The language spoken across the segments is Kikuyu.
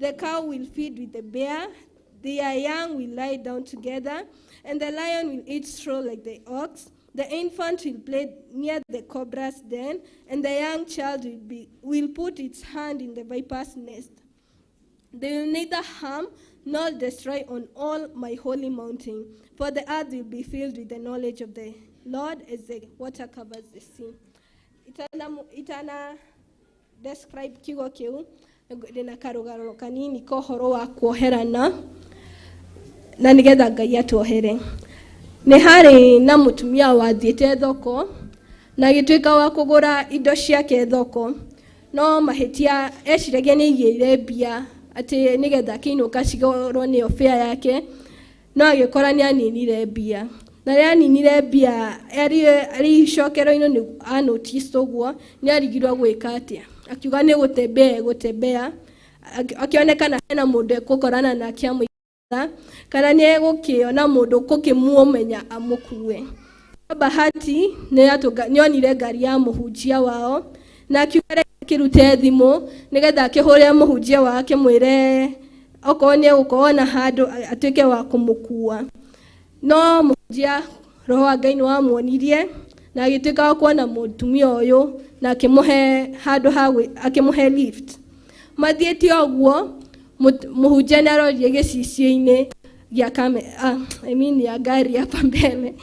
The cow will feed with the bear, their young will lie down together, and the lion will eat straw like the ox. The infant will play near the cobra's den, and the young child will put its hand in the viper's nest. They will neither harm nor destroy on all my holy mountain, for the earth will be filled with the knowledge of the Lord as the water covers the sea. Itana describe kiugo kiu ndina karugaro kanini ka ũhoro wa kuoherana na nigetha Ngai atuohere. Nĩ harĩ na mũtumia wathiĩte thoko na agĩtuĩka wa kũgũra indo ciake thoko, no mahĩtia eciragia nĩ aigĩire mbia atĩ nĩgetha akĩinũka cigorwo nĩyo fare yake, no agĩkora nĩ aninire mbia. Na rĩrĩa aninire mbia arĩ icokero-inĩ nĩ a notice ũguo, nĩ arigirwo gwĩka atĩa. Akiuga nĩ gũtembea egũtembea, akĩonekana hena mũndũ ekũkorana nake amũigĩra, kana nĩ egũkĩona mũndũ ũkũkĩmũmenya amũkue. Bahati nĩ onire ngari ya mũhunjia wao, na akiuga reke akĩrute thimũ nĩgetha akĩhũrĩre mũhunjia wao akĩmwĩre okorwo nĩ egũkorwo na handũ atuĩke wa kũmũkua. No mũhunjia roho wa Ngai nĩ wamuonirie na agĩtuĩka wa kuona mũtumia ũyũ na akĩmũhe handũ ha akĩmũhe lift. Mathiĩte ũguo, mũhunjia nĩ arorire gĩcicio-inĩ gĩa I mean ya ngari hapa mbele.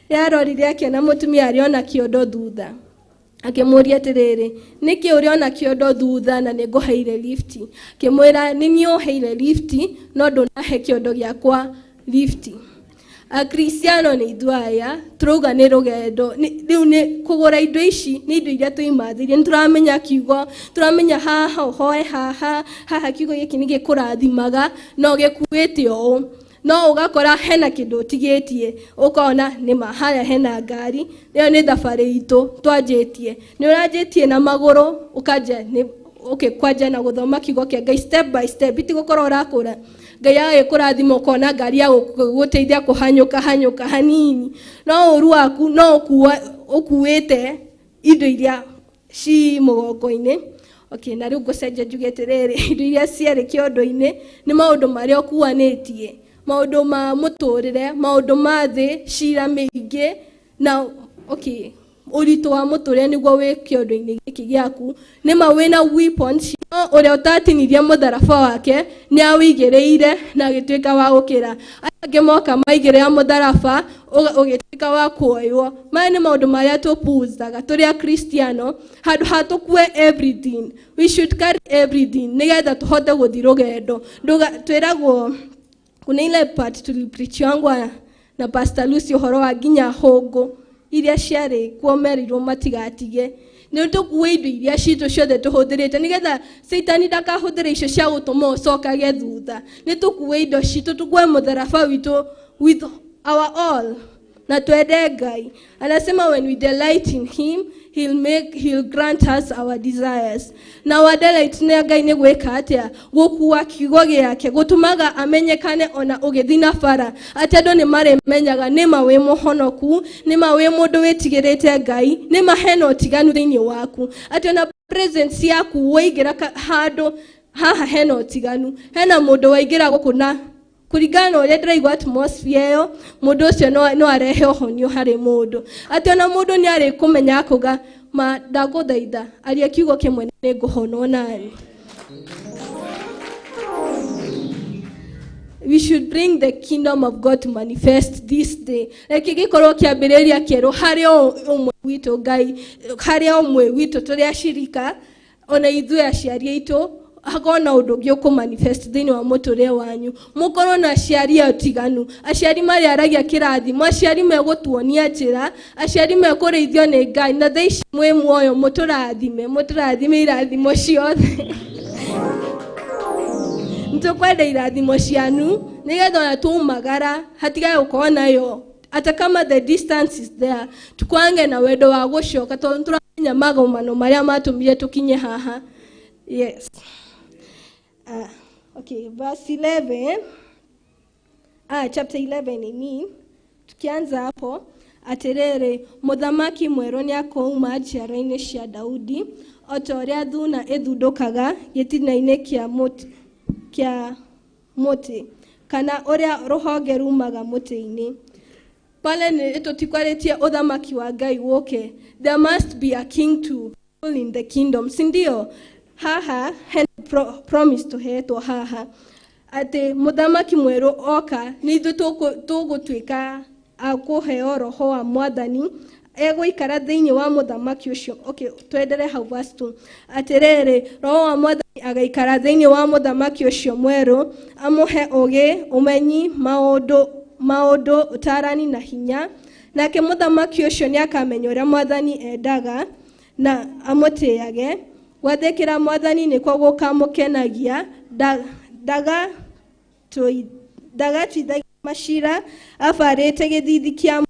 Yarorire akĩona mũtumia arĩ ona kĩondo thutha. Akĩmũria atĩrĩrĩ, nĩkĩ ũrĩ ona kĩondo thutha na nĩ ngũheire lift? Akĩmwĩra, nĩ niĩ ũheire lift, no ndũnahe kĩondo gĩakwa lift. Akristiano nĩ ithuĩ aya, tũrauga nĩ rũgendo, rĩu nĩ kũgũra indo ici, nĩ indo iria twĩmathĩirie, nĩ tũramenya kiugo, tũramenya haha ũhoe haha, haha kiugo gĩkĩ nĩ gĩkũrathimaga, no gĩkuĩte ũũ. No ũgakora hena kĩndũ ũtigĩtie, ũkona nĩma harĩa hena ngari, ĩyo nĩ thabarĩ itũ twanjĩtie. Nĩ ũranjĩtie na magũrũ, ũkanjia nĩ okay, kwanja na gũthoma kiugo kĩa Ngai step by step, itigũkorwo ũrakũra. Ngai agĩkũrathima ũkona ngari ya gũteithia kũhanyũka hanyũka hanini, no ũru waku no ũkuĩte indo iria ci mũgongo-inĩ. Okay, na rĩu ngũcenjia njuge atĩrĩrĩ, indo iria ciarĩ kĩondo-inĩ nĩ maũndũ marĩa ũkuanĩtie, maũndũ ma mũtũrĩre, maũndũ ma thĩ, cira mĩingĩ, na okay, ũritũ wa mũtũrĩre nĩguo wĩ kĩondo-inĩ gĩkĩ gĩaku. Nĩ ma wĩna weapons, no ũrĩa ũtatinirie mũtharaba wake nĩ awĩigĩrĩire na agĩtuĩka wa gũkĩra. Aya angĩ moka maigĩrĩra mũtharaba, ũgĩtuĩka wa kuoywo. Maya nĩ maũndũ marĩa tũpuzaga tũrĩ Akristiano, handũ ha tũkue everything. We should carry everything nĩgetha tũhote gũthiĩ rũgendo. Twĩragwo kuna ile part tulipreachiwangwa na Pastor Lucy ũhoro wa nginya hũngũ iria ciarĩ kuo merirwo matigatige. Nĩ tũkue indo iria citũ ciothe tũhũthĩrĩte nĩgetha Satani ndakahũthĩre icio cia gũtũma ũcokage thutha. Nĩ tũkue indo citũ, tũkue mũtharaba witũ with our all, na twende Ngai. Anasema when we delight in him, he'll grant us our desires. Na wa delight nĩ Ngai nĩ gwĩka atĩa? Gũkua kiugo gĩake, gũtũmaga amenyekane ona ũgĩthiĩ na bara. Atĩ andũ nĩ marĩmenyaga nĩ ma wĩ mũhonoku, nĩ ma wĩ mũndũ wĩtigĩrĩte Ngai, nĩ ma hena ũtiganu thĩinĩ waku. Atĩ ona presence yaku waingĩra handũ haha hena ũtiganu. Hena mũndũ waingĩra gũkũ na kũringana na ũrĩa ndĩraigua atmosphere ĩyo, mũndũ ũcio no arehe ũhonio harĩ mũndũ. Atĩ ona mũndũ nĩ arĩkũmenya akauga, ma ndagũthaitha, aria kiugo kĩmwe nĩ ngũhonwo nani. We should bring the kingdom of God to manifest this day. Reke gĩkorwo kĩambĩrĩria kĩerũ harĩ o ũmwe witũ Ngai, harĩ o ũmwe witũ tũrĩ acirika, ona ithuĩ aciari aitũ, hakorwo na ũndũ ũngĩ ũkũmanifest thĩinĩ wa mũtũrĩre wanyu. Mũkorwo na aciari atiganu, aciari marĩaragia kĩrathimo, aciari megũtuonia njĩra, aciari mekũrĩithio nĩ Ngai, na thaa ici mwĩ muoyo mũtũrathime, mũtũrathime irathimo ciothe. Nĩtũkwenda irathimo cianyu nĩgetha ona twaumagara hatigage gũkorwo nayo, hata kama the distance is there, tukwange na wendo wa gũcoka tondũ nĩtũramenya magomano marĩa matũmire tũkinye haha. Yes. Okay, verse 11. Chapter 11, I mean. Tukianza hapo, atĩrĩrĩ, mũthamaki mwerũ nĩakouma njiaro-inĩ cia Daudi, o ta ũrĩa thuna ĩthundũkaga gĩtina-inĩ kĩa mũtĩ. kĩa mũtĩ kana ũrĩa rũhonge rumaga mũtĩ-inĩ. Pale nĩ tũtikwarĩtie ũthamaki wa Ngai wũke. There must be a king to rule in the kingdom, si ndio? Haha hena promise tũheetwo haha atĩ mũthamaki mwerũ oka nĩ ithuĩ tũgũtuĩka a kũheo roho wa mwathani egũikara thĩinĩ wa mũthamaki ũcio. Okay, twendere hau verse 2. Atĩrĩrĩ, roho wa mwathani agaikara thĩinĩ wa mũthamaki ũcio mwerũ, amũhe ũũgĩ, ũmenyi, maũndũ, ũtaarani na hinya. Nake mũthamaki ũcio nĩakamenya ũrĩa mwathani endaga na amũtĩage. Gwathĩkĩra mwathani nĩkuo gũkamũkenagia, ndagatuithagia macira abarĩte gĩthithi kĩa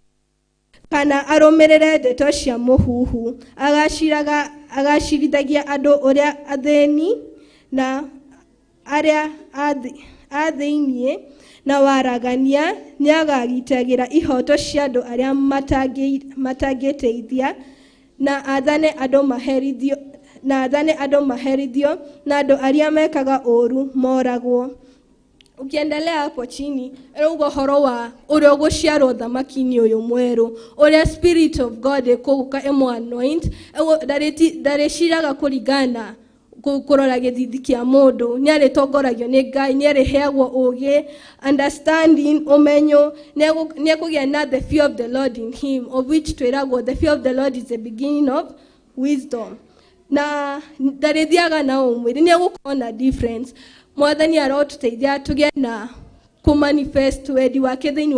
kana arũmĩrĩre ndeto cia mũhuhu. Agacirithagia andũ ũrĩa athĩni na arĩa athĩnie na waragania. Nĩagagitagĩra ihoto cia andũ arĩa matangĩteithia na athane andũ maherithio, na athane andũ maherithio na andũ arĩa mekaga ũũru moragwo. Ukiendelea hapo chini, ĩrauga ũhoro wa ũrĩa ũgũciarwo ũthamaki-inĩ ũyũ mwerũ, ũrĩa spirit of God ĩkũgũka ĩmũ anoint, ndarĩciraga kũringana kũrora gĩthithi kĩa mũndũ, nĩarĩtongoragio nĩ Ngai, nĩarĩheagwo ũũgĩ, understanding, ũmenyo, nĩekũgĩa na the fear of the Lord in him, of which twĩragwo the fear of the Lord is the beginning of wisdom. Na ndarĩthiaga na ũmwĩrĩ, nĩegũkorwo na difference. Mwathani arotũteithia tũgĩe na kũmanifest wendi wake thĩinĩ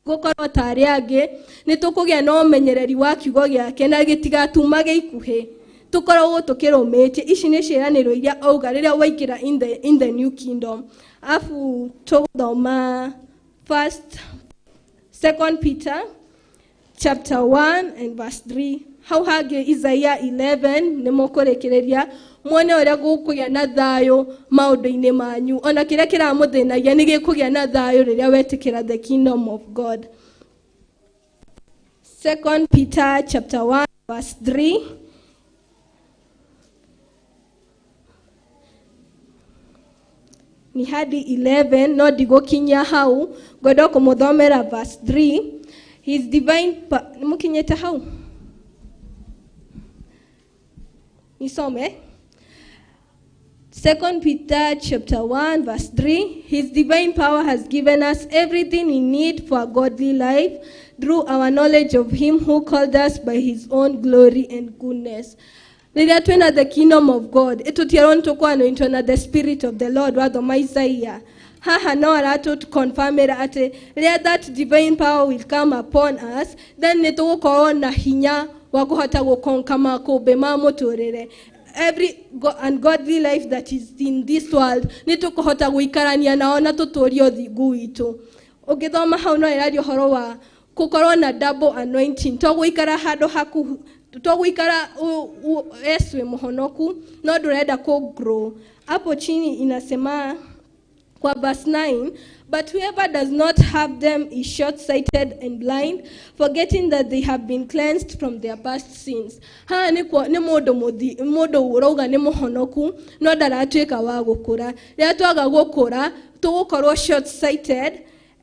gũkorwo ta arĩa angĩ, nĩ tũkũgĩa na ũmenyereri wa kiugo gĩake na gĩtigatumage ikuhĩ, tũkoragwo tũkĩrũmĩtie. Ici nĩ ciĩranĩro iria auga rĩrĩa waingĩra in the new kingdom. Afu tũgũthoma first Second Peter chapter 1 and verse 3. Hau hangĩ Isaiah 11 nĩ mũkũrĩkĩrĩria muone ũrĩa gũkũgĩa na thayũ maũndũ-inĩ manyu, ona kĩrĩa kĩramũthĩnagia nĩ gĩkũgĩa na thayũ rĩrĩa wetĩkĩra the kingdom of God. Second Peter chapter 1 verse 3. Ni hadi 11, no ndigũkinyia hau, ngwenda kũmũthomera verse 3. His divine nĩmũkinyĩte hau? Nisome. Second Peter chapter 1 verse 3. His divine power has given us everything we need for a godly life through our knowledge of him who called us by his own glory and goodness. Rĩrĩa twĩna the kingdom of God, ĩtũtiarwo nĩ tũkũ na the spirit of the Lord wathoma Isaiah. Haha no aratũ confirmĩra atĩ rĩrĩa that divine power will come upon us, then nĩ tũgũkorwo na hinya wa kũhota gũkonka makũmbĩ ma mũtũrĩre. Every ungodly life that is in this world, nĩ tũkũhota gũikarania nao na tũtũrie ũthingu witũ. Ũngĩthoma hau no ĩraria ũhoro wa gũkorwo na double anointing, to gũikara handũ haku, to gũikara Yesu wĩ mũhonoku, no ndũrenda kũ grow. Hapo chini inasema kwa verse 9, but whoever does not have them is short-sighted and blind, forgetting that they have been cleansed from their past sins. Haha nĩ mũndũ mũndũ ũrauga nĩ mũhonoku, no ndaratuĩka wa gũkũra. Rĩrĩa twaga gũkũra, tũgũkorwo short-sighted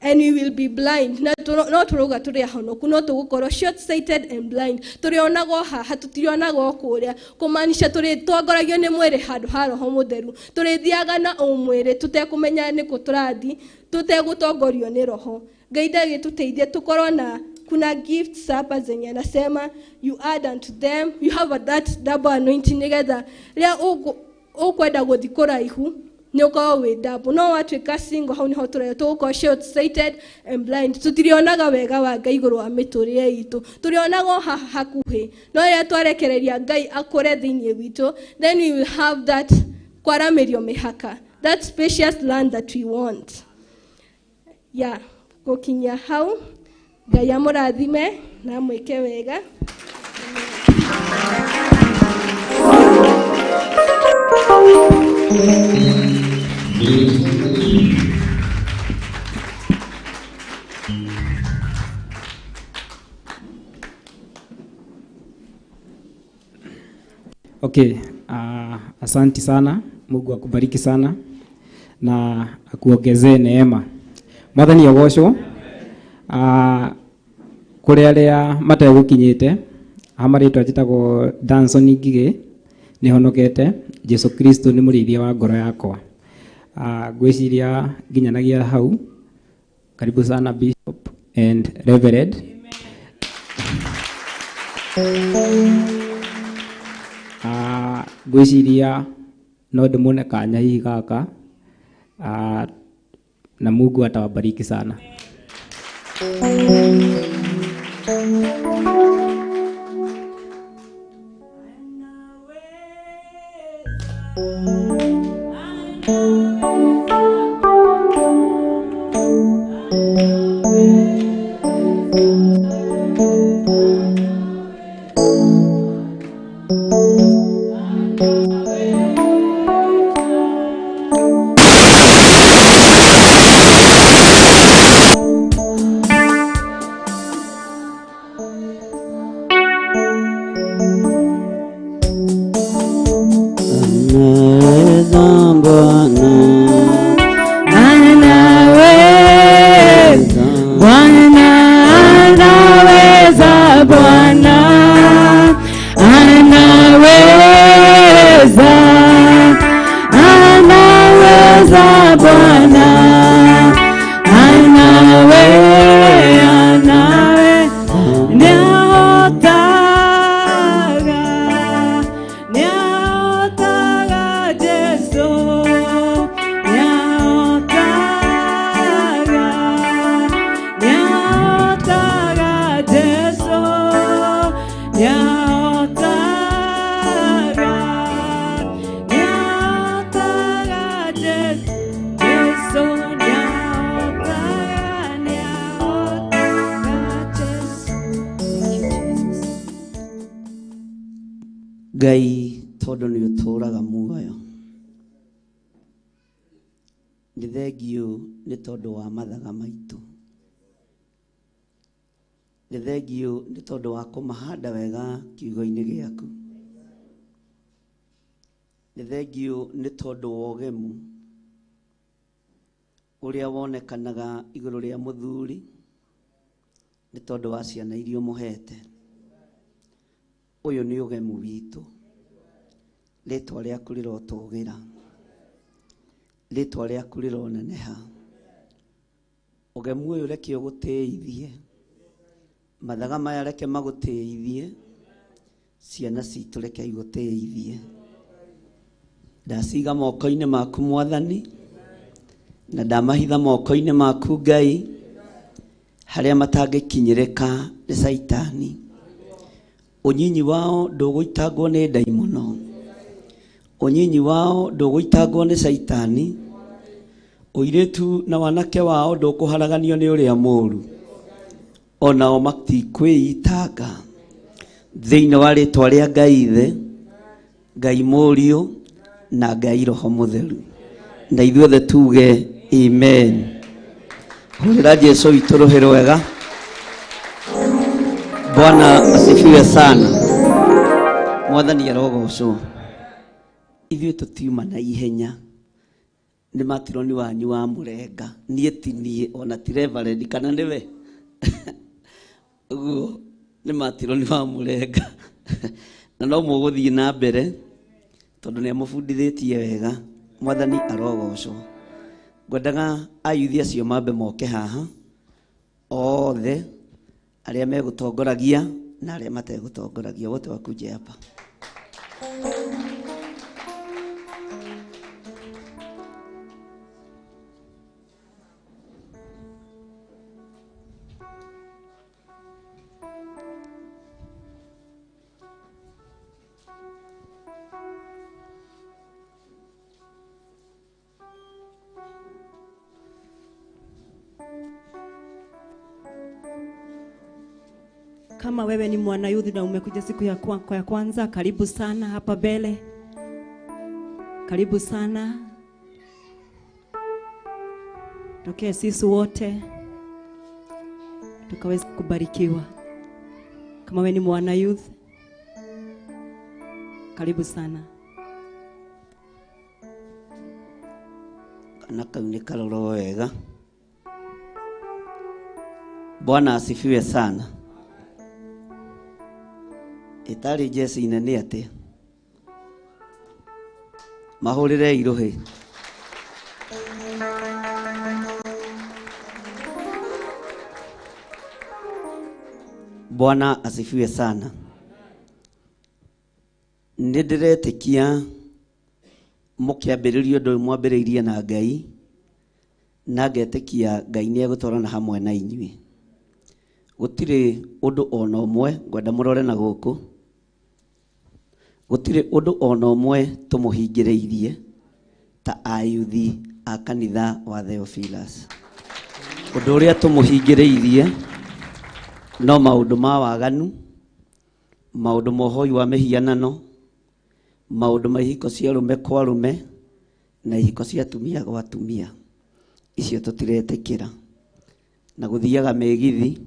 and we will be blind. Na no tũrauga tũrĩ ahonoku, no tũgũkorwo short-sighted and blind. Tũrĩonagwo haha, tũtirionagwo kũrĩa. Kũmaanisha tũrĩtongoragio nĩ mwĩrĩ handũ ha roho mũtheru. Tũrĩthiaga na ũmwĩrĩ tũtekũmenya nĩkũ tũrathiĩ, tũtegũtongorio nĩ roho. Ngai ndagĩtũteithie tũkorwo na kuna gifts hapa zenye anasema you add unto them, you have that double anointing nĩgetha rĩrĩa ũkwenda gũthiĩ kũraihu nĩ ũkorwo wĩ double. No watuĩka single hau nĩho tũrĩa tũgũkorwo short sighted and blind, tũtirionaga wega wa Ngai igũrũ wa mĩtũrĩre itũ, tũrĩonaga o haha hakuhĩ. No rĩrĩa twarekereria Ngai akũre thĩinĩ witũ, then we will have that kwaramĩrio mĩhaka, that spacious land that we want. Yeah, gũkinya hau, Ngai amũrathime na amwĩke wega. Okay, asanti sana. Mungu akubariki sana. na akuongezee neema. Mwathani agocwo. Kũrĩ arĩa mategũkinyĩte, marĩtwa njĩtagwo Danson Ngigĩ, nĩhonokete. Jesu Kristo nĩ mũrĩithia wa ngoro yakwa. Ngwĩciria nginyanagia hau. Karibu sana Bishop and Reverend. Ngwĩciria no ndĩmũne kanya hihi gaka, na Mungu atawabariki sana. Ngai tondu ni uturaga muoyo, ni thengiũ ni tondu wa mathaga maitu, ni thengiũ ni tondu wa kũmahanda wega kiugo-inĩ gĩaku, ni thengiũ ni tondu wa ũgemu ũrĩa wonekanaga igũrũ rĩa mũthuri, ni tondu wa ciana iria ũmũhete. Ũyũ nĩ ũgemu witũ, rĩtwa rĩaku rĩrotũgĩra, rĩtwa rĩaku rĩroneneha. Ũgemu ũyũ reke ũgũtĩithie, mathaga maya reke magũtĩithie, ciana citũ reke igũtĩithie. Ndaciga moko-inĩ maku Mwathani, na ndamahitha moko-inĩ maku Ngai, harĩa matangĩkinyĩrĩka nĩ Caitani. Ũnyinyi wao ndũgũitangwo nĩ ndaimono, ũnyinyi wao ndũgũitangwo nĩ Caitani, ũirĩtu na wanake wao ndũkũharaganio nĩ ũrĩa mũũru, onao matikwĩitanga. Thĩinĩ wa rĩtwa rĩa Ngai Ithe, Ngai Mũriũ na Ngai Roho Mũtheru, na ithuothe tuge amen. Hũrĩra Jesu witũ rũhĩ rwega. Bwana asifiwe sana. Mwathani arogocwo. Ithuĩ tũtiuma na ihenya, nĩ matironi wanyu wa mũrenga, niĩ ti niĩ ona ti reverend kana nĩwe ũguo, nĩ matironi wa mũrenga na no mũgũthiĩ na mbere tondũ nĩ amũbundithĩtie wega. Mwathani arogocwo. Ngwendaga ayuthi acio mambe moke haha othe, arĩa megũtongoragia na arĩa mategũtongoragia, wote wakuje hapa. Kama wewe ni mwanayuthi na umekuja siku ya ya kwanza, karibu sana hapa mbele. Karibu sana. Tokee sisi wote tukaweza kubarikiwa. Kama wewe ni mwanayuthi, karibu sana. Kana kau nĩ karorwo wega. Bwana asifiwe sana. Ĩtarĩ jeci nene atĩa? Mahũrĩre irũhĩ. Bwana asifiwe sana. Nĩ ndĩretĩkia mũkĩambĩrĩria ũndũ ũyũ mwambĩrĩirie na Ngai, na ngetĩkia Ngai nĩ egũtwarana hamwe na inyuĩ. Gũtirĩ ũndũ ona ũmwe ngwenda mũrore na gũkũ. Gũtirĩ ũndũ ona ũmwe tũmũhingĩrĩirie ta ayuthi a kanitha wa Theophilus. Ũndũ ũrĩa tũmũhingĩrĩirie no maũndũ ma waganu, maũndũ ma ũhoi wa mĩhianano, maũndũ ma ihiko cia arũme kwa arũme na ihiko cia atumia gwa atumia. Icio tũtiretĩkĩra. Na gũthiaga mĩgithi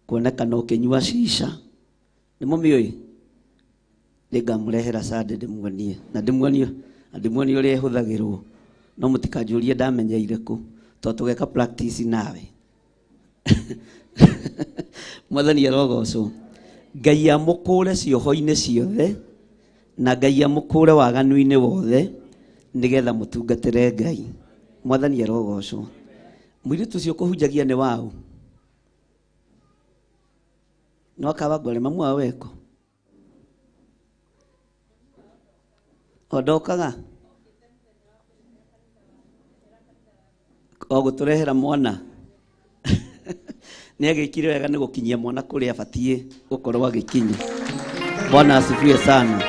kuonekana ũkĩnyua cica. Nĩ mũmĩũĩ? Nĩngamũrehera Sunday ndĩmuonie. Na ndĩmuonie ũrĩa ĩhũthagĩrwo. No mũtikanjũrie ndamenyeire kũ, tondũ tũgeka practice nawe. Mwathani arogocwo. Ngai amũkũre cioho-inĩ ciothe na Ngai amũkũre waganu-inĩ wothe nĩgetha mũtungatĩre Ngai. Mwathani arogocwo. Mũirĩtu ũcio kũhunjagia nĩ waũ? No akawangware mamu wao weko? O ndokaga? O gũtũrehera mwana. Nĩ agĩkire wega nĩ gũkinyia mwana kũrĩa abatiĩ gũkorwo agĩkinya. Bwana asifiwe sana.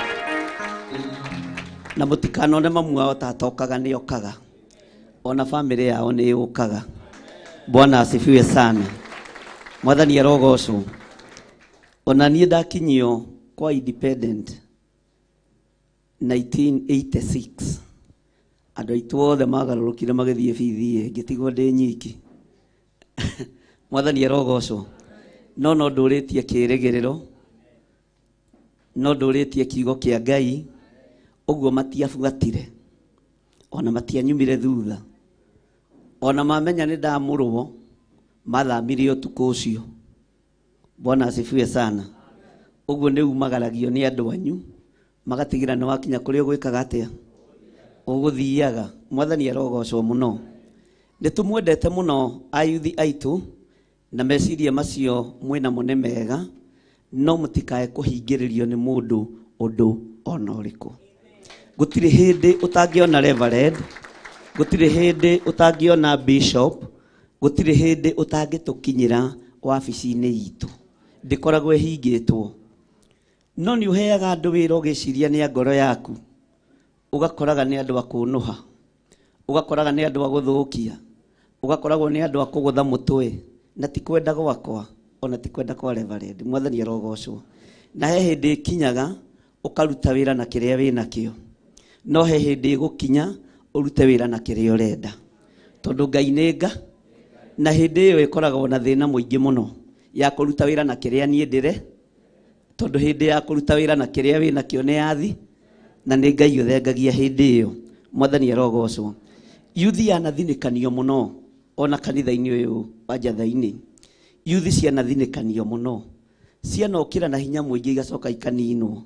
Na mũtikanone mamu wao ta atokaga, nĩ okaga. Ona famĩlĩ yao nĩ yũkaga. Bwana asifiwe sana. Mwathani arogocwo. Ona niĩ ndakinyio kwa independent 1986 andũ aitũ othe magarũrũkire magĩthiĩ BDA, ngĩtigwo ndĩ nyiki. Mwathani arogocwo. No no ndũrĩtie kĩrĩgĩrĩro, no ndũrĩtie kiugo kĩa Ngai, ũguo matiabuatire ona matianyumire thutha. Ona mamenya nĩ ndamũrwo, mathamire ũtukũ ũcio. Bwana asifiwe sana. Ũguo nĩ umagaragio nĩ andũ anyu, magatigĩra nĩ wakinya kũrĩa ũgwĩkaga atĩa? Ũgũthiaga. Mwathani arogocwo mũno. Nĩ tũmwendete mũno ayuthi aitũ, na meciria macio mwĩnamo nĩ mega, no mũtikae kũhingĩrĩrio nĩ mũndũ ũndũ ona ũrĩkũ. Gũtirĩ hĩndĩ ũtangĩona reverend, gũtirĩ hĩndĩ ũtangĩona bishop, gũtirĩ hĩndĩ ũtangĩtũkinyĩra wabici-inĩ itũ. Ndĩkoragwo ĩhingĩtwo. No nĩ ũheaga andũ wĩra ũgĩciria nĩ a ngoro yaku, ũgakoraga nĩ andũ a kũnũha, ũgakoraga nĩ andũ a gũthũkia, ũgakoragwo nĩ andũ a kũgũtha mũtwe, na ti kwenda gwakwa, ona ti kwenda kwa reverend. Mwathani arogocwo. Na he hĩndĩ ĩkinyaga ũkaruta wĩra na kĩrĩa wĩnakĩo, no he hĩndĩ ĩgũkinya ũrute wĩra na kĩrĩa ũrenda, tondũ Ngai nĩ nga. Na hĩndĩ ĩyo ĩkoragwo na thĩna mũingĩ mũno ya kũruta wĩra na kĩrĩa niĩ ndĩre, tondũ hĩndĩ ya kũruta wĩra na kĩrĩa wĩnakĩo nĩ yathi, na nĩ Ngai ũthengagia hĩndĩ ĩyo. Mwathani arogocwo. Yuthi yanathinĩkanio mũno ona kanitha-inĩ ũyũ wa Njatha-inĩ. Yuthi cianathinĩkanio mũno, cianokĩra na hinya mũingĩ igacoka ikaninwo.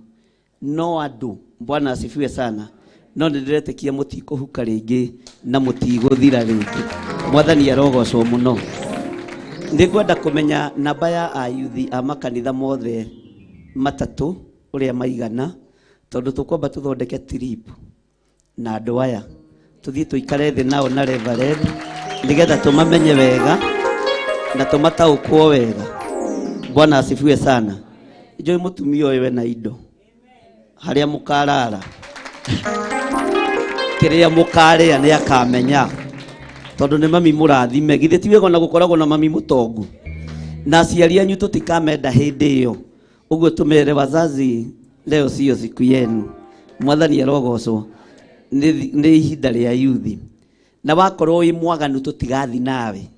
No andũ, Bwana asifiwe sana, no nĩ ndĩretĩkia mũtikũhuka rĩngĩ na mũtigũthira rĩngĩ. Mwathani arogocwo mũno. Nĩ ngwenda kũmenya namba ya ayuthi a makanitha mothe matatũ ũrĩa maigana, tondũ tũkwamba tũthondeke trip na andũ aya, tũthiĩ tũikare thĩ nao na reverend nĩgetha tũmamenye wega na tũmataũkwo wega. Bwana asifiwe sana. Njũĩ mũtumia ũyũ ena indo harĩa mũkarara, kĩrĩa mũkarĩa nĩ akamenya, tondũ nĩ mami mũrathime. Githĩ ti wega ona gũkoragwo na mami mũtongu? Na aciari anyu tũtikamenda hĩndĩ ĩyo. Ũguo tũmere wazazi, leo sio siku yenu. Mwathani arogocwo. Nĩ ihinda rĩa yuthi. Na wakorwo wĩ mwaganu tũtigathi nawe.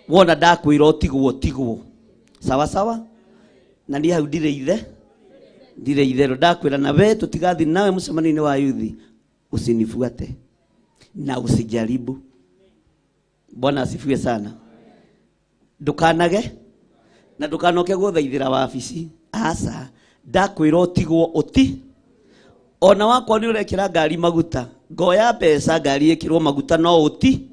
Wona ndakwĩra ũtigwo, tigwo. Sawa sawa? Na niĩ hau ndirĩ ithe, ndirĩ itherũ. Ndakwĩra na we tũtigathi nawe mũcemanio-inĩ wa yuthi, usinifuate na usijaribu. Bwana asifiwe sana. Ndukanage na ndukanoke guthaithira wabici aca ndakwira utigwo uti ona wakwa ni urekira ngari maguta ngoya mbeca ngari ikirwo maguta no uti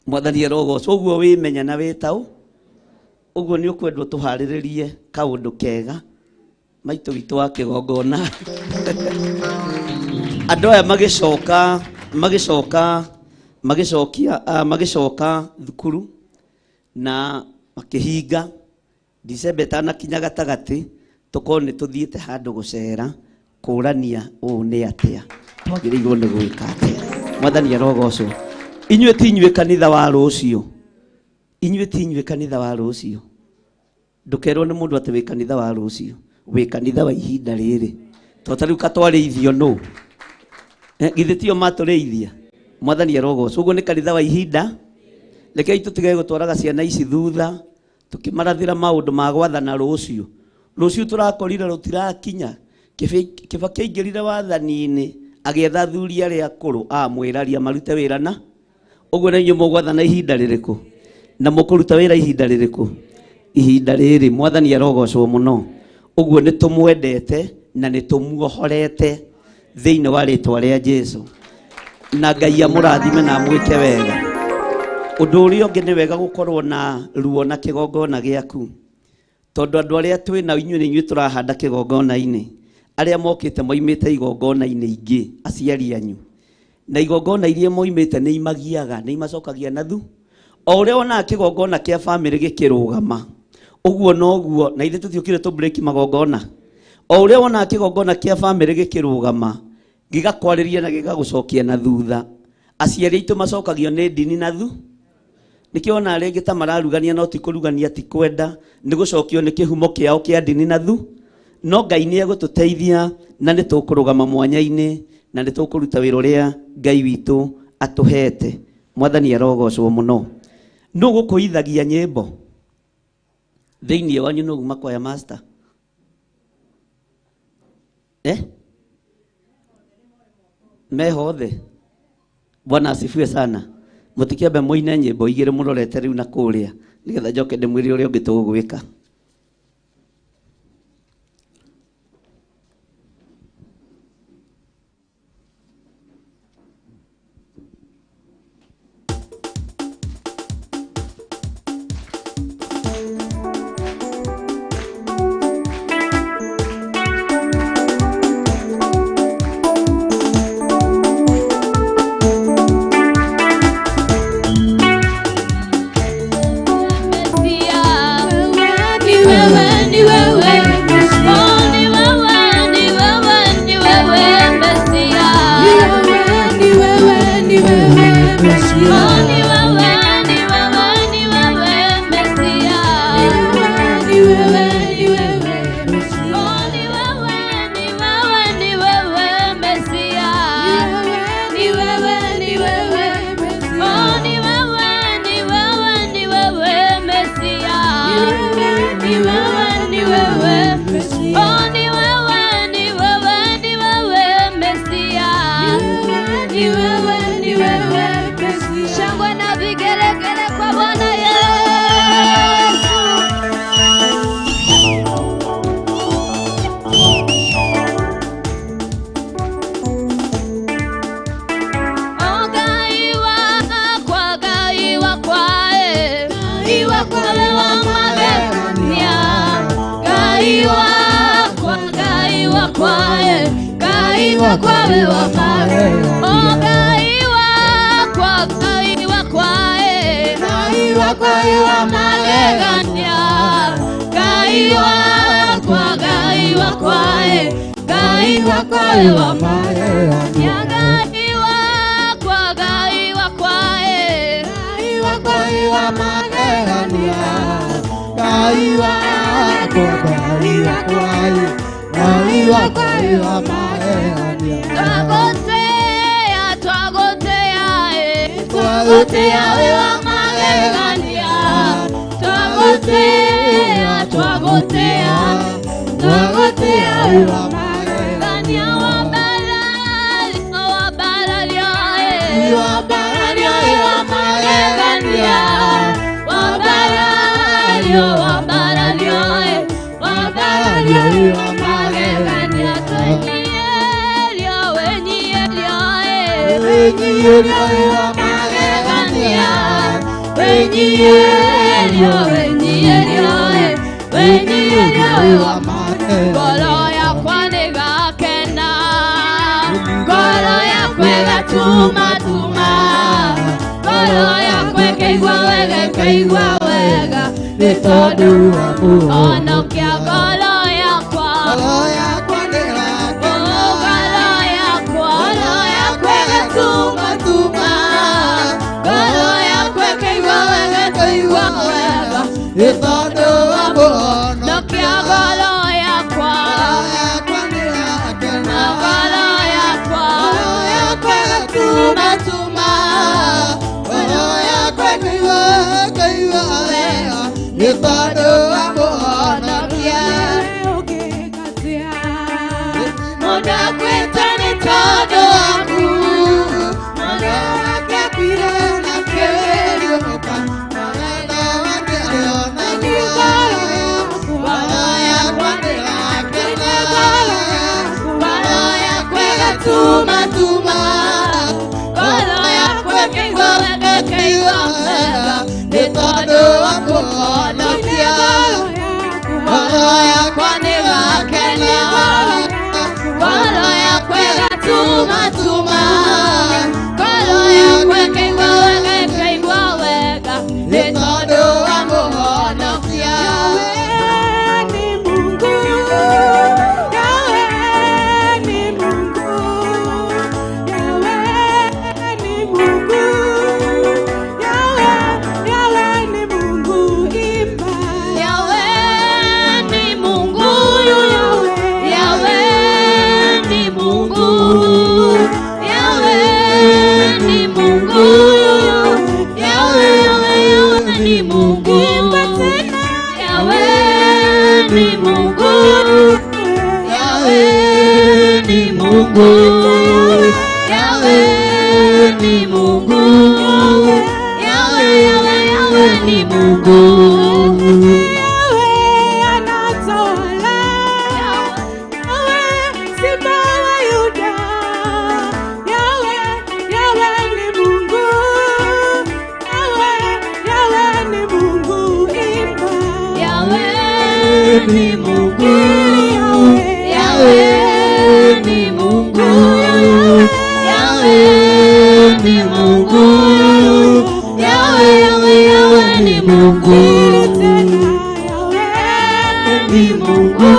Mwathani arogocwo. Uguo wimenya na witau uguo ni ukwendwo tuhariririe kaundu kega maitu witu wa kigongona. Andu aya magicoka magicoka magicokia magicoka thukuru na makihinga December tanakinya gatagati tukorwo ni tuthiite handu gucera kurania uu ni atia twagiriirwo ni gwika atia. Mwathani arogocwo. Inyuĩ ti inyuĩ kanitha wa rũciũ, inyuĩ ti inyuĩ kanitha wa rũciũ. Ndũkerwo nĩ mũndũ atĩ wĩ kanitha wa rũciũ, wĩ kanitha wa ihinda rĩrĩ. To ta rĩu katwarĩithio nũ? Githĩ tio matũrĩithia? Mwathani arogocwo. Ũguo nĩ kanitha wa ihinda. Rekei tũtige gũtwaraga ciana ici thutha tũkĩmarathĩra maũndũ ma gwathana rũciũ. Rũciũ tũrakorire rũtirakinya. Kĩbakĩ aingĩrire wathani-inĩ agĩetha athuri arĩa akũrũ amwĩraria marute wĩra na ũguo na inyuĩ mũgwathana ihinda rĩrĩkũ na mũkũruta wĩra ihinda rĩrĩkũ? Ihinda rĩrĩ. Mwathani arogocwo mũno. Ũguo nĩ tũmwendete na nĩ tũmuohorete thĩinĩ wa rĩtwa rĩa Jesũ, na Ngai amũrathime na amwĩke wega. Ũndũ ũrĩa ũngĩ nĩ wega gũkorwo na ruo na kĩgongona gĩaku, tondũ andũ arĩa twĩ nao inyuĩ nĩ inyuĩ tũrahanda kĩgongona-inĩ, arĩa mokĩte moimĩte igongona-inĩ ingĩ aciari anyu, na igongona iria moimĩte nĩ imagiaga, nĩ imacokagia na thu. O ũrĩa wonaga kĩgongona kĩa bamĩrĩ gĩkĩrũgama ũguo noguo, na ithuĩ tũtiũkire tũ break magongona. O ũrĩa wonaga kĩgongona kĩa bamĩrĩ gĩkĩrũgama gĩgakwarĩria na gĩgagũcokia na thutha, aciari aitũ macokagio nĩ ndini na thu. Nĩkĩo wonaga rĩngĩ ta mararugania no ti kũrugania ti kwenda, nĩ gũcokio nĩ kĩhumo kĩao kĩa ndini na thu. No Ngai nĩ egũtũteithia na nĩ tũkũrũgama mwanya-inĩ na nĩ tũkũruta wĩra ũrĩa Ngai witũ atũhete. Mwathani arogocwo mũno. Nũ gũkũithagia nyĩmbo thĩinĩ wanyu? Nũ uma kwaya master? Mehothe. Bwana asifiwe sana. Mũtikĩambe mũine nyĩmbo igĩrĩ mũrorete rĩu na kũrĩa nĩgetha njoke ndĩmwĩre ũrĩa ũngĩ tũgwĩka. Ngoro yakwa nĩgakena, ngoro yakwa ĩgatumatuma, ngoro yakwa ĩkaigua wega, ĩkaigua wega nĩ tondũ wa mũhonokia. Ngoro yakwa, ngoro yakwa, ngoro yakwa ĩgatumatuma, ngoro yakwa ĩkaigua wega, ĩkaigua wega nĩ tondũ wa mũhonokia. Ngoro yakwa, ngoro yakwa, ĩgatumatuma, ngoro yakwa ĩkaigua wega nĩ tondũ wa mũhonokia. Mũndũ akuĩte nĩ tondũ waku, mũndũ wake akuire na akĩriũka, mũgendo wake arĩ o naguo. Ngoro yakwa nĩĩrakena, ngoro yakwa ĩgatumatuma, ngoro yakwa ĩkaigua wega, ĩkaigua wega nĩ tondũ wa mũhonokia. Ngoro yakwa nĩĩrakena, ngoro yakwa ĩgatumatuma, ngoro yakwa ĩkaigua wega, ĩkaigua wega nĩ tondũ wa mũhonokia. Yahweh ni Mungu, Yahweh ni Mungu, Yahweh ni Mungu, Yahweh, Yahweh ni Mungu, Yahweh ni Mungu, Yahweh ni Mungu, Yahweh ni Mungu, Yahweh, Yahweh, Yahweh ni Mungu. Yahweh ni Mungu, Yahweh ni Mungu, Yahweh ni Mungu, Yahweh, Yahweh, Yahweh ni Mungu, ni Mungu,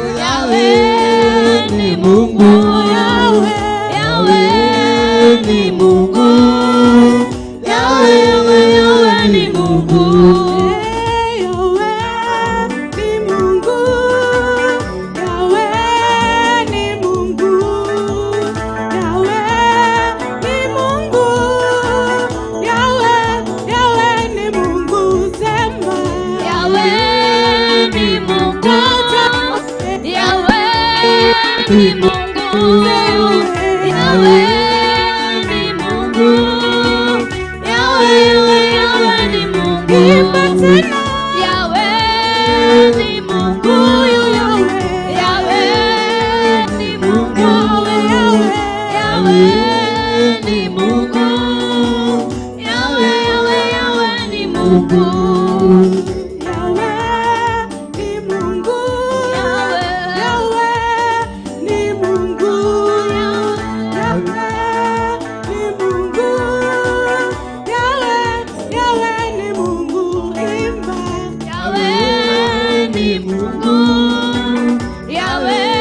Yahweh ni Mungu, Yahweh ni Mungu, Yahweh, Yahweh, Yahweh ni Mungu. Yahweh ni Mungu, Yahweh ni Mungu, Yahweh ni Mungu, Yahweh, Yahweh, Yahweh ni Mungu, Yahweh ni Mungu, Yahweh ni Mungu, Yahweh ni Mungu, Yahweh, Yahweh, Yahweh ni Mungu. Yahweh ni Mungu, Yahweh ni Mungu, Yahweh ni Mungu, Yahweh, Yahweh,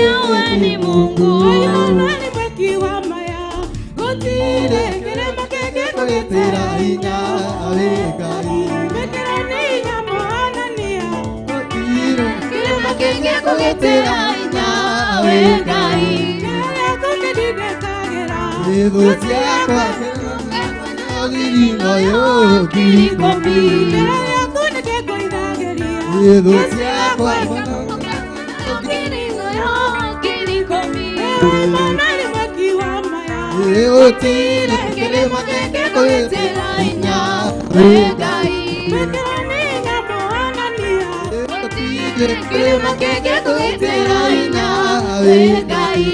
Yahweh ni Mungu. Gũtirĩ kĩrĩma kĩngĩkũgitĩra hinya, wĩ Ngai. Gũtirĩ kĩrĩma kĩngĩkũgitĩra hinya, wĩ Ngai.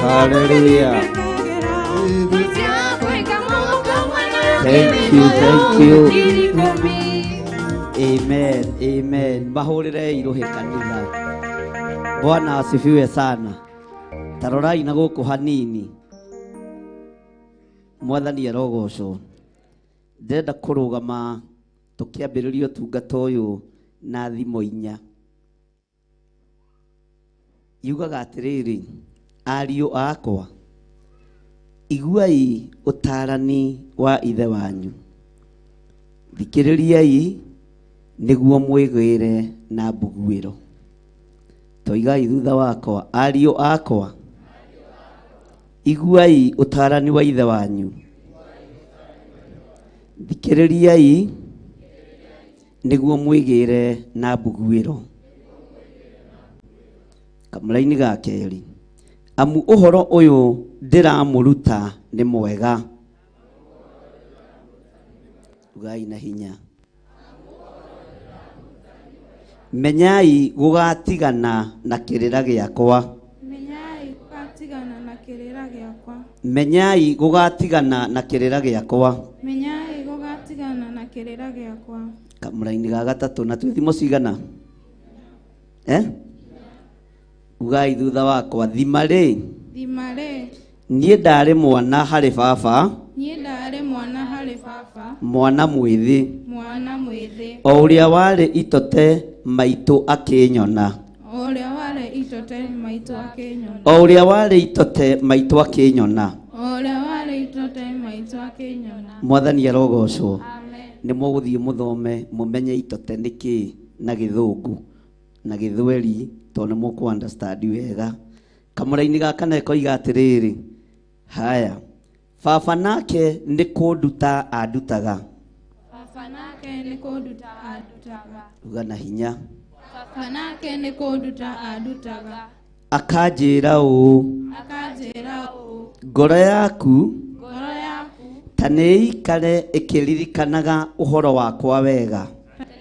Hallelujah. Thank you, thank you. Amen, amen. Mahũrĩre iruhe kanitha. Bwana asifiwe sana. Tarorai na gũkũ hanini. Mwathani arogocwo. Ndĩrenda kũrũgama tũkĩambĩrĩria ũtungata ũyũ na thimo inya. Yugaga atĩrĩrĩ, ariũ akwa, iguai ũtaarani wa ithe wanyu, thikĩrĩriai nĩguo mwĩgĩre na mbuguĩro. Toigai thutha wakwa, ariũ akwa, iguai ũtaarani wa ithe wanyu, thikĩrĩriai nĩguo mwĩgĩre na mbuguĩro. Kamũraini ga kerĩ, amu ũhoro ũyũ ndĩramũruta nĩ mwega. Ugai na hinya. Menyai gũgatigana na kĩrĩra gĩakwa. Menyai gũgatigana na kĩrĩra gĩakwa. Menyai gũgatigana na kĩrĩra gĩakwa. Menyai gũgatigana na kĩrĩra gĩakwa. Kamũraini ga gatatũ, na twĩ thimo cigana? Ugai thutha wakwa, thima rĩ. Thima rĩ. Niĩ ndarĩ mwana harĩ baba. Niĩ ndarĩ mwana harĩ baba. Mwana mwĩthĩ. Mwana mwĩthĩ. O ũrĩa warĩ itote maitũ akĩnyona. O ũrĩa warĩ itote maitũ akĩnyona. O ũrĩa warĩ itote maitũ akĩnyona. O ũrĩa warĩ itote maitũ akĩnyona. Mwathani arogocwo. Amen. Nĩ mũgũthiĩ mũthome mũmenye itote nĩ kĩĩ na gĩthũngũ na gĩthweri, tondũ nĩ mũkũ understand wega. Kamũraini ga kana koiga atĩrĩrĩ, haya, baba nake nĩ kũnduta andutaga. Baba nake nĩ kũnduta andutaga. Uga na hinya. Baba nake nĩ kũnduta andutaga. Akanjĩra ũũ. Akanjĩra ũũ. Ngoro yaku. Ngoro yaku. Ta nĩ ĩikare ĩkĩririkanaga ũhoro wakwa wega.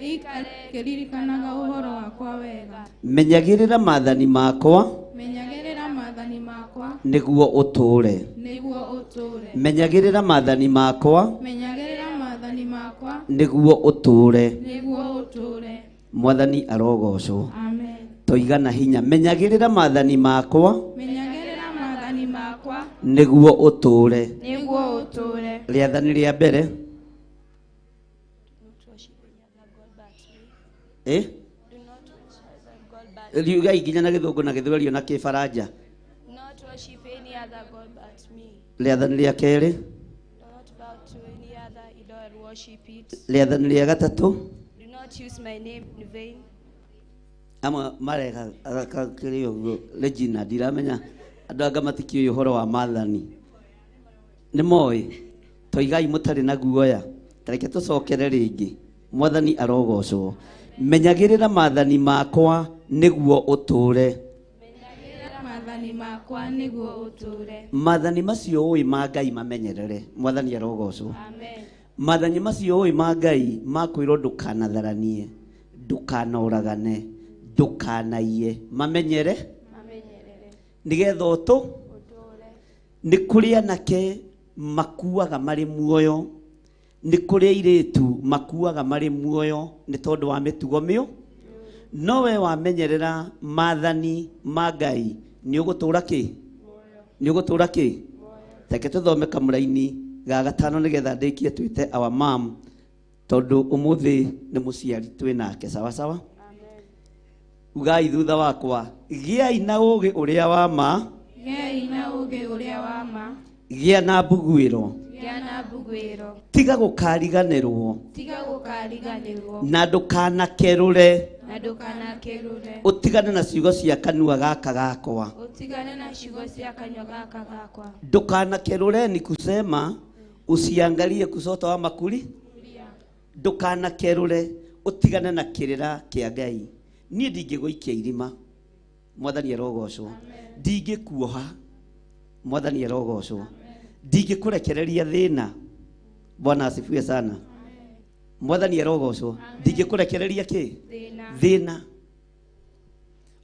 Ĩikare ĩkĩririkanaga ũhoro wakwa wega. Menyagĩrĩra maathani makwa. Menyagĩrĩra maathani makwa. Nĩguo ũtũũre. Nĩguo ũtũũre. Menyagĩrĩra maathani makwa. Menyagĩrĩra maathani makwa. Nĩguo ũtũũre. Nĩguo ũtũũre. Mwathani arogocwo. Amen. Toiga na hinya, menyagĩrĩra maathani makwa. Menyagĩrĩra maathani makwa. Nĩguo ũtũũre. Nĩguo ũtũũre. Rĩathani rĩa mbere. Riugai nginya na gĩthũngũ na gĩthweri na kĩbaranja. Not worship any other god but me. Rĩathani rĩa kerĩ. Do not bow to any other idol and worship it. Rĩathani rĩa gatatũ. Do not use my name in vain. Amwe mareka kĩrĩ ũguo Regina, ndiramenya andũ anga matikĩũĩ ũhoro wa maathani. Nĩ moĩ. Toigai mũtarĩ na guoya. Ta reke tũcokere rĩngĩ. Mwathani arogocwo. Menyagĩrĩra maathani makwa nĩguo ũtũũre. Menyagĩrĩra maathani makwa nĩguo ũtũũre. Maathani macio ũĩ ma Ngai mamenyerere. Mwathani arogocwo. Amen. Maathani macio ũĩ ma Ngai makwĩrwo ndũkanatharanie, ndũkanoragane, ndũkanaiye, mamenyere nĩgetha ũtũũre. Nĩ kũrĩ anake makuaga marĩ muoyo, nĩ kũrĩ airĩtu makuaga marĩ muoyo nĩ tondũ wa mĩtugo mĩũ. No we wamenyerera maathani ma Ngai nĩ ũgũtũũra kĩ? Nĩ ũgũtũũra kĩ? Reke tũthome kamũraini ga gatano nĩgetha ndĩkie twĩte our mom, tondũ ũmũthĩ nĩ mũciari twĩ nake. Sawa sawa. Ugai thutha wakwa, gĩai na ũũgĩ ũrĩa wa ma. Gĩai na ũũgĩ ũrĩa wa ma. Gĩa na mbuguĩro. Gĩa na mbuguĩro. Tiga gũkariganĩrwo. Tiga gũkariganĩrwo. Na ndũkanakerũre. Na ndũkanakerũre. Ũtigane na ciugo cia kanua gaka gakwa. Ũtigane na ciugo cia kanua gaka gakwa. Ndũkanakerũre ni kusema usiangalie kushoto ama kulia. Ndũkanakerũre, ũtigane na kĩrĩra kĩa Ngai. Niĩ ndingĩgũikia irima. Mwathani arogocwo. Ndingĩkuoha. Mwathani arogocwo. Ndingĩkũrekereria thĩna. Bwana asifiwe sana. Mwathani arogocwo. Ndingĩkũrekereria kĩ? Thĩna.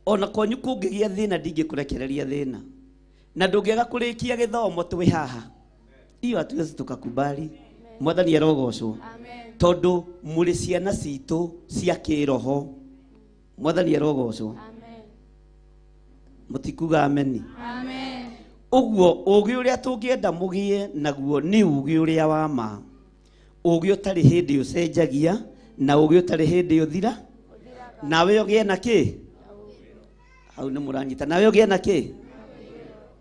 Ona kwanyu kũngĩgĩa thĩna ndingĩkũrekereria thĩna. Na ndũngĩaga kũrĩkia gĩthomo twĩ haha. Iyo hatuwezi tukakubali. Mwathani arogocwo. Tondũ mũrĩ ciana citũ cia kĩroho. Mwathani arogocwo. Mũtikuga ameni. Amen. Ũguo ũgĩ ũrĩa tũngĩenda mũgĩe naguo nĩ ũgĩ ũrĩa wa ma. Ũgĩ ũtarĩ hĩndĩ ũcenjagia na ũgĩ ũtarĩ hĩndĩ ũthira. Nawe ũgĩe na kĩ? Hau nĩ mũranyita. Nawe ũgĩe na kĩ?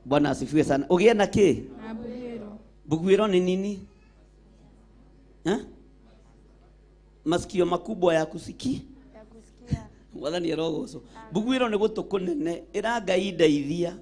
Bwana asifiwe sana. Ũgĩe na kĩ? Na mbuguĩro. Mbuguĩro ni nini? Eh? Masikio makubwa ya kusikia. Mwathani arogocwo. Mbuguĩro nĩ gũtũ kũnene ĩra Ngai ndeithia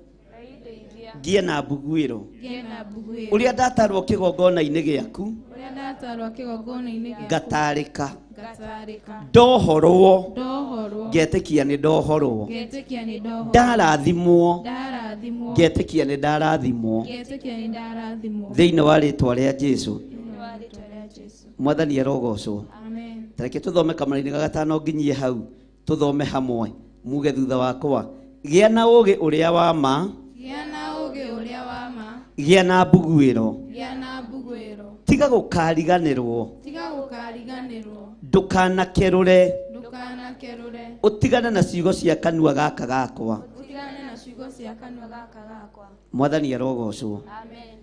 ngie na mbuguĩro. Ngĩe na mbuguĩro. Ũrĩa ndatarwo kĩgongona-inĩ gĩaku Ũrĩa ndatarwo kĩgongona-inĩ gĩaku ngatarĩka. Ngatarĩka. Ndohorwo Ndohorwo. ngetĩkia nĩ ndohorwo. Ngetĩkia nĩ ndohorwo. Ndarathimwo Ndarathimwo. ngetĩkia nĩ ndarathimwo. Ngetĩkia nĩ ndarathimwo. Thĩinĩ wa rĩtwa rĩa Jesũ. Thĩinĩ wa rĩtwa rĩa Jesũ. Mwathani arogocwo. Amen. Tareke tũthome kamũrainĩ ga gatano nginyie hau tũthome hamwe muge thutha wakwa. Gĩa na ũgĩ ũrĩa wa ma. Gĩa na ũgĩ ũrĩa wa ma. Gĩa na mbuguĩro. Gĩa na mbuguĩro. Tiga gũkariganĩrwo. Tiga gũkariganĩrwo. Ndũkanakerũre. Ndũkanakerũre. Ũtigane na ciugo cia kanua gaka gakwa. Ũtigane na ciugo cia kanua gaka gakwa. Mwathani arogocwo. Amen.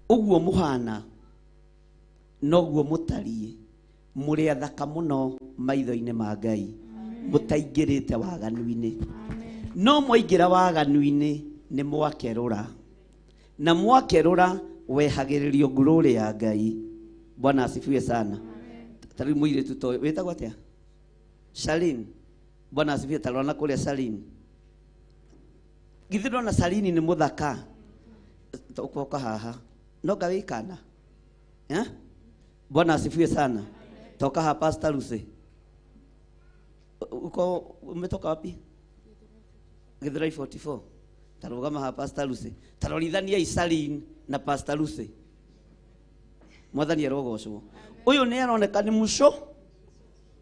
Ũguo mũhana noguo mũtariĩ mũrĩ athaka mũno maitho-inĩ ma Ngai. Mũtaingĩrĩte waganu-inĩ. No mwaingĩra waganu-inĩ nĩ mwakerũra. Na mwakerũra wehagĩrĩrio ngurũrĩ ya Ngai. Bwana asifiwe sana. Ta rĩu mũirĩtu ta ũyũ wĩtagwo atĩa? Charlene. Bwana asifiwe. Ta rora kũrĩa Charlene. Githĩ ndona Charlene nĩ mũthaka? Ũkoka haha. No ngawĩkana. Eh? Bwana asifiwe sana. Toka hapa Pastor Lucy. Uko umetoka wapi? Githurai 44. Tarugama hapa Pastor Lucy. Tarorithania Charlene na Pastor Lucy. Mwathani arogocwo. Ũyũ nĩ aroneka nĩ mũco.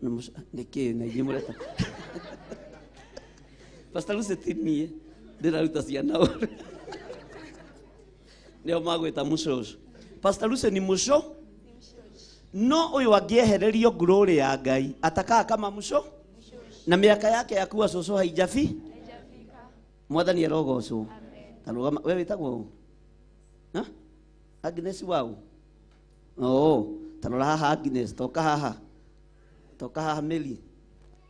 Nĩ mũco nĩ kĩ na inyuĩ mũreta. Pastor Lucy ti niĩ ndĩraruta ciana ũru. Nĩo magwĩta mũcũcũ. Pastor Lucy ni mũco. No ũyũ angĩehererio ngurũrĩ ya Ngai atakaa kama mũco na mĩaka yake ya kuwa cũcũ haijabi. Mwathani arogocwo. Tarugama wewe wĩtagwo ũ? Ha? Agnes wau. Oh, tarora haha Agnes, toka haha. Toka haha Meli.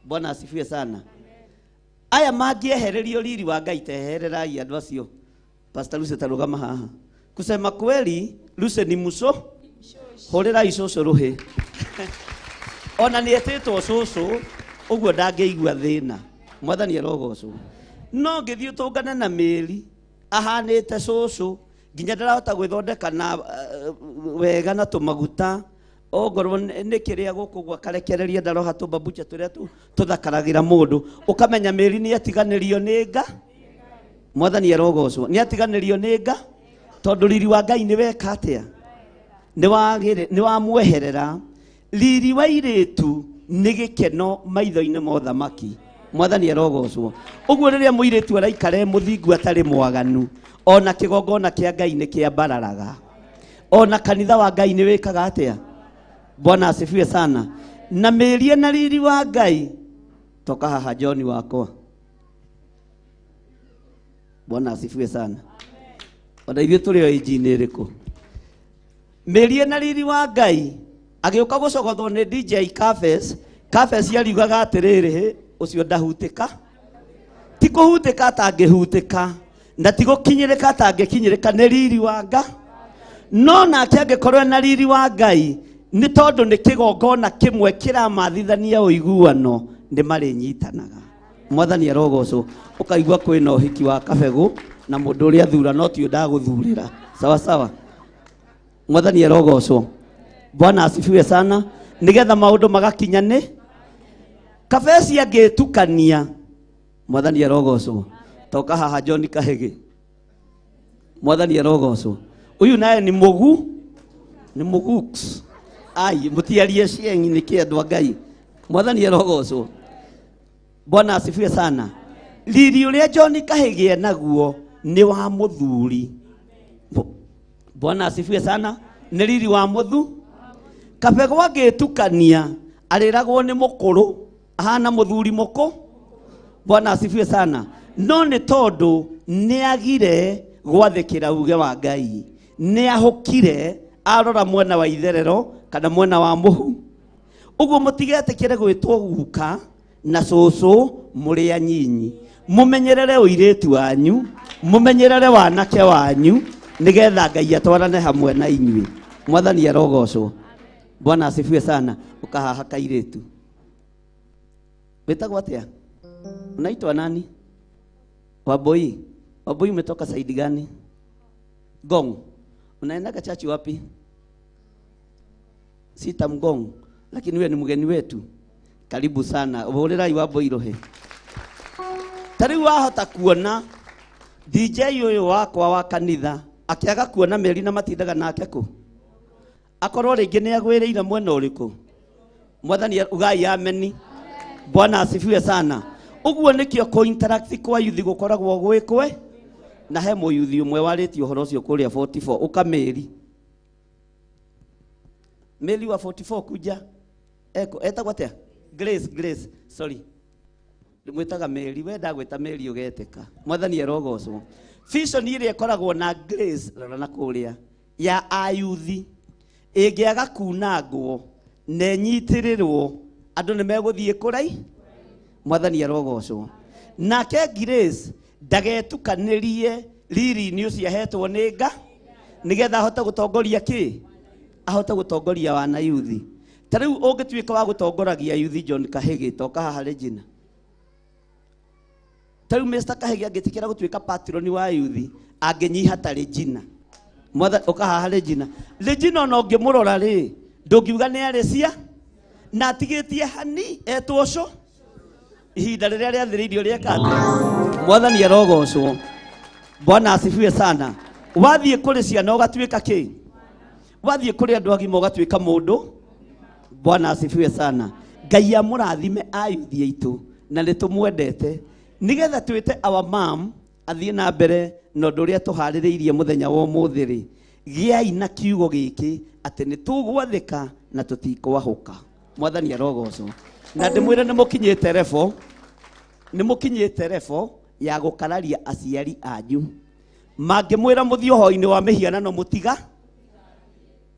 Bwana asifiwe sana. Aya mangĩehererio riri wa Ngai tehererai andũ acio. Pastor Lucy tarugama haha. Kusema kweli Lucy ni mũco. Hũrĩrai cũcũ rũhĩ. Ona nĩ etĩtwo cũcũ ũguo ndangĩigua thĩna. Mwathani arogocwo. No ngĩthiĩ tũngane na Mary ahanĩte cũcũ nginya ndarahota gwĩthondeka na wega na tũmaguta ongorwo nĩ kĩrĩa gũkũ ũguo akarekereria ndaroha tũmbabucha tũrĩa tũthakaragĩra mũndũ ũkamenya Mary nĩ atiganĩrio nĩ nga. Mwathani arogocwo. Nĩ atiganĩrio nĩ nga tondũ riri wa Ngai nĩ weka atĩa? Nĩ wamweherera. Riri wa irĩtu nĩ gĩkeno maitho-inĩ ma ũthamaki. Mwathani arogocwo. Ũguo rĩrĩa mũirĩtu araikara e mũthingu atarĩ mwaganu ona kĩgongona kĩa Ngai nĩ kĩambararaga. Ona kanitha wa Ngai nĩ wĩkaga atĩa? Bwana asifiwe sana. Na mĩrie na riri wa Ngai. Toka haha John wakwa. Bwana asifiwe sana. Ona ithuĩ tũrĩ o age-inĩ ĩrĩkũ? Mĩrie na riri wa Ngai agĩũka gũcogothwo nĩ DJ Cafes. Cafes ariugaga atĩrĩrĩ, ũcio ndahutĩka. Ti kũhutĩka atangĩhutĩka na ti gũkinyĩrĩka atangĩkinyĩrĩka nĩ riri wa Ngai. No nake angĩkorwo na riri wa Ngai nĩ tondũ nĩ kĩgongona kĩmwe kĩramathithania ũiguano nĩ marĩnyitanaga. Mwathani arogocwo. Ũkaigua kwĩna ũhiki wa kabegũ na mũndũ ũrĩa thura no ti ndagũthurĩra. Sawa sawa. Mwathani arogocwo. Bwana asifiwe sana. Nĩgetha maũndũ magakinya nĩ Kabeci angĩtukania. Mwathani arogocwo. Toka haha John Kahĩgĩ. Mwathani arogocwo. Huyu naye ni mugu ni muguks. Ai mutiarie ciengi nä kä andå a Ngai. Mwathani arogocwo. Bwana asifiwe sana. Riri ũrĩa John Kahĩgĩ naguo nĩ wa mũthuri. Bwana asifiwe sana. Nĩ riri wa mũthu. Kabegũ angĩtukania arĩragwo nĩ mũkũrũ ahana mũthuri mũkũ. Bwana asifiwe sana. No nĩ tondũ nĩ agire gwathĩkĩra uge wa Ngai, nĩ ahũkire arora mwena wa itherero kana mwena wa mũhu. Ũguo mũtigetĩkĩre gwĩtwo guka na cũcũ mũrĩ anyinyi. Mũmenyerere ũirĩtu wanyu, mũmenyerere wanake wanyu, nĩgetha Ngai atwarane hamwe na inyuĩ. Mwathani arogocwo. Bwana asifiwe sana. Ũkahaha kairĩtu. Wĩtagwo atĩa? Unaitwa nani? Wambui. Wambui, umetoka saidi gani? Gong. Unaendaga chachi wapi? Sita Mgong. Lakini wewe ni mgeni wetu. Karibu sana. Hũrĩrai Wambui rũhĩ. Ta rĩu wahota kuona DJ ũyũ wakwa wa kanitha akĩaga kuona meri na matindaga nake kũ? Akorwo rĩngĩ nĩ agwĩrĩire mwena ũrĩkũ? Mwathani ugai ameni. Bwana asifiwe sana. Ũguo nĩkĩo kũ interact kwa yuthi gũkoragwo gwĩkwe na he mũyuthi ũmwe warĩtie ũhoro ũcio kũrĩa 44 ũka mĩri. Mĩri wa 44 kuja eko etagwo atĩa? Grace, Grace, sorry. Ndĩmwĩtaga Mary, we ndagwĩta Mary ũgetĩka. Mwathani arogocwo. Vision ĩrĩa ĩkoragwo na Grace rora na kũrĩa ya ayuthi ĩngĩaga kunangwo na ĩnyitĩrĩrwo andũ nĩ megũthiĩ kũrai. Mwathani arogocwo. Nake Grace ndagetukanĩrie riri-inĩ ũcio ahetwo nĩ nga nĩgetha ahote gũtongoria kĩ? Ahote gũtongoria wana yuthi. Ta rĩu ũngĩtuĩka wa gũtongoragia yuthi John Kahĩgĩ toka haha Regina. Ta rĩu Mr. Kahĩgĩ angĩtĩkĩra gũtuĩka patroni wa yuthi angĩnyiha ta Regina. Mwathani ũka haha Regina. Regina ona ũngĩmũrora rĩ ndũngiuga nĩ arĩ cia na atigĩtie hani etwo ũcio ihinda rĩrĩa rĩathĩrĩirio rĩeka atĩa? Mwathani arogocwo. Bwana asifiwe sana. Wathiĩ kũrĩ ciana ũgatuĩka kĩ? Wathiĩ kũrĩ andũ agima ũgatuĩka mũndũ. Bwana asifiwe sana. Ngai amũrathime ayuthi aitũ na nĩ tũmwendete nĩgetha twĩte our mom athiĩ na mbere na ũndũ ũrĩa tũharĩrĩirie mũthenya wa ũmũthĩ rĩ. Gĩai na kiugo gĩkĩ atĩ nĩ tũgwathĩka na tũtikwahũka. Mwathani arogocwo. Na ndĩmwĩre nĩ mũkinyĩte rebo, nĩ mũkinyĩte rebo ya gũkararia aciari anyu. Mangĩmwĩra mũthiĩ ũhoi-inĩ wa mĩhianano mũtiga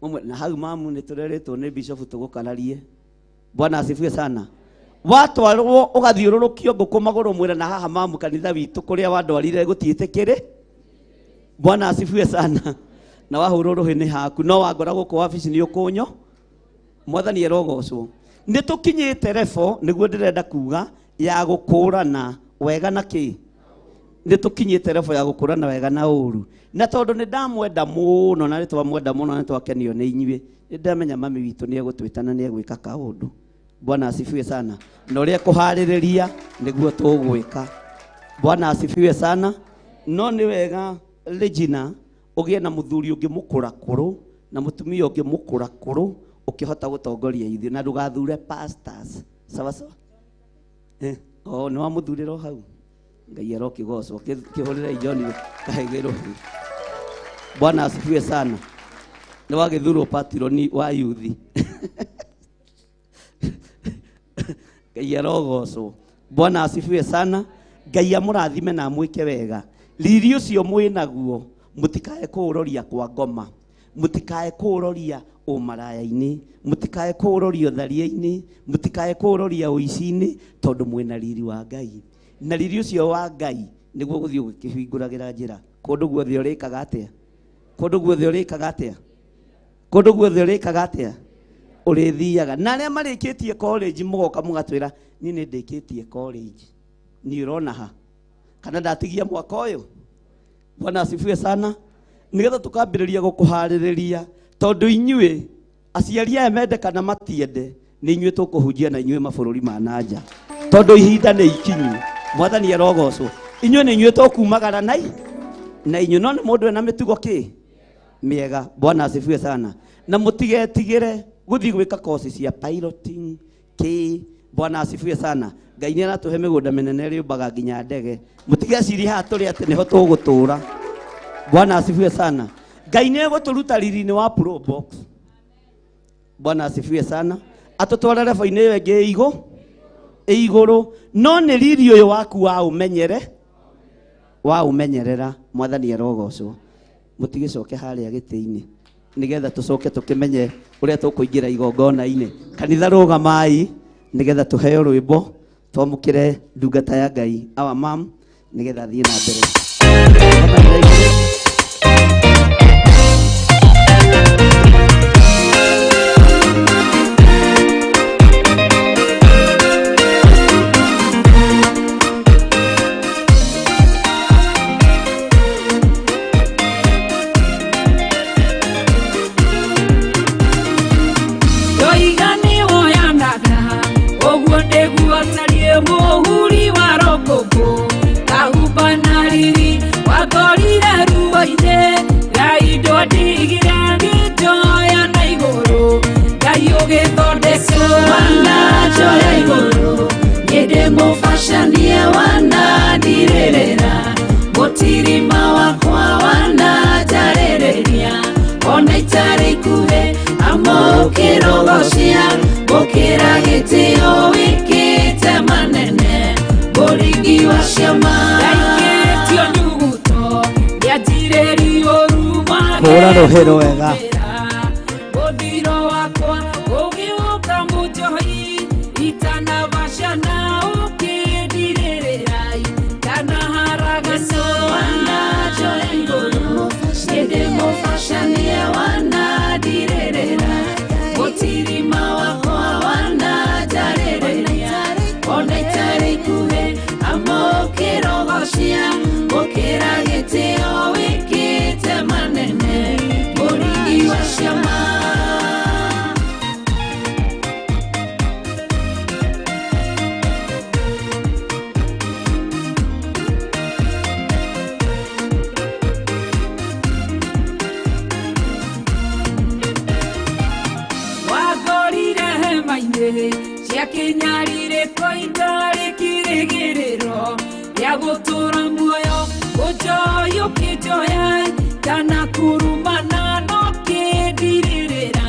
Mumwe, na hau mamu nĩ tũrerĩtwo nĩ bishop tũgũkararie. Bwana asifiwe sana. Watwarwo ũgathiũrũrũkio ngũkũ magũrũ mwĩra na haha mamu kanitha witũ kũrĩa wandwarire gũtiĩtĩkĩrĩ. Bwana asifiwe sana. Na wahũrwo rũhĩ nĩ haku no wangora gũkũ wabici nĩ ũkũnyo. Mwathani arogocwo. Nĩ tũkinyĩte rebo nĩguo ndĩrenda kuga ya gũkũrana wega na kĩ. Nĩ tũkinyĩte rebo ya gũkũrana wega na ũru. Na tondũ nĩ ndamwenda mũno na nĩ twamwenda mũno na nĩ twakenio nĩ inyuĩ, nĩ ndamenya mami witũ nĩ egũtwĩta na nĩ egwĩka kaũndũ. Bwana asifiwe sana. Na ũrĩa kũharĩrĩria nĩguo tũgwĩka. Bwana asifiwe sana. No nĩ wega Regina ũgĩe na mũthuri ũngĩ mũkũrakũrũ na mũtumia ũngĩ mũkũrakũrũ ũkĩhota gũtongoria ithuĩ na ndũgathure pastors. Sawa sawa? Oh, nĩ wamũthurĩra o hau. Ngai arokĩgocwo. Kĩhũrĩrei John Kahĩgĩ rũhĩ. Bwana asifiwe sana. Nĩ wagĩthurwo patroni wa yuthi. Ngai arogocwo. Bwana asifiwe sana. Ngai amũrathime na amwĩke wega. Riri ũcio mwĩnaguo mũtikae kũũroria kwa ngoma, mũtikae kũũroria ũmaraya-inĩ, mũtikae kũũroria ũtharia-inĩ, mũtikae kũũroria ũici-inĩ, tondũ mwĩna riri wa Ngai. Na riri ũcio wa Ngai nĩguo gũthiĩ ũgĩkĩhingũragĩra njĩra. Kũndũ guothe ũrĩkaga atĩa? Kũndũ guothe ũrĩkaga atĩa? Kũndũ guothe ũrĩkaga atĩa? Ũrĩthiaga. Na arĩa marĩkĩtie college mũgoka mũgatwĩra niĩ nĩ ndĩkĩtie college. Niĩ ũrona ha? Kana ndatigia mwaka ũyũ? Bwana asifiwe sana. Nĩgetha tũkambĩrĩria gũkũharĩrĩria tondũ inyuĩ aciari aya mende kana matiende nĩ inyuĩ tũkũhunjia na inyuĩ mabũrũri ma na nja tondũ ihinda nĩ ikinyu. Mwathani arogocwo. Inyuĩ nĩ inyuĩ tũkumagara na inyuĩ no nĩ mũndũ ena mĩtugo kĩ? Mĩega. Bwana asifiwe sana. Na mũtigetigĩre gũthiĩ gwĩka course cia piloting kĩ. Bwana asifiwe sana. Ngai nĩ aratũhe mĩgũnda mĩnene rĩũmbaga nginya ndege. Mũtigecirie haha tũrĩ atĩ nĩho tũgũtũra. Bwana asifiwe sana. Ngai nĩ egũtũruta riri-inĩ wa Pro Box. Bwana asifiwe sana. Atũtware level-inĩ ĩyo ĩngĩ ĩ igũrũ no nĩ riri ũyũ waku wa ũmenyere wa ũmenyerera. Mwathani arogocwo. Mũtigĩcoke harĩa gĩtĩ-inĩ nĩgetha tũcoke tũkĩmenye ũrĩa tũkũingĩra igongona-inĩ. Kanitha rũgamai nĩgetha tũheo rwĩmbo twamũkĩre ndungata ya Ngai our mom nĩgetha athiĩ na mbere. Ndoiga nĩwoyanaga ũguo nĩguo tariĩ mũhuri wa rũkũngũ kahumba na riri wakorire ruo-inĩ Ngai ndwandigire ngĩnjoya na igũrũ Ngai ũgĩthondeka Wananjoya igũrũ niĩ ndĩ mũbacanie wanandirĩrĩra mũtirima wakwa wananjarĩrĩria ona itarĩ ikuhĩ amũkĩrogocia gũkĩra gĩtĩo wĩkĩte manene mũringi wa ciama. Ndaikĩtio nyuguto ndianjirĩrio ũru Hũra rũhĩ rwega. Mũthiro wakwa ũgĩũka mũnjohi itanabacana ũkĩndirĩrĩra ndanaharagana. Wananjoya igũrũ niĩ ndĩ mũbacanie wanandirĩrĩra mũtirima wakwa wananjarĩrĩria ona itarĩ ikuhĩ amũkĩrogocia gũkĩra gĩtĩo wĩkĩte manene mũringi wa ciama. Wangorire hema-inĩ cia kĩnyarĩrĩko itarĩ kĩrĩgĩrĩro gĩa gũtũũra muoyo ũnjoya ũkĩnjoya ndanakurumana no kĩndirĩrĩra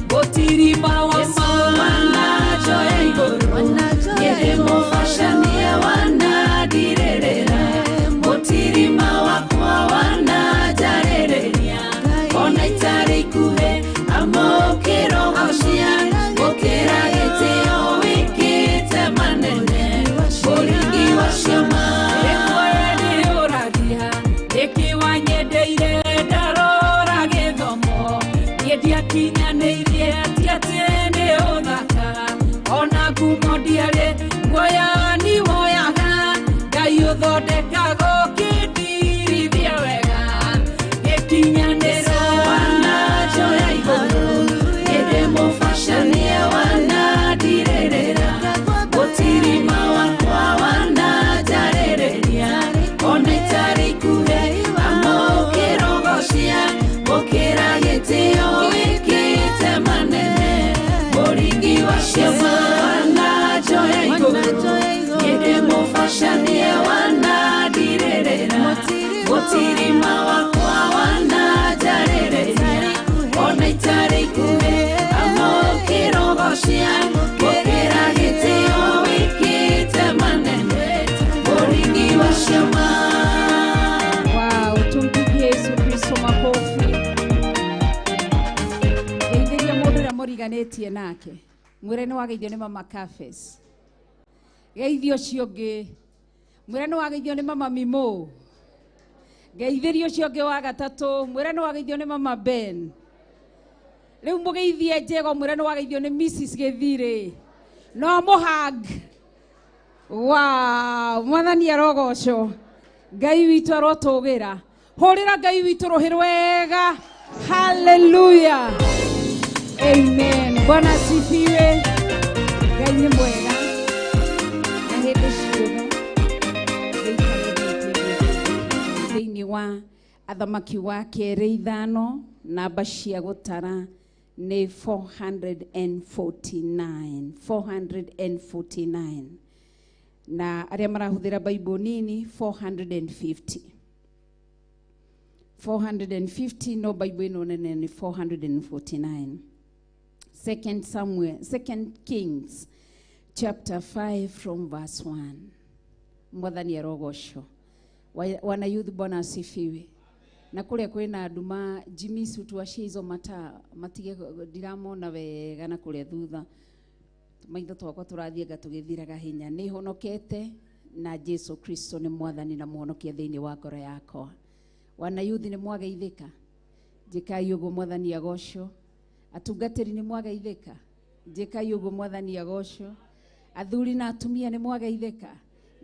mũtirima wa ma. Wananjoya igũrũ niĩ ndĩ mũbacanie wanandirĩrĩra mũtirima wakwa wananjarĩrĩria ona itarĩ ikuhĩ amũkĩrogocia gũkĩra gĩtĩo wĩkĩte manene mũringi wa ciama. Rĩmwe nĩũragia nĩkĩ wanyendeire ndarora gĩthomo niĩ ndiakinyanĩirie ti atĩ nĩ ũthaka ona ngumo ndiarĩ guoya woyaga Ngai ũthondekaga ũkĩndirithia wega gĩkinyanĩro. Wananjoya igũrũ niĩ ndĩ mũbacanie wanandirĩrĩra mũtirima wakwa wananjarĩrĩria ona itarĩ ikuhĩ amũkĩrogocia gũkĩra gĩtĩo wĩkĩte manene mũringi wa ciama. Wananjoya igũrũ niĩ ndĩ mũbacanie wanandirĩrĩra mũtirima wakwa wananjarĩrĩria ona itarĩ ikuhĩ amũkĩrogocia gũkĩra gĩtĩo wĩkĩte manene mũringi wa ciama. Wow, tumpigie Yesu Kristo makofi. Geithĩria mũndũ ũrĩa mũriganĩtie nake mwĩre nĩ wageithio nĩ mama Cafes. Geithio ũcio ũngĩ mwĩre nĩ wageithio nĩ mama Mimo. Geithĩria ũcio ũngĩ wa gatatũ mwĩre nĩ wageithio nĩ mama Ben. Rĩu mũgeithie Njego mwĩre nĩ wageithio nĩ Mrs Gĩthirĩ. No mũhag. Wow, mwathani arogocwo. Ngai witũ arotũgĩra. Hũrĩra Ngai witũ rũhĩ rwega. Hallelujah. Amen. Bwana asifiwe. Ngai nĩ mwega na hĩndĩ ciothe thĩinĩ wa Athamaki wa kerĩ 5, namba cia gũtara nĩ 449, 449. Na arĩa marahũthĩra Bible nini 450. 450 no Bible ĩno nene nĩ 449. Second Samuel, Second Kings chapter 5 from verse 1. Mwathani arogocwo. Wana youth, Bwana asifiwe. Na kuria kwina nduma, Jimmy tuacie izo mataa matige, ndiramona wega na kuria thutha maitho twakwa turathianga tugithiraga hinya. Nĩ honokete na Jesu Kristo nĩ mwathani na mũhonokia thĩinĩ wa ngoro yakwa. Wana youth, nĩ mwageithĩka? Njĩkai ũguo mwathani agocwo. Atungatĩri, nĩ mwageithĩka? Njĩkai ũguo mwathani agocwo. Athuri na atumia, nĩ mwageithĩka?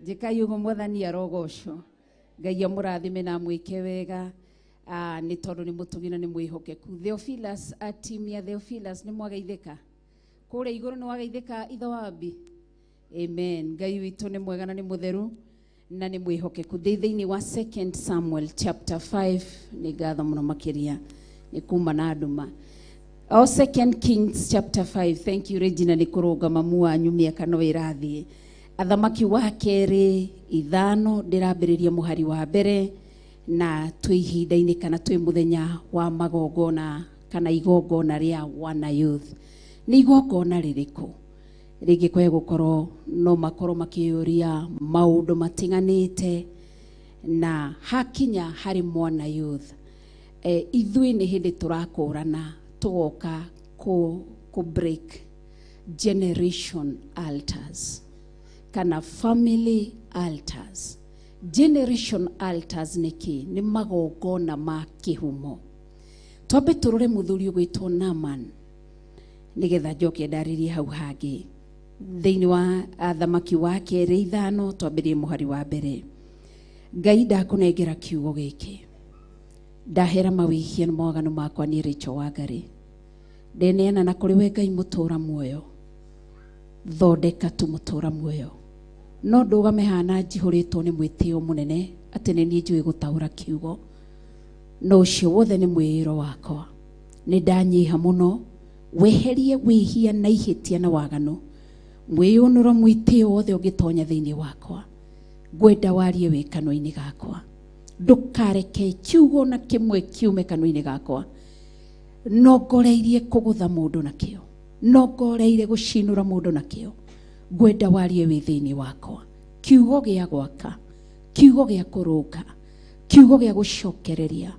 Njĩkai ũguo mwathani arogocwo. Ngai amũrathime na amwĩke wega, nĩ tondũ nĩ mũtugi na nĩ mwĩhokeku. Theophilus, team ya Theophilus, nĩ mwageithĩka? Kũrĩa igũrũ nĩ wageithĩka, ithe wambi? Amen. Ngai witũ nĩ mwega na nĩ mũtheru na nĩ mwĩhokeku. Ndĩ thĩinĩ wa Second Samuel chapter 5. Nĩ ngatho mũno makĩria nĩ kuma na nduma. O Second Kings chapter 5. Thank you, Regina, nĩ kũrũnga mamu wanyu, mĩaka no ĩrathiĩ. Athamaki wa kerĩ 5, ndĩrambĩrĩria mũhari wa mbere, na twĩ ihinda-inĩ kana twĩ mũthenya wa magongona kana igongona rĩa wana youth. Nĩ igongona rĩrĩkũ? Rĩngĩ kwae gũkorwo no makorwo makĩyũria maũndũ matiganĩte, na hakinya harĩ mwana youth, ithuĩ nĩ hĩndĩ tũrakũrana tũgoka kũ break generation altars kana family altars. Generation altars nĩ kĩ? Nĩ magongona ma kĩhumo. Twambe tũrore mũthuri ũgwĩtwo Naaman nĩgetha njoke ndarĩrie hau hangĩ. Thĩinĩ wa Athamaki wa kerĩ 5, twambĩrĩrie mũhari wa mbere. Ngai, ndakũnengera kiugo gĩkĩ, ndahera mawĩhia na mawaganu makwa. Niĩ Rachel Wangari ndeneana na kũrĩ we, Ngai mũtũra muoyo. Thondeka tu mũtũra muoyo. No ndũgame hana njihũrĩtwo nĩ mwĩtĩo mũnene atĩ nĩ niĩ njũĩ gũtaũra kiugo, no ũcio wothe nĩ mwĩĩro wakwa. Nĩ ndanyiha mũno, weherie wĩhia na ihĩtia na waganu, mwĩyũnũro, mwĩtĩo wothe ũngĩtonya thĩinĩ wakwa. Ngwenda warie wĩ kanua-inĩ gakwa, ndũkareke kiugo na kĩmwe kiume kanua-inĩ gakwa nongoreirie kũgũtha mũndũ nakĩo, nongoreire gũcinũra mũndũ nakĩo. Ngwenda warie wĩ thĩinĩ wakwa kiugo gĩa gwaka, kiugo gĩa kũrũnga, kiugo gĩa gũcokereria,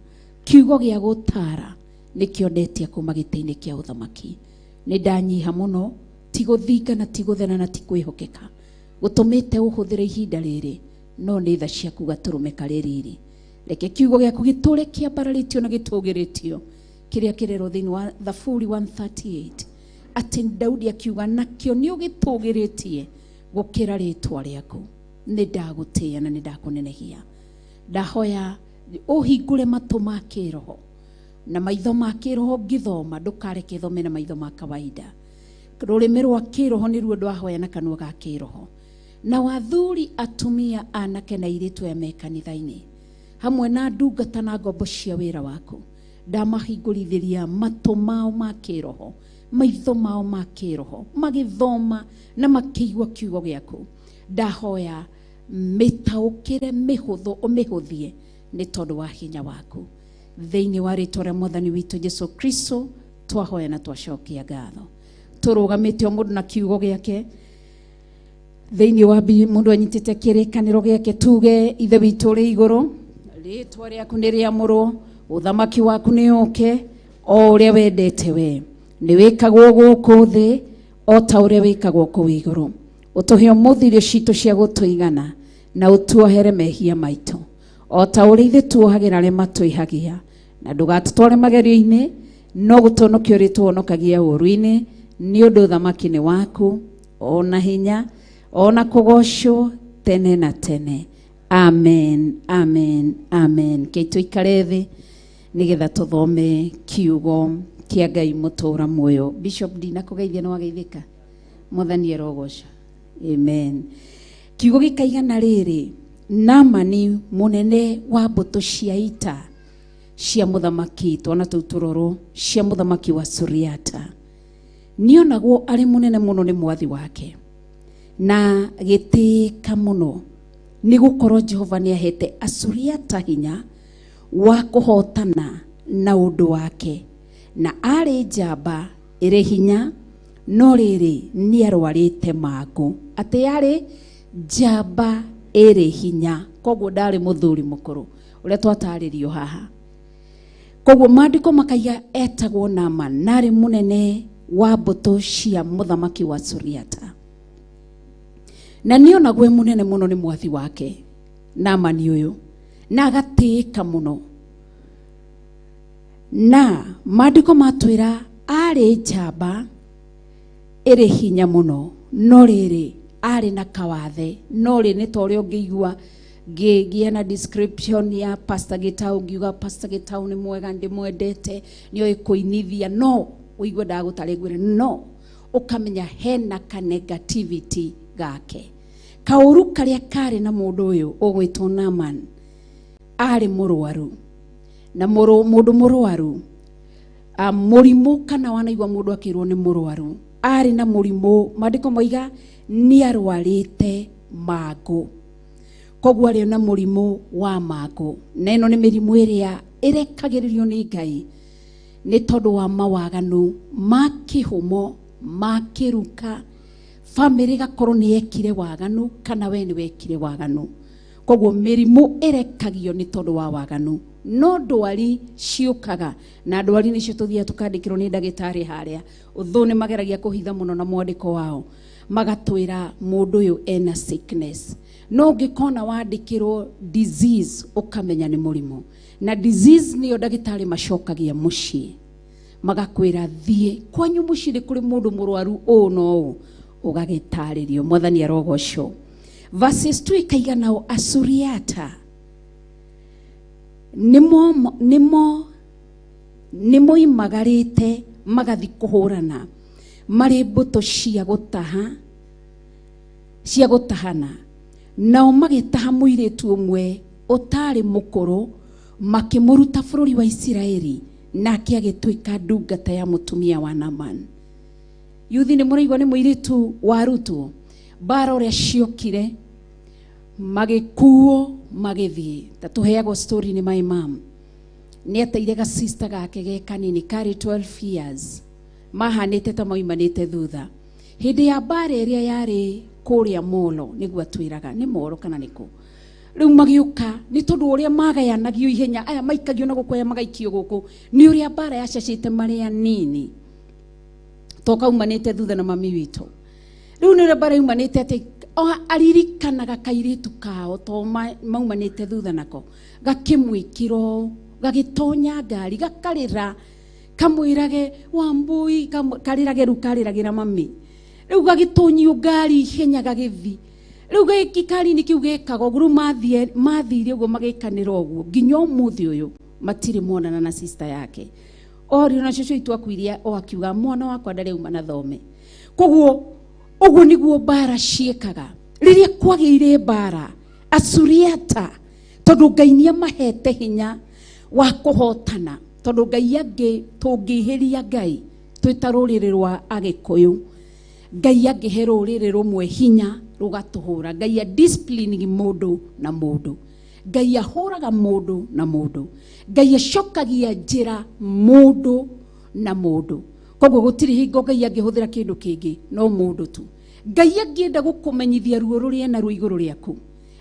kiugo gĩa gũtara. Nĩkĩo ndetia kuma gĩtĩ-inĩ kĩa ũthamaki. Nĩ ndanyiha mũno, ti gũthinga na ti gũthera na ti kwĩhokeka gũtũmĩte ũhũthĩre ihinda rĩrĩ, no nĩ tha ciaku gatũrũme karĩ riri. Reke kiugo gĩaku gĩtũre kĩambararĩtio na gĩtũgĩrĩtio, kĩrĩa kĩrerwo thĩinĩ wa Thaburi 138 atĩ Daudi akiuga nakĩo nĩ ũgĩtũgĩrĩtie gũkĩra rĩtwa rĩaku. Nĩ ndagũtĩĩa na nĩ ndakũnenehia. Ndahoya ũhingũre matũ ma kĩroho na maitho ma kĩroho ngĩthoma, ndũkareke thome na maitho ma kawaida. Rũrĩmĩ rwa kĩroho nĩruo ndwahoya na kanua ga kĩroho. Na wathuri, atumia, anake na airĩtu aya me kanitha-inĩ hamwe na ndungata na ngombo cia wĩra waku, ndamahingũrithĩria matũ mao ma kĩroho, maitho mao ma kĩroho, magĩthoma na makĩigua kiugo gĩaku. Ndahoya mĩtaũkĩre mĩhũthũ, ũmĩhũthie nĩ tondũ wa hinya waku. Thĩinĩ wa rĩtwa rĩa mwathani witũ Jesu Kristo twahoya na twacokia ngatho. Tũrũgamĩte o mũndũ na kiugo gĩake thĩinĩ wa mũndũ anyitĩte kĩrĩkanĩro gĩake, tuge: Ithe witũ ũrĩ igũrũ, rĩtwa rĩaku nĩ rĩamũrwo, ũthamaki waku nĩ ũke, o ũrĩa wendete we nĩ wĩkagwo gũkũ thĩ o ta ũrĩa wĩkagwo kũu igũrũ. Ũtũhe ũmũthĩ irio citũ cia gũtũigana, na ũtuohere mehia maitũ o ta ũrĩa ithuĩ tuohagĩra arĩa matwĩhagia, na ndũgatũtware magerio-inĩ, no gũtũhonokia ũrĩtũhonokagia ũũru-inĩ, nĩ ũndũ ũthamaki nĩ waku, ona hinya, ona kũgocwo tene na tene. Amen, amen, amen. Kei tũikare thĩ nĩgetha tũthome kiugo kĩa Ngai mũtũra muoyo. Bishop, ndinakũgeithia. Nĩ wageithĩka? Mwathani arogoca. Amen. Kiugo gĩkaigana rĩrĩ: Namani, mũnene wa mbũtũ cia ita. Cia mũthamaki, twana tũu tũrorwo cia mũthamaki wa Suriata. Nĩonagwo arĩ mũnene mũno nĩ mwathi wake na gĩtĩĩka mũno, nĩ gũkorwo Jehova nĩ ahete Asuriata hinya wa kũhotana na ũndũ wake, na arĩ njamba ĩrĩ hinya, no rĩrĩ nĩ arwarĩte mangũ. Atĩ yarĩ njamba ĩrĩ hinya, koguo ndarĩ mũthuri mũkũrũ ũrĩa twatarĩrio haha. Koguo maandĩko makaiga etagwo Naaman, na arĩ mũnene wa mbũtũ cia mũthamaki wa Suriata, na nĩonagwo e mũnene mũno nĩ mwathi wake Naamani ũyũ, na agatĩĩka mũno. Na maandĩko matwĩra arĩ njamba ĩrĩ hinya mũno, no rĩrĩ arĩ na kawathe. No rĩ nĩ ta ũrĩa ũngĩigua ngĩgĩa na description ya Pastor Gitau, ngiuga Pastor Gitau nĩ mwega, ndĩmwendete, nĩoĩ kũinithia, no ũigue ndagũtarĩ ngwĩre, no ũkamenya hena ka negativity gake, kaũru karĩa karĩ na mũndũ ũyũ ũgwĩtwo Naaman. Arĩ mũrwaru, na mũndũ mũrwaru mũrimũ, kana wanaigua mũndũ akĩrwo nĩ mũrwaru, arĩ na mũrimũ. Maandĩko moiga nĩ arwarĩte mangũ, koguo arĩ na mũrimũ wa mangũ. Na ĩno nĩ mĩrimũ ĩrĩa ĩrekagĩrĩrio nĩ Ngai nĩ tondũ wa mawaganu ma kĩhumo, ma kĩruka. Bamĩrĩ ĩgakorwo nĩ yekire waganu kana we nĩ wekire waganu, koguo mĩrimũ ĩrekagio nĩ tondũ wa waganu. No ndwari ciũkaga, na ndwari nĩcio tũthiaga tũkandĩkĩrwo nĩ ndagĩtarĩ harĩa ũthũ. Nĩ mageragia kũhitha mũno na mwandĩko wao, magatwĩra mũndũ ũyũ ena sickness. No ũngĩkona wandĩkĩrwo disease, ũkamenya nĩ mũrimũ, na disease nĩyo ndagĩtarĩ macokagia mũciĩ, magakwĩra thiĩ kwanyu mũciĩ nĩ kũrĩ mũndũ mũrwaru ũũ na ũũ, ũgagĩtarĩrio. Mwathani arogocwo. Verses 2 ikaiga nao Asuriata nĩmo nĩmoimagarĩte magathi kũhũrana marĩ mbũtũ cia gũtaha, cia gũtahana, nao magĩtaha mũirĩtu ũmwe ũtarĩ mũkũrũ, makĩmũruta bũrũri wa Isiraeli, nake agĩtuĩka ndungata ya mũtumia wa Naaman. Yuthi nĩ mũraigua nĩ mũirĩtu warutwo mbara ũrĩa ciokire, magĩkuo magĩthiĩ. Ta tũheagwo story nĩ my mom, nĩ ateire gasista gake ge kanini karĩ 12 years, mahanĩte ta maumanĩte thutha hĩndĩ ya mbara ĩrĩa yarĩ kũrĩa Molo, nĩguo atwĩraga nĩ Molo kana nĩkũ. Rĩu magĩũka nĩ tondũ ũrĩa magayanagio ihenya, aya maikagio na gũkũ, aya magaikio gũkũ, nĩ ũrĩa mbara yacacĩte marĩ anini to kaumanĩte thutha na mami witũ. Rĩu nĩ ũrĩa mbara yumanĩte, atĩ aririkanaga kairĩtu kao to maumanĩte thutha nako, gakĩmwĩkĩra ũũ, gagĩtonya ngari, gakarĩra kamwĩrage Wambui, karĩrage rĩu karĩragĩra mami. Rĩu gagĩtonyio ngari ihenya, gagĩthi. Rĩu gĩki kari-inĩ kĩu gĩkaga ũguo. Rĩu mathire ũguo, magĩkanĩra ũguo nginya ũmũthĩ ũyũ matirĩ monana na sister yake. Orio na cũcũ itũ akuirie o akiuga mwana wakwa ndarĩ auma na thome. Koguo ũguo nĩguo mbara ciĩkaga. Rĩrĩa kwagĩire mbara Asuriata, tondũ Ngai nĩ amahete hinya wa kũhotana, tondũ Ngai angĩ tũngĩhĩria Ngai twĩ ta rũrĩrĩ rwa Agĩkũyũ, Ngai angĩhe rũrĩrĩ rũmwe hinya rũgatũhũra. Ngai a discipline mũndũ na mũndũ, Ngai ahũraga mũndũ na mũndũ, Ngai acokagia njĩra mũndũ na mũndũ. Koguo gũtirĩ hingo Ngai angĩhũthĩra kĩndũ kĩngĩ no mũndũ tu. Ngai angĩenda gũkũmenyithia ruo rũrĩa naruo igũrũ rĩaku,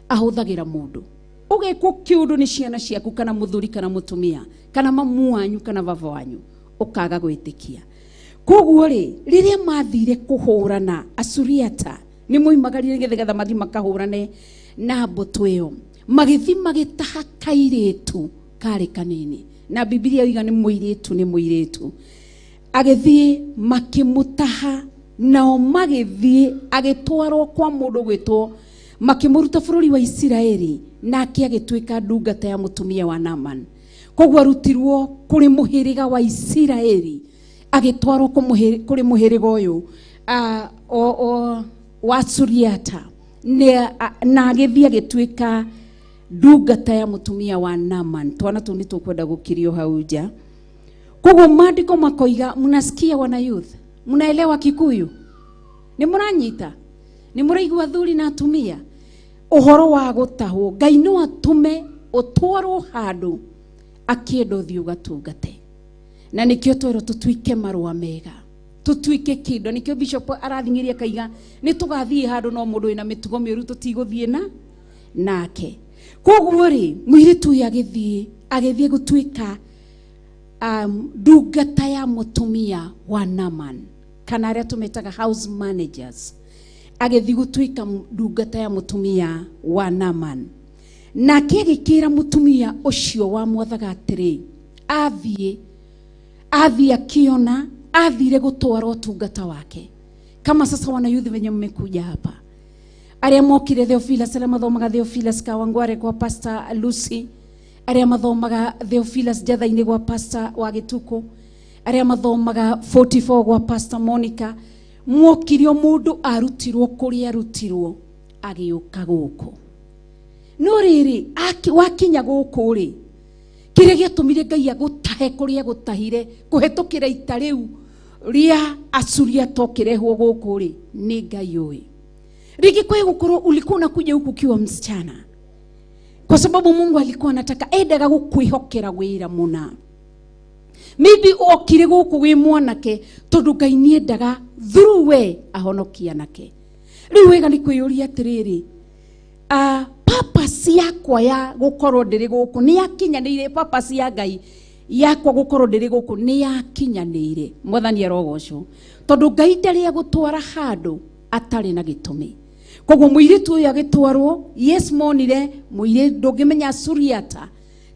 ahũthagĩra mũndũ. Ũgekwo kĩũndũ nĩ ciana ciaku kana mũthuri kana mũtumia kana mamu wanyu kana baba wanyu, ũkaga gwĩtĩkia. Koguo rĩ, rĩrĩa mathire kũhũrana Asuriata, nĩ moimagarire nĩgetha mathiĩ makahũrane na mbũtũ ĩyo, magĩthiĩ magĩtaha kairĩtu karĩ kanini, na Bibilia yoiga nĩ mũirĩtu, nĩ mũirĩtu. Agĩthiĩ makĩmũtaha, nao magĩthiĩ agĩtwarwo kwa mũndũ gwĩtwo, makĩmũruta bũrũri wa Isiraeli, nake agĩtuĩka ndungata ya mũtumia wa Naaman. Koguo arutirwo kũrĩ mũhĩrĩga wa Isiraeli, agĩtwarwo kũrĩ mũhĩrĩga ũyũ wa Suriata, na agĩthiĩ agĩtuĩka Ndungata ya mutumia wa Naman. Twana tu nĩ tũkwenda gũkirio hau nja. Koguo maandĩko makoiga, mnasikia wana youth, mnaelewa Kikuyu, nĩ mũranyita, nĩ mũraigua athuri na atumia ũhoro wa gũtahwo. Ngai no atũme ũtwarwo handũ akĩenda ũthiĩ ũgatungate, na nĩkĩo twerwo tũtuike marũa mega, tũtuike kĩndũ. Nĩkĩo bishop arathing'ĩria akaiga nĩ tũgathiĩ handũ no mũndũ wĩna mĩtugo mĩũru tũtigũthiĩ na nake. Koguo rĩ, mũirĩtu ũyũ agĩthiĩ gũtuĩka ndungata ya mũtumia wa Naman, kana arĩa tũmetaga house managers. Agĩthiĩ gũtuĩka ndungata ya mũtumia wa Naman, nake agĩkĩra mũtumia ũcio wamwathaga atĩrĩ, athiĩ akiona athire gũtwara ũtungata wake. Kama sasa wanayuthi wenye mmekuja hapa, arĩa mokire Theophilus, arĩa mathomaga Theophilus Kawangware kwa Pastor Lucy, arĩa mathomaga Theophilus Njatha-inĩ gwa Pastor wa Gĩtukũ, arĩa mathomaga 44 gwa Pastor Monica, mwokire o mũndũ arutirwo kũrĩa arutirwo agĩũka gũkũ. No rĩrĩ, wakinya gũkũ rĩ, kĩrĩa gĩatũmire Ngai agũtahe kũrĩa agũtahire kũhetũkĩra ita rĩu rĩa Asuriata ũkĩrehwo gũkũ rĩ, nĩ Ngai ũĩ. Rĩngĩ kwa gũkorwo ulikuwa unakuja huku ukiwa msichana, kwa sababu Mungu alikuwa anataka endaga gũkwĩhokera wĩra mũna. Maybe okire gũkũ wĩ mwanake tondũ Ngai nĩendaga through we ahonokie anake. Rĩu wega nĩ kwĩyũria atĩrĩrĩ, purpose yakwa ya gũkorwo ndĩrĩ gũkũ nĩ yakinyanĩire? Purpose ya Ngai yakwa gũkorwo ndĩrĩ gũkũ nĩ yakinyanĩire? Mwathani arogocwo, tondũ Ngai ndarĩ agũtwara handũ atarĩ na gĩtũmi. Koguo mũirĩtu ũyũ agĩtwarwo, yes, monire mũirĩtu, ndũngĩmenya Suriata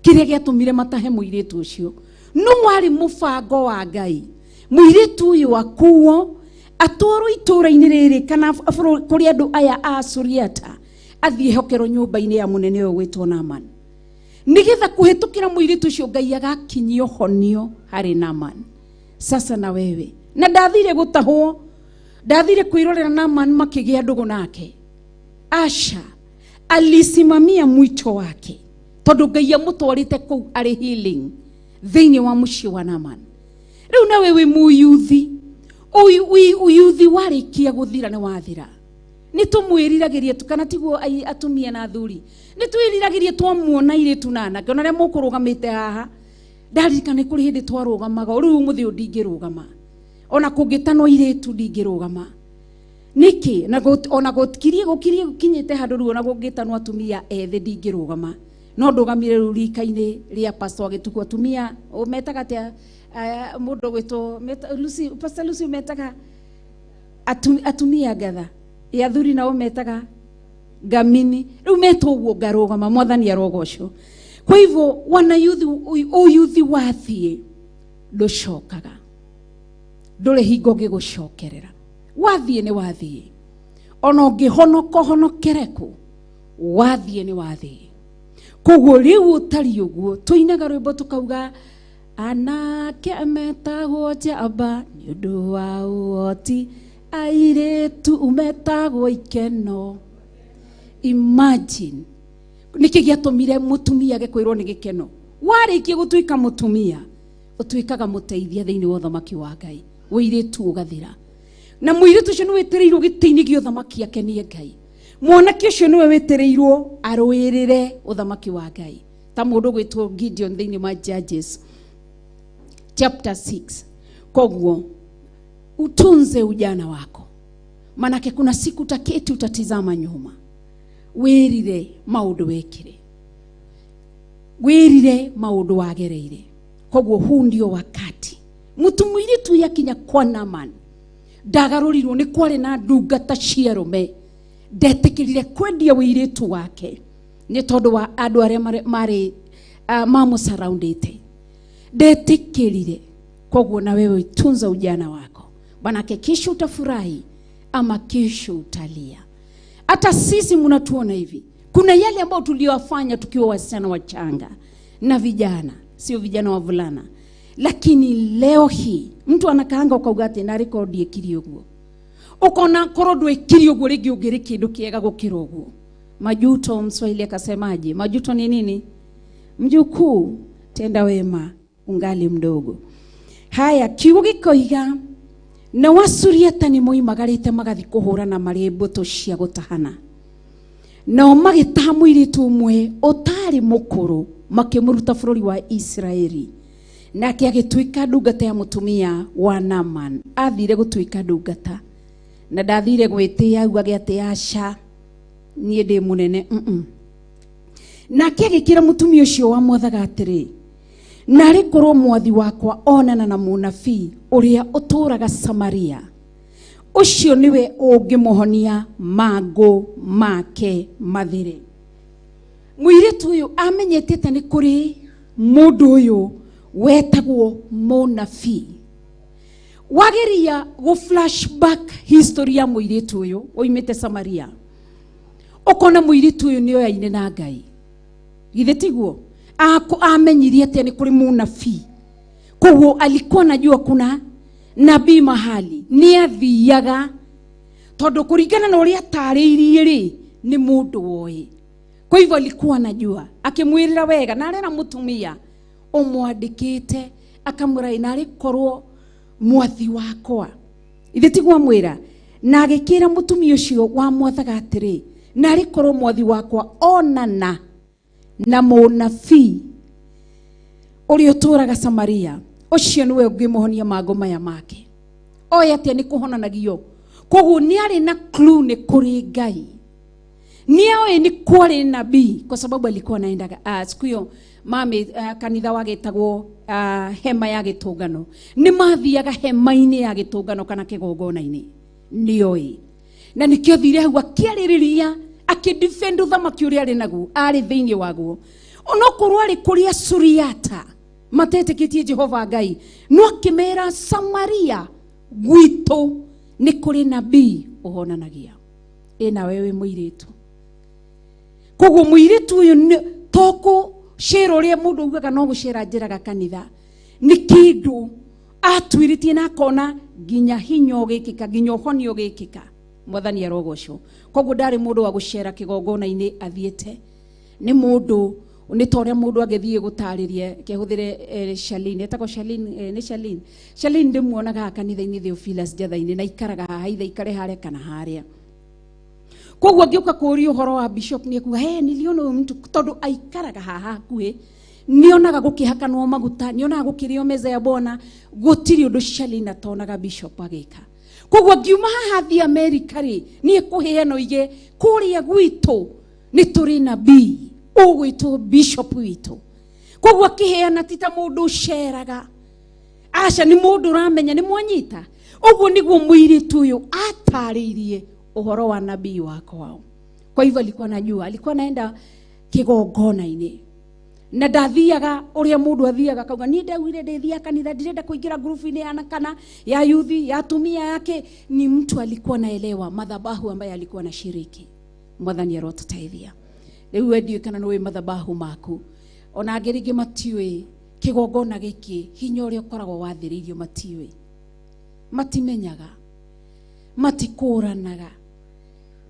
kĩrĩa gĩatũmire matahe mũirĩtu ũcio, no warĩ mũbango wa Ngai mũirĩtu ũyũ akuo atwarwo itũũra-inĩ rĩrĩ kana kũrĩ andũ aya a Suriata, athiĩ ehokerwo nyũmba-inĩ ya mũnene ũyũ gwĩtwo Naman, nĩgetha kũhĩtũkĩra mũirĩtu ũcio Ngai agakinyia ũhonio harĩ Naman. Sasa na wewe, na ndathire gũtahwo, ndathire kwĩrorera Naman makĩgĩa ndũgũ nake, aca, alisimamia mwito wake tondũ Ngai amũtwarĩte kũu arĩ healing thĩinĩ wa mũciĩ wa Naman. Rĩu nawe wĩ mũyuthi, uyuthi warĩkia gũthira nĩ wathira. Nĩ tũmwĩriragĩria tu, kana tiguo atumia na athuri? Nĩ twĩriragĩria twamuona airĩtu na anake, ona arĩa mũkũrũgamĩte haha. Ndaririkana nĩ kũrĩ hĩndĩ twarũgamaga, rĩu ũmũthĩ ũyũ ndingĩrũgama, ona kũngĩtanwo airĩtu ndingĩrũgama. Nĩkĩ? Na ona gũkirie gũkirie gũkinyĩte handũ rĩu ona kũngĩtanwo atumia ethĩ ndingĩrũgama, no ndũgamire rĩu rika-inĩ rĩa pastor wa Gĩtukũ. Atumia metaga atĩa? Mũndũ gwĩtwo Lucy, Pastor Lucy, metaga atumia ngatha ya athuri nao metaga ngamini. Rĩu metwo ũguo ngarũgama. Mwathani arogocwo. Kwa hivyo wanayuthi, uyuthi wathiĩ ndũcokaga, ndũrĩ hingo ũngĩgũcokerera. Wathiĩ nĩ wathiĩ, ona ũngĩhonoka ũhonokere kũ, wathiĩ nĩ wathiĩ. Koguo rĩu ũtariĩ ũguo tũinaga rwĩmbo tũkauga anake metagwo njamba nĩ ũndũ wa ũhoti, airĩtu metagwo ikeno. Imagine nĩkĩ gĩatũmire mũtumia age kwĩrwo nĩ gĩkeno? Warĩkia gũtuĩka mũtumia ũtuĩkaga mũteithia thĩinĩ wa ũthamaki wa Ngai, ũirĩtu ũgathira, na mũirĩtu ũcio nĩ wĩtĩrĩirwo gĩtĩ-inĩ gĩa ũthamaki akenie Ngai. Mwanake ũcio nĩwe wĩtĩrĩirwo arũĩrĩre ũthamaki wa Ngai, ta mũndũ gwĩtwo Gideon thĩinĩ wa Judges chapter 6. Koguo utunze ujana wako, manake kuna siku utaketi utatizama nyuma wĩrire maũndũ wekire, wĩrire maũndũ wagereire. Koguo huu ndio wakati mũtu mũirĩtu yakinya kwa Naman ndagarũrirwo nĩ kwarĩ na ndungata cia arũme. Ndetĩkĩrire kwendia wĩirĩtu wake nĩ tondũ wa andũ arĩa marĩ mamũsaraundĩte, ndetĩkĩrire. Koguo na wewe tunza ujana wako, manake kesho utafurahi ama kesho utalia. Hata sisi mnatuona hivi, kuna yale ambayo tuliyofanya tukiwa wasichana wachanga na vijana, sio vijana wavulana, lakini leo hii mtu anakaanga ukauga ati na rekodi ekiri uguo, ukona korwo ndwekire uguo ringi ungiri kindu kiega gukira uguo. Majuto, Mswahili akasemaje? Majuto ni nini? Mjukuu, tenda wema ungali mdogo. Haya, kiugo gĩkoiga na Asuriata nĩ moimagarĩte magathi kũhũrana marĩ mbũtũ cia gũtahana. Nao magĩtaha mũirĩtu ũmwe ũtarĩ mũkũrũ makĩmũruta bũrũri wa Isiraeli. Nake agĩtuĩka ndungata ya mũtumia wa Naaman. Athire gũtuĩka ndungata na ndathire gwĩtĩa augage atĩ aca niĩ ndĩ mũnene. Nake agĩkĩra mũtumia ũcio wamwathaga atĩrĩ, narĩ korwo mwathi wakwa onana na mũnabii ũrĩa ũtũũraga Samaria, ũcio nĩwe ũngĩmũhonia mangũ make mathire. Mũirĩtu ũyũ amenyete atĩ nĩ kũrĩ mũndũ ũyũ wetagwo mũnabii. Wageria gũ flashback history ya mũirĩtu ũyũ oimĩte Samaria, ũkona mũirĩtu ũyũ nĩ oyaine na Ngai. Githĩ tiguo? Amenyirie atĩ nĩ kũrĩ mũnabii, koguo alikuwa anajua kuna nabii mahali. Nĩ athiaga tondũ kũringana na ũrĩa atarĩirie rĩ, nĩ mũndũ woĩ. Kwa hivyo alikuwa anajua, akĩmwĩrĩra wega na arera mũtumia ũmwandĩkĩte akamwĩra narĩ korwo mwathi wakwa. Ithe tiguo amwĩra? Na agĩkĩra mũtumia ũcio wamwathaga atĩrĩ, narĩ korwo mwathi wakwa onana na mũnabii ũrĩa ũtũũraga Samaria, ũcio nĩwe ũngĩmũhonia mangũ maya make. Oĩ atĩa nĩ kũhonanagio. Koguo nĩ arĩ na clue nĩ kũrĩ Ngai. Nĩ oĩ nĩ kwarĩ nabii kwa sababu alikuwa anaendaga siku hiyo mami kanitha wagĩtagwo hema ya gĩtũngano. Nĩ mathiaga hema-inĩ ya gĩtũngano kana kĩgongona-inĩ. Nĩ oĩ. Na nĩkĩo thire hau akĩarĩrĩria akĩdefend ũthamaki ũrĩa arĩ naguo, arĩ thĩinĩ waguo. Onokorwo arĩ kũrĩa Suriata matetĩkĩtie Jehova Ngai, no akĩmera Samaria gwitũ nĩ kũrĩ nabii ũhonanagia. Ĩ nawe wĩ mũirĩtu. Koguo mũirĩtu ũyũ to kũcera ũrĩa mũndũ augaga no gũcera njĩraga kanitha, nĩ kĩndũ atuĩrĩtie na akona nginya hinya ũgĩkĩka, nginya ũhonio ũgĩkĩka. Mwathani arogocwo. Koguo ndarĩ mũndũ wa gũcera kĩgongona-inĩ athiĩte, nĩ mũndũ nĩ ta ũrĩa mũndũ angĩthiĩ gũtarĩria kĩhũthĩre Charlene, etagwo Charlene, nĩ Charlene. Charlene ndĩmuonaga kanitha-inĩ Theophilus Njatha-inĩ na ikaraga haha, ithe ikare harĩa kana harĩa. Koguo angĩũka kũũria ũhoro wa bishop nĩ ekuga, hey, niliona huyu mtu, tondũ aikaraga haha hakuhĩ, nĩonaga gũkĩhakanwo maguta, nĩonaga gũkĩrĩo meza ya Bwana, gũtirĩ ũndũ Charlene atonaga bishop agĩka. Koguo ngiuma haha thiĩ Amerika rĩ, niĩ kũheana oige kũrĩa gwitũ nĩ tũrĩ nabii ũgwĩtwo bishop witũ. Koguo akĩheana ti ta mũndũ ũceraga, aca, nĩ mũndũ ũramenya, nĩ mwanyita. Ũguo nĩguo mũirĩtu ũyũ atarĩirie ũhoro wa nabii wa kwao. Kwa hivyo alikuwa anajua, alikuwa anaenda kĩgongona-inĩ. Na ndathiaga ũrĩa mũndũ athiaga akauga niĩ ndaugire ndĩthiaga kanitha, ndirenda kũingĩra ngurubu-inĩ ya kana ya yuthi ya atumia yake. Ni mtu alikuwa anaelewa madhabahu ambaye alikuwa anashiriki. Mwathani arotũteithia. Rĩu we ndiũĩ kana nĩũĩ madhabahu maku. Ona angĩ rĩngĩ matiũĩ kĩgongona gĩkĩ hinya ũrĩa ũkoragwo wathĩrĩirio, matiũĩ, matimenyaga, matikũranaga.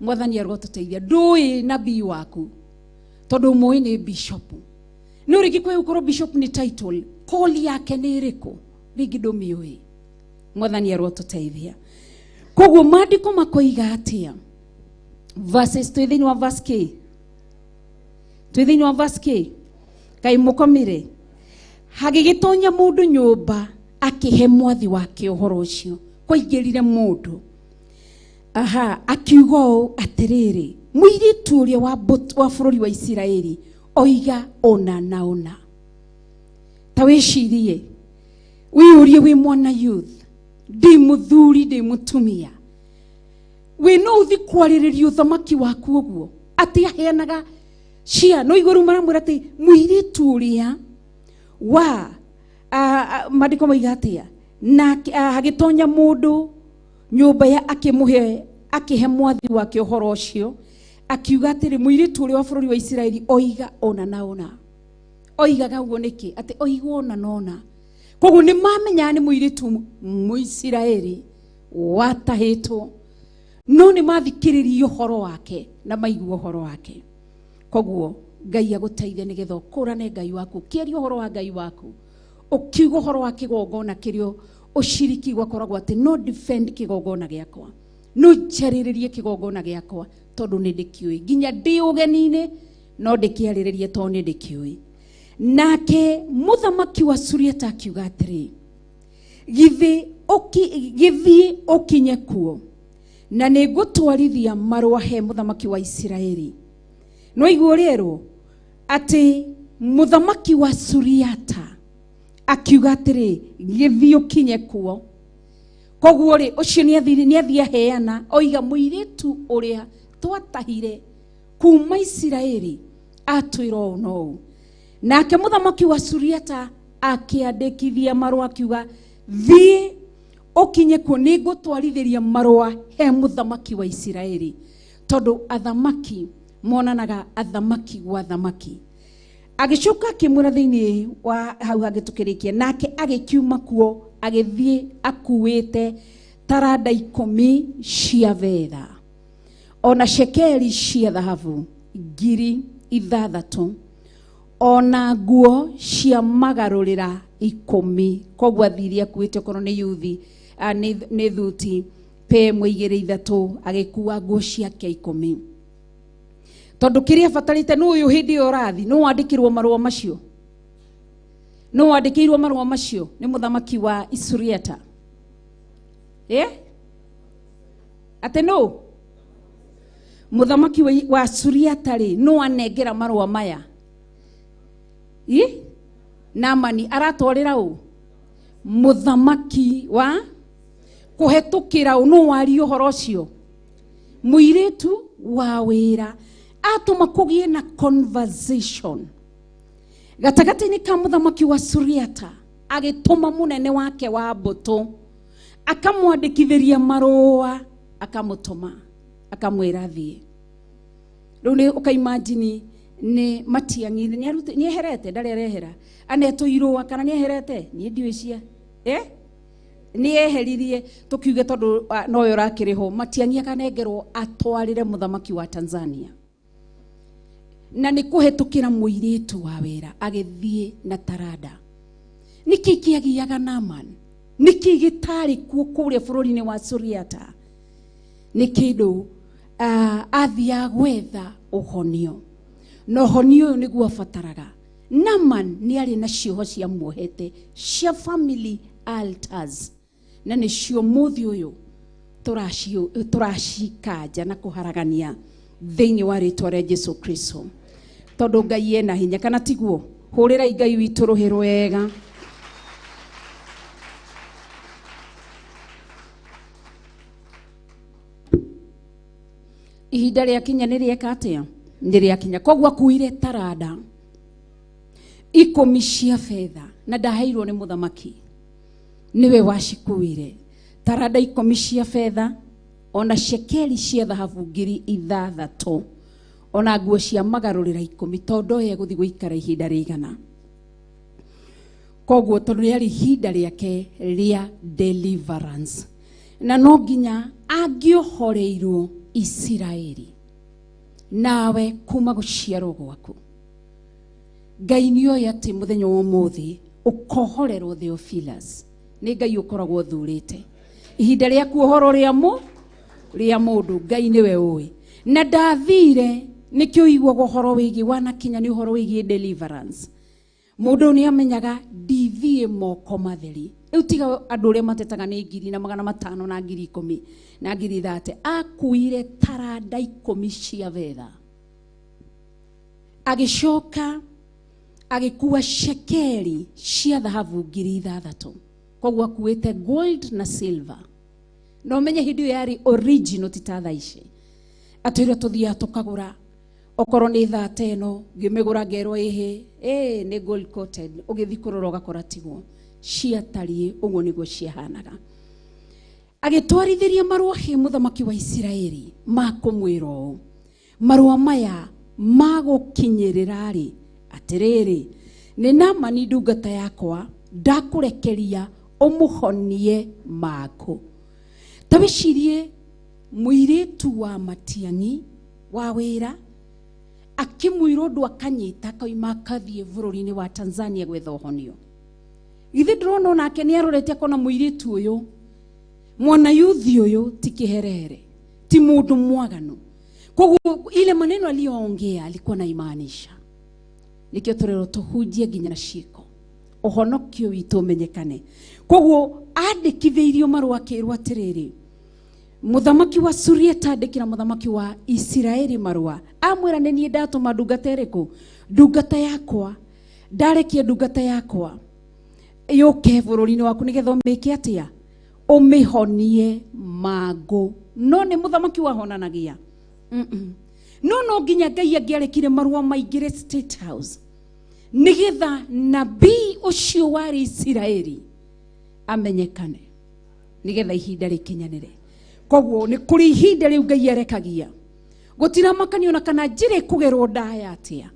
Mwathani arotũteithia. Ndũĩ nabii waku tondũ mũĩ nĩ bishop. No rĩngĩ kwĩ ũkorwo bishop nĩ title, call yake nĩ ĩrĩkũ rĩngĩ ndũmĩũĩ. Mwathani arotũteithia. Koguo maandĩko makoiga atĩa? Verses twĩ thĩinĩ wa verse K, twĩ thĩinĩ wa verse K. Kaĩ mũkomire? Hagĩgĩtonya mũndũ nyũmba akĩhe mwathi wake ũhoro ũcio. Kwaingĩrire mũndũ, aha, akiuga ũũ atĩrĩrĩ, mũirĩtu ũrĩa wa bũrũri wa Isiraeli oiga ũna na ũna. Ta wĩcirie, wĩyũrie wĩ mwana youth, ndĩ mũthuri, ndĩ mũtumia, wĩ no ũthi kwarĩrĩria ũthamaki waku ũguo atĩ aheanaga cia no igũrũ maramwĩra atĩ mũirĩtu ũrĩa wa maandĩko moiga atĩa? Na hagĩtonya mũndũ nyũmba ya akĩmũhe, akĩhe mwathi wake ũhoro ũcio, akiuga atĩrĩ, mũirĩtu ũrĩa wa bũrũri wa Isiraeli oiga ũna na ũna. Oigaga ũguo nĩkĩ? Atĩ oiga ũna na ũna. Koguo nĩ mamenyaga nĩ mũirĩtu Mũisiraeli watahĩtwo. No nĩ mathikĩrĩrie ũhoro wake na maigua ũhoro wake. Koguo Ngai agũteithie nĩgetha ũkũrane Ngai waku, ũkĩaria ũhoro wa Ngai waku, ũkiuga ũhoro wa kĩgongona kĩrĩa ũciriki gwakoragwo atĩ no defend kĩgongona gĩakwa, no njarĩrĩrie kĩgongona gĩakwa tondũ nĩ ndĩkĩũĩ, nginya ndĩ ũgeni-inĩ no ndĩkĩarĩrĩrie tondũ nĩ ndĩkĩũĩ. Nake mũthamaki wa Suriata akiuga atĩrĩ, gĩthiĩ ũkinye kuo na nĩ ngũtwarithia marũa he mũthamaki wa Isiraeli. No igua ũrĩerwo atĩ mũthamaki wa Suriata akiuga atĩrĩ, gĩthiĩ ũkinye kuo. Koguo rĩ, ũcio nĩ athiĩ aheana, oiga mũirĩtu ũrĩa twatahire kuma Isiraeli atwĩra ũũ na ũũ. Nake mũthamaki wa Suriata akĩandĩkithia marũa akiuga, thiĩ ũkinye kuo, nĩ ngũtwarithĩria marũa he mũthamaki wa Isiraeli. Tondũ athamaki monanaga athamaki gwa athamaki. Agĩcoka akĩmwĩra thĩinĩ wa hau hangĩ tũkĩrĩkia, nake agĩkiuma kuo agĩthiĩ akuĩte taranda 10 cia betha ona cekeri cia thahabu 6,000 ona nguo cia magarũrĩra 10. Koguo athire akuĩte okorwo nĩ yuthi, nĩ thuti pe ĩmwe igĩrĩ ithatũ, agĩkua nguo ciake 10. Tondũ kĩrĩa abatarĩte nĩ ũyũ hĩndĩ ĩyo ũrathi, nĩ wandĩkĩrwo marũa macio. Nĩ wandĩkĩirwo marũa macio nĩ mũthamaki wa Isuriata. Atĩ nũ? Mũthamaki wa Suriata rĩ, nũ anengera marũa maya? Naamani aratwarĩra ũ? Mũthamaki wa kũhetũkĩra ũ? Nũ waria ũhoro ũcio? Mũirĩtu wa wĩra. Atũma kũgĩe na conversation gatagatĩ-inĩ ka mũthamaki wa Suriata, agĩtũma mũnene wake wa mbũtũ akamwandĩkithĩria marũa, akamũtũma akamwĩra thiĩ. Rĩu nĩ ũkaimagine nĩ Matiang'i nĩ eherete, ndarĩ arehera, anetwo irũa kana nĩ eherete, niĩ ndiũĩ cia nĩ eheririe tũkiuge tondũ nowe ũrakĩrĩhwo. Matiang'i akanengerwo atwarĩre mũthamaki wa Tanzania, na nĩ kũhetũkĩra mũirĩtu wa wĩra agĩthiĩ na taranda. Nĩkĩ kĩagiaga Naaman? Nĩkĩ gĩtarĩ kuo kũrĩa bũrũri-inĩ wa Suriata? Nĩ kĩndũ athiaga gwetha ũhonio, na ũhonio ũyũ nĩguo abataraga. Naaman nĩ arĩ na cioho cia muohete cia family altars, na nĩcio mũthĩ ũyũ tũracikanja na kũharagania thĩinĩ wa rĩtwa rĩa Jesu Kristo, tondũ Ngai ena hinya, kana tiguo? Hũrĩrai Ngai witũ rũhĩ rwega. Ihinda rĩakinya nĩ rĩeka atĩa? Nĩ rĩakinya. Koguo akuire taranda 10 cia betha na ndaheirwo nĩ mũthamaki, nĩwe wacikuire. Taranda 10 cia betha ona cekeri cia thahabu 6,000 ona nguo cia magarũrĩra 10, tondũ oĩ egũthiĩ gũikara ihinda rĩigana. Koguo tondũ rĩarĩ ihinda rĩake rĩa deliverance, na no nginya angĩohoreirwo Isiraeli. Nawe kuma gũciarwo gwaku, Ngai nĩoĩ atĩ mũthenya wa ũmũthĩ ũkohorerwo Theophilus. Nĩ Ngai ũkoragwo ũthurĩte ihinda rĩaku ũhoro rĩa mũndũ, Ngai nĩwe ũĩ. Na ndathire nĩkĩo ũiguaga ũhoro wĩgiĩ wanakinya nĩ ũhoro wĩgiĩ deliverance. Mũndũ nĩ amenyaga ndithiĩ moko matheri. Rĩu tiga andũ ũrĩa matetaga nĩ 1,500 na 10,000 na 30,000, akuire taranda 10 cia betha, agĩcoka agĩkua cekeri cia thahabu 6,000. Koguo akuĩte gold na silver. Na ũmenye hĩndĩ ĩyo yarĩ original, ti ta thaa ici atwĩrwo tũthiaga tũkagũra okorwo nĩ thata ĩno ngĩmĩgũra ngerwo ĩhĩ nĩ gold coated, ũgĩthiĩ kũrora ũgakora tiguo ciatariĩ ũguo nĩguo ciahanaga. Agĩtwarithĩria marũa he mũthamaki wa Isiraeli ma kũmwĩra ũũ, marũa maya magũkinyĩrĩra rĩ, atĩrĩrĩ, nĩ Naamani ndungata yakwa ndakũrekeria ũmũhonie mangũ. Ta wĩcirie Mũirĩtu wa Matiang'i wa wĩra akĩmwĩra ũndũ akanyita akauma akathiĩ bũrũri-inĩ wa Tanzania gwetha ũhonio. Githĩ ndĩrona onake nĩ arorete akona mũirĩtu ũyũ mwana yuthi ũyũ ti kĩherere, ti mũndũ mwaganu. Koguo ile maneno aliyoongea alikuwa naimaanisha. Nikio tũrerwo tũhunjie nginya na ciĩko, ũhonokio witũ ũmenyekane. Koguo andĩkithĩirio marũa akĩrwo atĩrĩrĩ, mũthamaki wa Suriata andĩkĩra mũthamaki wa Isiraeli marũa amwĩra nĩ niĩ ndatũma ndungata ĩrĩkũ, ndungata yakwa, ndarekia ndungata yakwa yũke bũrũri-inĩ waku nĩgetha ũmĩke atĩa, ũmĩhonie mangũ. No nĩ mũthamaki wahonanagia. No no nginya Ngai angĩarekire marũa maingĩre State House nĩgetha nabii ũcio warĩ Isiraeli amenyekane, nĩgetha ihinda rĩkinyanĩre. Koguo nĩ kũrĩ ihinda rĩu Ngai arekagia, gũtiramakanio na kana njĩra ĩkũgerwo ndaya atĩa,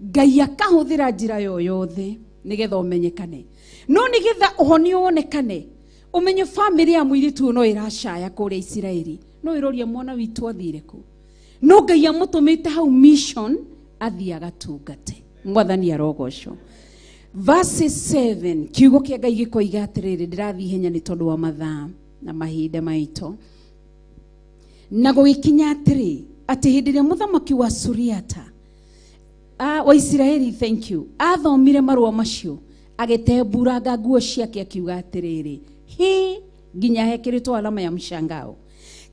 Ngai akahũthĩra njĩra yo yothe nĩgetha ũmenyekane. No nĩgetha ũhonio wonekane, ũmenye bamĩrĩ ya mũirĩtu ũyũ no ĩracaya kũrĩa Isiraeli, no ĩroria mwana witũ athire kũ. No Ngai amũtũmĩte hau mission athiĩ agatungate. Mwathani arogocwo. Verse 7 kiugo kĩa Ngai gĩkoiga atĩrĩrĩ, ndĩrathiĩ ihenya nĩ tondũ wa mathaa na mahinda maitũ. Na gũgĩkinya atĩrĩ, atĩ hĩndĩ ĩrĩa mũthamaki wa Suriata wa Isiraeli, thank you, athomire marũa macio agĩtembũranga nguo ciake akiuga atĩrĩrĩ, hĩ, nginya hekĩrĩtwo alama ya mshangao,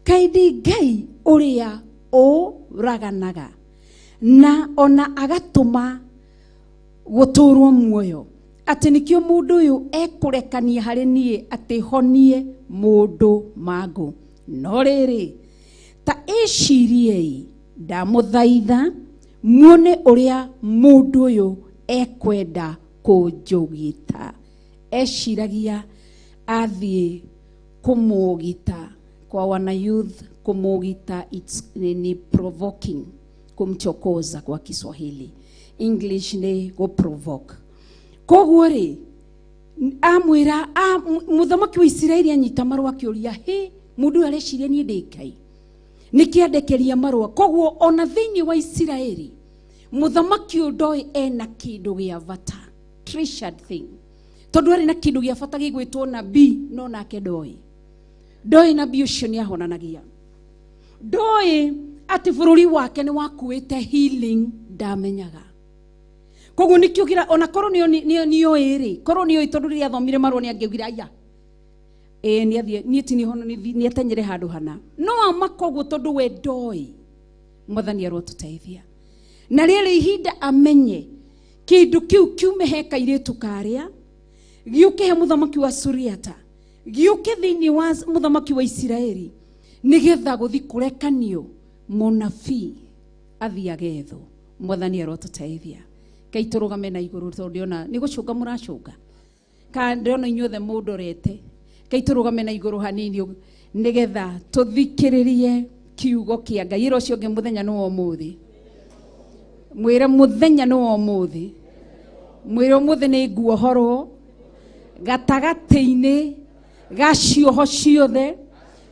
kaĩ ndĩ Ngai ũrĩa ũraganaga na ona agatũma gũtũrwo muoyo, atĩ nĩkĩo mũndũ ũyũ ekũrekania harĩ niĩ atĩ honie mũndũ mangũ. No rĩrĩ, ta ĩciriei, ndamũthaitha muone ũrĩa mũndũ ũyũ ekwenda kũnjũgita. Eciragia athiĩ kũmũgita. Kwa wana youth, kũmũgita it's ni provoking, kumchokoza kwa Kiswahili. English ni go provoke. Koguo rĩ, amwĩra mũthamaki wa Isiraeli anyita marũa akĩũria, hĩ, mũndũ ũyũ areciria niĩ ndĩ Ngai, nĩkĩandekeria marũa. Koguo ona thĩinĩ wa Isiraeli mũthamaki ũyũ ndoĩ ena kĩndũ gĩa bata, treasured thing, tondũ arĩ na kĩndũ gĩa bata gĩgwĩtwo nabii, no nake ndoĩ. Ndoĩ nabii ũcio nĩ ahonanagia, ndoĩ atĩ bũrũri wake nĩ wakuĩte healing, ndamenyaga. Koguo nĩkĩo kĩra ona korwo nĩoĩ rĩ, korwo nĩoĩ tondũ rĩrĩa athomire marũa nĩ angĩaugire aya, ĩĩ nĩathiĩ, niĩ ti nĩhono, nĩatenyere handũ hana. No ama koguo tondũ we ndoĩ. Mwathani arotũteithia. Na rĩrĩ ihinda amenye kĩndũ kĩu kiume he kairĩtu karĩa, gĩũke he mũthamaki wa Suriata, gĩũke thĩinĩ wa mũthamaki wa Isiraeli, nĩgetha gũthi kũrekanio mũnabii athiĩ agethwo. Mwathani arotũteithia. Ngai tũrũgame na igũrũ tondũ ndĩrona nĩ gũcũnga mũracũnga, kana ndĩrona inyuothe mũndorete. Ngai tũrũgame na igũrũ hanini nĩgetha tũthikĩrĩrie kiugo kĩa Ngai. Ĩra ũcio ũngĩ mũthenya nĩ wa ũmũthĩ, mwĩre mũthenya nĩ wa ũmũthĩ, mwĩre ũmũthĩ nĩ nguohorwo gatagatĩ-inĩ ga cioho ciothe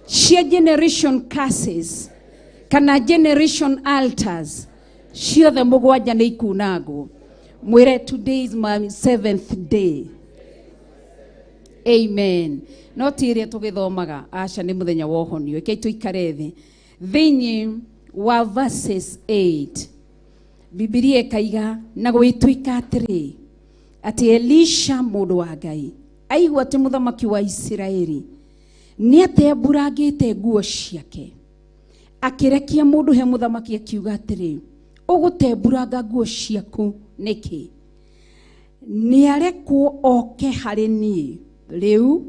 cia generation curses kana generation altars ciothe mũgwanja nĩ ikunangwo. Mwĩre today is my 7th day. Amen. No ti ĩrĩa tũgĩthomaga, aca, nĩ mũthenya wa ũhonio. Rekei tũikare thĩ. Thĩinĩ wa verses 8 Bibilia ĩkaiga, na gũgĩtuĩka atĩrĩ, atĩ Elisha mũndũ wa Ngai aigua atĩ mũthamaki wa Isiraeli nĩatembũrangĩte nguo ciake, akĩrekia mũndũ he mũthamaki akiuga atĩrĩ, ũgũtembũranga nguo ciaku nĩkĩ? Nĩarekwo oke harĩ niĩ rĩu,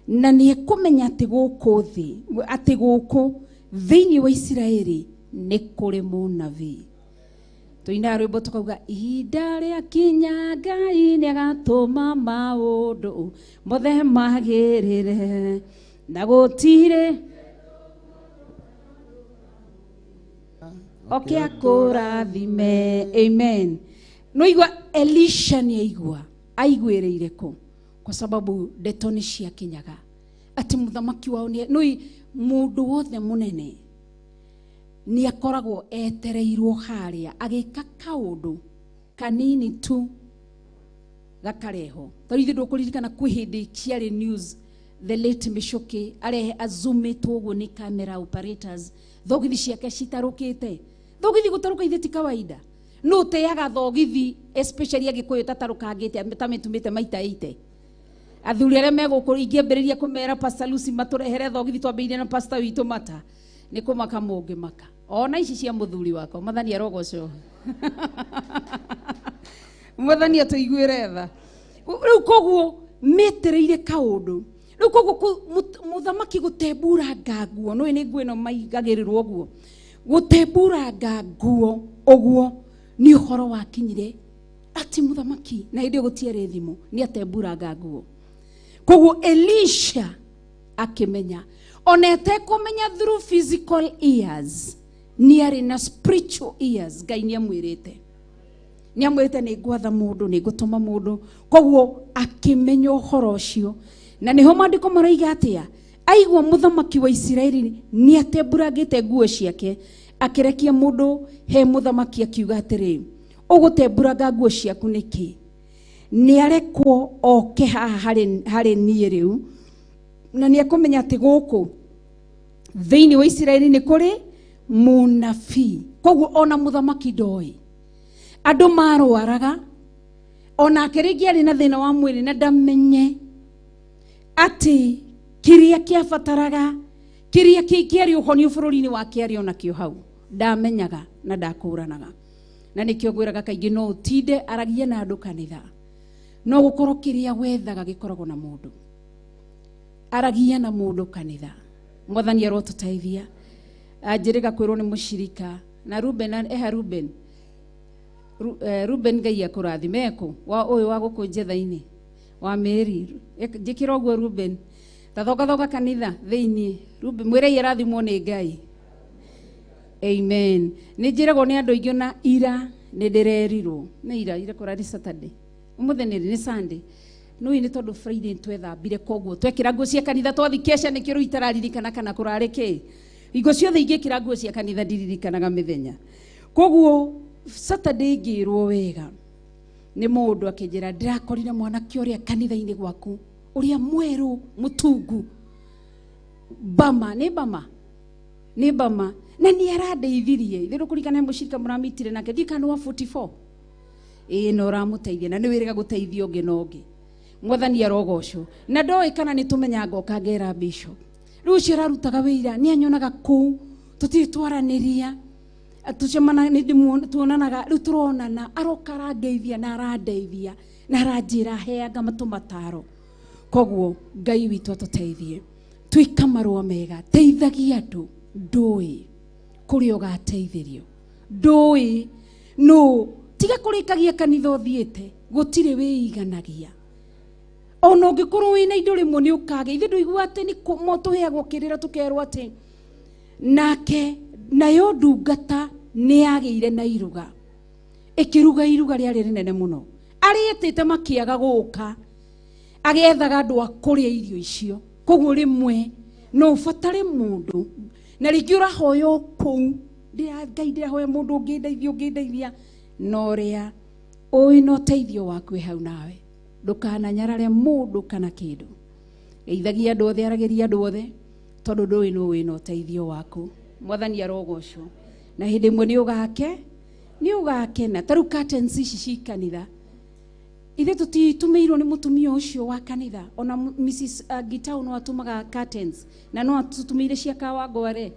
na nĩekũmenya atĩ gũkũ thĩ, atĩ gũkũ thĩinĩ wa Isiraeli nĩ kũrĩ mũnabii. Tũinaga rwĩmbo tũkauga, ihinda rĩakinya Ngai nĩagatũma maũndũ mothe magĩrĩre, na gũtirĩ oke akũrathime. Amen. No igua Elisha nĩ aigua, aiguĩrĩire kũ? Kwa sababu ndeto nĩ ciakinyaga Atĩ mũthamaki wao nĩ nũi mũndũ wothe mũnene nĩ akoragwo etereirwo harĩa agĩka kaũndũ kanini tu gakareho. Tarĩu ithuĩ ndũkũririkana kwĩ hĩndĩ ciarĩ news the late Michuki arehe azumĩtwo ũguo nĩ camera operators thogithi ciake citarũkĩte. Thogithi gũtarũka ithe ti kawaida. No ũteaga thogithi especially Agĩkũyũ tatarũkangĩte tamĩtumĩte maita 80. Athuri arĩa me gũkũ ingĩambĩrĩria kũmera Pastor Lucy matũrehere thogithi twambĩrĩrie na pastor witũ mata nĩ kũmaka mũngĩmaka. Ona ici cia mũthuri wakwa Mwathani arogocwo. Mwathani atũiguĩre tha. Rĩu koguo metereire kaũndũ. Rĩu koguo mũthamaki gũtembũranga nguo nũĩ nĩ nguo ĩno maigagĩrĩrwo ũguo. Gũtembũranga nguo ũguo nĩ ũhoro wakinyire atĩ mũthamaki na hĩndĩ ĩyo gũtiarĩ thimũ nĩ atembũranga nguo. Koguo Elisha akĩmenya ona etekũmenya through physical ears nĩ arĩ na spiritual ears. Ngai nĩ amwĩrĩte. Nĩ amwĩrĩte nĩ ngwatha mũndũ nĩ ngũtũma mũndũ. Koguo akĩmenya ũhoro ũcio. Na nĩho maandĩko maroiga atĩa aigua mũthamaki wa Isiraeli nĩ atembũrangĩte nguo ciake akĩrekia mũndũ he mũthamaki akiuga atĩrĩ ũgũtembũranga nguo ciaku nĩkĩ? Nĩ arekwo oke haha harĩ niĩ rĩu na nĩ ekũmenya atĩ gũkũ thĩinĩ wa Isiraeli nĩ kũrĩ mũnabii. Koguo ona mũthamaki ndoĩ andũ marwaraga onake rĩngĩ arĩ na thĩna wa mwĩrĩ na ndamenye atĩ kĩrĩa kĩabataraga kĩrĩa kĩarĩ ũhonio bũrũri-inĩ wake arĩ onakĩo hau ndamenyaga na ndakũranaga. Na nĩkĩo ngwĩraga kaingĩ no ũtinde aragia na andũ kanitha no gũkorwo kĩrĩa wethaga gĩkoragwo na mũndũ. Aragia na mũndũ kanitha. Mwathani arotũteithia. Anjĩrĩga kwĩrwo nĩ mũcirika na Ruben eha Ruben Ruben Ngai akũrathime ekũ wa ũyũ wa gũkũ njetha-inĩ wa Mary njĩkĩra ũguo Ruben tathongathonga kanitha thĩinĩ Ruben mwĩrei arathimwo nĩ Ngai. Amen. Nĩ njĩragwo nĩ andũ aingĩ na ira nĩ ndĩrerirwo nĩ ira kũrarĩ Saturday ũmũthĩ nĩ Sunday nũĩ nĩ tondũ Friday twethambire koguo twekĩra nguo cia kanitha twathi kesha nĩkĩo rĩu itararirikana kana kũrarĩ kĩ hingo ciothe ingĩkĩra nguo cia kanitha ndiririkanaga mĩthenya. Koguo Saturday ngĩrwo wega nĩ mũndũ akĩnjĩra ndĩrakorire mwanake ũrĩa kanitha-inĩ gwaku ũrĩa mwerũ mũtungu Bama nĩ Bama nĩ Bama na nĩ arandeithirie ithe ndũkũririkana mũcirika mũramitire nake ndiũĩ kana nĩ wa 44 ĩĩ na ũramũteithia na nĩ wĩrĩga gũteithia ũngĩ na ũngĩ. Mwathani arogocwo. Na ndoĩ kana nĩ tũmenya ngoka ngera bishop rĩu ũcio ararutaga wĩira nĩ anyonaga kũu tũtirĩ twaranĩria tucemana nĩ tuonanaga rĩu tũronana aroka arangeithia na arandeithia na aranjĩra heanga matũmataro. Koguo Ngai witũ atũteithie twĩka marũa mega teithagia andũ ndũĩ kũrĩa ũgateithĩrio ndũĩ no tiga kũrĩkagia kanitha ũthiĩte gũtirĩ wĩiganagia ona ũngĩkorwo wĩna indo rĩmwe nĩ ũkage ithe ndũigua atĩ nĩ tũheagwo kĩrĩra tũkerwo atĩ nake nayo ndungata nĩ yagĩire na iruga ĩkĩruga iruga rĩarĩ rĩnene mũno arĩetĩte makĩaga gũka agethaga andũ a kũrĩa irio icio. Koguo rĩmwe no ũbatare mũndũ na rĩngĩ ũrahoya o kũu Ngai ndĩrahoya mũndũ ũngĩndeithia ũngĩndeithia na ũrĩa ũĩ na ũteithio waku wĩ hau nawe ndũkananyarare mũndũ kana kĩndũ. Geithagia andũ othe aragĩria andũ othe tondũ ndũĩ nũ wĩna ũteithio waku. Mwathani arogocwo. Na hĩndĩ ĩmwe nĩ ũgakena. Ta rĩu curtains ici ci kanitha ithe tũtitumĩirwo nĩ mũtumia ũcio wa kanitha ona Mrs Gitau no atũmaga curtains na no atũtumĩire cia Kawangware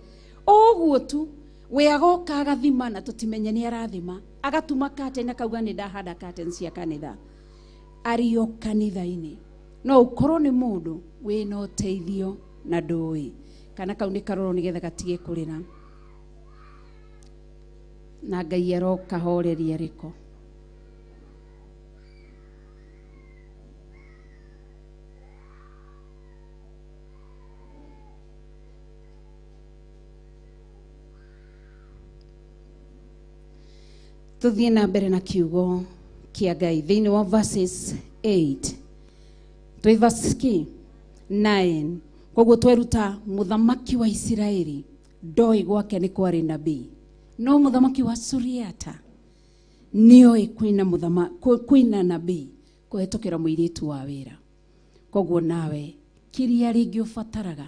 ũguo tu we agoka agathima na tũtimenye nĩ arathima agatuma curtain akauga nĩ ndahanda curtains cia kanitha arĩ o kanitha-inĩ. No ũkorwo nĩ mũndũ wĩna ũteithio na ndũĩ kana kau nĩ karoro nĩgetha gatige kũrĩra na Ngai arokahoreria rĩko. Tuthiĩ na mbere na kiugo kĩa Ngai thĩinĩ wa verses 8 twĩ verse ki 9. Koguo tweruta muthamaki wa Isiraeli ndoi gwake nĩ kwarĩ nabii, no muthamaki wa Suriata nĩoĩ kwĩna kwĩna nabii kũhetũkĩra mũirĩtu wa wĩra. Koguo nawe kĩrĩa rĩngĩ ũbataraga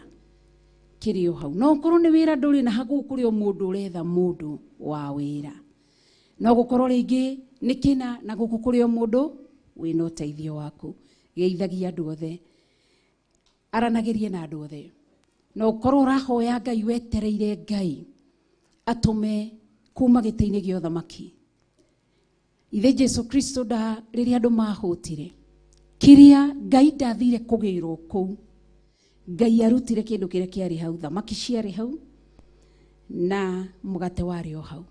kĩrĩ o hau, no ũkorwo nĩ wĩra ndũrĩ na hagũkũ kũrĩ o mũndũ ũretha mũndũ wa wĩra, no gũkorwo rĩngĩ nĩ kĩna na gũkũ kũrĩ o mũndũ wĩna ũteithio waku. Geithagia andũ othe, aranagĩrie na andũ othe, no ũkorwo ũrahoya Ngai wetereire Ngai atũme kuma gĩtĩ-inĩ gĩa ũthamaki. Ithe Jesu Kristo nda rĩrĩa andũ mahũtire kĩrĩa Ngai ndathire kũgĩrwo kũu, Ngai arutire kĩndũ kĩrĩa kĩarĩ hau, thamaki ciarĩ hau na mũgate warĩ o hau.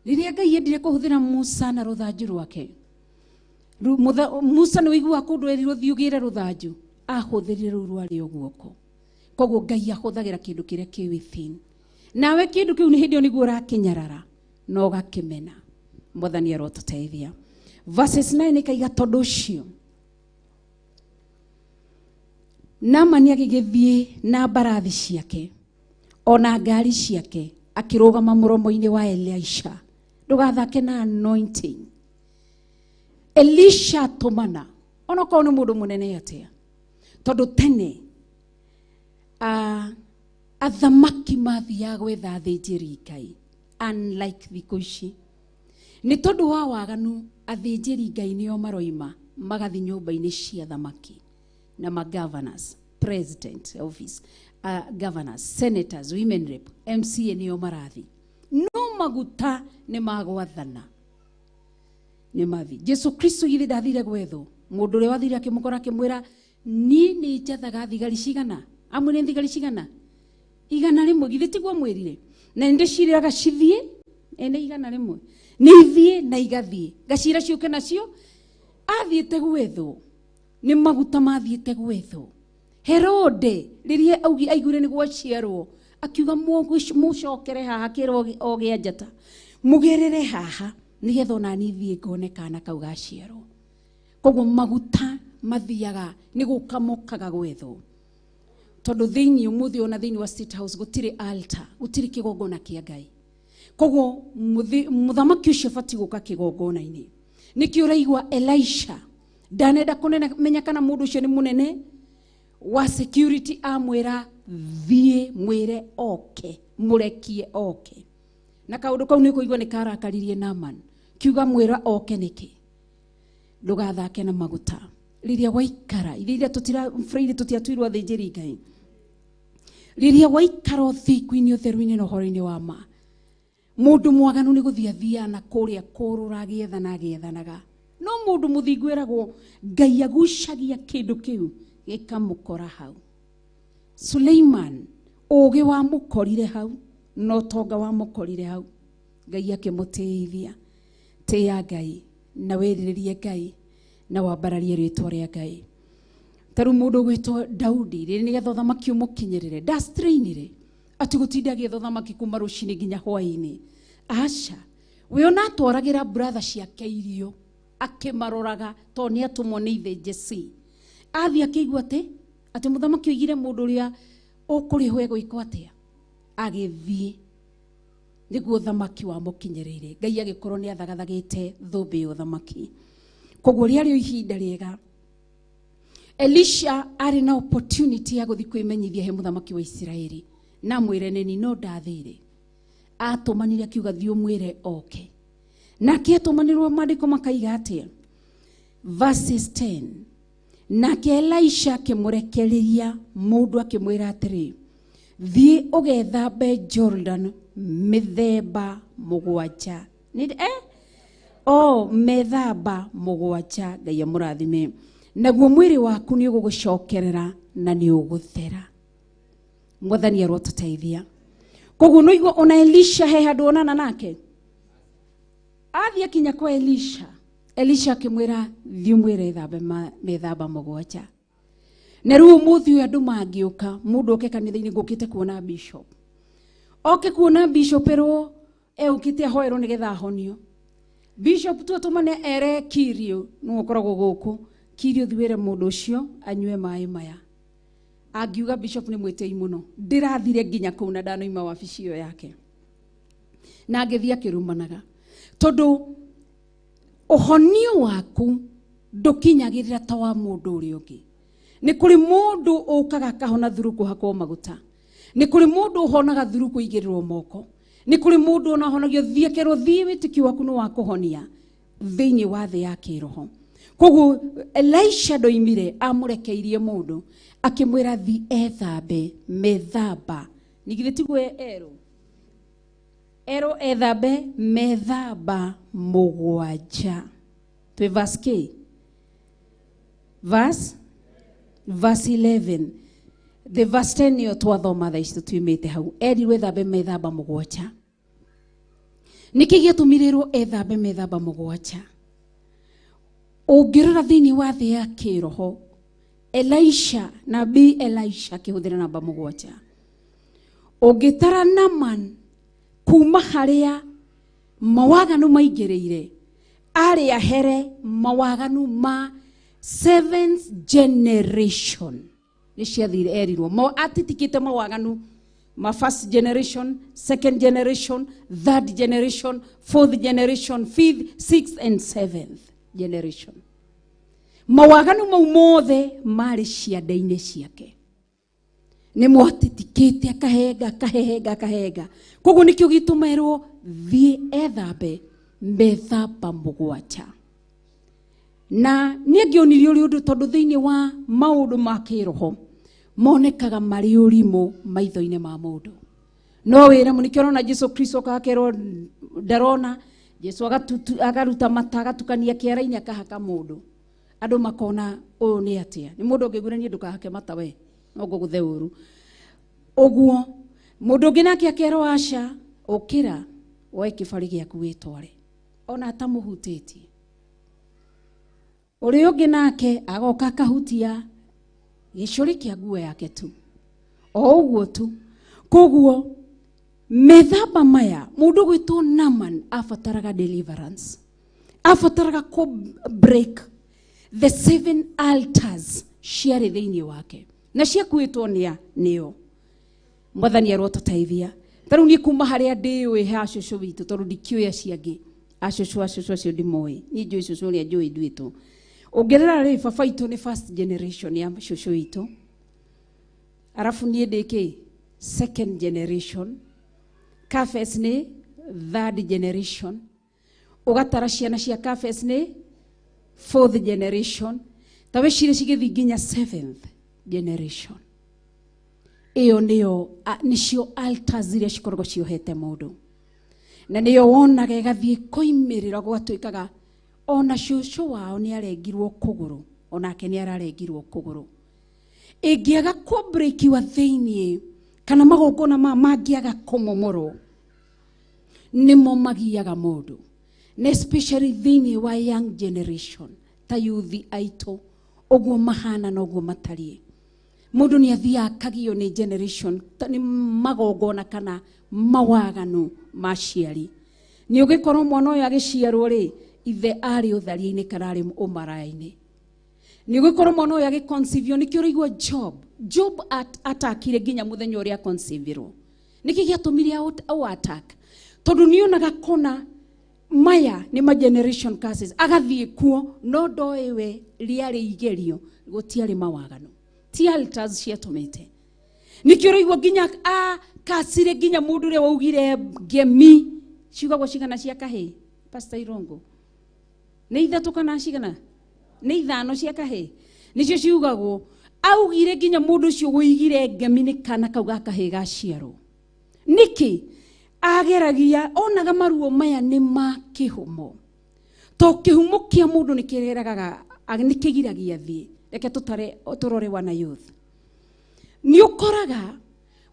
Rĩrĩa Ngai endire kũhũthĩra Musa na rũthanju rwake, Musa nĩ ũiguaga kũndũ erirwo thiĩ ũgĩre rũthanju, ahũthĩrire rũu rwarĩ o guoko. Koguo Ngai ahũthagĩra kĩndũ kĩrĩa kĩ within. Nawe kĩndũ kĩu nĩ hĩndĩ ĩyo nĩguo ũrakĩnyarara na ũgakĩmena. Mwathani arotũteithia. Verses 9 ĩkaiga tondũ ũcio Naamani agĩgĩthiĩ na mbarathi ciake ona ngari ciake akĩrũgama mũromo-inĩ wa Elisha. Ndũgathake na anointing. Elisha atũmana onokorwo nĩ mũndũ mũnene atĩa, tondũ tene athamaki mathiaga gwetha athĩnjĩri Ngai, unlike thikũ ici. Nĩ tondũ wa waganu athĩnjĩri Ngai nĩo maroima magathi nyũmba-inĩ cia thamaki na ma governors, president office, governors, senators, women rep, MCA nĩo marathi. No maguta nĩ magwathana nĩ mathi. Jesu Kristo githĩ ndathire gwethwo mũndũ ũrĩa wathire akĩmũkora akĩmwĩra niĩ nĩ njathaga thigari cigana, amwe nĩ thigari cigana 100, githĩ tiguo mwĩrire? Na nĩ ndĩcirĩraga cithiĩ ene 100 nĩ ithiĩ na igathiĩ ngacira ciũke nacio. Athiĩte gwethwo nĩ maguta mathiĩte gwethwo. Herode rĩrĩa aiguire nĩ gwaciarwo akiuga mũcokere haha kĩrwo o gĩa njata mũgerere haha nĩgetha ona niĩ thiĩ ngone kana kau gaciarwo. Koguo maguta mathiaga nĩ gũka mokaga gwethwo, tondũ thĩinĩ ũmũthĩ ona thĩinĩ wa State House gũtirĩ altar, gũtirĩ kĩgongona kĩa Ngai. Koguo mũthamaki ũcio abatiĩ gũka kĩgongona-inĩ. Nĩkĩo ũraigua Elisha ndanenda kũmenya kana mũndũ ũcio nĩ mũnene wa security, amwĩra thiĩ mwĩre oke, mũrekie oke. Na kaũndũ kau nĩ kũigua nĩ karakaririe Naaman, kiuga mwĩra oke nĩkĩ? Ndũgathake na maguta. Rĩrĩa waikara iria tũtira Friday tũtiatuirwo athĩnjĩri Ngai, rĩrĩa waikara ũthingu-inĩ ũtheru-inĩ na ũhoro-inĩ wa ma, mũndũ mwaganu nĩ gũthiĩ athiaga na kũrĩa kũrũra agĩethana agĩethanaga, no mũndũ mũthingu eragwo Ngai agucagia kĩndũ kĩu gĩkamũkora hau. Suleiman ũũgĩ wamũkorire hau na ũtonga wamũkorire hau, Ngai akĩmũtĩithia. Tĩĩa Ngai na wĩrirĩrie Ngai na wambararie rĩtwa rĩa Ngai. Ta rĩu mũndũ ũgwĩtwo Daudi rĩrĩ nĩgetha ũthamaki ũmũkinyĩrĩre ndastrainire atĩ gũtinda agĩetha ũthamaki kuma rũcinĩ nginya hwaĩ-inĩ. Aca, we ona atwaragĩra brother ciake irio akĩmaroraga tondũ nĩ atũmwo nĩ ithe Jesse. Athiĩ akĩigua atĩ mũthamaki oigire mũndũ ũrĩa ũkũrĩhwo egwĩkwo atĩa, agĩthiĩ nĩguo ũthamaki wamũkinyĩrĩire. Ngai agĩkorwo nĩ athagathagĩte thũmbĩ ya ũthamaki. Koguo rĩarĩ o ihinda rĩega. Elisha arĩ na opportunity ya gũthiĩ kwĩmenyithia he mũthamaki wa Isiraeli na mwĩre nĩ no ndathire. Atũmanire akiuga thiĩ ũmwĩre oke. Nake atũmanĩrwo maandĩko makaiga atĩa? Verses 10. Nake Elisha akĩmũrekereria mũndũ akĩmwĩra atĩrĩ, thiĩ ũgethambe Jordan mĩthemba 7. Nĩ o methamba 7, Ngai amũrathime. Naguo mwĩrĩ waku nĩ ũgũgũcokerera na nĩ ũgũthera. Mwathani arotũteithia. Koguo no igua ona Elisha he handũ onana nake. Athiĩ akinya kwa Elisha, Elisha akĩmwĩra thiĩ ũmwĩre thambe methamba 7. Na rĩu ũmũthĩ ũyũ andũ mangĩũka, mũndũ oke kanitha-inĩ ngũkĩte kuona bishop, oke kuona bishop erwo eũkĩte ahoerwo nĩgetha ahonio. Bishop tu atũmane ere Kirio, nĩwe ũkoragwo gũkũ, Kirio thiĩ wĩre mũndũ ũcio anyue maĩ maya. Angiuga bishop nĩ mwĩtĩi mũno. Ndĩrathire nginya kũu na ndanoima wabici ĩyo yake. Na ngĩthiĩ akĩrumanaga. Tondũ ũhonio waku ndũkinyagĩrĩra ta wa mũndũ ũrĩa ũngĩ. Nĩ kũrĩ mũndũ ũkaga akahona through kũhakwo maguta. Nĩ kũrĩ mũndũ ũhonaga through kũigĩrĩrwo moko. Nĩ kũrĩ mũndũ ona ũhonagio thiĩ akerwo thiĩ wĩtĩkio waku nĩ wa kũhonia thĩinĩ wa thĩ ya kĩroho. Koguo Elisha ndoimire amũrekeirie mũndũ akĩmwĩra thi ethambe methamba. Nĩ githĩ tiguo erwo? Erwo ethambe methamba 7. Twĩ verse K. Verse 11. The verse 10 nĩyo twathoma thaa ici tũtuimĩte hau. Erirwo ethambe methamba 7. Nĩkĩ gĩatũmire ethambe methamba 7? Ũngĩrora thĩinĩ wa thĩ ya kĩroho, Elisha, nabii Elisha akĩhũthĩra namba 7. Ũngĩtara Naaman kuma harĩa mawaganu maingĩrĩire, arĩ ahere mawaganu ma 7th generation. Nĩ ciathire erirwo atitikĩte mawaganu ma first generation, second generation, third generation, fourth generation, fifth, sixth and seventh generation. Mawaganu mau mothe marĩ ciande-inĩ ciake. Nĩ mwatitikĩte akahenga akahehenga akahenga. Koguo nĩkĩo gĩtũmerwo thiĩ ethambe methamba 7. Na nĩ angĩonirie ũrĩa ũndũ tondũ thĩinĩ wa maũndũ ma kĩroho monekaga marĩ ũrimũ maitho-inĩ ma mũndũ. No wĩra nĩkĩo ũrona Jesu Kristo akakerwo ndarona, Jesu agaruta mata agatukania kĩara-inĩ akahaka mũndũ. Andũ makona ũyũ nĩ atĩa. Nĩ mũndũ ũngĩgwĩra niĩ ndũkahake mata we, no ngũgũthe ũru. Ũguo mũndũ ũngĩ nake akerwo aca, ũkĩra woe kĩbarĩ gĩaku wĩtware, ona atamũhutĩtie. Ũrĩa ũngĩ nake agoka akahutia gĩcũrĩ kĩa nguo yake tu, o ũguo tu. Koguo methamba maya mũndũ gwĩtwo Naaman abataraga deliverance, abataraga kũ break the 7 altars ciarĩ thĩinĩ wake na ciakuĩtwo nĩo. Mwathani arotũteithia. Ta rĩu niĩ kuma harĩa ndĩũĩ ha cũcũ witũ, tondũ ndikĩũĩ acio angĩ, acũcũ acũcũ acio ndimoĩ, niĩ njũĩ cũcũ ũrĩa njũĩ nduĩtwo. Ũngĩrora rĩ, baba witũ nĩ first generation ya cũcũ witũ, arabu niĩ ndĩ kĩ second generation, Kafes nĩ third generation, ũgatara ciana cia Kafes nĩ fourth generation, ta wĩcirie cigĩthiĩ nginya seventh generation. Ĩyo nĩyo nĩcio altars iria cikoragwo ciohete mũndũ, na nĩyo wonaga ĩgathiĩ koimĩrĩra gwatuĩkaga ona cũcũ wao nĩ arengirwo kũgũrũ, onake nĩ ararengirwo kũgũrũ. Ĩngĩaga kũbreakiwa thĩinĩ kana magongona mangĩaga kũmomorwo, nĩmo magiaga mũndũ, na especially thĩinĩ wa young generation ta youth aitũ ũguo mahana na ũguo matariĩ. Mũndũ nĩ athiaga akagio nĩ generation nĩ magongona kana mawaganu ma aciari. Nĩ ũgĩkorwo mwana ũyũ agĩciarwo rĩ, ithe arĩ ũtharia-inĩ kana arĩ ũmaraya-inĩ. Nĩ ũgĩkorwo mwana ũyũ agĩconceive, nĩkĩo ũraigua Job atakire nginya mũthenya ũrĩa aconceivĩrwo. Nĩkĩ gĩatũmire au attack? Tondũ nĩonaga kona maya nĩ ma generation curses, agathiĩ kuo no ndoĩ we rĩarĩ igerio, gũtiarĩ mawaganu, ti altars ciatũmĩte. Nĩkĩo ũraigua nginya akacire nginya mũndũ ũrĩa waugire ngemi ciugagwo cigana cia kahĩĩ, Pastor Irongo? Nĩ 3 kana cigana? Nĩ 5 cia kahĩĩ nĩcio ciugagwo. Augire nginya mũndũ ũcio wũigire ngemi nĩ kana kau ga kahĩĩ gaciarwo. Nĩkĩ? Ageragia onaga maruo maya nĩ ma kĩhumo, to kĩhumo kĩa mũndũ nĩ kĩreragaga, nĩ kĩgiragia thiĩ. Reke tũtare tũrore wana youth. Nĩ ũkoraga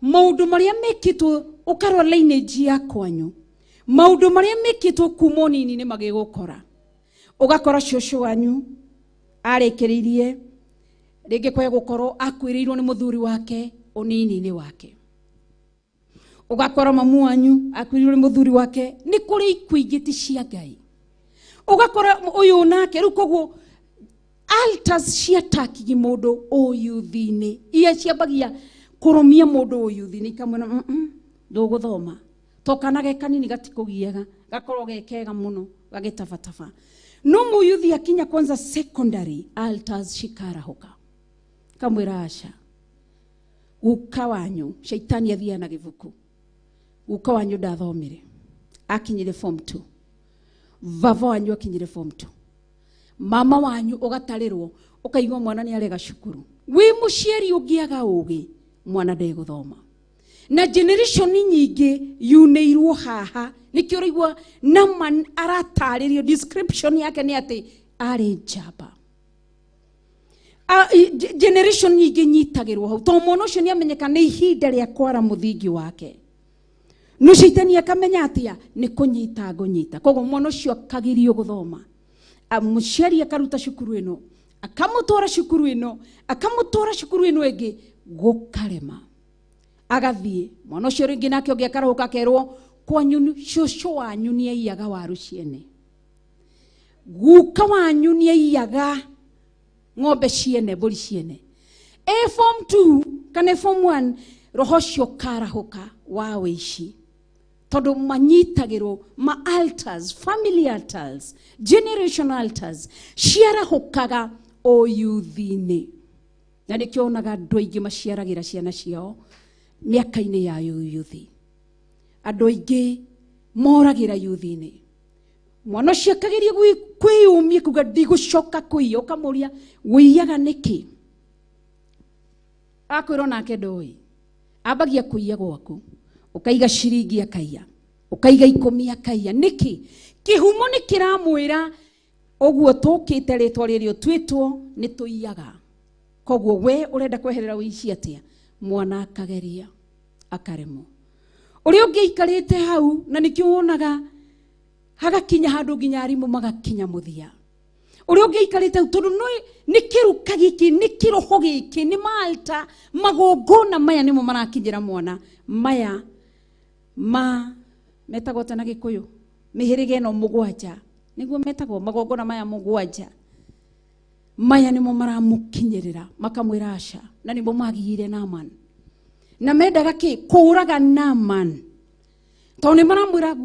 maũndũ marĩa mekĩtwo, ũkarora lineage ya kwanyu, maũndũ marĩa mekĩtwo kuma ũnini nĩ magĩgũkora. Ũgakora cũcũ wanyu arĩkĩrĩirie rĩngĩ kwaya gũkorwo akuĩrĩirwo nĩ mũthuri wake ũnini-inĩ wake. Ũgakora mamu wanyu akuĩrĩirwo nĩ mũthuri wake. Nĩ kũrĩ ikuũ ingĩ ti cia Ngai. Ũgakora ũyũ nake rĩu, koguo Altars ciatakigi mũndũ ũyuthi-inĩ, iria ciambagia kũrũmia mũndũ ũyuthi-inĩ ikamwĩra ndũgũthoma to kana ge kanini gatikũgiaga, gakorwo ge kega mũno gagĩtabataba. No mũyuthi akinya kwanza secondary, altars cikarahũka, kamwĩra aca, guka wanyu shaitani athiaga na gĩbuku, guka wanyu ndathomire akinyire form 2, baba wanyu akinyire form 2, mama wanyu ũgatarĩrwo ũkaigua mwana nĩ arega cukuru. Wĩ mũciari ũngĩaga ũgĩ, mwana ndegũthoma. Na generation nyingĩ yunĩirwo haha, nĩkĩo ũraigua Naaman aratarĩrio description yake nĩ atĩ arĩ njamba. Generation nyingĩ nyitagĩrwo hau, tondũ mwana ũcio nĩ amenyeka nĩ ihinda rĩa kwara mũthingi wake. No shaitani akamenya atĩa nĩ kũnyita ngũnyita, koguo mwana ũcio akagirio gũthoma. Mũciari akaruta cukuru ĩno, akamũtwara cukuru ĩno, akamũtwara cukuru ĩno ĩngĩ, gũkarema. Agathiĩ mwana ũcio rĩngĩ nake ũngĩ akarahũka akerwo kwanyu cũcũ wanyu nĩ aiyaga waru ciene, guka wanyu nĩ aiyaga ng'ombe ciene, mbũri ciene. E form 2 kana form 1, roho ũcio ũkarahũka wa wĩici, tondũ manyitagĩrwo ma altars, family altars, generational altars ciarahũkaga ũyuthi-inĩ. Na nĩkĩo wonaga andũ aingĩ maciaragĩra ciana ciao mĩaka-inĩ ya ũyuthi. Andũ aingĩ moragĩra yuthi-inĩ. Mwana ũcio akageria kwĩyũmia kuga ndigũcoka kũiya, ũkamũria wĩiyaga nĩkĩ? Akwĩrwo nake ndoĩ. Ambagia kũiya gwaku, ũkaiga ciringi akaiya, ũkaiga 10 akaiya. Nĩkĩ? Kĩhumo nĩ kĩramwĩra ũguo tũkĩte rĩtwa rĩrĩ ũtuĩtwo nĩ tũiyaga. Koguo we ũrenda kweherera ũici atĩa? Mwana akageria akaremwo. Ũrĩa ũngĩ aikarĩte hau, na nĩkĩo wonaga hagakinya handũ nginya arimũ magakinya mũthia. Ũrĩa ũngĩ aikarĩte hau, tondũ nĩ kĩruka gĩkĩ, nĩ kĩroho gĩkĩ, nĩ malta, magongona maya nĩmo marakinyĩra mwana. Maya ma metagwo atĩa na Gĩkũyũ? Mĩhĩrĩga ĩno mũgwanja, nĩguo metagwo magongona maya mũgwanja. Maya nĩmo maramũkinyĩrĩra, makamwĩra aca, na nĩmo magiire Naaman. Na mendaga kĩ? Kũũraga Naaman. Tondũ nĩ maramwĩra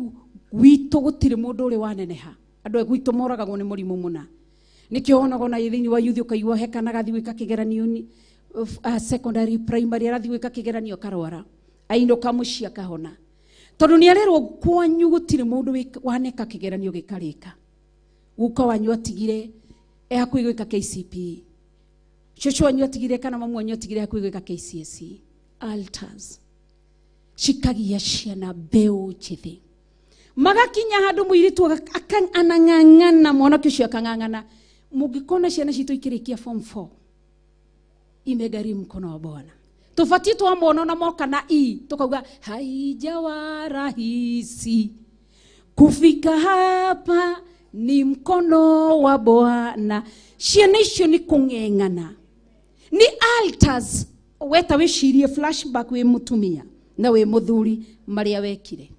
gwitũ gũtirĩ mũndũ ũrĩ waneneha. Andũ a gwitũ moragagwo nĩ mũrimũ mũna. Nĩkĩo wonaga ona thĩinĩ wa youth ũkaigua he kana gathiĩ gwĩka kĩgeranio secondary, primary, arathiĩ gwĩka kĩgeranio akarwara. Ainũka mũciĩ akahona. Tondũ nĩ arerwo kwanyu gũtirĩ mũndũ waneka kĩgeranio gĩkarĩka. Guka wanyu atigire e hakuhĩ gwĩka KCPE. Cũcũ wanyu atigire kana mamu wanyu atigire hakuhĩ gwĩka KCSE. Altars cikagia ciana mbeũ njĩthĩ. Magakinya handũ mũirĩtu anang'ang'ana, mwanake ũcio akang'ang'ana. Mũngĩkona ciana citũ ikĩrĩkia form 4, imegharimu mkono wa Bwana. Tũbatiĩ twamona ona moka na i, tũkauga haijawa rahisi kufika hapa, ni mkono wa Bwana. Ciana icio nĩ kũng'eng'ana, nĩ altars. Weta wĩcirie flashback wĩ mũtumia na wĩ mũthuri marĩa wekire.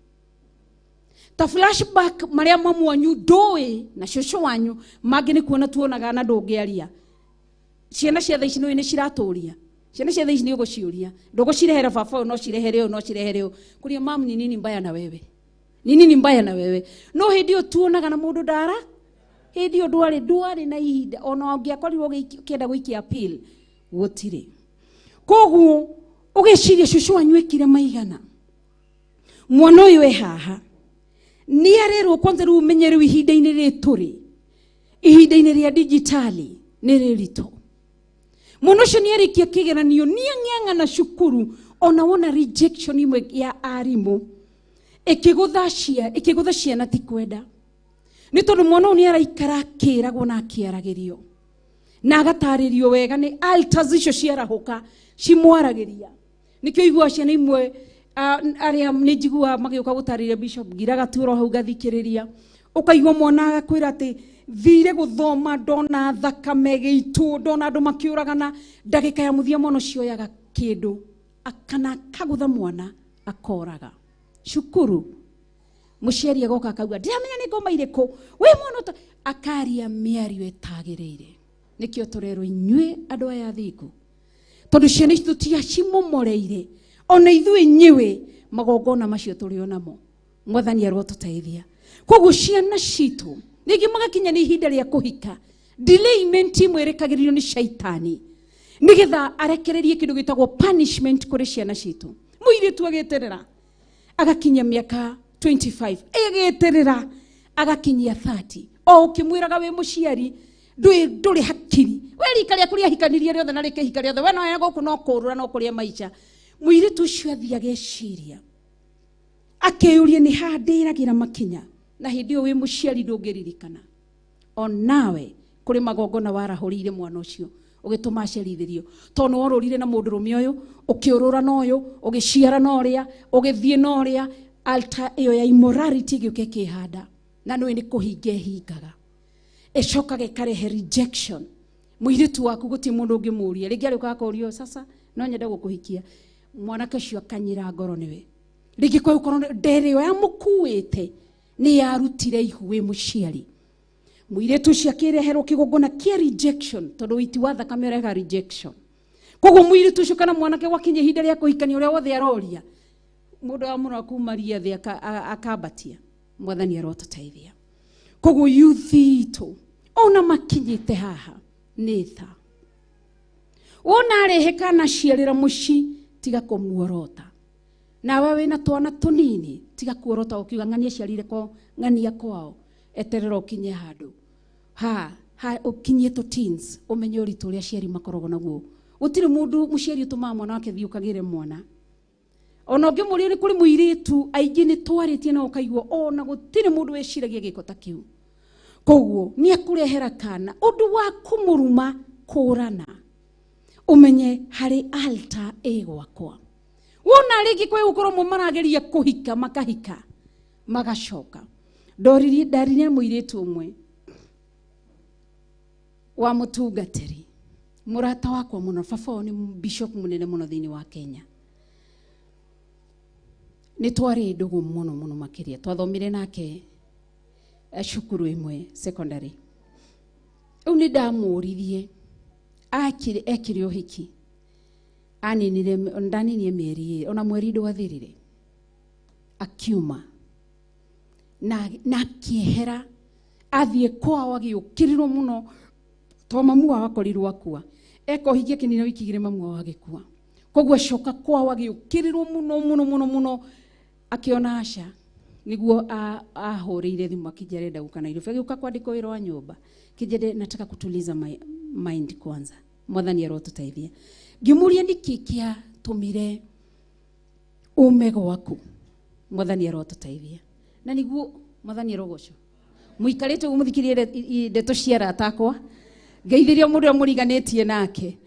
Ta flashback marĩa mamu wanyu ndũĩ na cũcũ wanyu mangĩ nĩ kuona tuonaga na ndũngĩaria. Ciana cia thaa ici nĩ ciratũria. Ciana cia thaa ici nĩ ũgũciũria. Ndũgũcirehera baba ũyũ, no cirehere ũyũ, no cirehere ũyũ. Kũria mamu ni nini mbaya na wewe? Ni nini mbaya na wewe? No hĩndĩ ĩyo tuonaga na mũndũ ndara. Hĩndĩ ĩyo ndwarĩ na ihinda ona ũngĩakorirwo ũkĩenda gũikia appeal gũtirĩ. Koguo ũgĩciria cũcũ wanyu ekire maigana. Mwana ũyũ e haha nĩ arerwo kwanza rĩu ũmenye rĩu ihinda-inĩ rĩrĩ tũrĩ, ihinda-inĩ rĩa digitali nĩ rĩritũ. Mwana ũcio nĩ arĩkia kĩgeranio, nĩ ang'ang'ana cukuru, ona wona rejection imwe ya arimũ ĩkĩgũtha ciana ti kwenda. Nĩ tondũ mwana ũyũ nĩ araikara akĩragwo na akĩaragĩrio na agatarĩrio wega nĩ altars icio ciarahũka cimwaragĩria. Nĩkĩo iguaga ciana imwe, arĩa nĩ njiguaga magĩũka gũtarĩria Bishop Ngiraga tu oro hau ngathikĩrĩria, ũkaigua mwana agakwĩra atĩ thire gũthoma ndona thakame gĩitũ, ndona andũ makĩũragana. Ndagĩka ya mũthia mwana ũcio oyaga kĩndũ kana akagũtha mwana akoraga. Cukuru mũciari agoka akauga ndiramenya nĩ ngoma irĩkũ wĩ mwana akaria mĩario ĩtagĩrĩire. Nĩkĩo tũrerwo inyuĩ andũ aya athingu, tondũ ciana ici tũtiacimumoreire ona ithuĩ nyuĩ magongona macio tũrĩ onamo. Mwathani arotũteithia. Koguo ciana citũ rĩngĩ magakinya nĩ ihinda rĩa kũhika, delayment imwe ĩrekagĩrĩrio nĩ shaitani nĩgetha arekererie kĩndũ gĩtagwo punishment kũrĩ ciana citũ. Mũirĩtu agĩeterera agakinya mĩaka 25, agĩeterera agakinyia 30, o ũkĩmwĩraga wĩ mũciari ndũrĩ hakiri, we rika rĩaku rĩahikanirie rĩothe na rĩkĩhika rĩothe, we no gũkũ no kũrũra no kũrĩa maica. Mũirĩtu ũcio athiĩ ageciria akĩyũria nĩ ha ndĩragĩra makinya, na hĩndĩ ĩyo wĩ mũciari ndũngĩririkana. Onawe kũrĩ magongona warahũrĩire mwana ũcio ũgĩtũma acerithĩrio, tondũ nĩ worũrire na mũndũrũme ũyũ, ũkĩũrũra na ũyũ, ũgĩciara na ũrĩa, ũgĩthiĩ na ũrĩa, altar ĩyo ya immorality ĩgĩũka ĩkĩhanda, na nĩũĩ nĩ kũhinga ĩhingaga, ĩcokaga ĩkarehe rejection. Mũirĩtu waku gũtirĩ mũndũ ũngĩmũria, rĩngĩ arĩũkaga akũrio sasa no nyende gũkũhikia, mwanake ũcio akanyira ngoro nĩwe. Rĩngĩ kwa gũkorwo ndere ĩyo yamũkuĩte nĩ yarutire ihu wĩ mũciari. Mũirĩtu ũcio akĩreherwo kĩgongona kĩa rejection, tondũ ũiti wa thakame ũrehaga rejection. Koguo mũirĩtu ũcio kana mwanake gwakinya ihinda rĩa kũhikania ũrĩa wothe aroria, mũndũ wa mũno akumaria thĩ akambatia. Mwathani arotũteithia. Koguo youth itũ ona makinyĩte haha nĩ tha. Wona arehe kana aciarĩra mũciĩ, tiga kũmuorota. Nawe wĩna twana tũnini, tiga kuorota ũkiuga ng'ania aciarire kwao, ng'ania kwao. Eterera ũkinye handũ ha ũkinyie tũ teens, ũmenye ũritũ ũrĩa aciari makoragwo naguo. Gũtirĩ mũndũ mũciari ũtũmaga mwana wake thiĩ ũkagĩre mwana. Ona ũngĩmũria nĩ kũrĩ mũirĩtu aingĩ nĩ twarĩtie na ũkaigua ona gũtirĩ mũndũ wĩciragia gĩko ta kĩu. Koguo nĩ akũrehera kana ũndũ wa kũmũruma kũrana, ũmenye harĩ altar ĩ gwakwa. Wona rĩngĩ kwĩ gũkorwo mo marageria kũhika makahika magacoka. Ndoririe ndaririe mũirĩtu ũmwe wa mũtungatĩri, mũrata wakwa mũno, baba wao nĩ bishop mũnene mũno thĩinĩ wa Kenya. Nĩ twarĩ ndũgũ mũno mũno makĩria, twathomire nake cukuru ĩmwe secondary. Rĩu nĩ ndamũririe akire ekire ũhiki, aninire ndaninie mĩeri ĩrĩ, ona mweri ndwathirire, akiuma na akĩehera athiĩ kwao agĩũkĩrĩrwo mũno, to mamu wao akorirwo akua, eka ũhiki akĩnina wiki igĩrĩ mamu wao agĩkua. Koguo acoka kwao agĩũkĩrĩrwo mũno mũno mũno mũno, akĩona aca nĩguo ahũrĩire thimũ akĩnjĩra arenda gũka Nairobi, agĩũka kwandĩkwo wĩra wa nyũmba, kĩnjĩre nataka kutuliza my mind kwanza. Mwathani arotũteithia. Ngĩmũria nĩkĩ kĩatũmire ume gwaku. Mwathani arotũteithia. Na nĩguo mwathani arogocwo. Mũikarĩte ũguo mũthikĩrĩrie ndeto cia arata akwa, ngeithĩria mũndũ ũrĩa mũriganĩtie nake,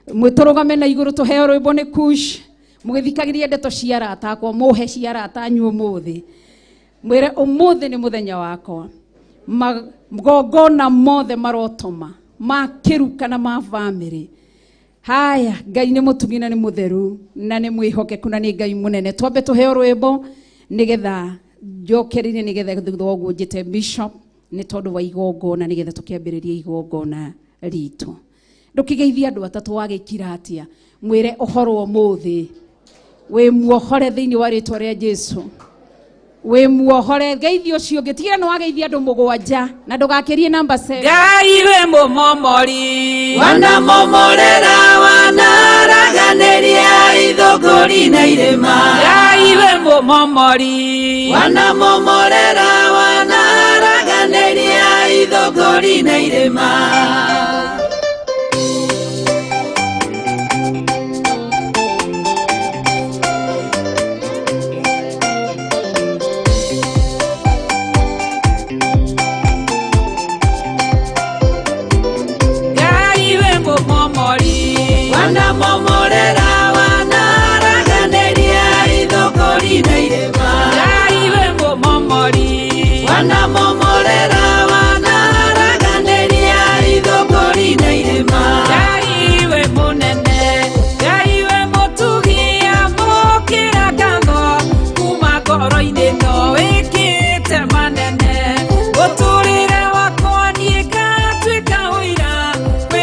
mwĩtũrũgame na igũrũ tũheo rwĩmbo nĩ Kush, mũgĩthikagĩria ndeto cia arata akwa, mũhe cia arata anyu ũmũthĩ, mwĩre ũmũthĩ nĩ mũthenya wakwa, magongona mothe marotoma ma kĩruka na ma bamĩrĩ. Haya, Ngai nĩ mũtugi na nĩ mũtheru na nĩ mwĩhokeku na nĩ Ngai mũnene. Twambe tũheo rwĩmbo nĩgetha njokererie, nĩgetha thutha wa ũguo njĩte bishop nĩ tondũ wa igongona, nĩgetha tũkĩambĩrĩrie igongona ritũ. Ndũkĩgeithie andũ atatũ wagĩkira atĩa, mwĩre ũhoro ũmũthĩ wĩ muohore thĩinĩ wa rĩtwa rĩa Jesu, wĩ muohore. Geithie ũcio ũngĩ, tigira nĩ wageithia andũ mũgwanja na ndũgakĩrie namba 7. Ngai wĩ mũmomori, wanamomorera wanaraganĩria ithũngũri na irĩma. Ngai wĩ mũmomori, wanamomorera wanaraganĩria ithũngũri na irĩma. Ngai wĩ mũmomori, wanamomorera wanaraganĩria ithũngũri na irĩma. Ngai wĩ mũmomori, wanamomorera wanaraganĩria ithũngũri na irĩma. Ngai wĩ mũnene, Ngai wĩ mũtugi, amũkĩra ngatho kuma ngoro-inĩ no wĩkĩte manene. Mũtũrĩre wakwa niĩ ngatuĩka ũira kwĩ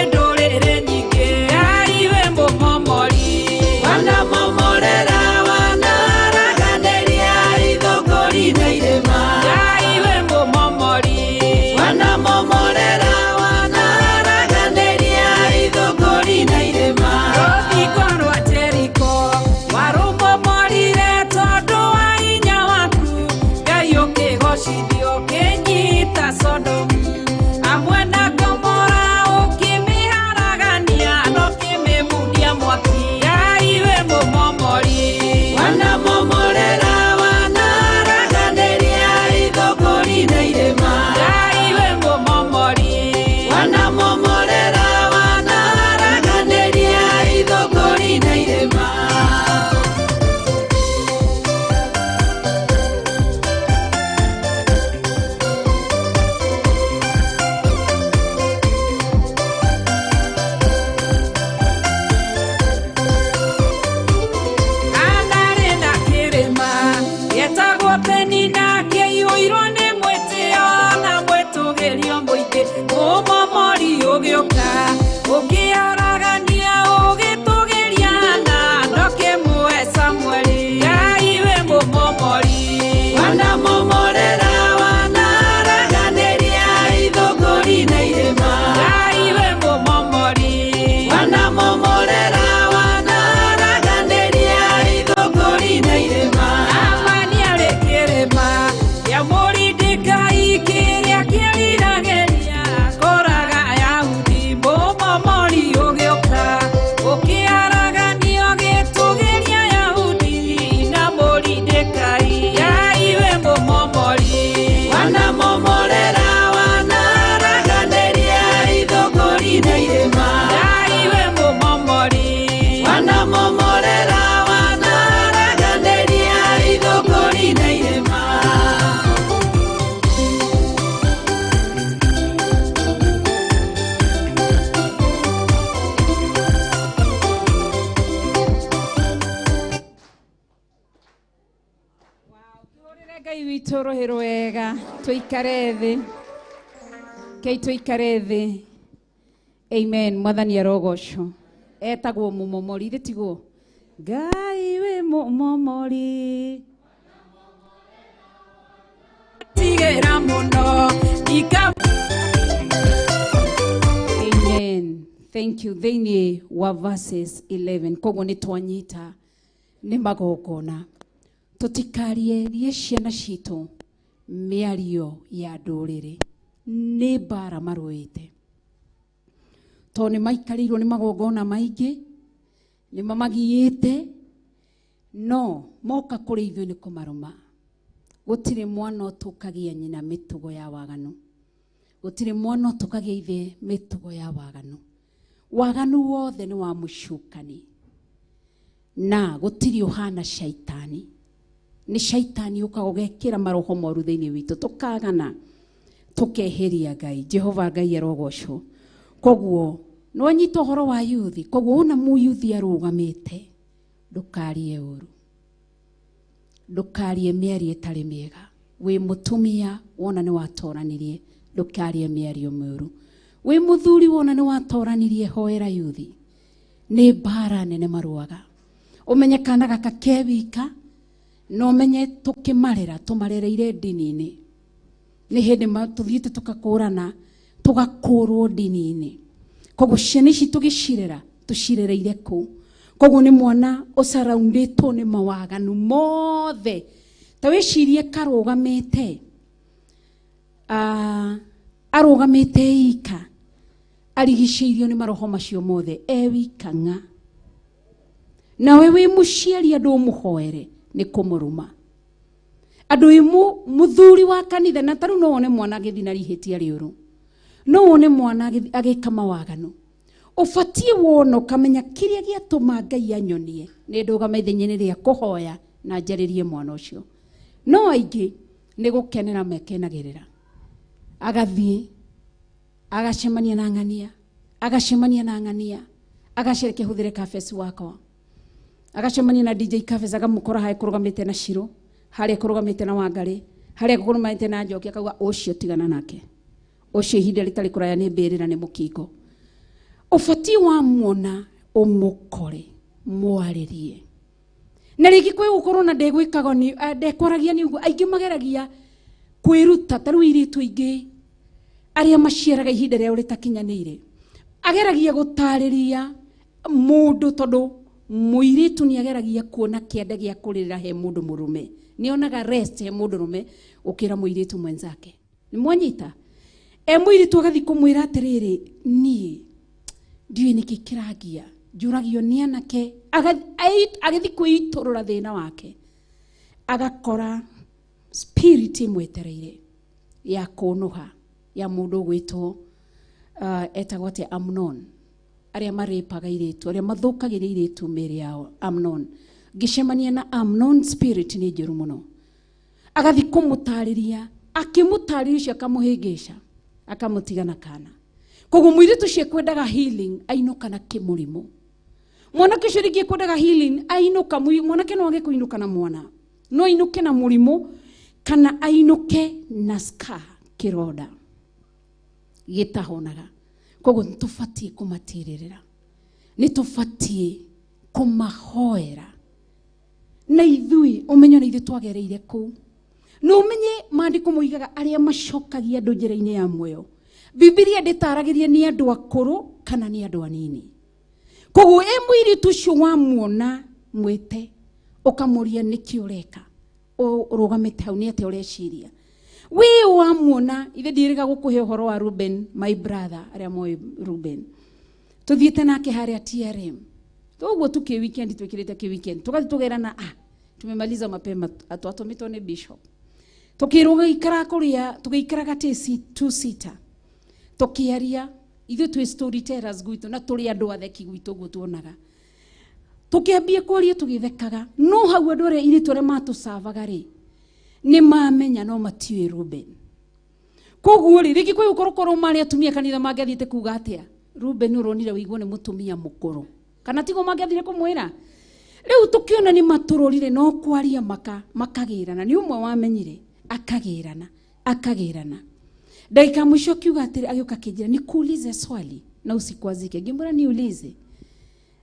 Ngai witũ rũhĩ rwega tũikare thĩ kei tũikare thĩ. Amen. Mwathani arogocwo. Etagwo mũmomori thĩ tiguo? Ngai wĩ mũmomori tigĩra mũno ika. Amen. Thank you. Thĩinĩ wa verses 11 koguo nĩ twanyita nĩ magongona. Tũtikarĩrie ciana citũ mĩario ya ndũrĩrĩ. Nĩ mbara marũĩte tondũ nĩ maikarĩirwo nĩ magongona maingĩ, nĩ mamagiĩte, no moka kũrĩ ithuĩ nĩ kũmarũma. Gũtirĩ mwana ũtũkagia nyina mĩtugo ya waganu. Gũtirĩ mwana ũtũkagia ithe mĩtugo ya waganu. Waganu wothe nĩ wa mũcukani. Na gũtirĩ ũhana shaitani. Nĩ shaitani ũkaga ũgekĩra maroho moru thĩinĩ witũ tũkagana tũkeheria Ngai. Jehova Ngai arogocwo. Koguo nĩwanyita ũhoro wa yuthi. Koguo wona mũyuthi arũgamĩte ndũkarie ũru, ndũkarie mĩario ĩtarĩ mĩega. Wĩ mũtumia wona nĩ watoranirie ndũkarie mĩario mĩũru. Wĩ mũthuri wona nĩ watoranirie hoera yuthi. Nĩ mbara nene marũaga. Ũmenye kana gaka ke wika na ũmenye tũkĩmarera tũmarereire ndini-inĩ. Nĩ hĩndĩ tũthiĩte tũgakũrana tũgakũrwo ndini-inĩ. Koguo ciana ici tũgĩcirera tũcirereire kũ. Koguo nĩ mwana ũcaraundĩtwo nĩ mawaganu mothe. Ta wĩcirie karũgamĩte arũgamĩte ika arigicĩirio nĩ maroho macio mothe e wika ng'a. Nawe wĩ mũciari andũ ũmũhoere nĩ kũmũruma. Andũ wĩ mũthuri wa kanitha na tarĩu no wone mwana agĩthiĩ na ihĩtia rĩũru. No wone mwana agĩka mawaganu. Ũbatiĩ wona ũkamenya kĩrĩa gĩatũma Ngai anyonie nĩ ndũgame ithenya-inĩ rĩa kũhoya na njarĩrie mwana ũcio. No aingĩ nĩ gũkenera mekenagĩrĩra. Agathiĩ agacemania na ng'ania, agacemania na ng'ania, agacereke hũthĩre Kafes wakwa. Agacemania na DJ Kafes agamũkora harĩa kũrũgamĩte na Shiro, harĩa kũrũgamĩte na Wangarĩ, harĩa kũrũgamĩte na Njoki akauga ũcio tigana nake. Ũcio ihinda rĩtarĩ kũraya nĩ mbĩrĩra nĩ mũkingo. Ũbatiĩ wa muona ũmũkore mwarĩrie. Na rĩngĩ kwĩ gũkorwo na ndegwĩkaga nĩ ndekwaragia nĩ ũguo aingĩ mageragia kwĩruta ta rĩu airĩtu aingĩ arĩa maciaraga ihinda rĩao rĩtakinyanĩire. Ageragia gũtarĩria mũndũ tondũ mũirĩtu nĩ ageragia kuona kĩanda gĩa kũrĩrĩra he mũndũ mũrũme. Nĩ onaga rest he mũndũ mũrũme gũkĩra mũirĩtu mwenzake. Nĩ mwanyita? E mũirĩtu agathiĩ kũmwĩra atĩrĩrĩ niĩ ndiũĩ nĩkĩ kĩrangia njũragio nĩ anake. Agĩthiĩ kwĩitũrũra thĩna wake agakora spirit ĩmwetereire ya kũnũha ya mũndũ ũgwĩtwo etagwo atĩa Amnon. Arĩa marĩpaga airĩtu, arĩa mathũkagĩria airĩtu mĩĩrĩ yao Amnon. Ngĩcemania na Amnon spirit nĩ njũru mũno. Agathiĩ kũmũtarĩria, akĩmũtarĩria ũcio akamũhĩngĩca, akamũtiga na kana. Koguo mũirĩtu ũcio ekwendaga healing ainũka na kĩmũrimũ. Mwanake ũcio rĩngĩ ekwendaga healing ainũka, mwanake no age kũinũka na mwana. No ainũke na mũrimũ kana ainũke na scar kĩronda gĩtahonaga. Koguo nĩ tũbatiĩ kũmatirĩrĩra. Nĩ tũbatiĩ kũmahoera. Na ithuĩ ũmenyo na ithuĩ twagereire kũu. Na ũmenye maandĩko moigaga arĩa macokagia andũ njĩra-inĩ ya muoyo. Bibilia ndĩtaragĩria nĩ andũ akũrũ kana nĩ andũ anini. Koguo ĩ mũirĩtu ũcio wamuona mwĩte ũkamũria nĩkĩ ũreka, ũrũgamĩte hau nĩ atĩa ũreciria. Wĩ wamuona ithe ndiĩrĩga gũkũhe ũhoro wa Ruben my brother arĩa moĩ Ruben. Tũthiĩte nake harĩa TRM. Toguo tu kĩ weekend twĩkĩrĩte kĩ weekend tũgathiĩ tũgerana tumemaliza mapema twatũmĩtwo nĩ bishop. Tũkĩrwo gũikara kũrĩa tũgĩikaraga two seater. Tũkĩaria ithuĩ twĩ storytellers gwitũ na tũrĩ andũ atheki gwitũ ũguo tuonaga. Tũkĩambia kwaria tũgĩthekaga no hau andũ arĩa airĩtu arĩa matũcavaga rĩ nĩ mamenya no matiũĩ Ruben. Koguo rĩ rĩngĩ kwĩ gũkorwo korwo marĩ atumia kanitha mangĩathiĩte kuga atĩa Ruben ũronire wĩiguo nĩ mũtumia mũkũrũ kana tiguo mangĩathire kũmwĩra. Rĩu tũkĩona nĩ matũrorire no kwaria makagĩrana nĩ ũmwe wamenyire Akagĩrana akagĩrana. Dakika mwisho akiuga atĩrĩ, agĩũka akĩnjĩra nikuulize swali na usikwazike. Ngĩmwĩra niulize.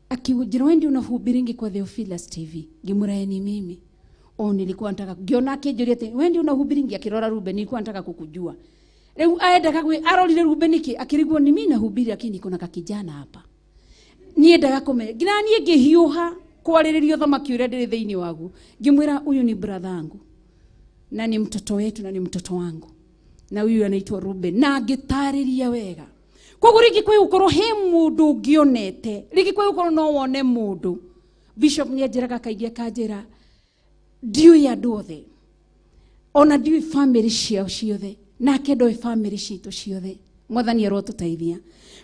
Akiujira wewe ndio unahubiringi kwa Theophilus TV. Ngĩmwĩra ni mimi. Oh, nilikuwa nataka ngiona akĩnjũria atĩ wewe ndio unahubiringi, akirora Ruben, nilikuwa nataka kukujua. Rĩu aendaga gwĩ arorire Ruben nĩkĩ, akĩrigwo ni mimi nahubiri lakini niko na kakijana hapa. Niendaga kũmenya nginya niĩ ngĩhiũha kwarĩrĩria ũthamaki ũrĩa ndĩrĩ thĩinĩ waguo. Ngĩmwĩra huyu ni brother yangu na ni mtoto wetu na ni mtoto wangu na huyu anaitwa Ruben, na ngĩtarĩria wega. Koguo rĩngĩ kwĩ gũkorwo he mũndũ ũngĩonete, rĩngĩ kwĩ gũkorwo no wone mũndũ. Bishop nĩanjĩraga kaingĩ akanjĩra ndiũĩ andũ othe, ona ndiũĩ family ciao ciothe, nake ndoĩ family citũ ciothe. Mwathani arotũteithia.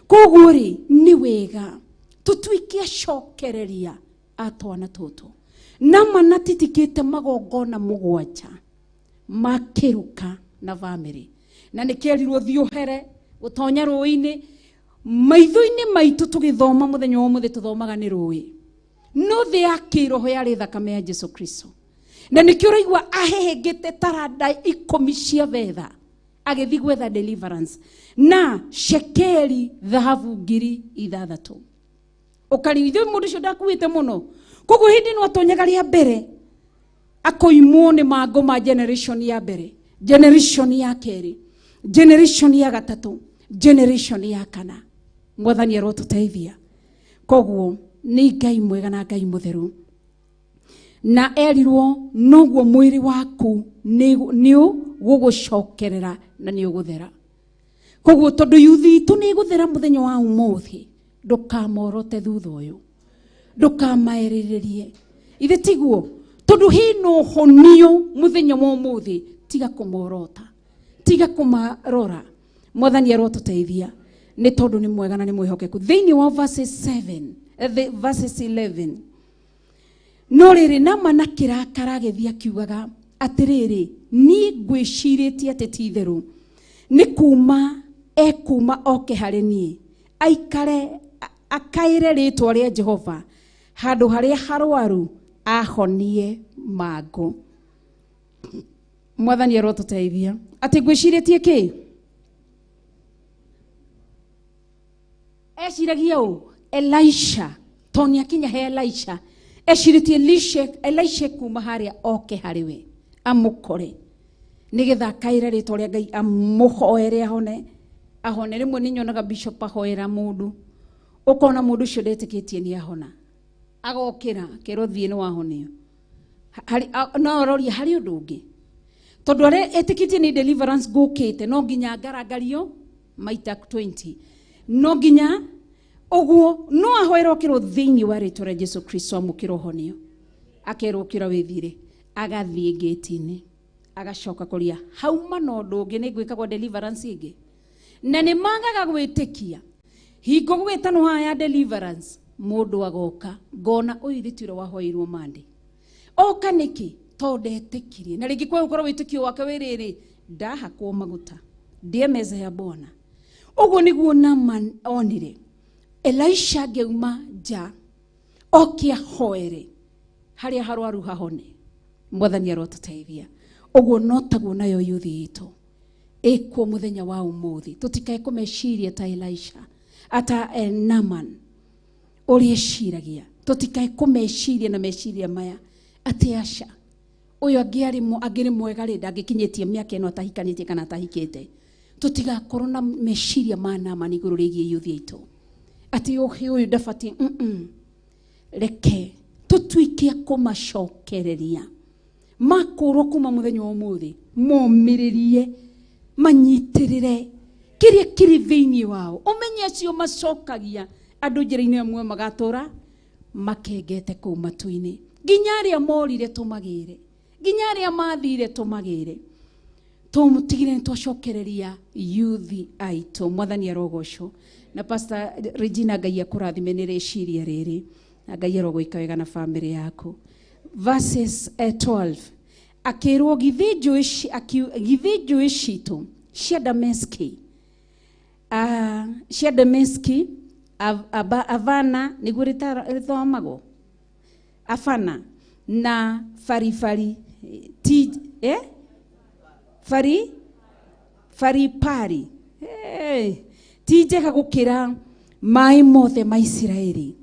Koguo rĩ nĩ wega tũtuĩke acokereria a twana tũtũ. Nama natitikĩte magongona 7 makĩruka na family, na nĩkĩerirwo thiĩ ũhere gũtonya rũĩ-inĩ. Maitho-inĩ maitũ tũgĩthoma mũthenya wa ũmũthĩ tũthomaga nĩ rũĩ, no thĩ ya kĩroho yarĩ thakame ya Jesu Kristo. Na nĩkĩo ũraigua ahehengete taranda 10 cia betha agĩthiĩ gwetha deliverance na shekeli thahabu 6,000. Ũkarigithio mũndũ ũcio ndakuĩte mũno. Koguo hĩndĩ ĩno atonyaga rĩa mbere akoimwo nĩ mangũ ma generation ya mbere, generation ya kerĩ, generation ya gatatũ, generation ya kana. Mwathani arotũteithia. Koguo nĩ Ngai mwega na Ngai mũtheru. Na erirwo noguo mwĩrĩ waku nĩ ũgũgũcokerera na nĩ ũgũthera. Koguo tondũ yuthi itũ nĩ ĩgũthera mũthenya wa ũmũthĩ, ndũkamorote thutha ũyũ, ndũkamaĩrĩrĩrie. Ithe tiguo, tondũ hena ũhonio mũthenya wa ũmũthĩ, tiga kũmorota, tiga kũmarora. Mwathani arotũteithia nĩ tondũ nĩ mwega na nĩ mwĩhokeku. Thĩinĩ wa verses 7, verses 11, no rĩrĩ Nama na kĩrakara agĩthiĩ akiugaga atĩrĩrĩ, niĩ ngwĩcirĩtie atĩ ti itherũ nĩ kuma ekuma oke harĩ niĩ, aikare akaĩre rĩtwa rĩa Jehova handũ harĩa harwaru ahonie mangũ. Mwathani arotũteithia. Atĩ ngwĩcirĩtie kĩ? Eciragia ũũ Elisha, tondũ nĩakinya he Elisha, ecirĩtie Elisha kuma harĩa oke harĩ we amũkore nĩgetha akaĩre rĩtwa rĩa Ngai amũhoere ahone. Ahone. Rĩmwe nĩ nyonaga bishop ahoera mũndũ, ũkona mũndũ ũcio ndetĩkĩtie nĩ ahona, agokĩra akerwo thiĩ nĩ wahonio. No aroria harĩ ũndũ ũngĩ, tondũ arĩa etĩkĩtie nĩ deliverance ngũkĩte no nginya ngarangario maita 20, no nginya ũguo no ahoerwo okĩrwo thĩinĩ wa rĩtwa rĩa Jesu Kristo amũkĩra ũhonio, akerwo ũkĩra wĩthire, agathiĩ ngĩti-inĩ agacoka kũria hauma na ũndũ ũngĩ, nĩ ngwĩkagwo deliverance ĩngĩ. Na nĩ magaga gwĩtĩkia hingo gũgĩtanwo haha ya deliverance, mũndũ agoka ngona ũyũ ithe ti ũrĩa wahoeirwo mande. Oka nĩkĩ? Tondũ ndetĩkirie. Na rĩngĩ kwa gũkorwo wĩtĩkio wake wĩ rĩrĩ, ndahakwo maguta ndĩe meza ya Bwana. Ũguo nĩguo Naaman onire Elisha angĩauma nja oke ahoere harĩa harwaru hahone. Mwathani arotũteithia. Ũguo no taguo nayo yuthi itũ ĩkuo mũthenya wa ũmũthĩ, tũtikae kũmeciria ta Elisha ata Naaman ũrĩa eciragia, tũtikae kũmeciria na meciria maya atĩ aca ũyũ angĩrĩ mwega rĩ ndangĩkinyĩtie mĩaka ĩno atahikanĩtie kana atahikĩte. Tũtigakorwo na meciria ma Naaman igũrũ rĩgiĩ yuthi itũ atĩ ũhĩ ũyũ ndabatiĩ. Reke tũtuĩke a kũmacokereria makũrwo kuma mũthenya wa ũmũthĩ, momĩrĩrie, manyitĩrĩre kĩrĩa kĩrĩ thĩinĩ wao. Ũmenye acio macokagia andũ njĩra-inĩ ĩmwe magatũra makengete kũu matu-inĩ, nginya arĩa morire tũmagĩre, nginya arĩa mathire tũmagĩre. Tũmũtigire nĩ twacokereria yuthi aitũ. Mwathani arogocwo. Na Pastor Regina, Ngai akũrathime nĩ rĩciria rĩrĩ, na Ngai arogwĩka wega na family yaku. Verses 12 akĩrwo githĩ njũĩ citũ cia Dameski, cia Dameski Avana nĩguo rĩthomagwo Afana na Farifari ti Fari Faripari. Hey, ti njega gũkĩra maĩ mothe ma Isiraeli.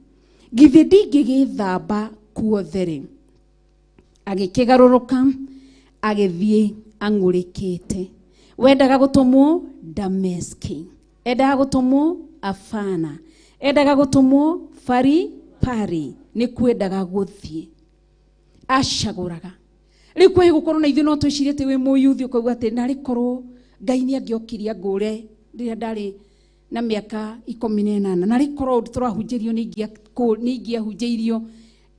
Githĩ ndingĩgĩthamba kuothe rĩ? Agĩkĩgarũrũka agĩthiĩ ang'ũrĩkĩte. Wendaga gũtũmwo Dameski, endaga gũtũmwo Afana, endaga gũtũmwo Faripari, nĩ kwendaga gũthiĩ. Acagũraga. Rĩu kwĩ gũkorwo na ithuĩ no twĩcirie atĩ wĩ mũyuthi ũkauga atĩ narĩ korwo Ngai nĩ angĩokire angũre rĩrĩa ndarĩ na mĩaka 18, narĩ korwo tũrahunjĩrio nĩ ingĩahunjĩirio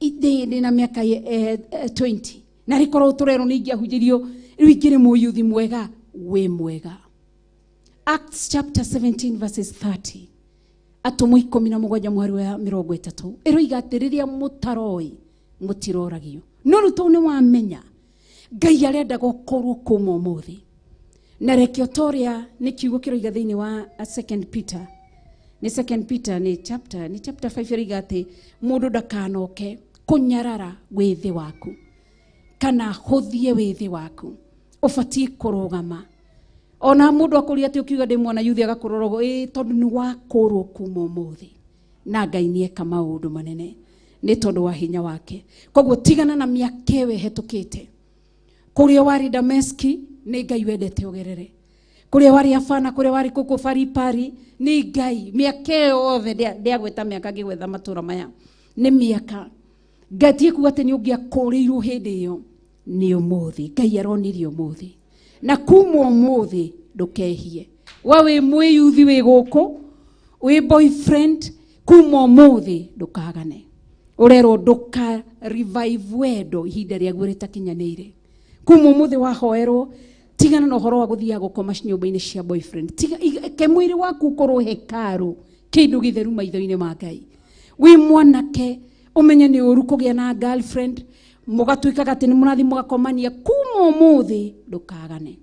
ndĩ na mĩaka 20, narĩ korwo tũrerwo nĩ ingĩahunjĩirio rĩu ingĩrĩ mũyuthi mwega. Wĩ mwega. Acts chapter 17 verses 30, atũmwo 17 mũhari wa 30 ĩroiga atĩ rĩrĩa mũtaroĩ mũtiroragio. No rĩu tondũ nĩ wamenya Ngai arenda gũkorwo kuma ũmũthĩ. Na reke ũtoria nĩ kiugo kĩroiga thĩinĩ wa 2 Peter, nĩ 2 Peter nĩ chapter 5 ĩroiga atĩ mũndũ ndakanoke kũnyarara wĩthĩ waku kana hũthie wĩthĩ waku. Ũbatiĩ kũrũgama. Ona mũndũ akũria atĩ ũkiuga ndĩ mwana yuthi agakũrora ũguo, ĩ tondũ nĩ wakũrwo kuma ũmũthĩ. Na Ngai nĩeka maũndũ manene nĩ tondũ wa hinya wake. Koguo tigana na mĩaka ĩyo ĩhetũkĩte. Kũrĩa warĩ Dameski nĩ Ngai wendete ũgerere. Kũrĩa warĩ Afana, kũrĩa warĩ kũkũ Faripari nĩ Ngai. Mĩaka ĩyo yothe ndĩagweta mĩaka ngĩgwetha matũra maya nĩ mĩaka. Ngai ti kuuga atĩ nĩ ũngĩakũrĩirwo hĩndĩ ĩyo, nĩ ũmũthĩ. Ngai aronirie ũmũthĩ. Na kuma ũmũthĩ ndũkehie. We wĩ mwĩyuthi wĩ gũkũ, wĩ boyfriend, kuma ũmũthĩ ndũkagane. Ũrerwo ndũka revive wendo ihinda rĩaguo rĩtakinyanĩire. Kuma ũmũthĩ wahoerwo, tigana na ũhoro wa gũthiaga gũkoma nyũmba-inĩ cia boyfriend. Tiga ke mwĩrĩ waku ũkorwo hekaru, kĩndũ gĩtheru maitho-inĩ ma Ngai. Wĩ mwanake ũmenye nĩ ũru kũgĩa na girlfriend, mũgatuĩkaga atĩ nĩ mũrathiĩ mũgakomania. Kuma ũmũthĩ ndũkagane.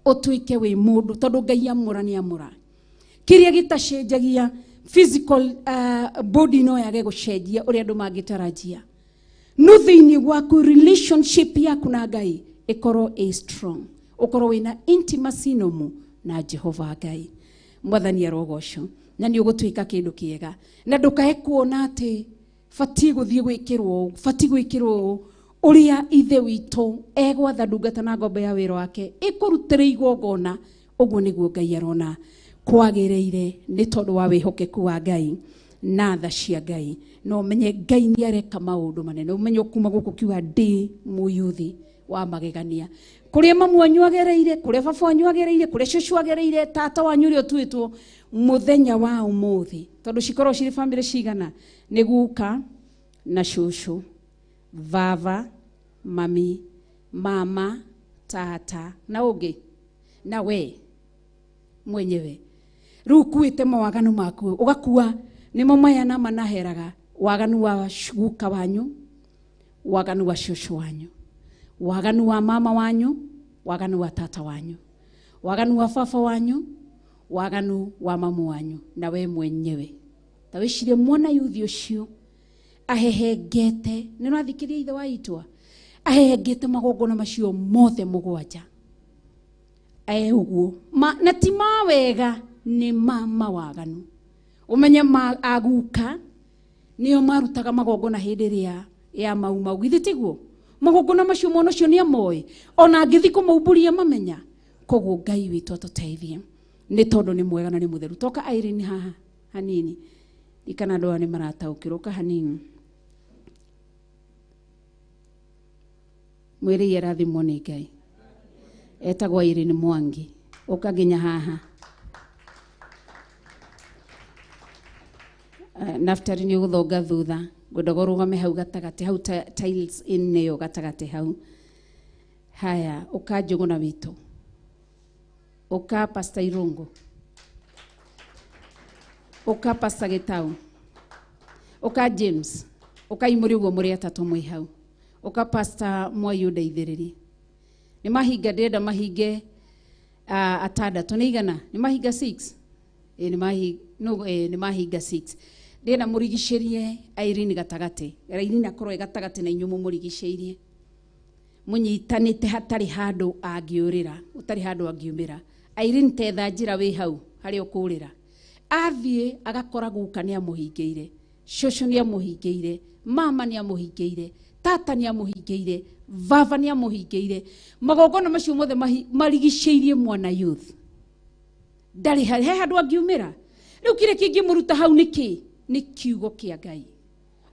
Ũtuĩke wĩ mũndũ, tondũ Ngai amũra nĩ amũra. Kĩrĩa gĩtacenjagia physical body no yage gũcenjia ũrĩa andũ mangĩtarajia. No thĩinĩ waku relationship yaku na Ngai ĩkorwo ĩ strong, ũkorwo wĩna intimacy nomu na Jehova Ngai. Mwathani arogocwo. Na nĩ ũgũtuĩka kĩndũ kĩega. Na ndũkae kuona atĩ batiĩ gũthiĩ gwĩkĩrwo ũũ, batiĩ gwĩkĩrwo ũũ. Ũrĩa ithe witũ egwatha ndungata na ngombo ya wĩra wake ĩkũrutĩre igongona, ũguo nĩguo Ngai arona kwagĩrĩire nĩ tondũ wa wĩhokeku wa Ngai na tha cia Ngai. No ũmenye Ngai nĩ areka maũndũ manene. Ũmenye ũkuma gũkũ kiuga ndĩ mũyuthi wa magegania. Kũrĩa mamu wanyu agereire, kũrĩa baba wanyu agereire, kũrĩa cũcũ agereire, tata wanyu ũrĩa ũtuĩtwo mũthenya wa ũmũthĩ, tondũ cikorwo cirĩ bamĩrĩ cigana, nĩ guka na cũcũ, baba, mami, mama, tata na ũngĩ na we mwenyewe. Rĩu ũkuĩte mawaganu maku, ũgakua nĩmo maya na manaheraga, waganu wa guka wanyu, waganu wa cũcũ wanyu, waganu wa mama wanyu, waganu wa tata wanyu, waganu wa baba wanyu, waganu wa mamu wanyu na we mwenyewe. Ta wĩcirie mwana yuthi ũcio ahehengete, nĩ ũrathikĩria ithe wa itwa, ahehengete magongona macio mothe mũgwanja. E ũguo na ti ma wega, nĩ ma mawaganu. Ũmenye ma aguka nĩo marutaga magongona hĩndĩ ĩrĩa ya mau mau, githĩ tiguo? Magongona macio mwana ũcio nĩ amoĩ, ona angĩthiĩ kũmaumbũria mamenya. Koguo Ngai witũ atũteithie nĩ tondũ nĩ mwega na nĩ mũtheru. Toka Irene haha hanini, ikana andũ aya nĩ marataũkĩrwo ka hanini. Mwĩrĩ arathimwo nĩ Ngai. Etagwo Irene Mwangi. Ũka nginya haha. Naftali nĩ ũgũthonga thutha, ngwendaga ũrũgame hau gatagatĩ, hau tiles in nĩyo gatagatĩ hau. Haya, ũka Njũgũna witũ. Ũka Pastor Irungu. Ũka Pastor Gĩtau. Ũka James. Ũka imũrĩ ũguo mũrĩ atatũ mwĩ hau. Ũka Pastor Mwai ũndeithĩrĩrie. Nĩ mahinga ndĩrenda mahinge atandatũ, nĩ igana? Nĩ mahinga 6? Nĩ mahinga 6. Ndĩrenda mũrigicĩrie Irene gatagatĩ. Irene akorwo e gatagatĩ na inyuĩ mũmũrigicĩirie. Mũnyitanĩte hatarĩ handũ angĩũrĩra, ũtarĩ handũ angiumĩra. Irene tetha njĩra wĩ hau harĩa ũkũrĩra. Athiĩ agakora guka nĩ amũhingĩire, cũcũ nĩ amũhingĩire, mama nĩ amũhingĩire, tata nĩ amũhingĩire, baba nĩ amũhingĩire. Magongona macio mothe marigicĩirie mwana youth. Ndarĩ he handũ angiumĩra. Rĩu kĩrĩa kĩngĩmũruta hau nĩ kĩ? Nĩ kiugo kĩa Ngai.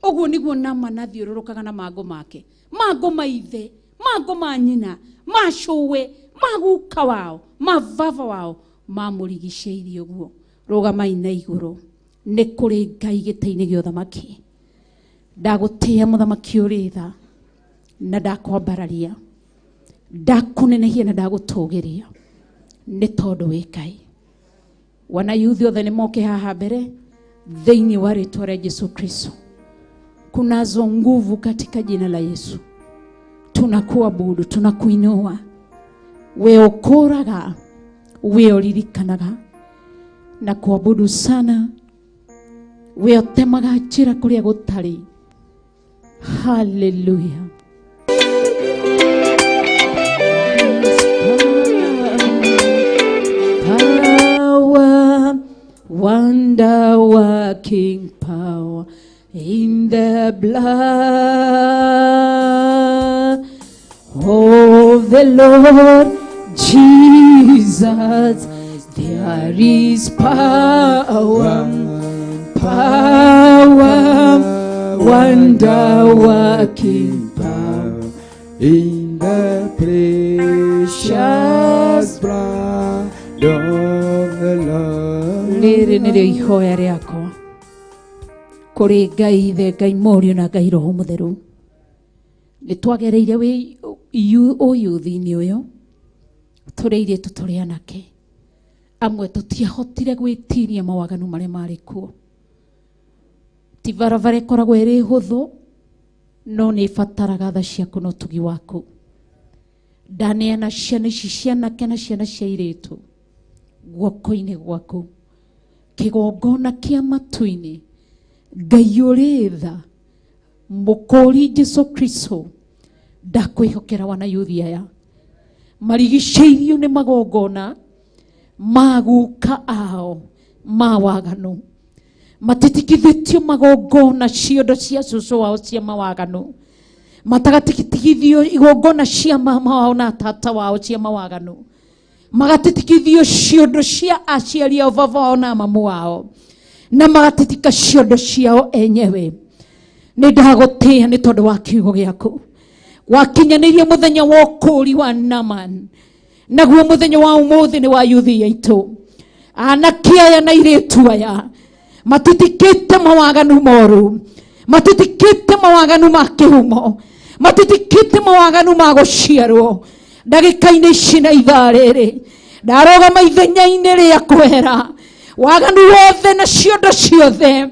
Ũguo nĩguo Naamani athiũrũrũkaga na mangũ make, mangũ ma ithe, mangũ ma nyina, ma cũwe, ma guka wao, ma baba wao, mamũrigicĩirie ũguo. Rũgamai na igũrũ, nĩ kũrĩ Ngai gĩtĩ-inĩ gĩa ũthamaki. Ndagũtĩĩa mũthamaki ũrĩ tha, na ndakwambararia, ndakũnenehia na ndagũtũgĩria, nĩ tondũ wĩ Ngai. Wana yuthi othe nĩ moke haha mbere thĩinĩ wa rĩtwa rĩa Jesu Kristo. Kunazo nguvu katika jina la Yesu. Tunakuabudu, tunakuinua. We ũkũraga, we ũririkanaga na kuabudu sana. We ũtemaga njĩra kũrĩa gũtarĩ. Hallelujah. Power, wonder working power in the blood of the Lord Jesus. There is power, power, wonder working power in the precious blood of the Lord. Rĩrĩ nĩrĩo ihoya rĩakwa kũrĩ Ngai Ithe, Ngai Mũriũ na Ngai Roho Mũtheru. Nĩ twagereire ũyuthi-inĩ ũyũ, tũrĩ airĩtu tũrĩ anake amwe tũtiahotire gwĩtiria mawaganu marĩa marĩ kuo. Ti barabara ĩkoragwo ĩrĩ hũthũ, no nĩ ĩbataraga tha ciaku na ũtugi waku. Ndaneana ciana ici cia anake na ciana cia airĩtu guoko-inĩ gwaku, kĩgongona kĩa matu-inĩ. Ngai ũrĩ tha, mũkũũri Jesu Kristo, ndakwĩhokera wana yuthi aya marigicĩirio nĩ magongona ma guka ao ma waganu, matitigithĩtio magongona ciondo cia cũcũ wao cia mawaganu, matagatigithio igongona cia mama wao na tata wao cia mawaganu, magatitikithio ciondo cia aciari ao, baba wao na mamu wao, na magatitika ciondo ciao enyewe. Nĩ ndagũtĩĩa nĩ tondũ wa kiugo gĩaku. Wakinyanĩirie mũthenya wa ũkũũri wa Naamani, naguo mũthenya wa ũmũthĩ nĩ wa yuthi aitũ. Anake aya na airĩtu aya matitikĩte mawaganu moru, matitikĩte mawaganu ma kĩhumo, matitikĩte mawaganu ma gũciarwo. Ndagĩka-inĩ ici na ithaa rĩrĩ ndarũgama ithenya-inĩ rĩa kwehera waganu wothe na ciondo ciothe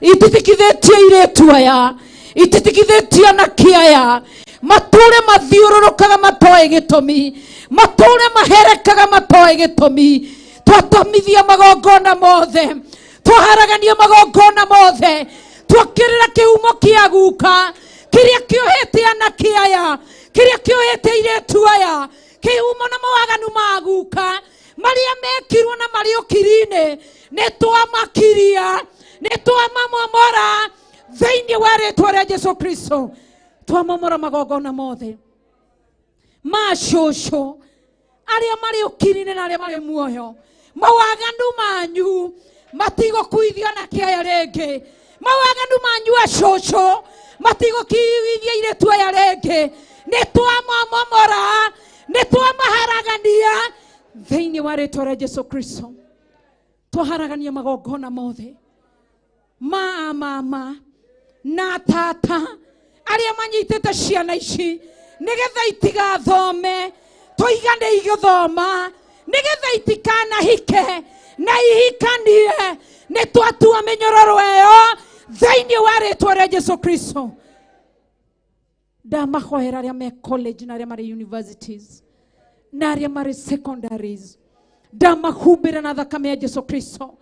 ititikithĩtio airĩtu aya, ititikithĩtio anake aya, matũre mathiũrũrũkaga matoĩ gĩtũmi, matũre maherekaga matoĩ gĩtũmi. Twatomithia magongona mothe, twaharagania magongona mothe, twakĩrĩra kĩhumo kĩa guka kĩrĩa kĩohete anake aya, kĩrĩa kĩohete airĩtu aya, kĩhumo na mawaganu ma guka marĩa mekirwo na marĩ ũkiri-inĩ, nĩ twamakiria, nĩ twamamomora thĩinĩ wa rĩtwa rĩa Jesu Kristo. Twamomora magongona mothe ma cũcũ arĩa marĩ ũkiri-inĩ na arĩa marĩ muoyo. Mawaganu manyu matigũkuithio na kĩaya rĩngĩ, mawaganu manyu a cũcũ matigũkuithio airĩtu aya rĩngĩ. Nĩ twamamomora, nĩ twamaharagania thĩinĩ wa rĩtwa rĩa Jesu Kristo. Twaharagania magongona mothe ma mama na tata arĩa manyitĩte ciana ici nĩgetha itigathome, tũiga nĩ igũthoma, nĩgetha itikanahike na ihikanie. Nĩ twatua mĩnyororo ĩyo thĩinĩ wa rĩtwa rĩa Jesu Kristo. Ndamahoera arĩa me college na arĩa marĩ universities na arĩa marĩ secondaries, ndamahumbĩra na thakame ya Jesu Kristo,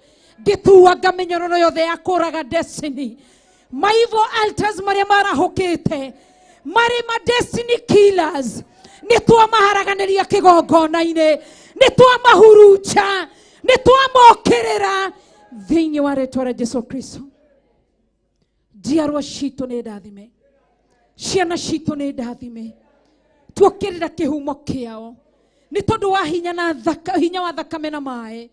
ngĩtuanga mĩnyororo yothe ya kũraga destiny, maivo altars marĩa marahũkĩte marĩ ma destiny killers nĩ twamaharaganĩria kĩgongona-inĩ, nĩ twamahurunja, nĩ twamokĩrĩra thĩinĩ wa rĩtwa rĩa Jesu Kristo. Njiarwa citũ nĩ ndathime, ciana citũ nĩ ndathime, tuokĩrĩra kĩhumo kĩao nĩ tondũ wa hinya na hinya wa thakame na maĩ.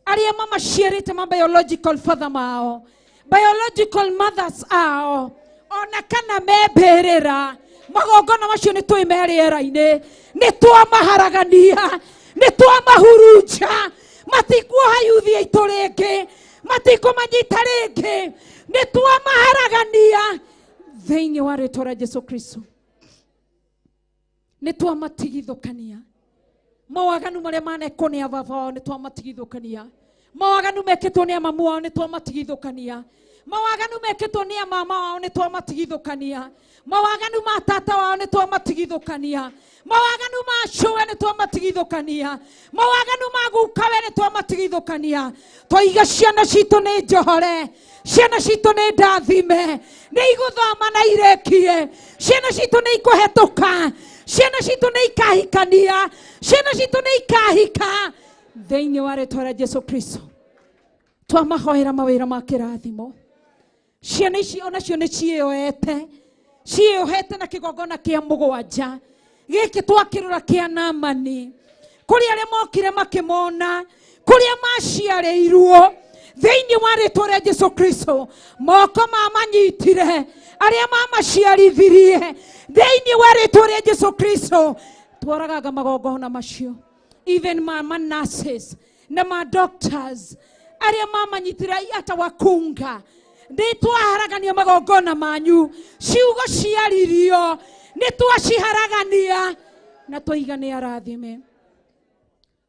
Arĩa mamaciarĩte ma biological father mao, biological mothers ao, ona kana membĩrĩra magongona macio nĩ tũĩ me rĩera-inĩ, nĩ twamaharagania, nĩ twamahurunja, matikuoha yuthi aitũ rĩngĩ, matikũmanyita rĩngĩ, nĩ twamaharagania thĩinĩ wa rĩtwa rĩa Jesu Kristo. Nĩ twamatigithũkania mawaganu marĩa manekwo nĩ ababa wao, nĩ twamatigithũkania mawaganu mekĩtwo nĩ amamu wao, nĩ twamatigithũkania mawaganu mekĩtwo nĩ amama wao, nĩ twamatigithũkania mawaganu ma tata wao, nĩ twamatigithũkania mawaganu ma cũwe, nĩ twamatigithũkania mawaganu ma gukawe, nĩ twamatigithũkania. Twaiga ciana citũ nĩ njohore, ciana citũ nĩ ndathime, nĩ igũthoma na irĩkie, ciana citũ nĩ ikũhetũka, ciana citũ nĩ ikahikania, ciana citũ nĩ ikahika thĩinĩ wa rĩtwa rĩa Jesu Kristo. Twamahoera mawĩra ma kĩrathimo. Ciana ici onacio nĩ ciĩyoete, ciĩyohete na kĩgongona kĩa mũgwanja gĩkĩ twakĩrora kĩa Naamani, kũrĩ arĩa mokire makĩmona, kũrĩa maciarĩirwo thĩinĩ wa rĩtwa rĩa Jesu Kristo. Moko mamanyitire arĩa mamaciarithirie thĩinĩ wa rĩtwa rĩa Jesu Kristo. Twaragaga magongona macio, even ma nurses na ma doctors arĩa mamanyitire ata wakunga, nĩ twaharagania magongona manyu, ciugo ciaririo nĩ twaciharagania na twaiga nĩ arathime.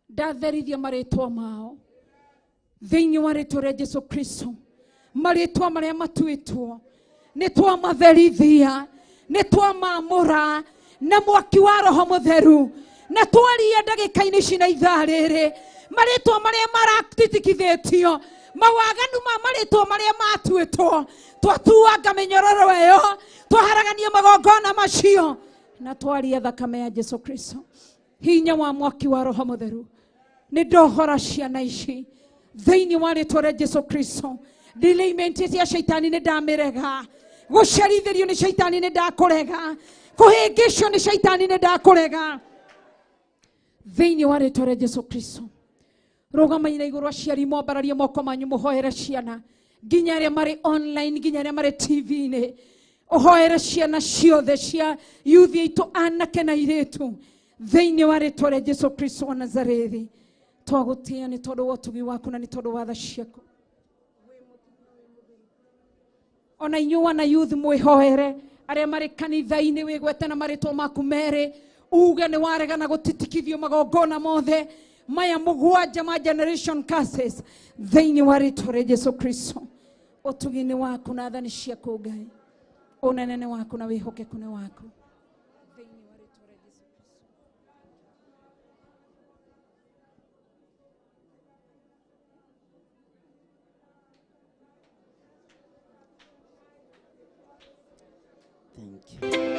Ndatherithia marĩtwa mao thĩinĩ wa rĩtwa rĩa Jesu Kristo. Marĩtwa marĩa matuĩtwo nĩ twamatherithia, nĩ twamamũra na mwaki wa Roho Mũtheru, na twaria ndagĩka-inĩ ici na ithaa rĩrĩ marĩtwa marĩa maratitikithĩtio, mawaganu ma marĩtwa marĩa matuĩtwo, twatuanga mĩnyororo ĩyo, twaharagania magongona macio na twaria thakame ya Jesu Kristo. Hinya wa mwaki wa Roho Mũtheru nĩ ndohora ciana ici thĩinĩ wa rĩtwa rĩa Jesu Kristo. Delayment ya shaitani nĩ ndamĩrega, gũcerithĩrio nĩ shaitani nĩ ndakũrega, kũhĩngĩcwo nĩ shaitani nĩ ndakũrega thĩinĩ wa rĩtwa rĩa Jesu Kristo. Rũgamai na igũrũ aciari, mwambararie moko manyu mũhoere ciana, nginya arĩa marĩ online, nginya arĩa marĩ TV-inĩ, ũhoere ciana ciothe cia yuthi aitũ anake na airĩtu thĩinĩ wa rĩtwa rĩa Jesu Kristo wa Nazarethi. Twagũtĩĩa nĩ tondũ wa ũtugi waku na nĩ tondũ wa tha ciaku. Ona inyuĩ wana youth mwĩhoere, arĩa marĩ kanitha-inĩ wĩgwete na marĩtwa maku merĩ, uge nĩ waregana gũtitikithio magongona mothe maya mũgwanja ma generation curses thĩinĩ wa rĩtwa rĩa Jesu Kristo. Ũtugi nĩ waku na athani ciaku Ngai, ũnene nĩ waku na wĩhokeku nĩ waku. Thank you.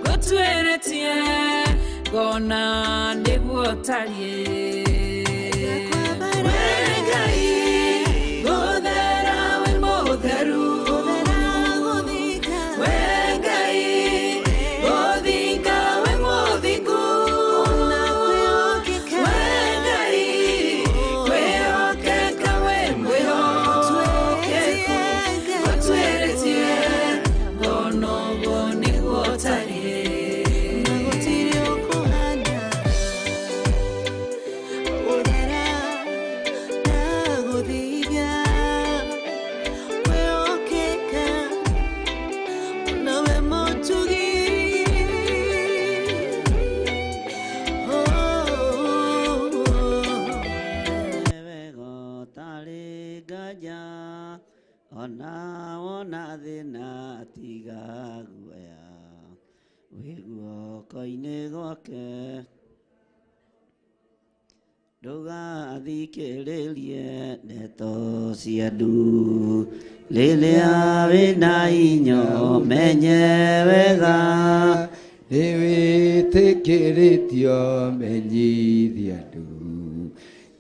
Gũtuĩrĩtie Ngona nĩguo tariĩ. We Ngai gũthera wĩ mũtheru. We Ngai gũthinga wĩ mũthingu. We Ngai kwĩhokeka wĩ mwĩhokeku. Ũtwĩrĩtie ngona ũguo nĩguo tariĩ. Wega ũtarĩ nganja ona wona thĩna tiga guoya wĩ guoko-inĩ gwake ndũgathikĩrĩrie ndeto cia andũ rĩrĩa wĩna inyo menye wega Nĩwĩtĩkĩrĩtio menyithia andũ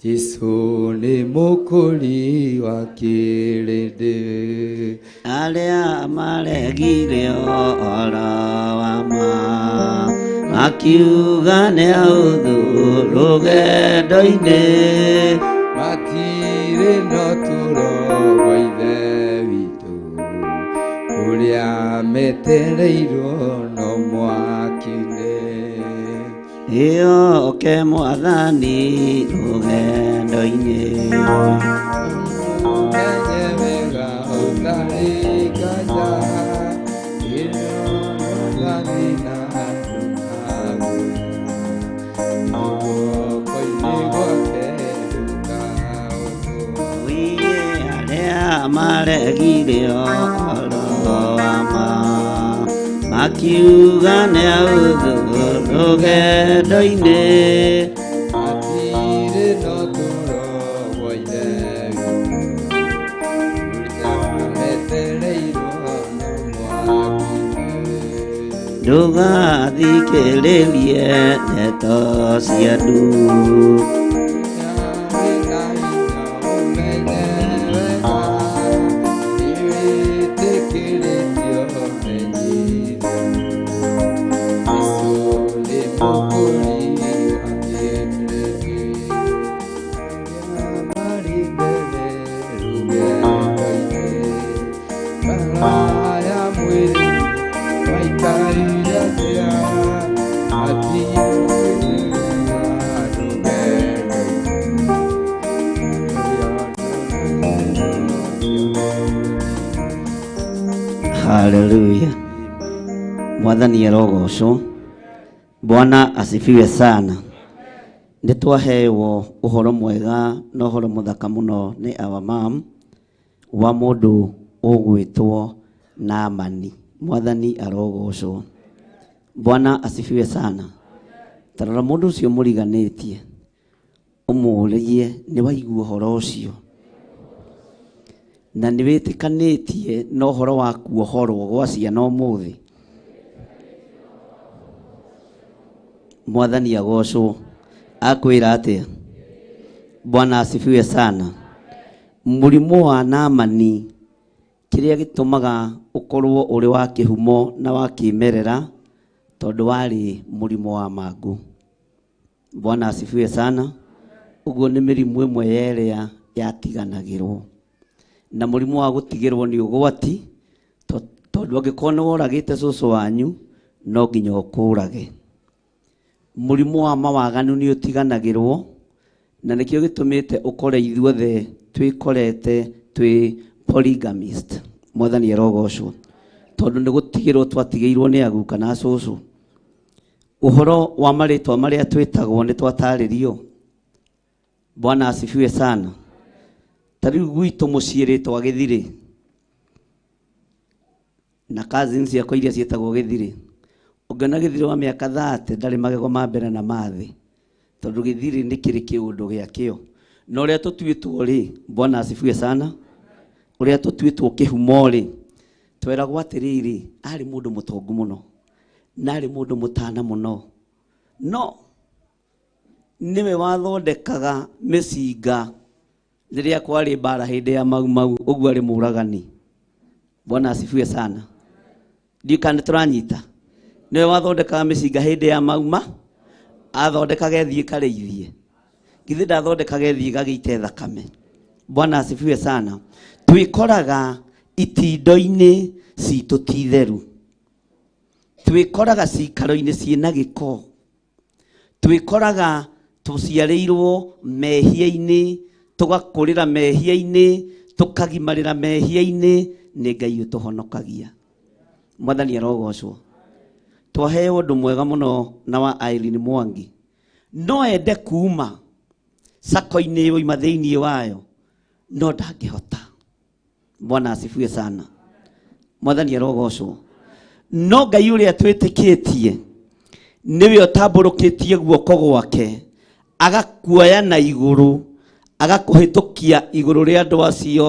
Jesũ nĩ mũkũri wa kĩrĩndĩ. Arĩa maregire ũhoro wa ma makiuga nĩ ahũthũ rũgendo-inĩ Matirĩ na ũtũũro wa Ithe witũ kũrĩa metereirwo no mwaki-inĩ. Ĩyoke Mwathani rũgendo-inĩ. Menye wega ũtarĩ nganja ĩno thĩna ndũkaguoya guoko-inĩ gwake ndũkaũthwo. Wĩye arĩa maregire ũhoro wa ma makiuga nĩ ahũthũ rũgendo-inĩ Matirĩ na ũtũũro wa Ithe witũ kũrĩa metereirwo no mwaki-inĩ. Ndũgathikĩrĩrie ndeto cia andũ. Wĩna hinya ũmenye wega nĩwĩtĩkĩrĩtio menyithia Jesũ nĩ mũkũri wa kĩrĩndĩ. Arĩa marĩ mbere rũgendo-inĩ mbara ya mwĩrĩ maikarire atĩa matirĩ rũgendo-inĩ. Haleluya. Mwathani arogocwo. Bwana asifiwe sana. Nĩ twahewo ũhoro mwega na ũhoro mũthaka mũno nĩ our mom wa mũndũ ũgwĩtwo Naamani. Mwathani arogocwo. Bwana asifiwe sana. Tarora mũndũ ũcio mũriganĩtie ũmũũrie nĩ waigua ũhoro ũcio na nĩ wĩtĩkanĩtie na ũhoro wa kuohorwo gwa ciana ũmũthĩ. Mwathani agocwo. Akwĩra atĩa? Bwana asifiwe sana. Mũrimũ wa Naamani kĩrĩa gĩtũmaga ũkorwo ũrĩ wa kĩhumo na wa kĩmerera tondũ warĩ mũrimũ wa mangũ. Bwana asifiwe sana. Ũguo nĩ mĩrimũ ĩmwe ya ĩrĩa yatiganagĩrwo na mũrimũ wa gũtigĩrwo nĩ ũgwati tondũ angĩkorwo nĩ woragĩte cũcũ wanyu no nginya ũkũrage. Mũrimũ wa mawaganu nĩ ũtiganagĩrwo na nĩkĩo gĩtũmĩte ũkore ithuothe twĩkorete twĩ polygamist. Mwathani arogocwo tondũ nĩ gũtigĩrwo twatigĩirwo nĩ aguka na cũcũ. Ũhoro wa marĩtwa marĩa twĩtagwo nĩ twatarĩrio. Bwana asifiwe sana. Ta rĩu gwitũ mũciĩ rĩtwa Gĩthirĩ na cousins ciakwa iria ciĩtagwo Gĩthirĩ, ũngĩona Gĩthirĩ wa mĩaka 30 ndarĩ magego ma mbere na ma thĩ tondũ Gĩthirĩ nĩ kĩrĩ kĩũndũ gĩakĩo. Na ũrĩa tũtuĩtwo rĩ, Bwana asifiwe sana, ũrĩa tũtuĩtwo kĩhumo rĩ, tweragwo atĩrĩrĩ, arĩ mũndũ mũtongu mũno na arĩ mũndũ mũtana mũno No nĩwe wathondekaga mĩcinga rĩrĩa kwarĩ mbara hĩndĩ ya Mau Mau, ũguo arĩ mũragani. Bwana asifiwe sana. Ndiũ kana tũranyita. Nĩwe wathondekaga mĩcinga hĩndĩ ya Mau Mau, athondekaga ĩthiĩ karĩithie. Githĩ ndathondekaga ĩthiĩ gagĩite thakame. Bwana asifiwe sana. Twĩkoraga itindo-inĩ citũ ti theru. Twĩkoraga cikaro-inĩ ciĩna gĩko. Twĩkoraga tũciarĩirwo mehia-inĩ, tũgakũrĩra mehia-inĩ, tũkagimarĩra mehia-inĩ, nĩ Ngai ũtũhonokagia. Mwathani arogocwo. Twaheo ũndũ mwega mũno na wa Irene Mwangi. No ende kuma sako-inĩ oima thĩinĩ wayo, no ndangĩhota. Bwana asifiwe sana. Mwathani arogocwo. No Ngai ũrĩa twĩtĩkĩtie nĩwe ũtambũrũkĩtie guoko gwake, agakuoya na igũrũ, agakũhĩtũkia igũrũ rĩa andũ acio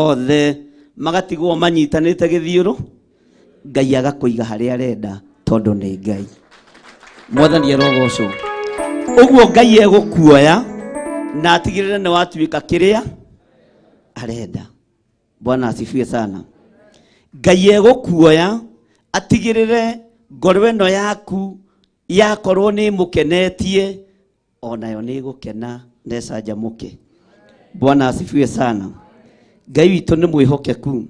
othe, magatigwo manyitanĩte gĩthiũrũ. Ngai agakũiga harĩa arenda tondũ nĩ Ngai. Mwathani arogocwo. Ũguo Ngai egũkuoya na atigĩrĩre nĩ watuĩka kĩrĩa arenda. Bwana asifiwe sana. Ngai egũkuoya atigĩrĩre ngoro ĩno yaku yakorwo nĩ mũkenetie, onayo nĩ ĩgũkena na ĩcanjamũke. Bwana asifiwe sana. Ngai witũ nĩ mwĩhokeku.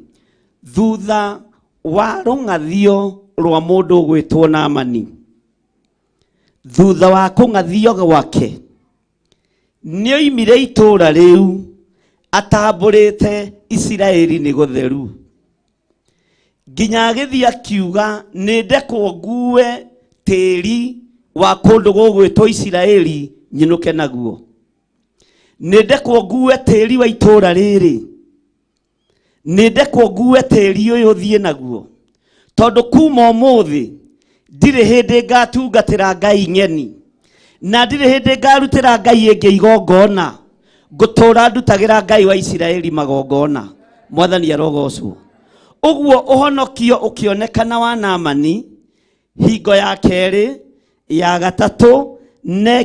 Thutha wa rũng'athio rwa mũndũ ũgwĩtwo Naamani, thutha wa kũng'athio gwake, nĩoimire itũũra rĩu atambũrĩte Isiraeli nĩ gũtheru, nginya agĩthiĩ akiuga nĩ ndekwo ngue tĩri wa kũndũ gũgwĩtwo Isiraeli nyinũke naguo. Nĩ ndekwo ngue tĩri wa itũũra rĩrĩ, nĩ ndekwo ngue tĩri ũyũ thiĩ naguo, tondũ kuma ũmũthĩ ndirĩ hĩndĩ ngatungatĩra Ngai ng'eni, na ndirĩ hĩndĩ ngarutĩra Ngai ĩngĩ igongona, ngũtũũra ndutagĩra Ngai wa Isiraeli magongona. Mwathani arogocwo. Ũguo ũhonokio ũkĩonekana wa Naamani hingo ya kerĩ, ya gatatũ, na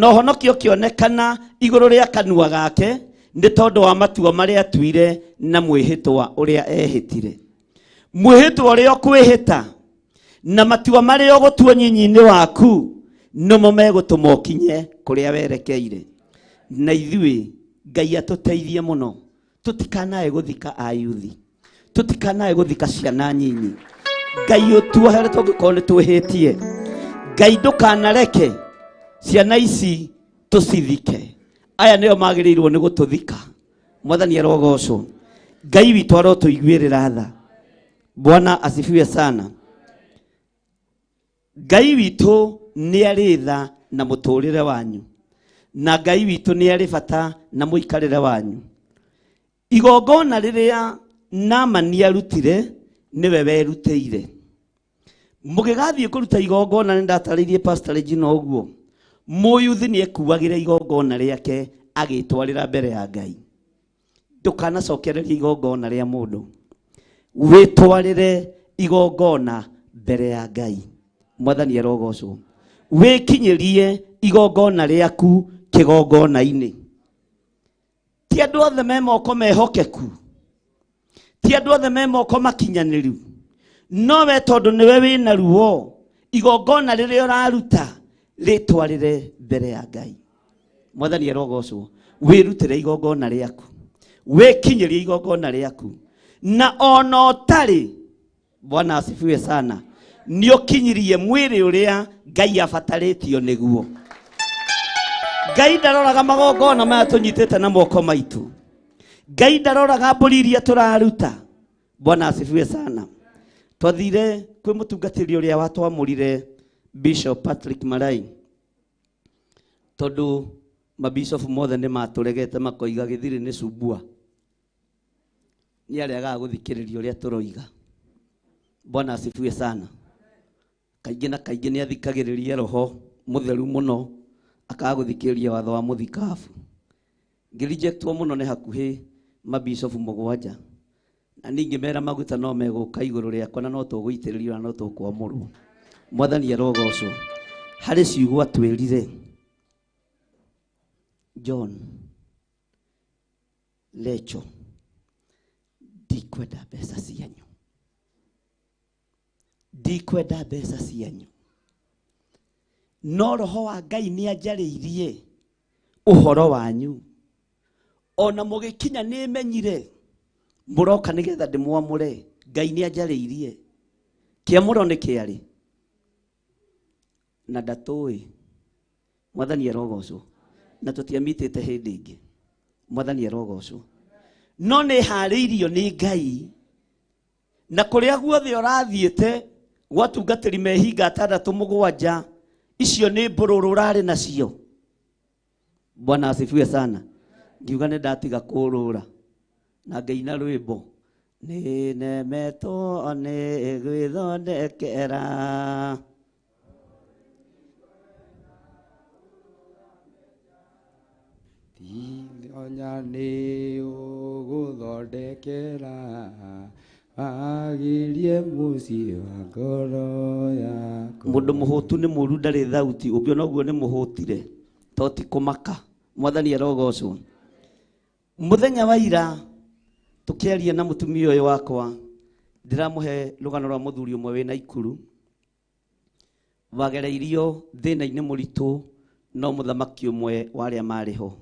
ũhonokio ũkĩonekana igũrũ rĩa kanua gake, nĩ tondũ wa matua marĩa atuire na mwĩhĩtwa ũrĩa ehĩtire. Mwĩhĩtwa ũrĩa ũkwĩhĩta na matua marĩa ũgũtua nyinyi-inĩ waku nĩmo megũtũma ũkinye kũrĩa werekeire. Na ithuĩ Ngai atũteithie mũno, tũtikanae gũthika ayuthi, tũtikanae gũthika ciana nyinyi. Ngai ũtuohere tũngĩkorwo nĩ twĩhĩtie. Ngai ndũkanareke ciana ici tũcithike. Aya nĩo magĩrĩirwo nĩ gũtũthika. Mwathani arogocwo. Ngai witũ arotũiguĩrĩra tha. Bwana asifiwe sana. Ngai witũ nĩ arĩ tha na mũtũrĩre wanyu, na Ngai witũ nĩ arĩ bata na mũikarĩre wanyu. Igongona rĩrĩa Naamani arutire nĩwe werutĩire. Mũgĩgathiĩ kũruta igongona, nĩ ndatarĩirie Pastor Regina ũguo, mũyuthi nĩ ekuagĩra igongona rĩake agĩtwarĩra mbere ya Ngai. Ndũkanacokererie igongona rĩa mũndũ, wĩtwarĩre igongona mbere ya Ngai. Mwathani arogocwo. Wĩkinyĩrie igongona rĩaku kĩgongona-inĩ. Ti andũ othe me moko mehokeku, ti andũ othe me moko makinyanĩru, no we tondũ nĩwe wĩna ruo, igongona rĩrĩa ũraruta rĩtwarĩre mbere ya Ngai. Mwathani arogocwo. Wĩrutĩre igongona rĩaku, wĩkinyĩrie igongona rĩaku, na ona ũtarĩ. Bwana asifiwe sana. Nĩ ũkinyirie mwĩrĩ ũrĩa Ngai abatarĩtio nĩguo. Ngai ndaroraga magongona maya tũnyitĩte na moko maitũ. Ngai ndaroraga mbũri iria tũraruta. Bwana asifiwe sana. Twathire kwĩ mũtungatĩri ũrĩa watwamũrire Bishop Patrick Marai, tondũ mabishop mothe nĩ matũregete makoiga gĩthirĩ nĩ cumbua, nĩ aregaga gũthikĩrĩria ũrĩa tũroiga. Bwana asifiwe sana. Kaingĩ na kaingĩ nĩ athikagĩrĩria roho mũtheru mũno, akaga gũthikĩrĩria watho wa mũthikabu. Ngĩrejectwo mũno nĩ hakuhĩ mabishop mũgwanja, na ningĩ mera maguta no megũka igũrũ rĩakwa na no tũgũitĩrĩrio na no tũkwamũrwo. Mwathani arogocwo. Harĩ ciugo atwĩrire John Lecho, ndikwenda mbeca cianyu, ndikwenda mbeca cianyu, no roho wa Ngai nĩ anjarĩirie ũhoro wanyu, ona mũgĩkinya nĩ menyire mũroka nĩgetha ndĩmwamũre. Ngai nĩ anjarĩirie. Kĩamũro nĩ kĩarĩ na ndatũĩ. Mwathani arogocwo. Na tũtiamitĩte hĩndĩ ĩngĩ. Mwathani arogocwo. No nĩ harĩirio nĩ Ngai, na kũrĩa guothe ũrathiĩte gwatungatĩri mehinga 6 7 icio nĩ mbũrũrũ ũrarĩ nacio. Bwana asifiwe sana. Ngiuga nĩ ndatiga kũrũra na ngaina rwĩmbo nĩ nemetwo nĩ gwĩthondekera. Onya nĩ ũgũthondekera agirie mũciĩ wa ngoro yaku. Mũndũ mũhũtu nĩ mũru ndarĩ thauti, ũngĩona ũguo nĩ mũhũtire to ti kũmaka. Mwathani arogocwo. Mũthenya wa ira tũkĩaria na mũtumia ũyũ wakwa, ndĩramũhe rũgano rwa mũthuri ũmwe wĩna Ikuru wagereirio thĩna-inĩ mũritũ, no mũthamaki ũmwe wa arĩa marĩ ho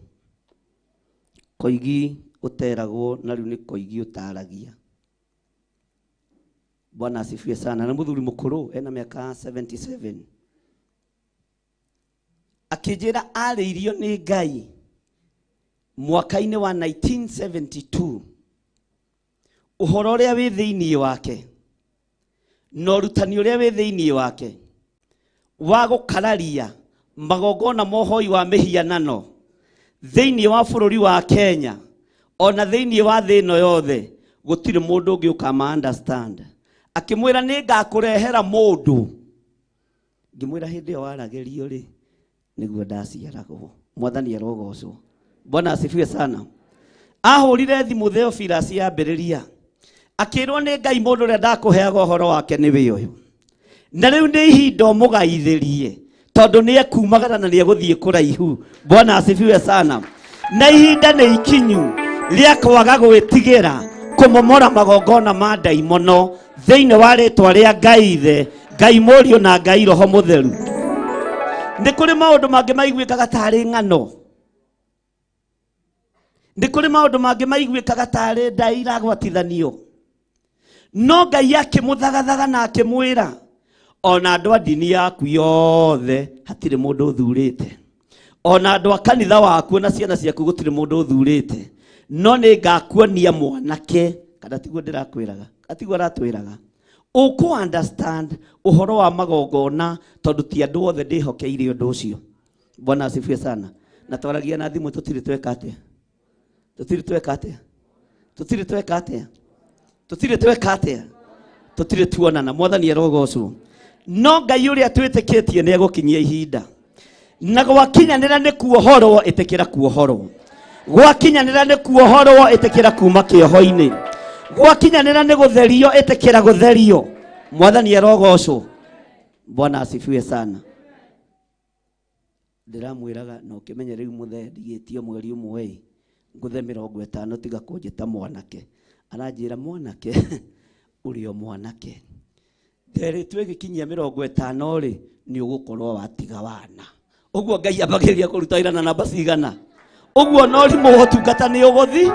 Koigi ũteragwo na rĩu nĩ Koigi ũtaragia. Bwana asifiwe sana. Na mũthuri mũkũrũ ena mĩaka 77 akĩnjĩra arĩirio nĩ Ngai mwaka-inĩ wa 1972 ũhoro ũrĩa wĩ thĩinĩ wake na ũrutani ũrĩa wĩ thĩinĩ wake wa gũkararia magongona mohoi wa mĩhianano thĩinĩ wa bũrũri wa Kenya ona thĩinĩ wa thĩ ĩno yothe gũtirĩ mũndũ ũngĩ ũkama understand. Akĩmwĩra nĩ ngakũrehera mũndũ. Ngĩmwĩra hĩndĩ ĩyo waragĩrio rĩ nĩguo ndaciaragwo. Mwathani arogocwo. Bwana asifiwe sana. Ahũrire thimũ Theophilus yambĩrĩria akĩrwo nĩ Ngai mũndũ ũrĩa ndakũheaga ũhoro wake nĩwe ũyũ, na rĩu nĩ ihinda ũmũgaithĩrie tondũ nĩ ekumagara na nĩ egũthiĩ kũraihu. Bwana asifiwe sana. Na ihinda nĩ ikinyu rĩa kwaga gwĩtigĩra kũmomora magongona ma ndaimono thĩinĩ wa rĩtwa rĩa Ngai Ithe, Ngai Mũriũ na Ngai Roho Mũtheru. Nĩ kũrĩ maũndũ mangĩ maiguĩkaga tarĩ ng'ano, nĩ kũrĩ maũndũ mangĩ maiguĩkaga tarĩ ndai iragwatithanio, no Ngai akĩmũthagathaga na akĩmwĩra ona andũ a ndini yaku yothe hatirĩ mũndũ ũthurĩte, ona andũ a kanitha waku na ciana ciaku gũtirĩ mũndũ ũthurĩte, no nĩ ngakuonia mwanake. Kana tiguo ndĩrakwĩraga, atiguo aratwĩraga ũkũ understand ũhoro wa magongona tondũ ti andũ othe ndĩhokeire ũndũ ũcio. Bwana asifiwe sana. Na twaragia na thimũ tũtirĩ tweka atĩa, tũtirĩ tweka atĩa, tũtirĩ tweka atĩa, tũtirĩ tweka atĩa, tũtirĩ tuonana. Mwathani arogocwo. No Ngai ũrĩa twĩtĩkĩtie nĩ egũkinyia ihinda na gwakinyanĩra nĩ kuohorwo, ĩtĩkĩra kuohorwo. Gwakinyanĩra nĩ kuohorwo, ĩtĩkĩra kuma kĩoho-inĩ. Gwakinyanĩra nĩ gũtherio, ĩtĩkĩra gũtherio. Mwathani arogocwo. Bwana asifiwe sana. Ndĩramwĩraga na ũkĩmenye rĩu mũthee ndigĩtio mweri ũmwe ngũthe 50 tiga kũnjĩta mwanake. Aranjĩra mwanake ũrĩ o mwanake, nderĩtwo ĩgĩkinyia 50 rĩ nĩ ũgũkorwo watiga wana. Ũguo Ngai ambagĩrĩria kũruta wĩra na namba cigana ũguo no rimũ ũtungata nĩ ũgũthi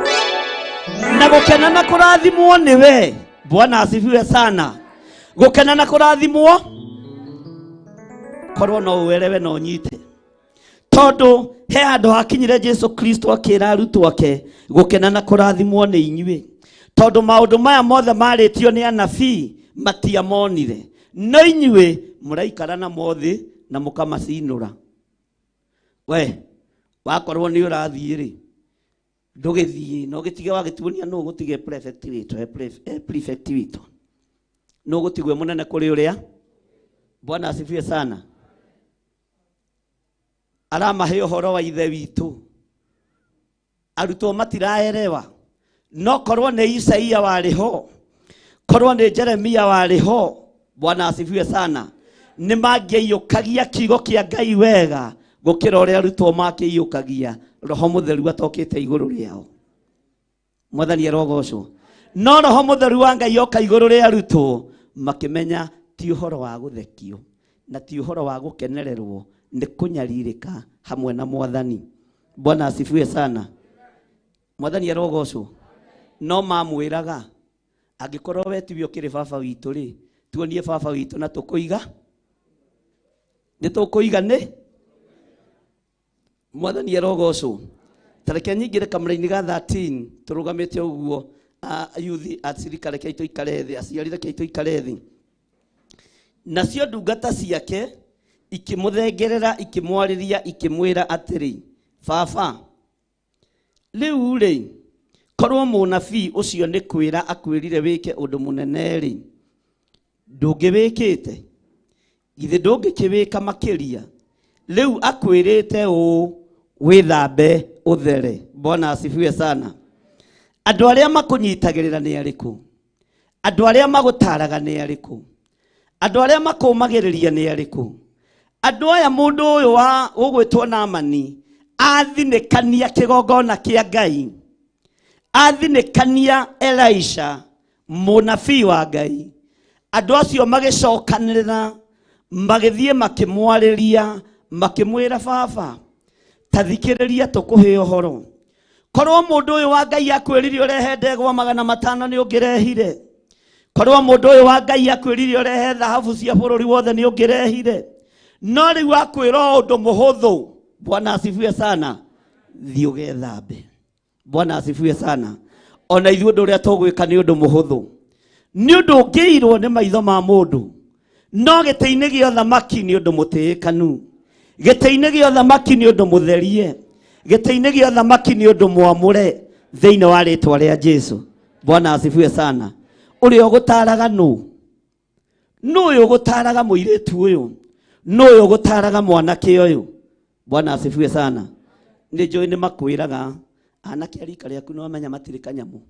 na gũkena na kũrathimwo nĩwe. Bwana asifiwe sana. Gũkena na kũrathimwo korwo no ũerewe na ũnyite, tondũ he handũ hakinyire Jesu Kristo akĩra arutwo ake gũkena na kũrathimwo nĩ inyuĩ, tondũ maũndũ maya mothe marĩtio nĩ anabii matiamonire, no inyuĩ mũraikara na mothĩ na mũkamacinũra. We wakorwo nĩ ũrathiĩ rĩ ndũgĩthiĩ na ũgĩtige wagĩtuonia nũ ũgũtige prefect witũ, prefect witũ nũ ũgũtigwe mũnene kũrĩ ũrĩa. Bwana asifiwe sana. Aramahe ũhoro wa Ithe witũ, arutwo matiraerewa, no korwo nĩ Isaia warĩ ho, korwo nĩ Jeremia warĩ ho. Bwana asifiwe sana. Nĩ mangĩaiyũkagia kiugo kĩa Ngai wega gũkĩra ũrĩa arutwo makĩiyũkagia Roho Mũtheru atokĩte igũrũ rĩao. Mwathani arogocwo. No Roho Mũtheru wa Ngai oka igũrũ rĩa arutwo makĩmenya ti ũhoro wa gũthekio na ti ũhoro wa gũkenererwo, nĩ kũnyarirĩka hamwe na Mwathani. Bwana asifiwe sana. Mwathani arogocwo. No mamwĩraga angĩkorwo we tiwe ũkĩrĩ baba witũ rĩ, tuonie baba witũ na tũkũiga nĩ tũkũiga nĩ Mwathani arogocwo. Ta reke nyingĩre kamũra-inĩ ga 13 tũrũgamĩte ũguo, ayuthi acirika reke tũikare thĩ, aciari reke tũikare thĩ. Nacio ndungata ciake ikĩmũthengerera ikĩmwarĩria ikĩmwĩra atĩrĩ, baba, rĩu rĩ, korwo mũnabii ũcio nĩ kwĩra akwĩrire wĩke ũndũ mũnene rĩ, ndũngĩwĩkĩte? Githĩ ndũngĩkĩwĩka makĩria? Rĩu akwĩrĩte ũũ, wĩthambe ũthere. Bwana asifiwe sana. Andũ arĩa makũnyitagĩrĩra nĩ arĩkũ? Andũ arĩa magũtaraga nĩ arĩkũ? Andũ arĩa makũmagĩrĩria nĩ arĩkũ? Andũ aya mũndũ ũyũ wa ũgwĩtwo Naamani athinĩkania kĩgongona kĩa Ngai, athinĩkania Elisha mũnabii wa Ngai. Andũ acio magĩcokanĩrĩra magĩthiĩ makĩmwarĩria makĩmwĩra, baba, ta thikĩrĩria tũkũhe ũhoro. Korwo mũndũ ũyũ wa Ngai akwĩrire ũrehe ndegwa 500 nĩ ũngĩrehire. Korwo mũndũ ũyũ wa Ngai akwĩrire ũrehe thahabu cia bũrũri wothe nĩ ũngĩrehire. No rĩu akwĩra ũndũ mũhũthũ. Bwana asifiwe sana. Thiĩ ũgethambe. Bwana asifiwe sana. Ona ithuĩ ũndũ ũrĩa tũgwĩka nĩ ũndũ mũhũthũ, nĩ ũndũ ũngĩirwo nĩ maitho ma mũndũ, no gĩtĩ-inĩ gĩa ũthamaki nĩ ũndũ mũtĩĩkanu, gĩtĩ-inĩ gĩa ũthamaki nĩ ũndũ mũtherie, gĩtĩ-inĩ gĩa ũthamaki nĩ ũndũ mwamũre thĩinĩ wa rĩtwa rĩa Jesu. Bwana asifiwe sana. Ũrĩa ũgũtaraga nũ? Nũ ũyũ ũgũtaraga mũirĩtu ũyũ? Nũ ũyũ ũgũtaraga mwanake ũyũ? Bwana asifiwe sana. Nĩ njũĩ nĩ makwĩraga anake a rika rĩaku nĩ wamenya matirĩ kanyamũ,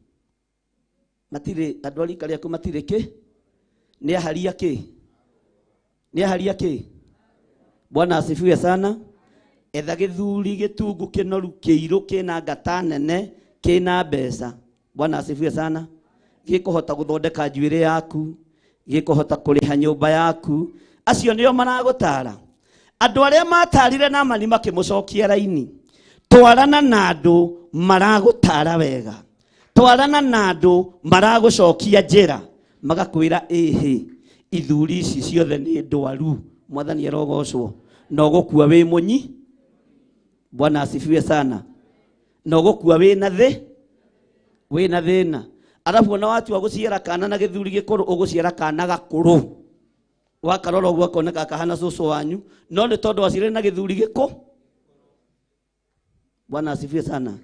matirĩ andũ a rika rĩaku matirĩ kĩ, nĩ aharia kĩ, nĩ aharia kĩ. Bwana asifiwe sana. Etha gĩthuri gĩtungu kĩnoru kĩirũ kĩna ngata nene kĩna mbeca. Bwana asifiwe sana. Gĩkũhota gũthondeka njuĩrĩ yaku, gĩkũhota kũrĩha nyũmba yaku. Acio nĩo maragũtara. Andũ arĩa matarire Naamani makĩmũcokia raini. Twarana na andũ maragũtara wega, twarana na andũ maragũcokia njĩra, magakwĩra ĩhĩ, ithuri ici ciothe nĩ ndwaru. Mwathani arogocwo. Na ũgũkua wĩ mũnyi. Bwana asifiwe sana. Na ũgũkua wĩna thĩ, wĩna thĩna. Arabu ona watua gũciara kana na gĩthuri gĩkũrũ, ũgũciara kana gakũrũ. Wakarora ũguo akoneka kahana cũcũ wanyu, no nĩ tondũ waciarire na gĩthuri gĩkũ. Bwana asifiwe sana.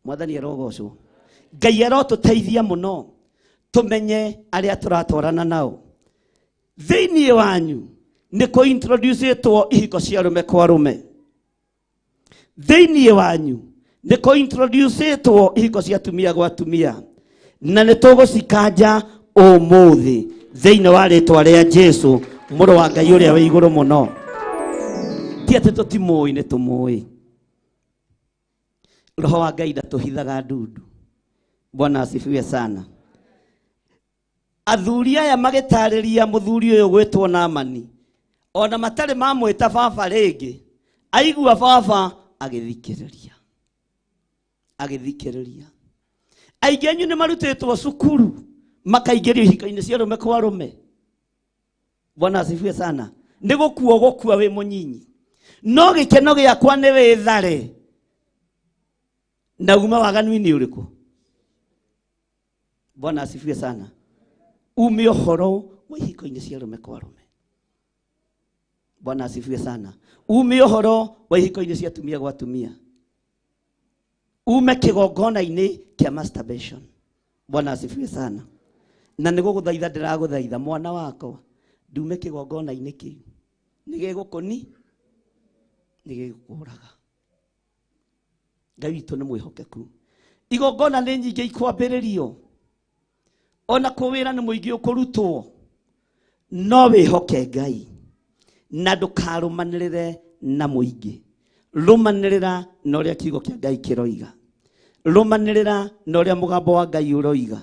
Mwathani arogocwo. Ngai arotũteithia mũno tũmenye arĩa tũratwarana nao. Thĩinĩ wanyu nĩ kũ introducetwo ihiko cia arũme kwa arũme. Thĩinĩ wanyu nĩ kũ introducetwo ihiko cia atumia gwa atumia, na nĩ tũgũcikanja ũmũthĩ thĩinĩ wa rĩtwa rĩa Jesu mũrũ wa Ngai ũrĩa wĩ igũrũ mũno. Ti atĩ tũtimũĩ, nĩ tũmũĩ. Roho wa Ngai ndatũhithaga ndundu. Bwana asifiwe sana. Athuri aya magĩtarĩria mũthuri ũyũ gwĩtwo Naamani, ona matarĩ mamwĩta baba rĩngĩ, aigua baba agĩthikĩrĩria, agĩthikĩrĩria. Aingĩ anyu nĩ marutĩtwo cukuru makaingĩrio ihiko-inĩ cia arũme kwa arũme. Bwana asifiwe sana. Nĩ gũkua ũgũkua wĩ mũnyinyi, no gĩkeno gĩakwa nĩ wĩthare na ume waganu-inĩ ũrĩkũ. Bwana asifiwe sana. Ume ũhoro wa ihiko-inĩ cia arũme kwa arũme. Bwana asifiwe sana. Ume ũhoro wa ihiko-inĩ cia atumia gwa atumia. Ume kĩgongona-inĩ kĩa masturbation. Bwana asifiwe sana. Na nĩ gũgũthaitha ndĩragũthaitha mwana wakwa, ndume kĩgongona-inĩ kĩu. Nĩ gĩgũkũni, nĩ gĩgũkũraga. Ngai witũ nĩ mwĩhokeku. Igongona nĩ nyingĩ ikwambĩrĩrio, ona kũ wĩra nĩ mũingĩ ũkũrutwo, no wĩhoke Ngai. Na ndũkarũmanĩrĩre na mũingĩ. Rũmanĩrĩra na ũrĩa kiugo kĩa Ngai kĩroiga. Rũmanĩrĩra na ũrĩa mũgambo wa Ngai ũroiga.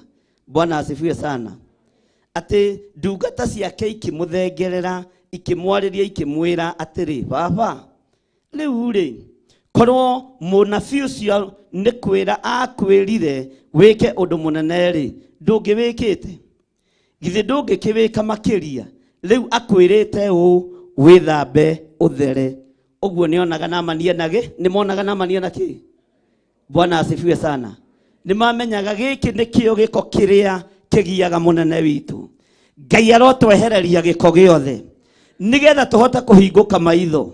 Bwana asifiwe sana. Atĩ ndungata ciake ikĩmũthengerera, ikĩmwarĩria, ikĩmwĩra atĩrĩ, baba, rĩu rĩ, korwo mũnabii ũcio nĩ kwĩra akwĩrire wĩke ũndũ mũnene rĩ, ndũngĩwĩkĩte? Githĩ ndũngĩkĩwĩka makĩria? Rĩu akwĩrĩte ũũ, wĩthambe ũthere. Ũguo nĩonaga Naamani ena gĩ? Nĩmonaga Naamani ena kĩ? Bwana asifiwe sana. Nĩmamenyaga gĩkĩ nĩkĩo gĩko kĩrĩa kĩgiaga mũnene witũ. Ngai arotwehereria gĩko gĩothe nĩgetha tũhote kũhingũka maitho,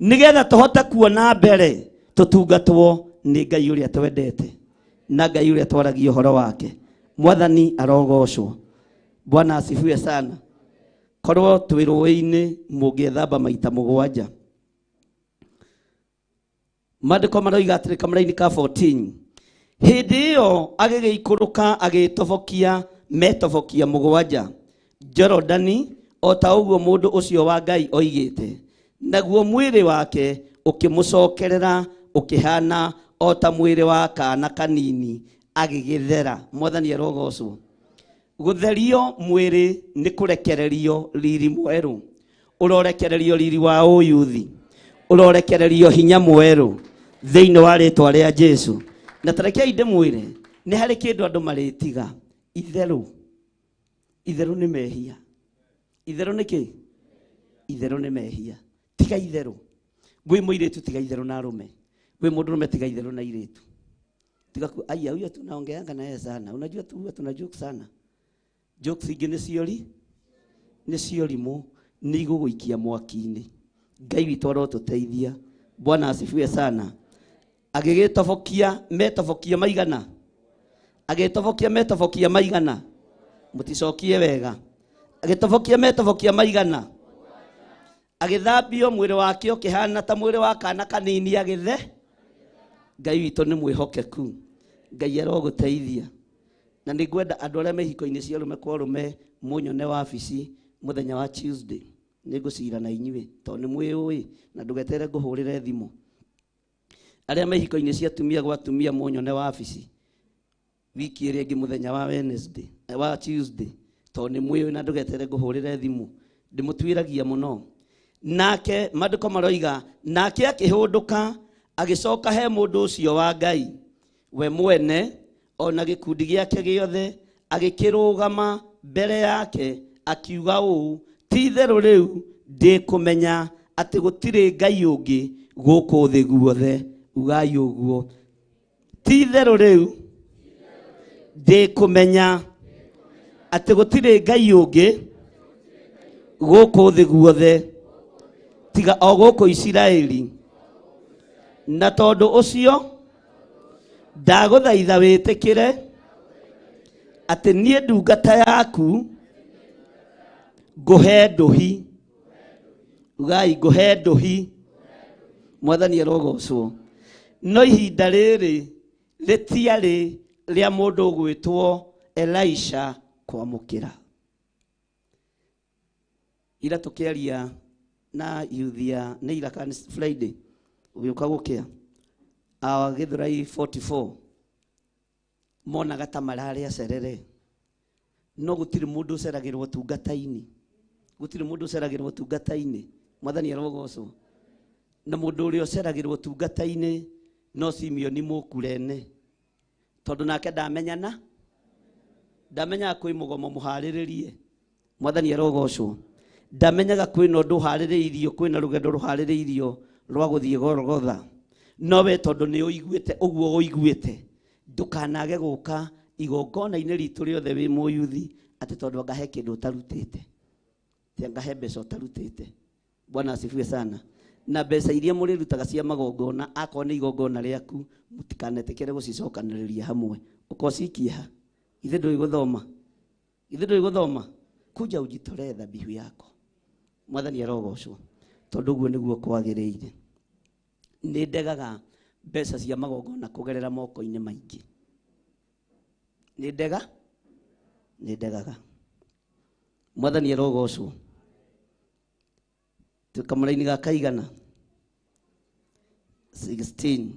nĩgetha tũhote kuona mbere, tũtungatwo nĩ Ngai ũrĩa twendete na Ngai ũrĩa twaragia ũhoro wake. Mwathani arogocwo. Bwana asifiwe sana. Korwo twĩ rũĩ-inĩ mũngĩethamba maita 7. Maandĩko maroiga atĩrĩ kamũraini ka 14. Hĩndĩ ĩyo agĩgĩikũrũka agĩtobokia metobokia 7 Jorodani, o ta ũguo mũndũ ũcio wa Ngai oigĩte. Naguo mwĩrĩ wake ũkĩmũcokerera ũkĩhana o ta mwĩrĩ wa kaana kanini, agĩgĩthera. Mwathani arogocwo. Gũtherio mwĩrĩ nĩ kũrekererio riri mwerũ. Ũrorekererio riri wa ũyuthi. Ũrorekererio hinya mwerũ thĩinĩ wa rĩtwa rĩa Jesu. Na tarekei ndĩmwĩre, nĩ harĩ kĩndũ andũ marĩtiga. Itherũ. Itherũ nĩ mehia. Itherũ nĩ kĩ? Itherũ nĩ mehia. Tiga itherũ. Wĩ mũirĩtu tiga itherũ na arũme. Wĩ mũndũrũme tiga itherũ na irĩtu. Tiga ku aya huyo tunaongeanga naye sana. Unajua tu huwa tuna joke sana. Jokes ingĩ nĩ ciori, nĩ ciorimũ, nĩ igũgũikia mwaki-inĩ. Ngai witũ arotũteithia. Bwana asifiwe sana. Agĩgĩtobokia metobokia maigana. Agĩtobokia metobokia maigana. Mũticokie wega. Agĩtobokia metobokia maigana. Agĩthambio mwĩrĩ wake ũkĩhana ta mwĩrĩ wa kana kanini agĩthe. Ngai witũ nĩ mwĩhokeku. Ngai arogũteithia. Na nĩ ngwenda andũ arĩa me ihiko-inĩ cia arũme kwa arũme mũnyone wabici mũthenya wa Tuesday. Nĩ ngũcira na inyuĩ tondũ nĩ mwĩũĩ na ndũgetere ngũhũrĩre thimũ. Arĩa me ihiko-inĩ cia atumia gwa atumia mũnyone wabici wiki ĩrĩa ĩngĩ mũthenya wa Wednesday, wa Tuesday, tondũ nĩ mwĩũĩ na ndũgetere ngũhũrĩre thimũ. Ndĩmũtuĩragia mũno. Nake maandĩko maroiga nake akĩhũndũka agĩcoka he mũndũ ũcio wa Ngai we mwene ona gĩkundi gĩake gĩothe, agĩkĩrũgama mbere yake akiuga ũũ, ti itherũ rĩu ndĩkũmenya atĩ gũtirĩ Ngai ũngĩ gũkũ thĩ guothe. Ugai ũguo, ti itherũ rĩu ndĩkũmenya atĩ gũtirĩ Ngai ũngĩ gũkũ thĩ guothe tiga o gũkũ Isiraeli. Na tondũ ũcio ndagũthaitha wĩtĩkĩre atĩ niĩ ndungata yaku ngũhe ndũhi. Ugai ngũhe ndũhi. Mwathani arogocwo. No ihinda rĩrĩ rĩtiarĩ rĩa mũndũ ũgwĩtwo Elisha kwamũkĩra. Ira tũkĩaria na yuthia nĩ ira kana Friday ũgĩũka gũkĩa awa Gĩthũrai 44 monaga ta mararĩa cerere, no gũtirĩ mũndũ ũceragĩrwo ũtungata-inĩ. Gũtirĩ mũndũ ũceragĩrwo ũtungata-inĩ. Mwathani arogocwo. Na mũndũ ũrĩa ũceragĩrwo ũtungata-inĩ no Simeoni Mũkurene, tondũ nake ndamenyana, ndamenyaga kwĩ mũgomo mũharĩrĩrie. Mwathani arogocwo. Ndamenyaga kwĩna ũndũ ũharĩrĩirio, kwĩna rũgendo rũharĩrĩirio rwa gũthiĩ Golgotha. No we tondũ nĩ ũiguĩte ũguo ũiguĩte, ndũkanage gũka igongona-inĩ ritũ rĩothe wĩ mũyuthi atĩ tondũ anga he kĩndũ ũtarutĩte, ti anga he mbeca ũtarutĩte. Bwana asifiwe sana. Na mbeca iria mũrĩrutaga cia magongona, akorwo nĩ igongona rĩaku, mũtikanetĩkĩre gũcicokanĩrĩria hamwe. Ũkocikie ha? Ithe ndũĩ gũthoma? Ithe ndũĩ gũthoma? Kuja ujitolee dhabihu yako. Mwathani arogocwo. Tondũ ũguo nĩguo kwagĩrĩire. Nĩ ndegaga mbeca cia magongona kũgerera moko-inĩ maingĩ. Nĩ ndega? Nĩ ndegaga. Mwathani arogocwo. Tukamũraini ga kaigana 16.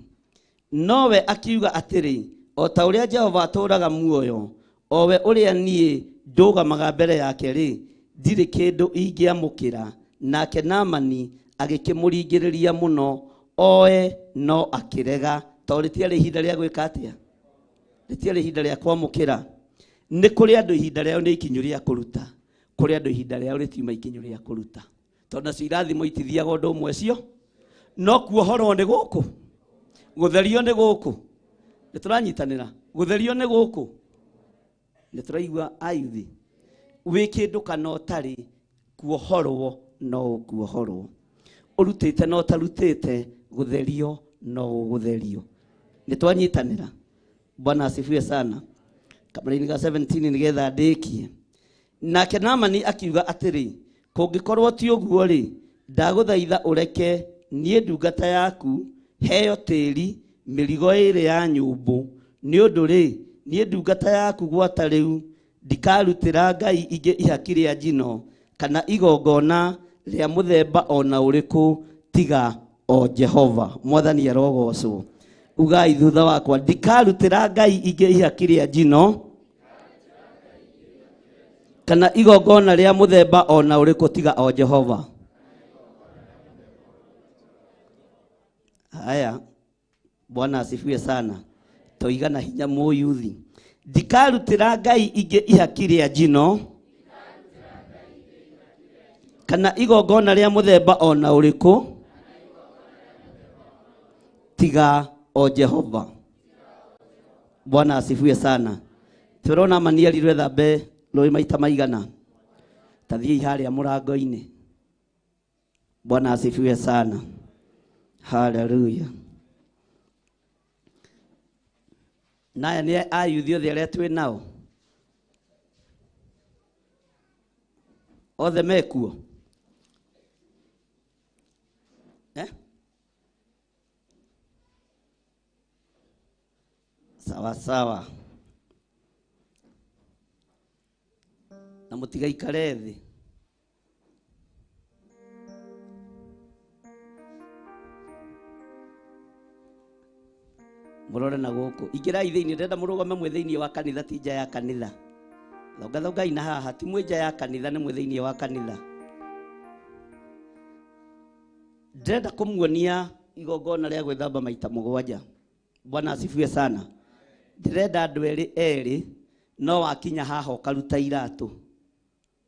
Nowe akiuga atĩrĩ, o ta ũrĩa Jehova atũũraga muoyo, o we ũrĩa niĩ ndũgamaga mbere yake rĩ, ndirĩ kĩndũ ingĩamũkĩra. Nake Naamani agĩkĩmũringĩrĩria mũno oe, no akĩrega, tondũ rĩtiarĩ ihinda rĩa gwĩka atĩa, rĩtiarĩ ihinda rĩa kwamũkĩra. Nĩ kũrĩ andũ ihinda rĩao nĩ ikinyu rĩa kũruta, kũrĩ andũ ihinda rĩao rĩtiuma ikinyu rĩa kũruta, tondũ nacio irathimo itithiaga ũndũ ũmwe cio, no kuohorwo nĩ gũkũ, gũtherio nĩ gũkũ. Nĩ tũranyitanĩra, gũtherio nĩ gũkũ. Nĩ tũraigua ayuthi, wĩ kĩndũ kana ũtarĩ, kuohorwo no ũkuohorwo, ũrutĩte no ũtarutĩte, gũtherio no ũgũtherio. Nĩ twanyitanĩra. Bwana asifiwe sana. Kamũraini ga 17 nĩgetha ndĩkie. Nake Naamani akiuga atĩrĩ, kũngĩkorwo ti ũguo rĩ, ndagũthaitha ũreke niĩ ndungata yaku heo tĩri mĩrigo ĩĩrĩ ya nyũmbũ, nĩ ũndũ rĩ, niĩ ndungata yaku gwata rĩu ndikarutĩra ngai ingĩ ihaki rĩa njino kana igongona rĩa mũthemba ona ũrĩkũ tiga o Jehova. Mwathani arogocwo. Ugai thutha wakwa, ndikarutĩra ngai ingĩ ihaki rĩa njino kana igongona rĩa mũthemba ona ũrĩkũ tiga o Jehova. Haya, Bwana asifiwe sana. Toiga na hinya mũyuthi, ndikarutĩra ngai ingĩ ihaki rĩa njino kana igongona rĩa mũthemba ona ũrĩkũ tiga o Jehova. Bwana asifiwe sana. Tũrona mani erithambe rũĩ maita maigana, tathiĩ harĩa mũrango-inĩ. Bwana asifiwe sana. Haleluya. Naya nĩ ayuthi othe arĩa twĩ nao, othe mekuo, eh? Sawa sawa. Na mũtigaikare thĩ. Mũrore na gũkũ. Ingĩrai thĩinĩ, ndĩrenda mũrũgame mwĩ thĩinĩ wa kanitha, ti nja ya kanitha. Thongathongai na haha, ti mwĩ nja ya kanitha, nĩ mwĩ thĩinĩ wa kanitha. Ndĩrenda kũmuonia igongona rĩa gwĩthamba maita mũgwanja. Bwana asifiwe sana. Ndĩrenda andũ erĩ erĩ, no wakinya haha ũkaruta iratũ.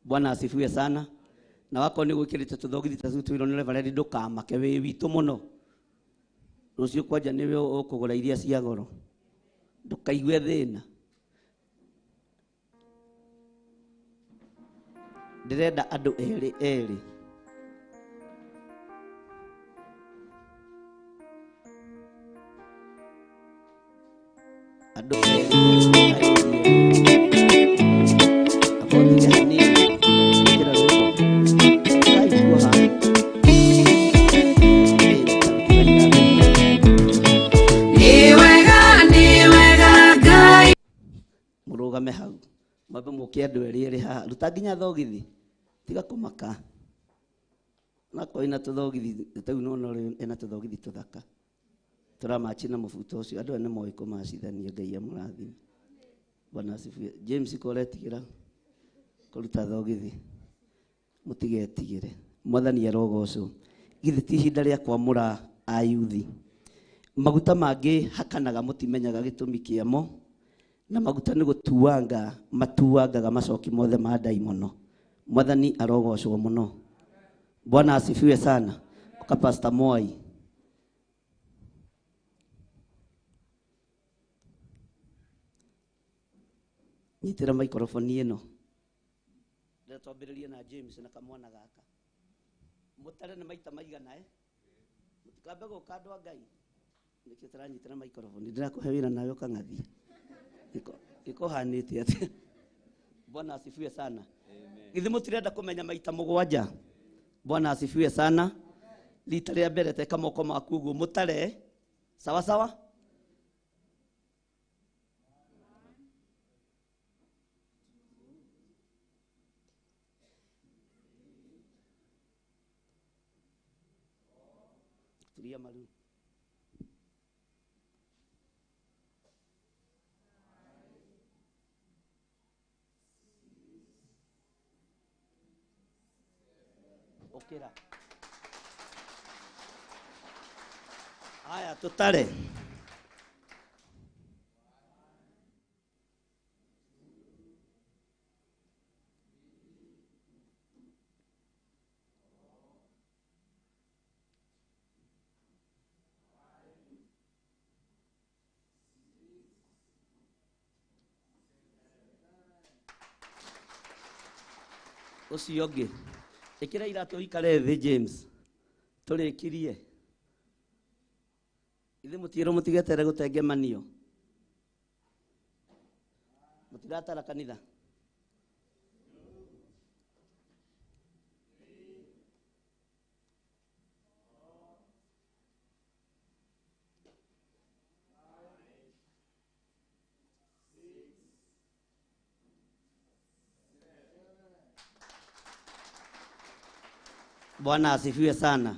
Bwana asifiwe sana. Na wakorwo nĩ gwĩkĩrĩte tũthogithi ta tũu twĩrwo nĩ Reverend, ndũkamake, wĩ witũ mũno. Rũciũ kwanja nĩwe ũkũgũra iria cia goro, ndũkaigue thĩna. Ndĩrenda andũ erĩ erĩ. Andũ erĩ erĩ. Abotige hanini, ĩkĩra rwĩmbo. Ũkaigua haha. Mũrũgame hau, mwambe mũke andũ erĩ erĩ haha. Ruta nginya thogithi, tiga kũmaka. Onakorwo ĩna tũthogithi tũu, nĩwona ũrĩa ĩna tũthogithi tũthaka tũramachi na mũbuto ũcio. Andũ aya nĩ moĩ kũmacithania. Ngai amũrathime. Bwana asifiwe. James ko ũretigĩra kũruta thogithi, mũtigetigĩre. Mwathani arogocwo. Githĩ ti ihinda rĩa kwamũra ayuthi? Maguta mangĩ hakanaga mũtimenyaga gĩtũmi kĩamo, na maguta nĩ gũtuanga matuangaga macoki mothe ma ndaimono. Mwathani arogocwo mũno. Bwana asifiwe sana. Kwa Pastor Moi. Nyitĩra microphone ĩno. Ndĩrenda twambĩrĩrie na James na kamwana gaka. Mũtare nĩ maita maigana, eh? Mũtikambe gũka andũ a Ngai. Nĩkĩo tũranyitĩra microphone. Ndĩrakũhe wĩra nawe ũkang'athia. Ĩkũhanĩte atĩa? Bwana asifiwe sana. Githĩ mũtirenda kũmenya maita mũgwanja? Bwana asifiwe sana. Rita rĩa mbere teka moko maku ũguo mũtare. Sawa sawa? Turia maru. Okera. Haya tutare. Ucio ũngĩ ĩkĩra iratũ ikare thĩ James tũrĩkirie ithe mũtiĩrwo mũtigeterere gũtengemanio mũtiratara kanitha. Bwana asifiwe sana.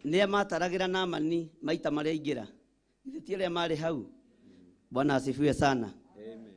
Nĩa mataragira Naamani maita marĩa aingĩra. Ithe ti arĩa marĩ hau. Bwana asifiwe sana. Amen.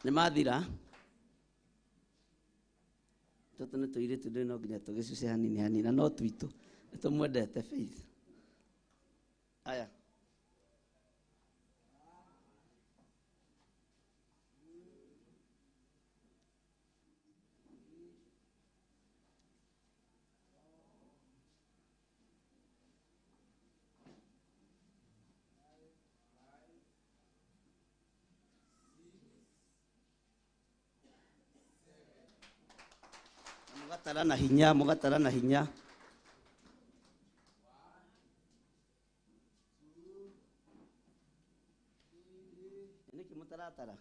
Nĩ mathira tũtũ nĩ tũirĩtu ndĩ no nginya tũgĩcuce hanini hanini na no twitũ nĩ tũmwendete Faith. Aya mugatara na hinya, mugatara na hinya. Nĩkĩ mũtaratara?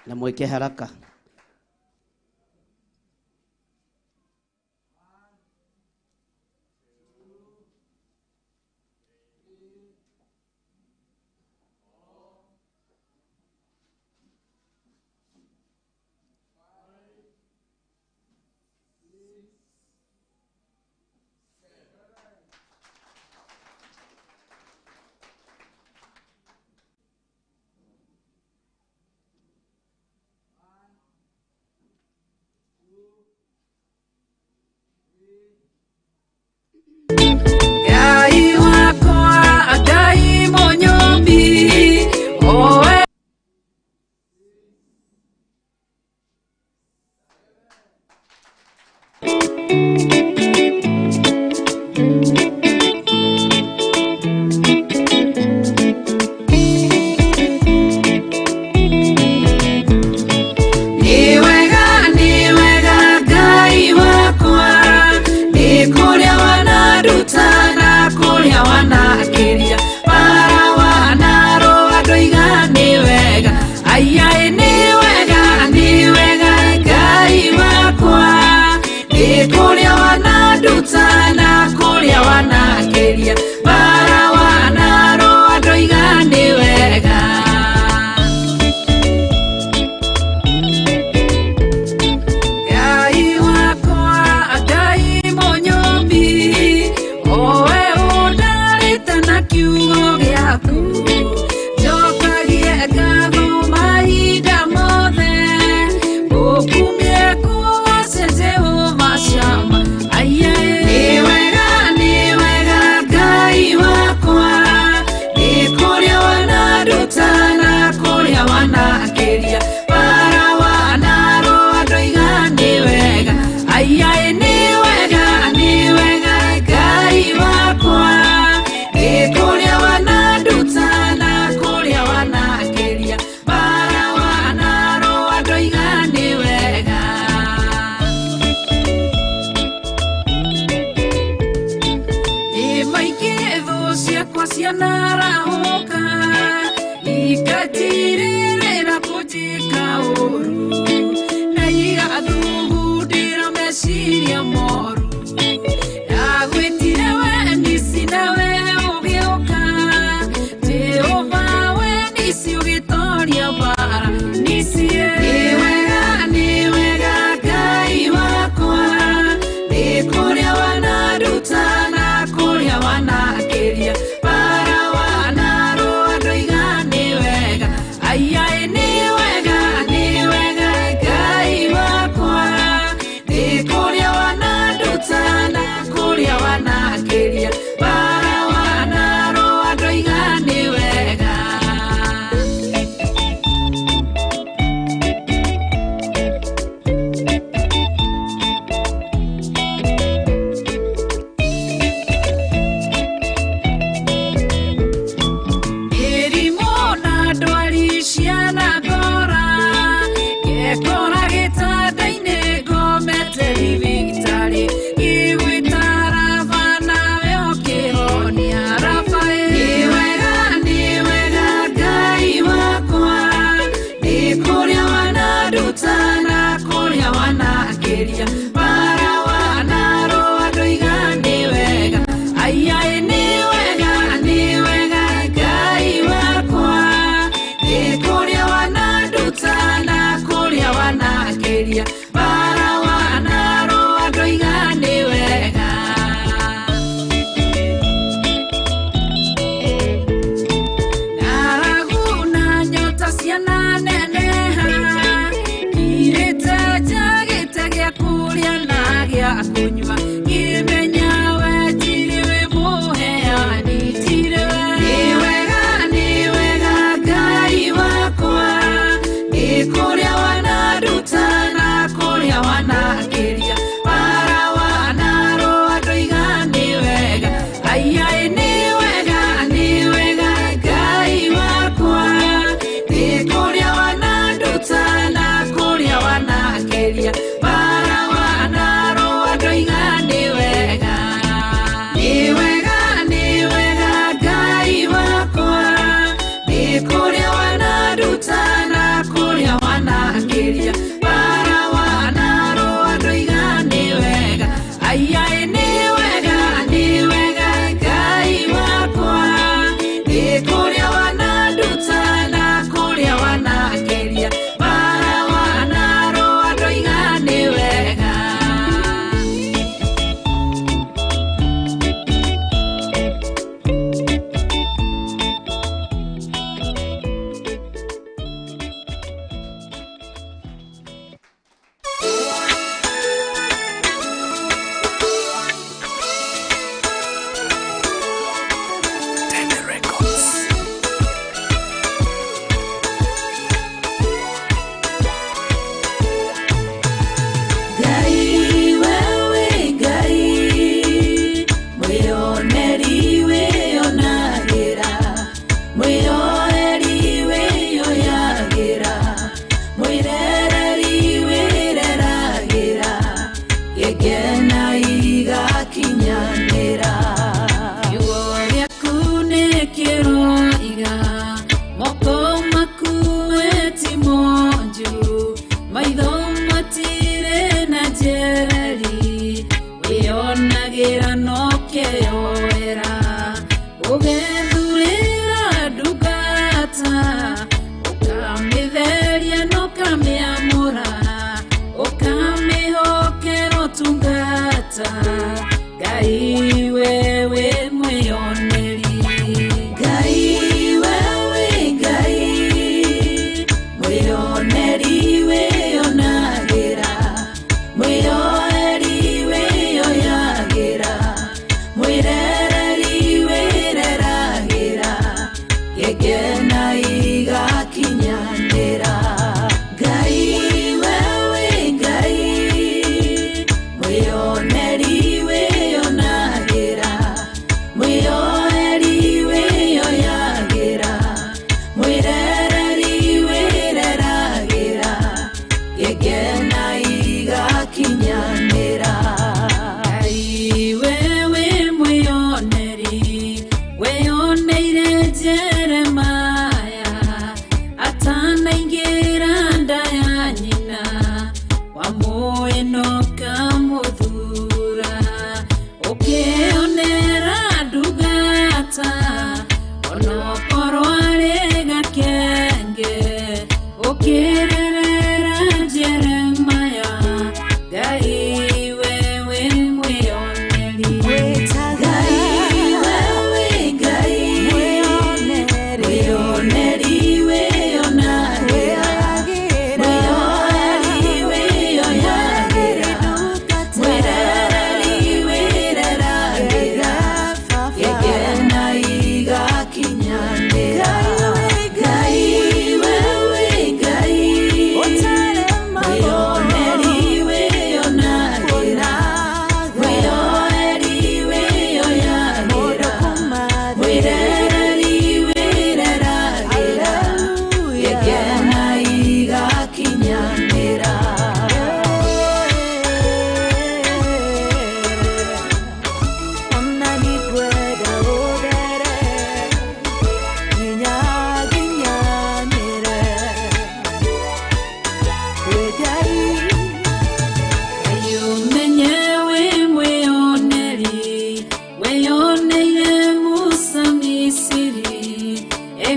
Na mwike haraka.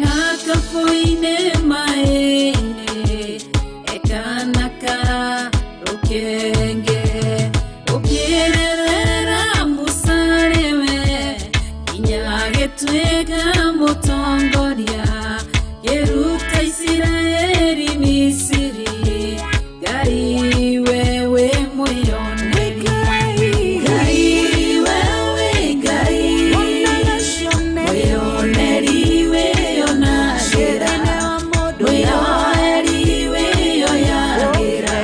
Marakabu-inĩ maĩ-inĩ ekanaka rũkenge ũkĩrerera Musa rĩwe nginya agĩtuĩka mũtongoria kĩruta Isiraeli Misiri Ngai wewe mwĩoneri Ngai wewe Ngai mwĩoneri wĩonagĩra mwĩoeri wĩoyagĩra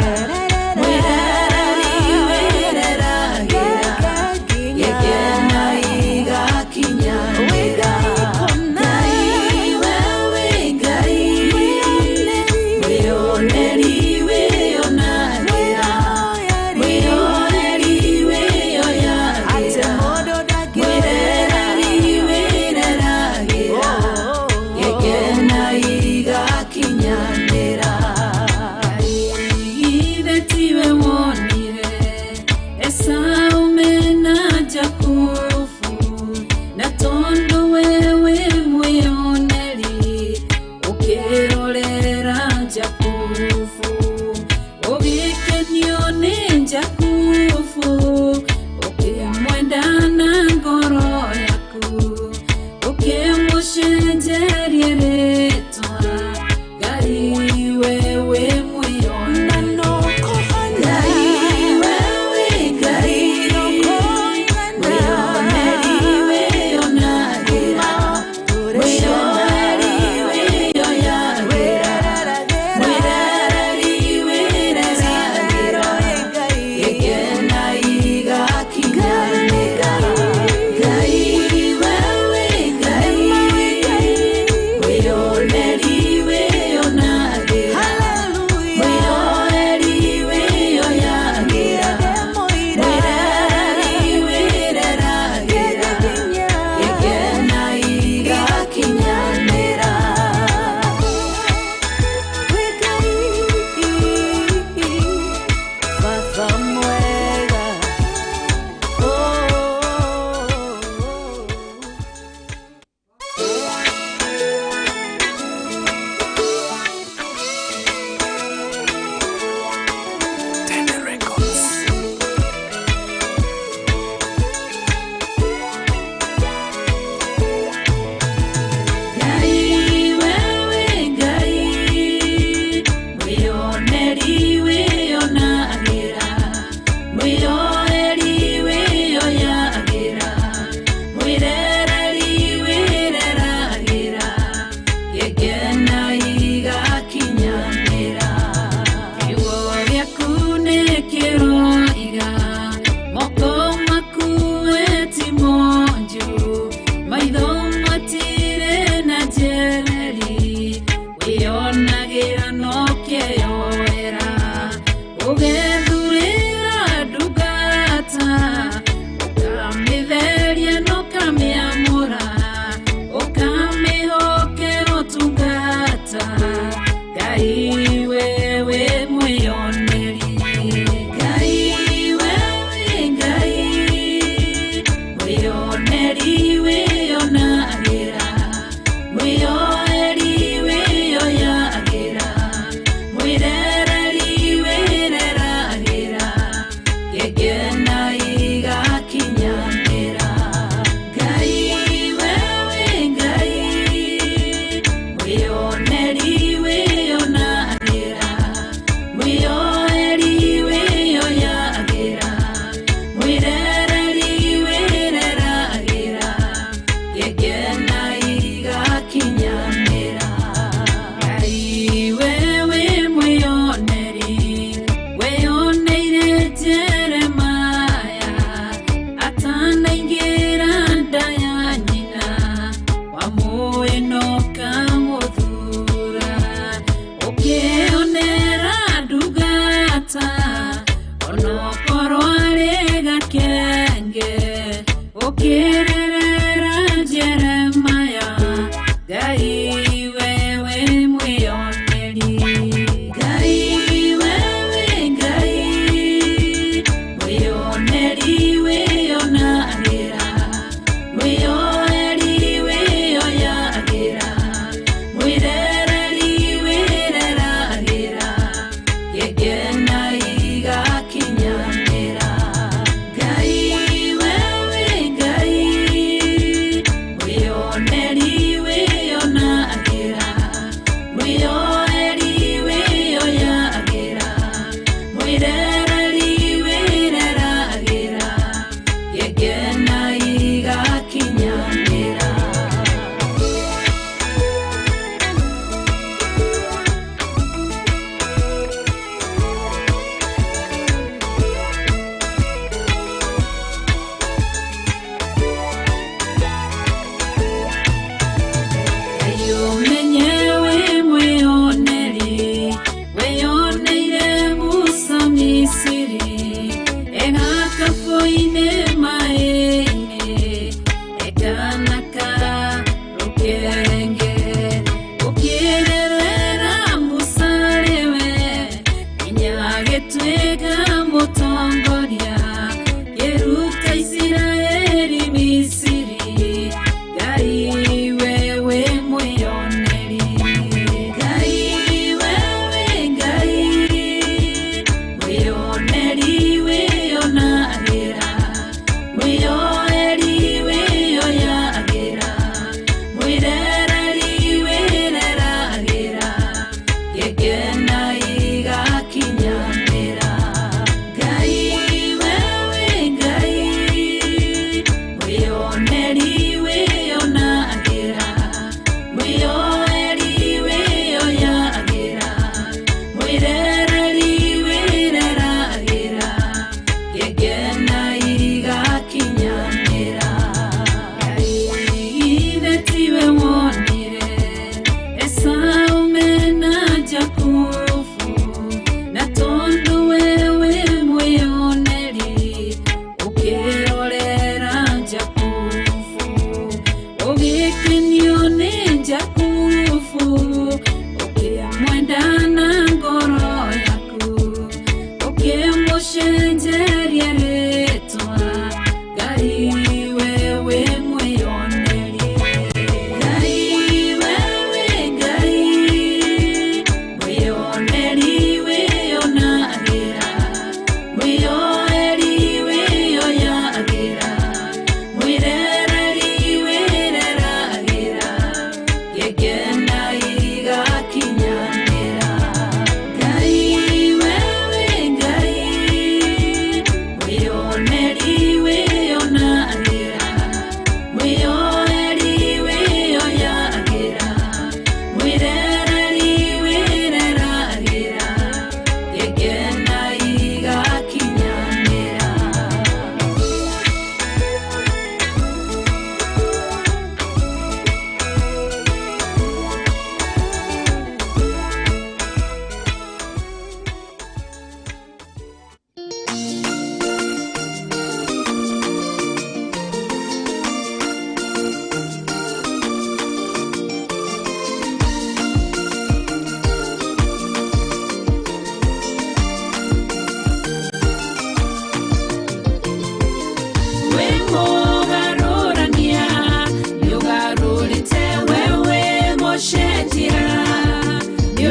mwĩrereri wĩreragĩra gĩkena igakinyanĩra Ngai wewe Ngai mwĩoneri wĩonagĩra mwĩoeri wĩoyagĩra mwĩrereri wĩreragĩra gĩkena igakinyanĩra Githĩ tiwe wonire Esau mena Jakubu na tondũ wewe mwĩoneri ũkĩrorera Jakubu ũgĩkenio nĩ Jakubu ũkĩmwenda na ngoro yaku ũkĩmũcenjeria rĩtwa Ngai wewe mwĩoneri Ngai wewe Ngai mwĩoneri wĩonagĩra mwĩoeri wĩoyagĩra mwĩrereri wĩreragĩra gĩkena igakinyanĩra Ngai wewe Ngai mwĩoneri wĩonagĩra mwĩoeri wĩoyagĩra mwĩrereri wĩreragĩra gĩkena igakinyanĩra Baba mwega oh. Ngai wewe Ngai mwĩoneri wĩonagĩra mwĩoeri wĩoyagĩra mwĩrereri wĩreragĩra gĩkena igakinyanĩra kiugo gĩaku nĩ kĩroiga moko maku we ti monju maitho matirĩ na njereri wĩonagĩra no kĩyoera ũgethurĩra ndungata ũkamĩtheria na ũkamĩamũra ũkamĩhokera ũtungata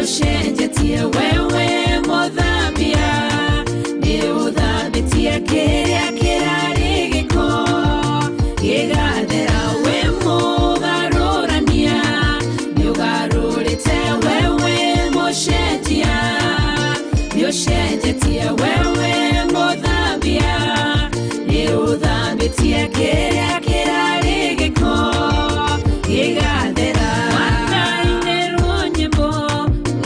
Nĩũcenjetie wewe mũthambia, nĩũthambĩtie kĩrĩa kĩrarĩ gĩko gĩgathera. Wĩ mũgarũrania, nĩũgarũrĩte wewe mũcenjia, nĩũcenjetie wewe mũthambia, nĩũthambĩtie kĩrĩa kĩrarĩ gĩko gĩgathera. Wakainĩrwo nyĩmbo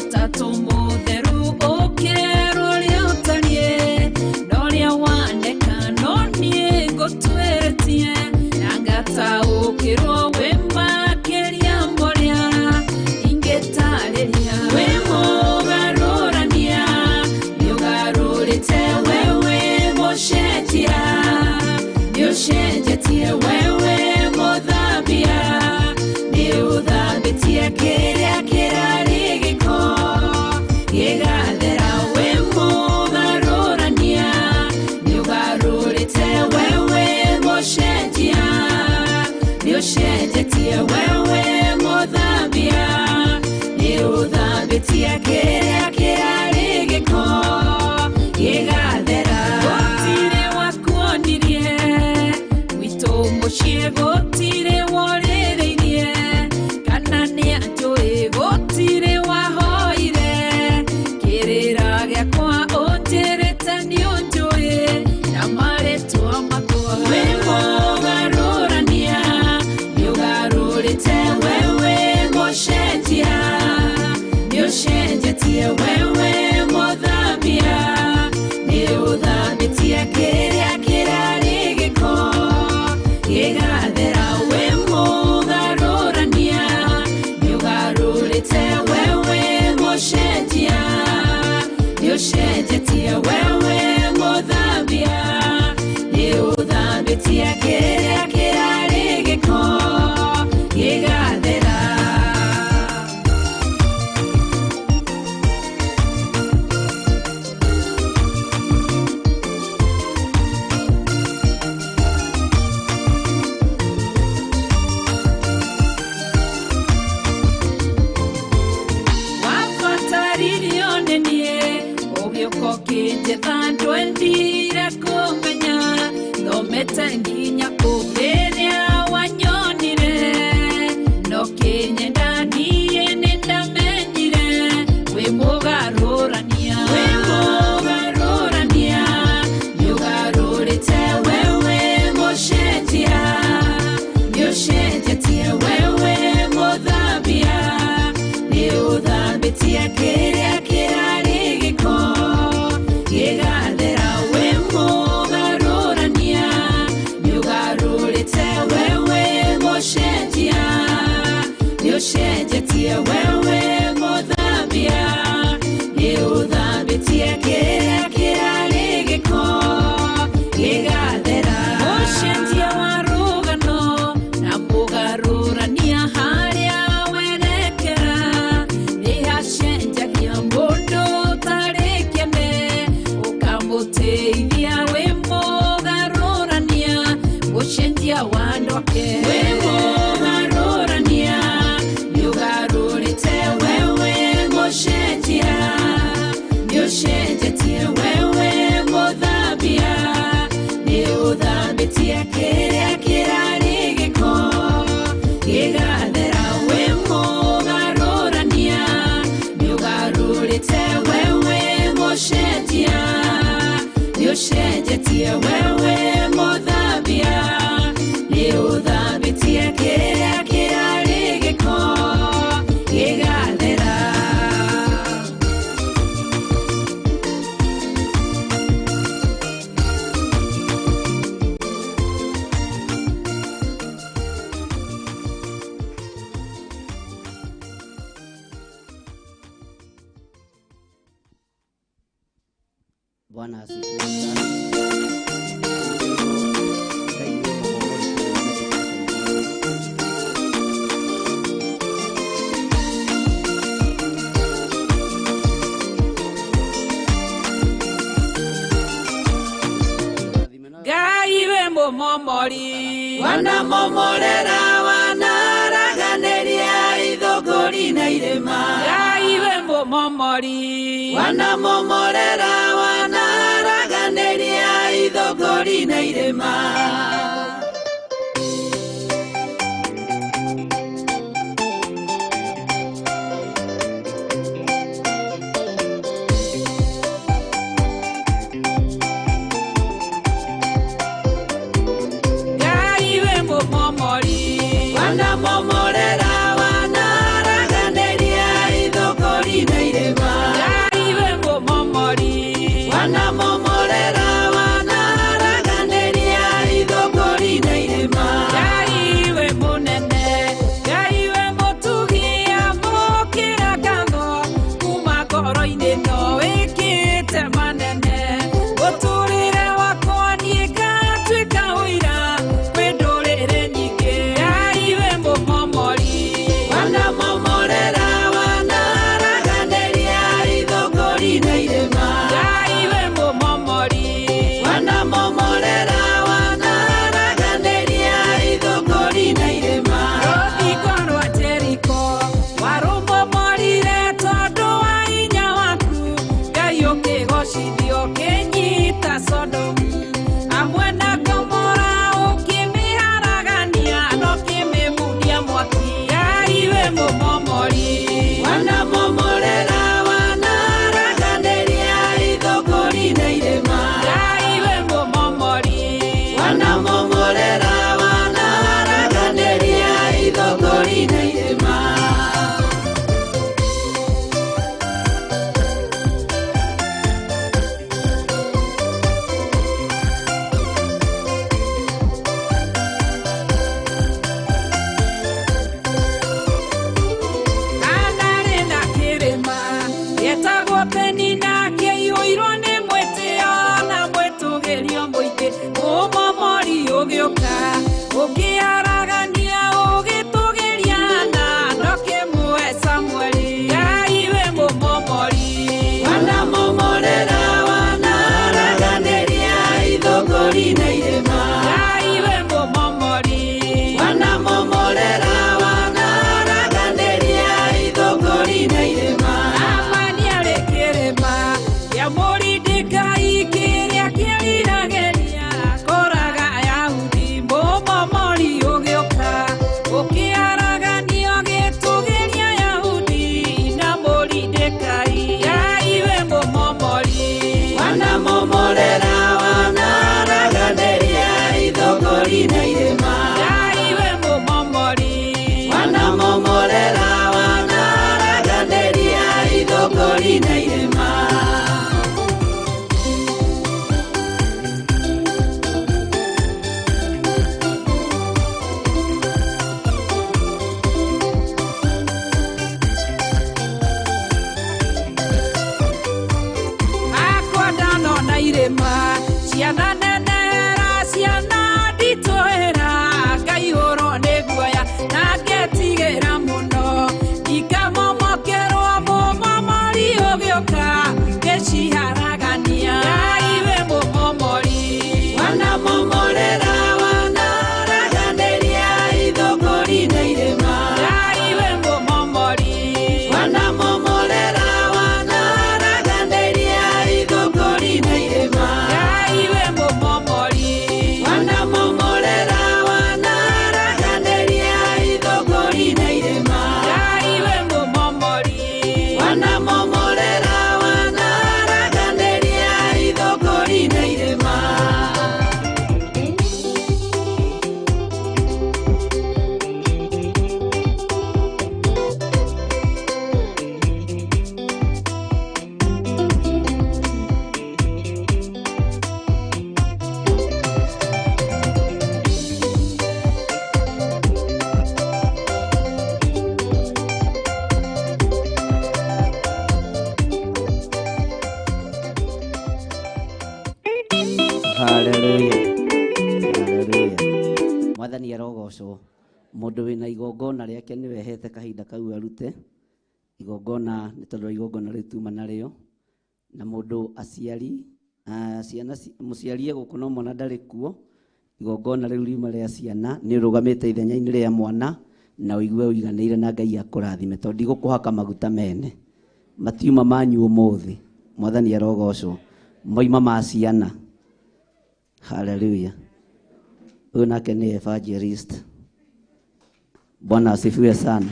ũtatũ mũtheru ũkerwo ũrĩa ũtariĩ, na ũrĩa waneka no niĩ ngũtuĩrĩtie, na ngataũkĩrwo wĩ makĩria ma ũrĩa ingĩtarĩria. Wĩ mũgarũrania, nĩũgarũrĩte wewe mũcenjia, nĩũcenjetie wewe mũthambia, nĩũthambĩtie kĩrĩa kĩrarĩ gĩko gĩgathera. Wĩ mũgarũrania, nĩũgarũrĩte wewe mũcenjia, nĩũcenjetie wewe mũthambia, nĩũthambĩtie kĩrĩa kĩrarĩ gĩko gĩgathera. Gũtirĩ wakuonirie gwitũ mũciĩ, gũtirĩ worĩrĩirie, kana nĩanjũĩ, gũtirĩ wahoire kĩrĩra gĩakwa, ũnjĩrĩte nĩũnjũĩ na marĩtwa makwa. Wĩ mũgarũrania, nĩũgarũrĩte wewe mũcenjia, nĩũcenjetie wewe mũthambia, nĩũthambĩtie kĩrĩa kĩrarĩ gĩko gĩgathera. Wĩ mũgarũrania, nĩũgarũrĩte wewe mũcenjia, nĩũcenjetie wewe mũthambia, nĩũthambĩtie kĩrĩa kĩrarĩ gĩko gĩgathera. Wabataririo nĩ niĩ ũgĩũka ũkĩnjetha, ndwendire kũmenya thomete nginya kũ. Rĩrĩa wanyonire no kĩnyenda, niĩ nĩndamenyire wĩ mũgarũrania. Wĩ mũgarũrania, nĩũgarũrĩte wewe mũcenjia, nĩũcenjetie wewe mũthambia, nĩũthambĩtie kĩrĩa kĩrarĩ gĩko gĩgathera. Wĩ mũgarũrania, nĩũgarũrĩte wewe mũcenjia, nĩũcenjetie wewe mũthambia, nĩũthambĩtie kĩrĩa kĩrarĩ gĩko gĩgathera. Mũcenjia wa rũgano na mũgarũrania, harĩa werekera nĩhacenjagia, mũndũ ũtarĩ kĩene ũkamũteithia. Wĩ mũgarũrania, mũcenjia wa andũ ake. Wĩ mũgarũrania, nĩũgarũrĩte wewe mũcenjia, nĩũcenjetie wewe mũthambia, nĩũthambĩtie kĩrĩa kĩrarĩ gĩko gĩgathera. Wĩ mũgarũrania, nĩũgarũrĩte wewe mũcenjia, nĩũcenjetie wewe mũthambia, nĩũthambĩtie kĩrĩa kĩrarĩ gĩko gĩgathera. Bwana asifiwe sana. Ngai nĩ ũmũhoro. Ngai we mũmomori, Wanamomorera, wanaraganĩria ithũngũri na irĩma. Ngai we mũmomori. mũmomori. Wanamomorera wanaharaganĩria ithũngũri na irĩma. Ngai we mũmomori. Wanamomorera wanaharaganĩria ithũngũri na irĩma. Ngai we mũmomori. Wanamomorera wanaharaganĩria ithũngũri na irĩma. Ngai we mũnene, Ngai we mũtugi, amũkĩra ngatho kuma ngoro-inĩ no wĩkĩte manene. Mũtũrĩre wakwa niĩ ngatuĩka ũira kwĩ ndũrĩrĩ nyingĩ. Ngai we mũmomori. Wanamomorera wanaharaganĩria ithũngũri na irĩma. Ngai we mũmomori. Wanamomorera wanaharaganĩria ithũngũri na irĩma. Rũthingo rwa Jeriko warũmomorire tondũ wa hinya waku. Ngai ũkĩgocithio ũkĩnyita Sodomu amwe na Gomora, ũkĩmĩharagania na ũkĩmĩmundia mwaki. Ngai we mũmomori. Wanamomorera wanaharaganĩria ithũngũri na irĩma. Ngai we mũmomori. Wanamomorera wanaharaganĩria ithũngũri na irĩma. Anarĩ na kĩrĩma gĩtagwo Penina, kĩiyũirwo nĩ mwĩtĩo na mwĩtũgĩrio mũingĩ. Ũmomori ũgĩũka ũkĩharagania ũgĩtũgĩria na ndũkĩmũhe Samueli. Ngai we mũmomori. Wanamomorera wanaharaganĩria ithũngũri na irĩma. Ngai we mũmomori. Wanamomorera wanaharaganĩria ithũngũri na irĩma. Amani arĩ kĩrĩma kĩa Mũrindĩkai kĩrĩa kĩriragĩria kũraga Ayahudi. Mũmomori ũgĩũka ũkĩharagania ũgĩtũgĩria Ayahudi na Mũrindĩkai. Ngai we mũmomori. Wanamomorera wanaharaganĩria ithũngũri na irĩma. Ngai we mũmomori. Wanamomorera wanaharaganĩria ithũngũri na irĩma. Akwa ndanona irĩma ciana nenehera ciana nditũhĩra, ngaihũrwo nĩ guoya na ngetigĩra mũno. Ikamomokerwo mũmomori ũgĩũka ngĩciharagania. Ngai we mũmomori. Wanamomorera wanaharaganĩria ithũngũri na irĩma. Ngai we mũmomori. Wanamomorera wanaharaganĩria ithũngũri na irĩma. Ngai we mũmomori. Wanamomorera wanaharaganĩria ithũngũri na irĩma. Ngai we mũmomori. Wanamomorera wanaharaganĩria ithũngũri na irĩma. Haleluya. Haleluya. Mwathani arogocwo. Mũndũ wĩna igongona rĩake nĩwe hete kahinda kau arute igongona, nĩ tondũ igongona rĩu tuma narĩo. Na mũndũ aciari ciana mũciari egũkũ no mwana ndarĩ kuo, igongona rĩu riuma rĩa ciana nĩ ũrũgamĩte ithenya-inĩ rĩa mwana na ũigue ũiganĩire na Ngai akũrathime, tondũ ndigũkũhaka maguta mene. Matiuma manyu ũmũthĩ. Mwathani arogocwo. Moima ma ciana. Haleluya. Huyu nake ni evangelist. Bwana asifiwe sana.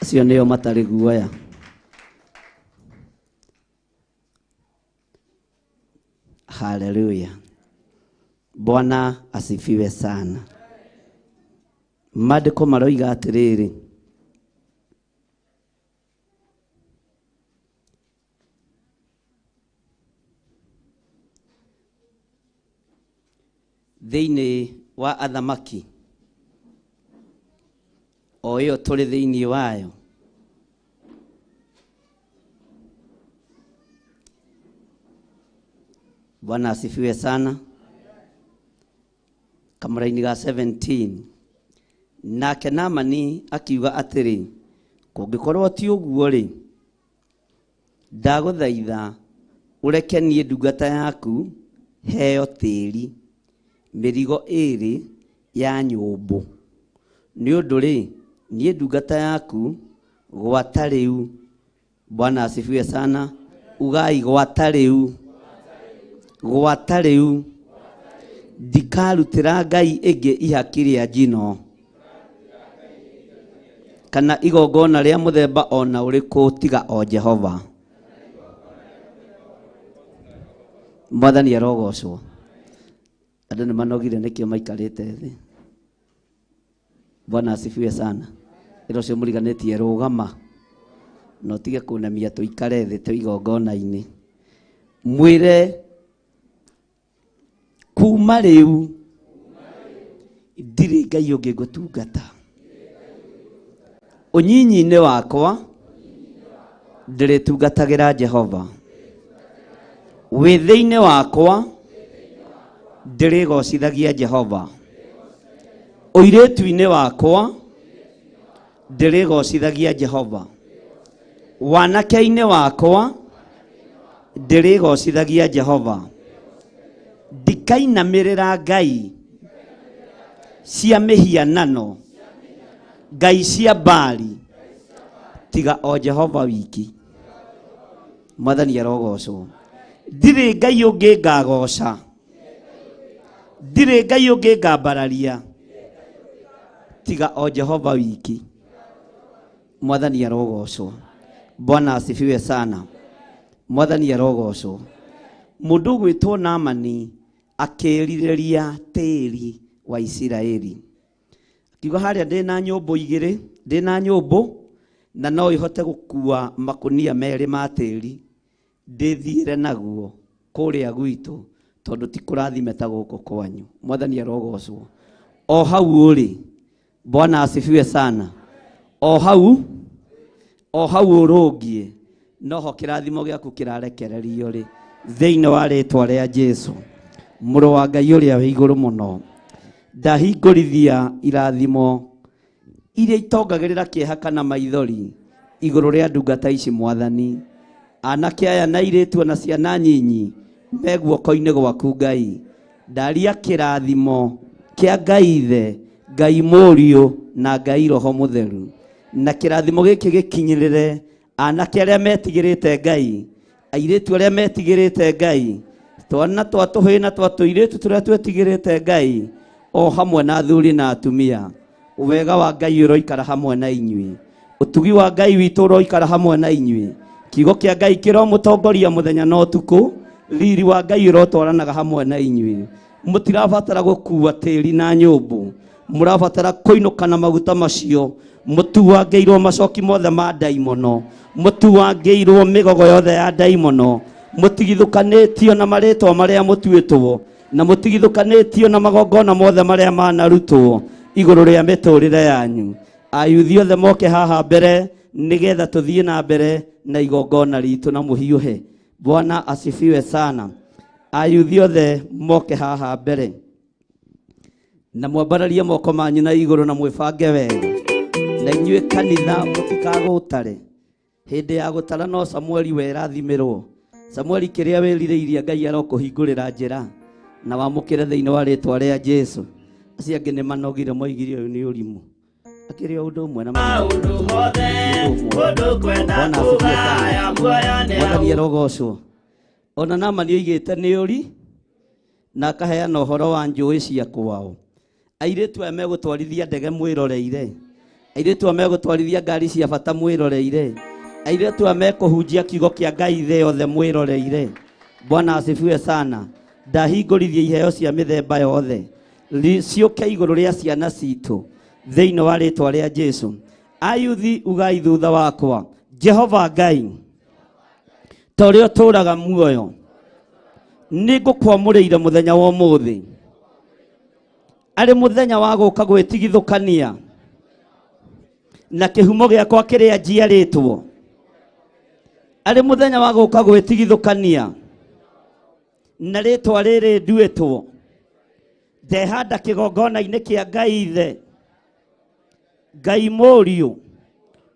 Acio nĩo matarĩ guoya. Haleluya. Bwana asifiwe sana. Maandĩko maroiga atĩrĩrĩ, thĩinĩ wa athamaki o ĩyo tũrĩ thĩinĩ wayo, Bwana asifiwe sana. Kamũraini ga 17, nake Naamani akiuga atĩrĩ, kũngĩkorwo ti ũguo rĩ, ndagũthaitha ũreke niĩ ndungata yaku heo tĩri mĩrigo ĩĩrĩ ya nyũmbũ, nĩ ũndũ rĩ, niĩ ndungata yaku gwata rĩu. Bwana asifiwe sana. Ugai gwata rĩu, gwata rĩu ndikarutĩra ngai ĩngĩ ihaki rĩa njino kana igongona rĩa mũthemba ona ũrĩkũ tiga o Jehova. Mwathani arogocwo. Andũ nĩ manogire nĩkĩo maikarĩte thĩ. Bwana asifiwe sana. Ĩra ũcio mũriganĩtie rũgama na ũtige kũnamia tũikare thĩ twĩ igongona-inĩ. Mwĩre kuma rĩu ndirĩ ngai ũngĩ ngũtungata. Ũnyinyi-inĩ wakwa ndĩrĩtungatagĩra Jehova. Wĩthĩ-inĩ wakwa ndĩrĩgocithagia Jehova. Ũirĩtu-inĩ wakwa ndĩrĩgocithagia Jehova. Wanake-inĩ wakwa ndĩrĩgocithagia Jehova. Ndikainamĩrĩra ngai cia mĩhianano, ngai cia Baali, tiga o Jehova wiki. Mwathani arogocwo. Ndirĩ ngai ũngĩ ngagoca, ndirĩ ngai ũngĩ ngambararia, tiga o Jehova wiki. Mwathani arogocwo. Bwana asifiwe sana. Mwathani arogocwo. Mũndũ ũgwĩtwo Naamani akĩrirĩria tĩri wa Isiraeli. Akiuga harĩa ndĩna nyũmbũ igĩrĩ, ndĩna nyũmbũ na no ihote gũkua makũnia merĩ ma tĩri ndĩthiĩre naguo kũrĩa gwitũ, tondũ ti kũrathime ta gũkũ kwanyu. Mwathani arogocwo. O hau ũrĩ, Bwana asifiwe sana. O hau ũrũngiĩ noho kĩrathimo gĩaku kĩrarekererio rĩ, thĩinĩ wa rĩtwa rĩa Jesu mũrũ wa Ngai ũrĩa wĩ igũrũ mũno. Ndahingũrithia irathimo iria itongagĩrĩra kĩeha kana maithori igũrũ rĩa ndungata ici Mwathani. Anake aya na airĩtu na ciana nyinyi me guoko-inĩ gwaku Ngai. Ndaria kĩrathimo kĩa Ngai Ithe, Ngai Mũriũ na Ngai Roho Mũtheru, na kĩrathimo gĩkĩ gĩkinyĩrĩre anake arĩa metigĩrĩte Ngai, airĩtu arĩa metigĩrĩte Ngai, twana twa tũhĩĩ na twa tũirĩtu tũrĩa twetigĩrĩte Ngai, o hamwe na athuri na atumia. Wega wa Ngai ũroikara hamwe na inyuĩ, ũtugi wa Ngai witũ ũroikara hamwe na inyuĩ, kiugo kĩa Ngai kĩromũtongoria mũthenya na ũtukũ, riri wa Ngai ũrotwaranaga hamwe na inyuĩ. Mũtirabatara gũkua tĩri na nyũmbũ, mũrabatara kũinũka na maguta macio, mũtuangĩirwo macoki mothe ma ndaimono, mũtuangĩirwo mĩgogo yothe ya ndaimono, mũtigithũkanĩtio na marĩtwa marĩa mũtuĩtwo, na mũtigithũkanĩtio na magongona mothe marĩa manarutwo igũrũ rĩa mĩtũrĩre yanyu. Ayuthi othe moke haha mbere nĩgetha tũthiĩ na mbere na igongona ritũ na mũhiũhe. Bwana asifiwe sana. Ayuthi othe moke haha mbere na mwambararie moko manyu na igũrũ na mwĩbange wega, na inyuĩ kanitha mũtikagũtare. Hĩndĩ ya gũtara no Samueli werathimĩrwo. Samueli kĩrĩa wĩrirĩirie Ngai arokũhingũrĩra njĩra na wamũkĩre thĩinĩ wa rĩtwa rĩa Jesu. Acio angĩ nĩ manogire moigire ũyũ nĩ ũrimũ. Akĩrĩ o ũndũ ũmwe na Maũndũ mothe mũndũ kwenda Bwana asifiwe sana. kũgaya muoyo nĩ Mwathani arogocwo. Ona Naamani oigĩte nĩ ũri na akaheana ũhoro wa njũĩ cia kwao. Airĩtu aya megũtwarithia ndege mwĩroreire, airĩtu aya megũtwarithia ngari cia bata mwĩroreire, airĩtu aya mekũhunjia kiugo kĩa Ngai thĩ yothe mwĩroreire. Bwana asifiwe sana. Ndahingũrithia iheo cia mĩthemba yothe ciũke igũrũ rĩa ciana citũ thĩinĩ wa rĩtwa rĩa Jesu. Ayuthi ugai thutha wakwa, Jehova Ngai ta ũrĩa ũtũũraga muoyo, nĩ ngũkwamũrĩire mũthenya wa ũmũthĩ arĩ mũthenya wa gũka gwĩtigithũkania na kĩhumo gĩakwa kĩrĩa njiarĩtwo, arĩ mũthenya wa gũka gwĩtigithũkania na rĩtwa rĩrĩ nduĩtwo. Ndehanda kĩgongona-inĩ kĩa Ngai Ithe, Ngai Mũriũ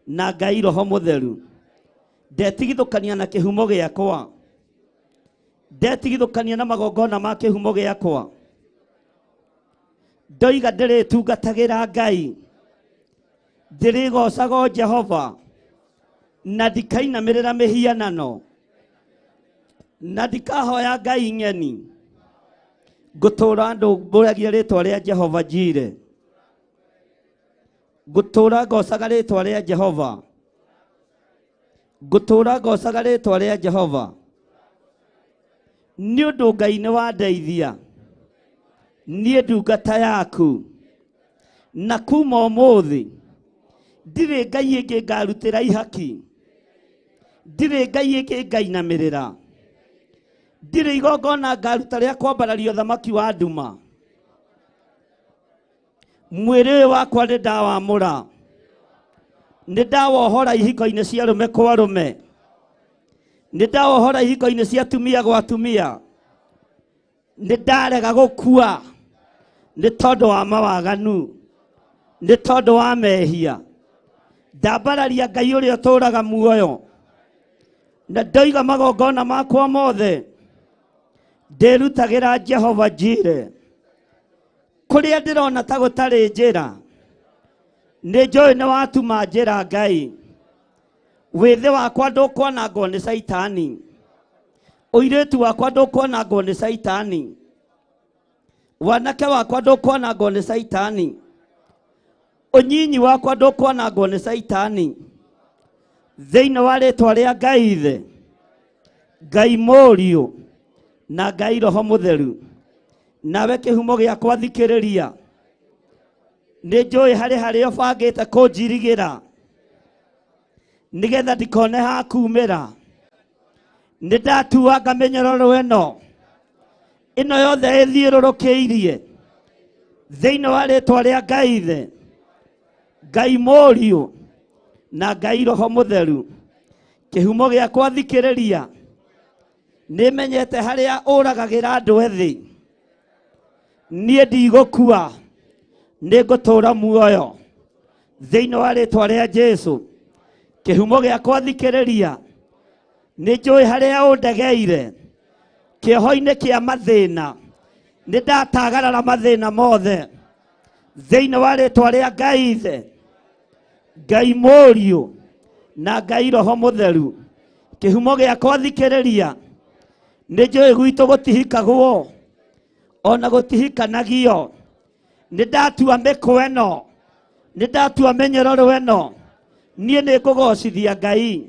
na Ngai Roho Mũtheru. Ndetigithũkania na kĩhumo gĩakwa, ndetigithũkania na magongona ma kĩhumo gĩakwa. Ndoiga ndĩrĩtungatagĩra Ngai, ndĩrĩgocaga Jehova na ndikainamĩrĩra mĩhianano na ndikahoya Ngai ng'eni. Ngũtũũra ndũmbũragia rĩtwa rĩa Jehova Jire, ngũtũũra ngocaga rĩtwa rĩa Jehova, ngũtũũra ngocaga rĩtwa rĩa Jehova nĩ ũndũ Ngai nĩ wandeithia niĩ ndungata yaku, na kuma ũmũthĩ ndirĩ Ngai ĩngĩ ngarutĩra ihaki, ndirĩ Ngai ĩngĩ ngainamĩrĩra, ndirĩ igongona ngaruta rĩa kwambararia ũthamaki wa nduma. Mwĩrĩ ũyũ wakwa nĩ ndawamũra, nĩ ndawohora ihiko-inĩ cia arũme kwa arũme, nĩ ndawohora ihiko-inĩ cia atumia gwa atumia, nĩ ndarega gũkua nĩ tondũ wa mawaganu, nĩ tondũ wa mehia. Ndambararia Ngai ũrĩa ũtũũraga muoyo, na ndoiga magongona makwa mothe ndĩrutagĩra Jehova Jire. Kũrĩa ndĩrona ta gũtarĩ njĩra, nĩ njũĩ nĩ watuma njĩra Ngai. Wĩthĩ wakwa ndũkwanangwo nĩ Caitani, ũirĩtu wakwa ndũkwanangwo nĩ Caitani, wanake wakwa ndũkwanangwo nĩ Caitani, ũnyinyi wakwa ndũkwanangwo nĩ Caitani. Thĩinĩ wa rĩtwa rĩa Ngai Ithe, Ngai Mũriũ na Ngai Roho Mũtheru, nawe kĩhumo gĩakwa thikĩrĩria, nĩ njũĩ harĩ harĩa ũbangĩte kũnjirigĩra nĩgetha ndikone ha kumĩra. Nĩ ndatuanga mĩnyororo ĩno ĩno yothe ĩthiũrũrũkĩirie thĩinĩ wa rĩtwa rĩa Ngai Ithe, Ngai Mũriũ na Ngai Roho Mũtheru. Kĩhumo gĩakwa thikĩrĩria, nĩ menyete harĩa ũragagĩra andũ ethĩ. Niĩ ndigũkua, nĩ ngũtũũra muoyo thĩinĩ wa rĩtwa rĩa Jesu. Kĩhumo gĩakwa thikĩrĩria, nĩ njũĩ harĩa ũndegeire kĩoho-inĩ kĩa mathĩna, nĩ ndatagarara mathĩna mothe thĩinĩ wa rĩtwa rĩa Ngai Ithe, Ngai Mũriũ na Ngai Roho Mũtheru. Kĩhumo gĩakwa thikĩrĩria, nĩ njũĩ gwitũ gũtihikagwo ona gũtihikanagio. Nĩ ndatua mĩkwa ĩno, nĩ ndatua mĩnyororo ĩno, niĩ nĩ ngũgocithia Ngai,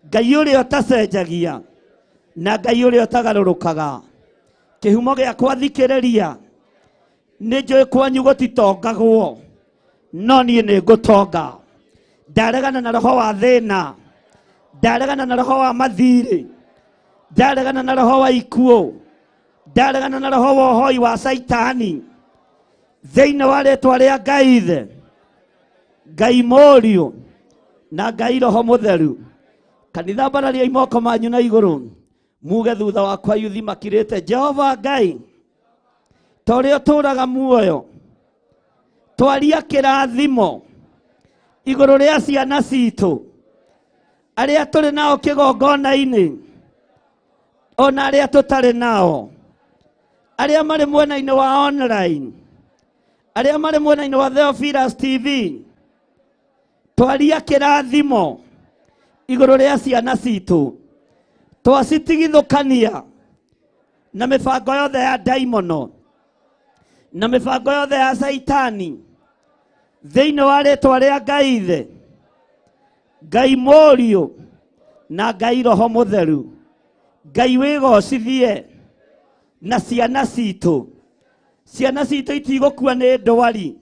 Ngai ũrĩa ũtacenjagia na Ngai ũrĩa ũtagarũrũkaga. Kĩhumo gĩakwa thikĩrĩria, nĩ njũĩ kwanyu gũtitongagwo, no niĩ nĩ ngũtonga. Ndaregana na roho wa thĩna, ndaregana na roho wa mathirĩ, ndaregana na roho wa ikuũ, ndaregana na roho wa ũhoi wa Caitani thĩinĩ wa rĩtwa rĩa Ngai Ithe, Ngai Mũriũ na Ngai Roho Mũtheru. Kanitha mbarariai moko manyu na igũrũ muge thutha wakwa yuthi makirĩte, Jehova Ngai ta ũrĩa ũtũũraga muoyo, twaria kĩrathimo igũrũ rĩa ciana citũ arĩa tũrĩ nao kĩgongona-inĩ ona arĩa tũtarĩ nao, arĩa marĩ mwena-inĩ wa online, arĩa marĩ mwena-inĩ wa Theophilus TV, Twaria kĩrathimo igũrũ rĩa ciana citũ. Twacitigithũkania na mĩbango yothe ya ndaimono na mĩbango yothe ya Caitani thĩinĩ wa rĩtwa rĩa Ngai Ithe, Ngai Mũriũ na Ngai Roho Mũtheru. Ngai wĩgocithie na ciana citũ. Ciana citũ itigũkua nĩ ndwari.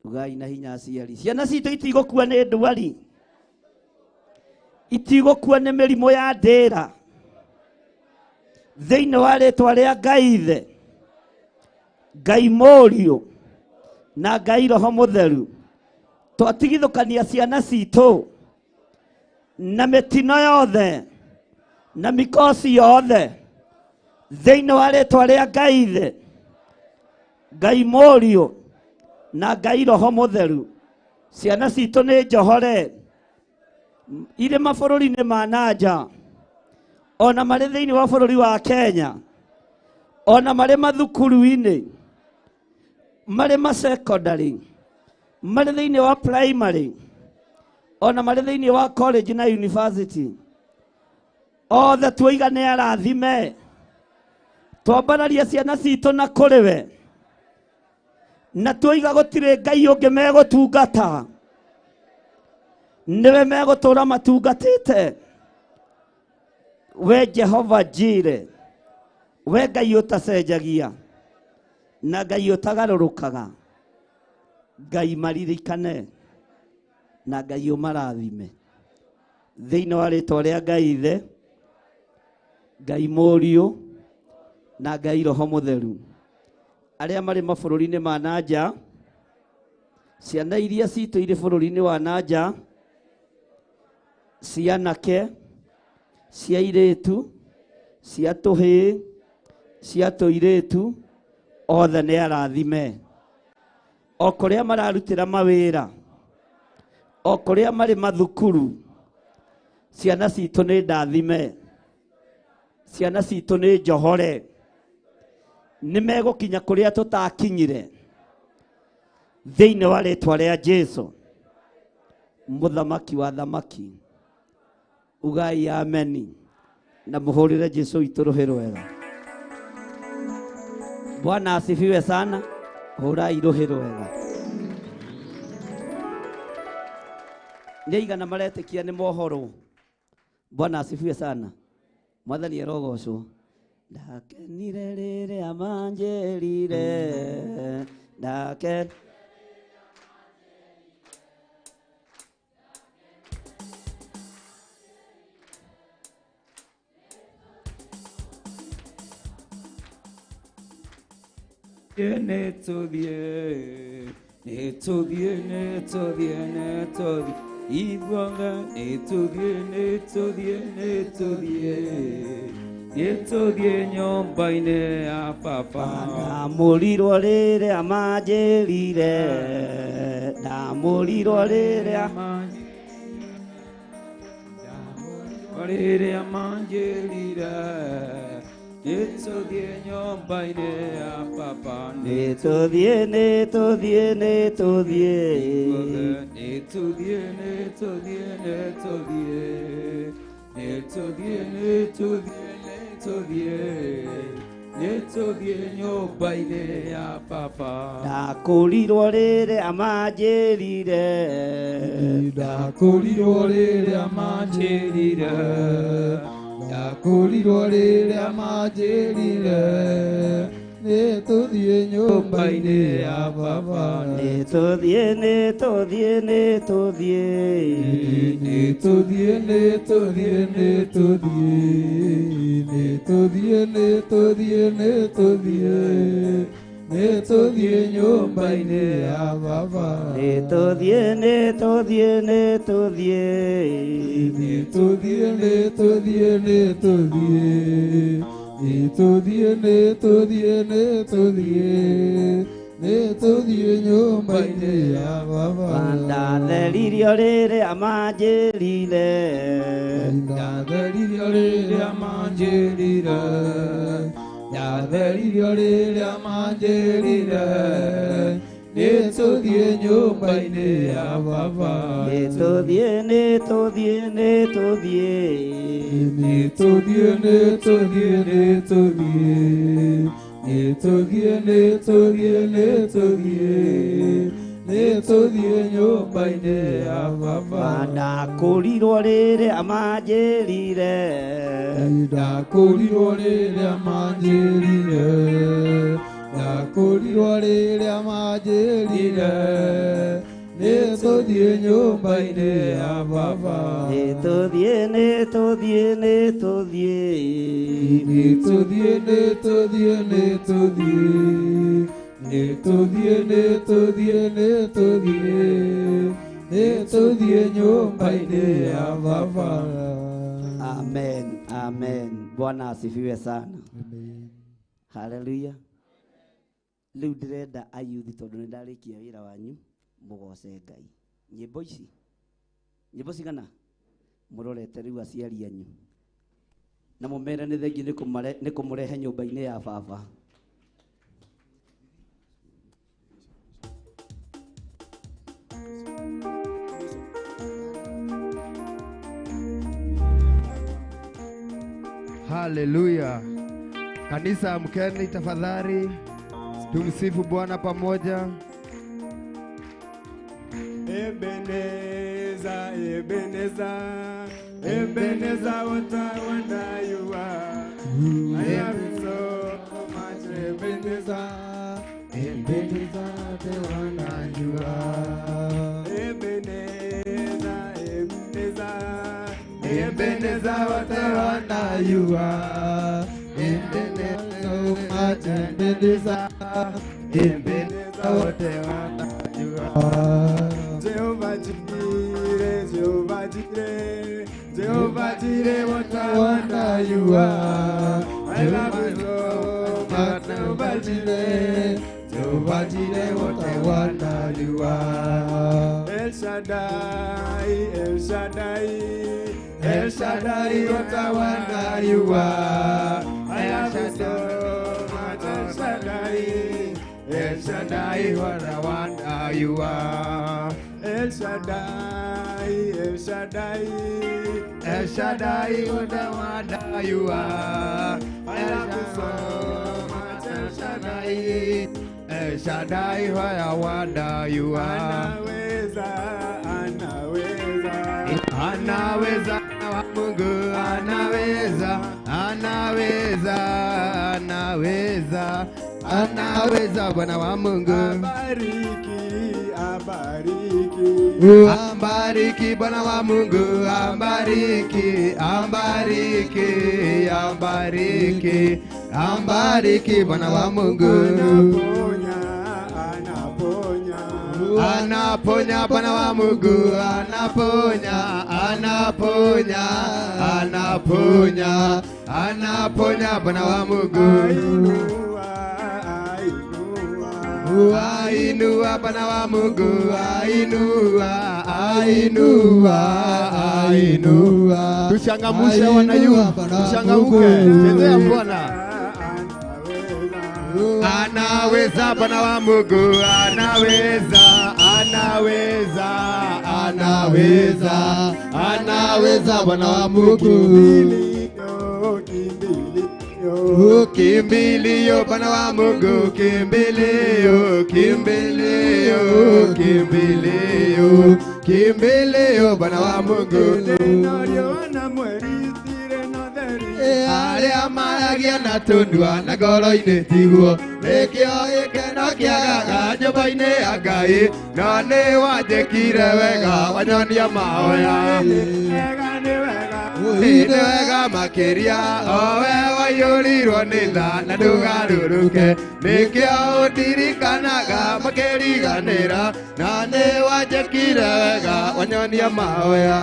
Ugai na hinya aciari. Ciana citũ itigũkua nĩ ndwari. Itigũkua nĩ mĩrimũ ya ndĩra. Thĩinĩ wa rĩtwa rĩa Ngai Ithe, Ngai Mũriũ na Ngai Roho Mũtheru. Twatigithũkania ciana citũ na mĩtino yothe na mikosi yothe thĩinĩ wa rĩtwa rĩa Ngai Ithe, Ngai Mũriũ na Ngai Roho Mũtheru. Ciana citũ nĩ njohore irĩ mabũrũri-inĩ ma nanja, ona marĩ thĩinĩ wa bũrũri wa Kenya, ona marĩ mathukuru-inĩ, marĩ ma secondary, marĩ thĩinĩ wa primary, ona marĩ thĩinĩ wa college na university. Othe tuoiga nĩ arathime. Twambararia ciana citũ na kũrĩ we, na tuoiga gũtirĩ Ngai ũngĩ megũtungata, nĩwe megũtũra matungatĩte. We Jehova Jire, we Ngai ũtacenjagia na Ngai ũtagarũrũkaga, Ngai maririkane na Ngai ũmarathime thĩinĩ wa rĩtwa rĩa Ngai Ithe, Ngai Mũriũ na Ngai Roho Mũtheru. Arĩa marĩ mabũrũri-inĩ ma nanja, ciana iria citũ irĩ bũrũri-inĩ wa nanja, cia anake, cia airĩtu, cia tũhĩĩ, cia tũirĩtu, othe nĩ arathime. O kũrĩa mararutĩra mawĩra, o kũrĩa marĩ mathukuru, ciana citũ nĩ ndathime, ciana citũ nĩ njohore, nĩ megũkinya kũrĩa tũtakinyire thĩinĩ wa rĩtwa rĩa Jesu, mũthamaki wa thamaki. Ugai ameni na mũhũrĩre Jesu witũ rũhĩ rwega. Bwana asifiwe sana. Hũrai rũhĩ rwega. Nĩ aigana maretĩkia nĩ mohorwo? Bwana asifiwe sana. Mwathani arogocwo. Ndakenire rĩrĩa manjĩrire, ndake Nĩtũthiĩ, nĩtũthiĩ, nĩtũthiĩ, nĩtũthiĩ, ithuothe nĩtũthiĩ, nĩtũthiĩ, nĩtũthiĩ, nĩtũthiĩ nyũmba-inĩ ya Baba. Ndamũrirwo rĩrĩa manjĩrire, ndamũrirwo rĩrĩa rĩrĩa manjĩrire, nĩtũthiĩ nyũmba-inĩ ya Baba. Nĩtũthiĩ, nĩtũthiĩ, nĩtũthiĩ, nĩtũthiĩ, nĩtũthiĩ, nĩtũthiĩ, nĩtũthiĩ, nĩtũthiĩ, nĩtũthiĩ, nĩtũthiĩ nyũmba-inĩ ya Baba. Ndakũrirwo rĩrĩa manjĩrire, ndakũrirwo rĩrĩa manjĩrire, ndakũrirwo rĩrĩa manjĩrire, nĩtũthiĩ nyũmba-inĩ ya Baba. Nĩtũthiĩ, nĩtũthiĩ, nĩtũthiĩ, nĩtũthiĩ, nĩtũthiĩ, nĩtũthiĩ, nĩtũthiĩ, nĩtũthiĩ, nĩtũthiĩ, nĩtũthiĩ nyũmba-inĩ ya Baba. Nĩtũthiĩ, nĩtũthiĩ, nĩtũthiĩ, nĩtũthiĩ, nĩtũthiĩ, nĩtũthiĩ, nĩtũthiĩ, nĩtũthiĩ, nĩtũthiĩ, nĩtũthiĩ nyũmba-inĩ ya Baba. Ndatheririo rĩrĩa manjĩrire, ndatheririo rĩrĩa manjĩrire, ndatheririo rĩrĩa manjĩrire, Nĩtũthiĩ nyũmba-inĩ ya baba. Nĩtũthiĩ, nĩtũthiĩ, nĩtũthiĩ. Nĩtũthiĩ, nĩtũthiĩ, nĩtũthiĩ. Nĩtũthiĩ, nĩtũthiĩ, nĩtũthiĩ. Nĩtũthiĩ nyũmba-inĩ ya baba. Ndakũrirwo rĩrĩa manjĩrire. Ndakũrirwo rĩrĩa manjĩrire. Ndakũrirwo rĩrĩa manjĩrire. Nĩtũthiĩ nyũmba-inĩ ya baba. Nĩtũthiĩ, nĩtũthiĩ, nĩtũthiĩ. Nĩtũthiĩ, nĩtũthiĩ, nĩtũthiĩ. Nĩtũthiĩ, nĩtũthiĩ, nĩtũthiĩ. Nĩtũthiĩ nyũmba-inĩ ya baba. Amen, amen. Bwana asifiwe sana. Amen. Hallelujah. Rĩu ndĩrenda ayuthi tondũ nĩ ndarĩkia wĩra wanyu mũgoce Ngai. Nyĩmbo ici, nyĩmbo cigana mũrorete rĩu aciari anyu na mũmere nĩ thengiũ nĩ kũmũrehe nyũmba-inĩ ya baba. Haleluya. Kanisa, amkeni tafadhali. Tumsifu Bwana pamoja. Ebeneza, Ebeneza, Ebeneza, what a wonder you are. I love you so much, Ebeneza, Ebeneza, the wonder you are. Ebeneza, Ebeneza, Ebeneza, what a wonder you are. Ebeneza, so much, Ebeneza, Ebeneza, what a wonder you are. Jehovah Jireh, Jehovah Jireh, Jehovah Jireh, what a wonder you are. I love you so much, Jehovah Jireh, Jehovah Jireh, what a wonder you are. El Shaddai, El Shaddai, El Shaddai, what a wonder you are. I love you so much, El Shaddai, El Shaddai, what a wonder you are. El Shaddai, El Shaddai, El Shaddai, what a wonder you are. I love you so much, El Shaddai, El Shaddai, what a wonder you are. Anaweza, anaweza, anaweza, Mungu anaweza, anaweza, anaweza, anaweza, Bwana wa Mungu. Abariki, abariki, ambariki Bwana wa Mungu, ambariki, ambariki, ambariki, ambariki Bwana wa Mungu. Anaponya, anaponya, anaponya Bwana wa Mungu, anaponya, anaponya, anaponya, anaponya Bwana wa Mungu. Ainua Bwana wa Mungu, ainua, ainua, ainua. Tuchangamushe wanayu, tuchangamuke, chezea Bwana. Anaweza Bwana wa Mungu, anaweza, anaweza, anaweza, anaweza Bwana wa Mungu. Kimbilio Bwana wa Mungu, kimbilio, kimbilio, kimbilio, kimbilio Bwana wa Mungu. Arĩa maragia na tũnua na ngoro-inĩ tiguo, nĩkĩo gĩkeno kĩagaga nyũmba-inĩ ya Ngai, no nĩ wanjĩkire wega wanyonia mahoya. Nĩ wega makĩria, owe waiyũrirwo nĩ tha na ndũgarũrũke, nĩkĩo ũndirikanaga makĩriganĩra, na nĩ wanjĩkire wega wanyonia mahoya.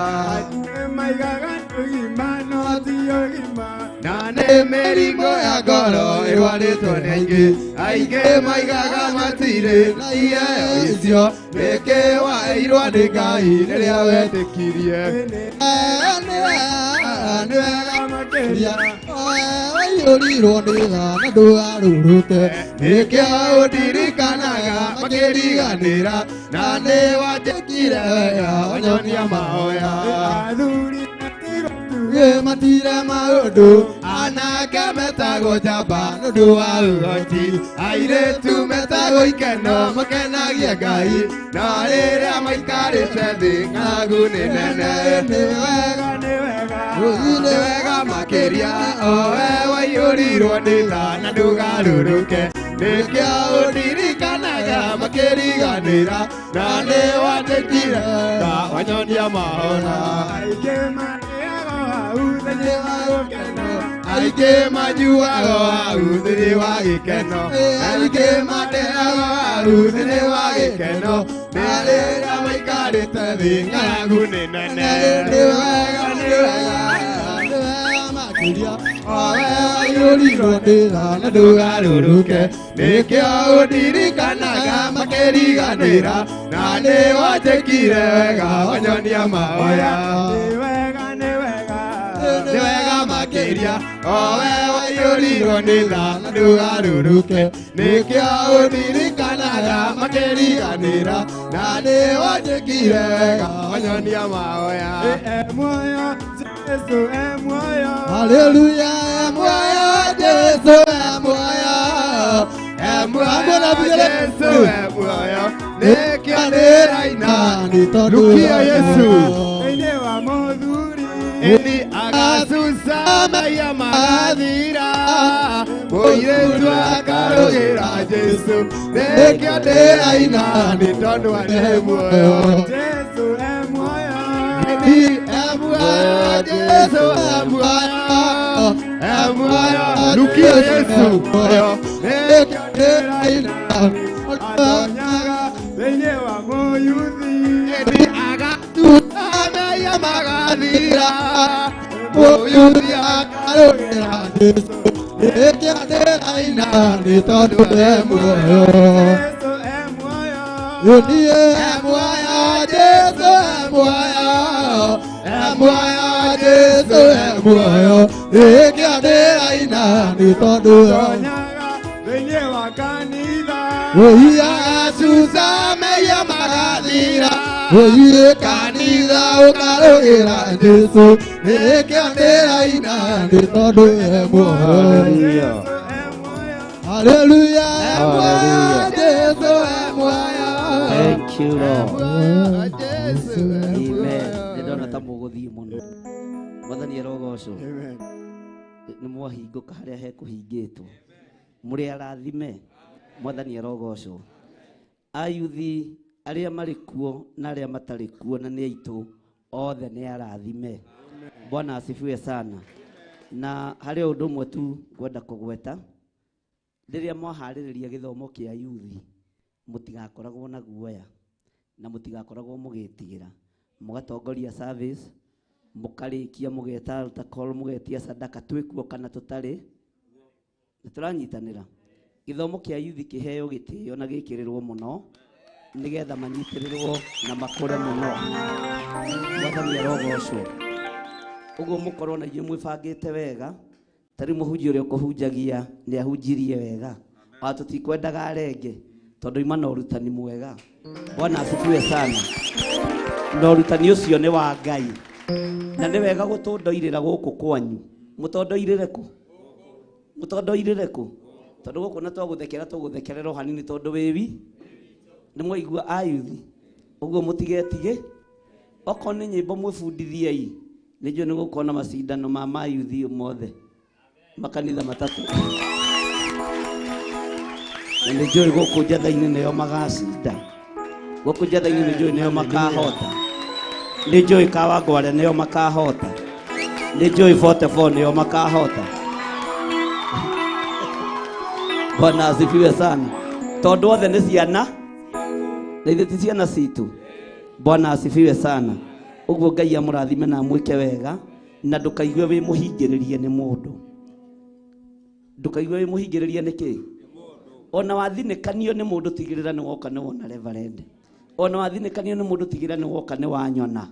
Na nĩ mĩrimũ ya ngoro ĩrwarĩtwo nĩ aingĩ, aingĩ maigaga matirĩ na iheo icio, nĩkĩ waheirwo nĩ Ngai rĩrĩa wetĩkirie. Nĩ wega makĩria, owe waiyũrirwo nĩ tha na ndũgarũrũke. Nĩkĩo ũndirikanaga makĩriganĩra, na nĩ wanjĩkire wega wanyonia mahoya. Athuri matire maũndũ, anake metagwo njamba nĩ ũndũ wa ũhoti, airĩtu metagwo ikeno makenagia Ngai, na rĩrĩa maikarĩte thĩ ng'aragu nĩ nene. Nĩ wega, nĩ wega, nĩ wega makĩria, o we waiyũrirwo nĩ tha na ndũgarũrũke. Nĩkĩo ũndirikanaga makĩriganĩra, na nĩ wanjĩkire wega wanyonia mahoya. Aingĩ marĩaga hau thĩinĩ wa gĩkeno, aingĩ manyuaga hau thĩinĩ wa gĩkeno, aingĩ mateaga hau thĩinĩ wa gĩkeno, na rĩrĩa maikarĩte thĩ ng'aragu nĩ nene. Nĩ wega, nĩ wega, nĩ wega makĩria, o we waiyũrirwo nĩ tha na ndũgarũrũke. Nĩkĩo ũndirikanaga makĩriganĩra, na nĩ wanjĩkire wega wanyonia mahoya. Nĩ wega, nĩ wega, nĩ wega makĩria, o we waiyũrirwo nĩ tha na ndũgarũrũke. Nĩkĩo ũndirikanaga makĩriganĩra, na nĩ wanjĩkire wega wanyonia mahoya. E muoyo Jesu, e muoyo. Haleluya, e muoyo Jesu, e muoyo. E muoyo Jesu, e muoyo. Nĩkĩo ndĩraina nĩ tondũ Lukia Yesu thĩinĩ wa mũthuri, ĩni agacuca maiya magathira, mũirĩtu akarũgĩra Jesu. Nĩkĩo ndĩraina nĩ tondũ arĩ muoyo. Jesu e muoyo. Ĩni e muoyo Jesu, e muoyo, e muoyo. Lukia Yesu, nĩkĩo ndĩraina atonyaga thĩinĩ wa mũyuthi, ĩni agatuta maiya magathira, mũyuthi akarũgĩra Jesu. Nĩkĩo ndĩraina nĩ tondũ e muoyo. Jesu e muoyo. Ĩni e muoyo Jesu, e muoyo, e muoyo Jesu, e muoyo. Nĩkĩo ndĩraina nĩ tondũ atonyaga thĩinĩ wa kanitha, agacuca maiya magathira, Oiye kanitha ũkarũgĩra Jesu. Nĩkĩo ndĩraina nĩ tondũ e muoyo. Haleluya, e muoyo Jesu, e muoyo. Thank you, Lord. Jesu, Amen. Nĩ ndona ta mũgũthiĩ mũno. Mwathani arogocwo. Nĩ mwahingũka harĩa hekũhingĩtwo. Mũrĩ arathime. Mwathani arogocwo. Ayuthi arĩa marĩ kuo na arĩa matarĩ kuo na nĩ aitũ othe nĩ arathime. Bwana asifiwe sana. Na harĩ ũndũ ũmwe tu ngwenda kũgweta, rĩrĩa mwaharĩrĩria gĩthomo kĩa yuthi, mũtigakoragwo na guoya na mũtigakoragwo mũgĩtigĩra. Mũgatongoria service, mũkarĩkia mũgeta altar call, mũgetia sadaka, twĩkuo kana tũtarĩ, nĩ tũranyitanĩra. Gĩthomo kĩa yuthi kĩheo gĩtĩo na gĩkĩrĩrwo mũno, nĩgetha manyitĩrĩrwo na makũre mũno. Mwathani arogocwo. Ũguo mũkorwo na inyuĩ mwĩbangĩte wega, ta rĩu mũhunjia ũrĩa ũkũhunjagia nĩ ahunjirie wega. Ona tũtikwendaga arenge, tondũ ima na ũrutani mwega. Bwana asifiwe sana. Na ũrutani ũcio nĩ wa Ngai. Na nĩ wega gũtũndoirĩra gũkũ kwanyu. Mũtondoirĩre kũ? Mũtondoirĩre kũ? Tondũ gũkũ na twagũthekera tũgũthekerera o hanini tondũ wĩwi. Nĩ mwaigua ayuthi. Ũguo mũtigetige. Okorwo nĩ nyĩmbo mwĩbundithiei. Nĩ njũĩ nĩ gũkorwo na macindano ma mayuthi mothe. Makanitha matatũ. Na nĩ njũĩ gũkũ njatha-inĩ nĩo magacinda. Gũkũ njatha-inĩ nĩ njũĩ nĩo makahota. Nĩ njũĩ Kawangware nĩo makahota. Nĩ njũĩ 44 nĩo makahota. Bwana asifiwe sana. Tondũ othe nĩ ciana, na ithuĩ ti ciana citũ. Bwana asifiwe sana. Ũguo Ngai amũrathime na amwĩke wega, na ndũkaigue wĩ mũhingĩrĩrie nĩ mũndũ. Ndũkaigue wĩ mũhingĩrĩrie nĩ kĩ? Ona wathinĩkanio nĩ mũndũ tigĩrĩra nĩ woka nĩ wona reverend. Ona wathinĩkanio nĩ mũndũ tigĩrĩra nĩ woka nĩ wanyona.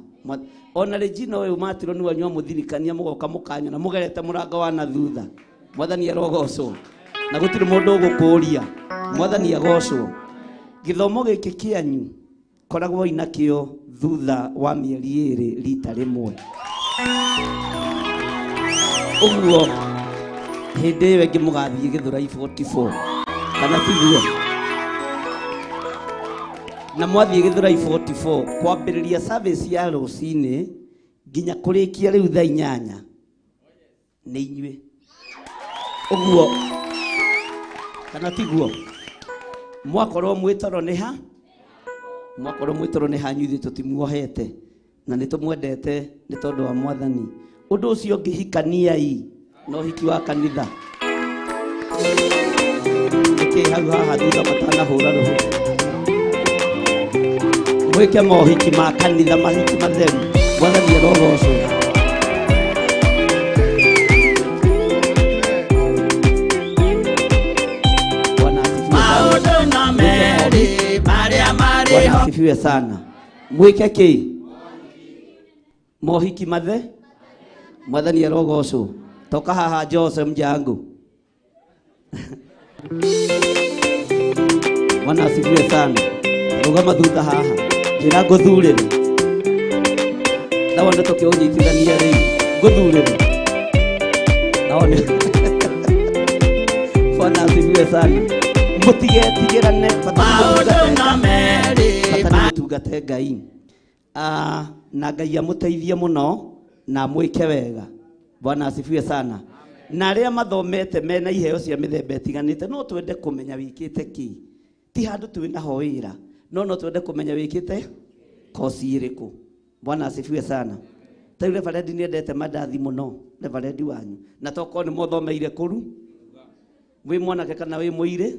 Ona Regina ũyũ matirwo nĩ wanyu amũthirikania mũgoka mũkanyona mũgerete mũrango wa na thutha. Mwathani arogocwo. Na gũtirĩ mũndũ ũgũkũria. Mwathani agocwo. Gĩthomo gĩkĩ kĩanyu koragwo inakĩo thutha wa mĩeri 2 rita rĩmwe. Ũguo hĩndĩ ĩyo ĩngĩ mũgathiĩ Gĩthũrai 44 kana tiguo? Na mwathiĩ Gĩthũrai 44 kwambĩrĩria service ya rũcinĩ nginya kũrĩkia rĩu thaa 8 nĩ inyuĩ. Ũguo kana tiguo? Mwakorwo mwĩtoro nĩ ha? Mwakorwo mwĩtoro nĩ hanyu ithuĩ tũtimuohete na nĩ tũmwendete nĩ tondũ wa Mwathani. Ũndũ ũcio ũngĩ hikaniai na ũhiki wa kanitha. Nĩkĩ hau haha thutha matanahũra rũhĩ? Mwĩke mohiki ma kanitha, mahiki matheru. Mwathani arogocwo. Bwana asifiwe sana. Mwĩke kĩ? Mohiki mathe? Mwathani arogocwo. Toka haha Jose mjangu. Bwana asifiwe sana. Rũgama thutha haha. Njĩra ngũthurĩre. Na wone tũkĩũnyitithania rĩu. Ngũthurĩre. Na wone. Bwana asifiwe sana. Mũtigetigĩrane bata nĩ mũtungate Ngai. Na Ngai amũteithie mũno na mwĩke wega. Bwana asifiwe sana. Na arĩa mathomete mena iheo cia mĩthemba ĩtiganĩte no twende kũmenya wĩkĩte kĩ. Ti handũ twĩ naho wĩra, no twende kũmenya wĩkĩte kosi ĩrĩkũ. Bwana asifiwe sana. Ta rĩu reverendi nĩendete mandathi mũno, reverendi wanyu. Na tokorwo nĩ mũthomeire kũru, wĩ mwanake kana wĩ mũirĩ,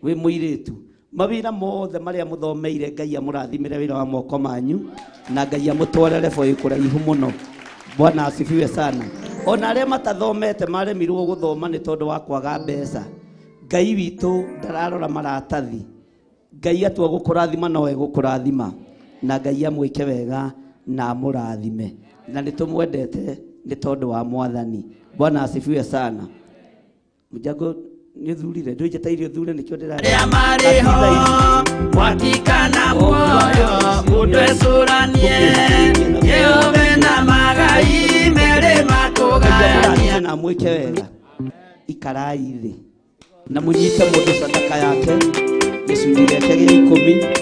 wĩ mũirĩtu. Mawĩra mothe marĩa mũthomeire Ngai amũrathimĩre wĩra wa moko manyu na Ngai amũtwarere boĩ kũraihu mũno. Bwana asifiwe sana. Ona arĩa matathomete maremirwo gũthoma nĩ tondũ wa kwaga mbeca. Ngai witũ ndararora maratathi. Ngai atua gũkũrathima no egũkũrathima. Na Ngai amwĩke wega na amũrathime. Na nĩ tũmwendete nĩ tondũ wa Mwathani. Bwana asifiwe sana. Mjango nĩ thurire ndũnjĩtairie thure nĩkĩo ndĩrarĩa marĩho mwakikana muoyo mũndũ ecũranie Jehova na magai merĩ makũgayania na mwĩke wega. Ikarai thĩ na mũnyite mũndũ sadaka yake gĩcunjĩ gĩake gĩa 10.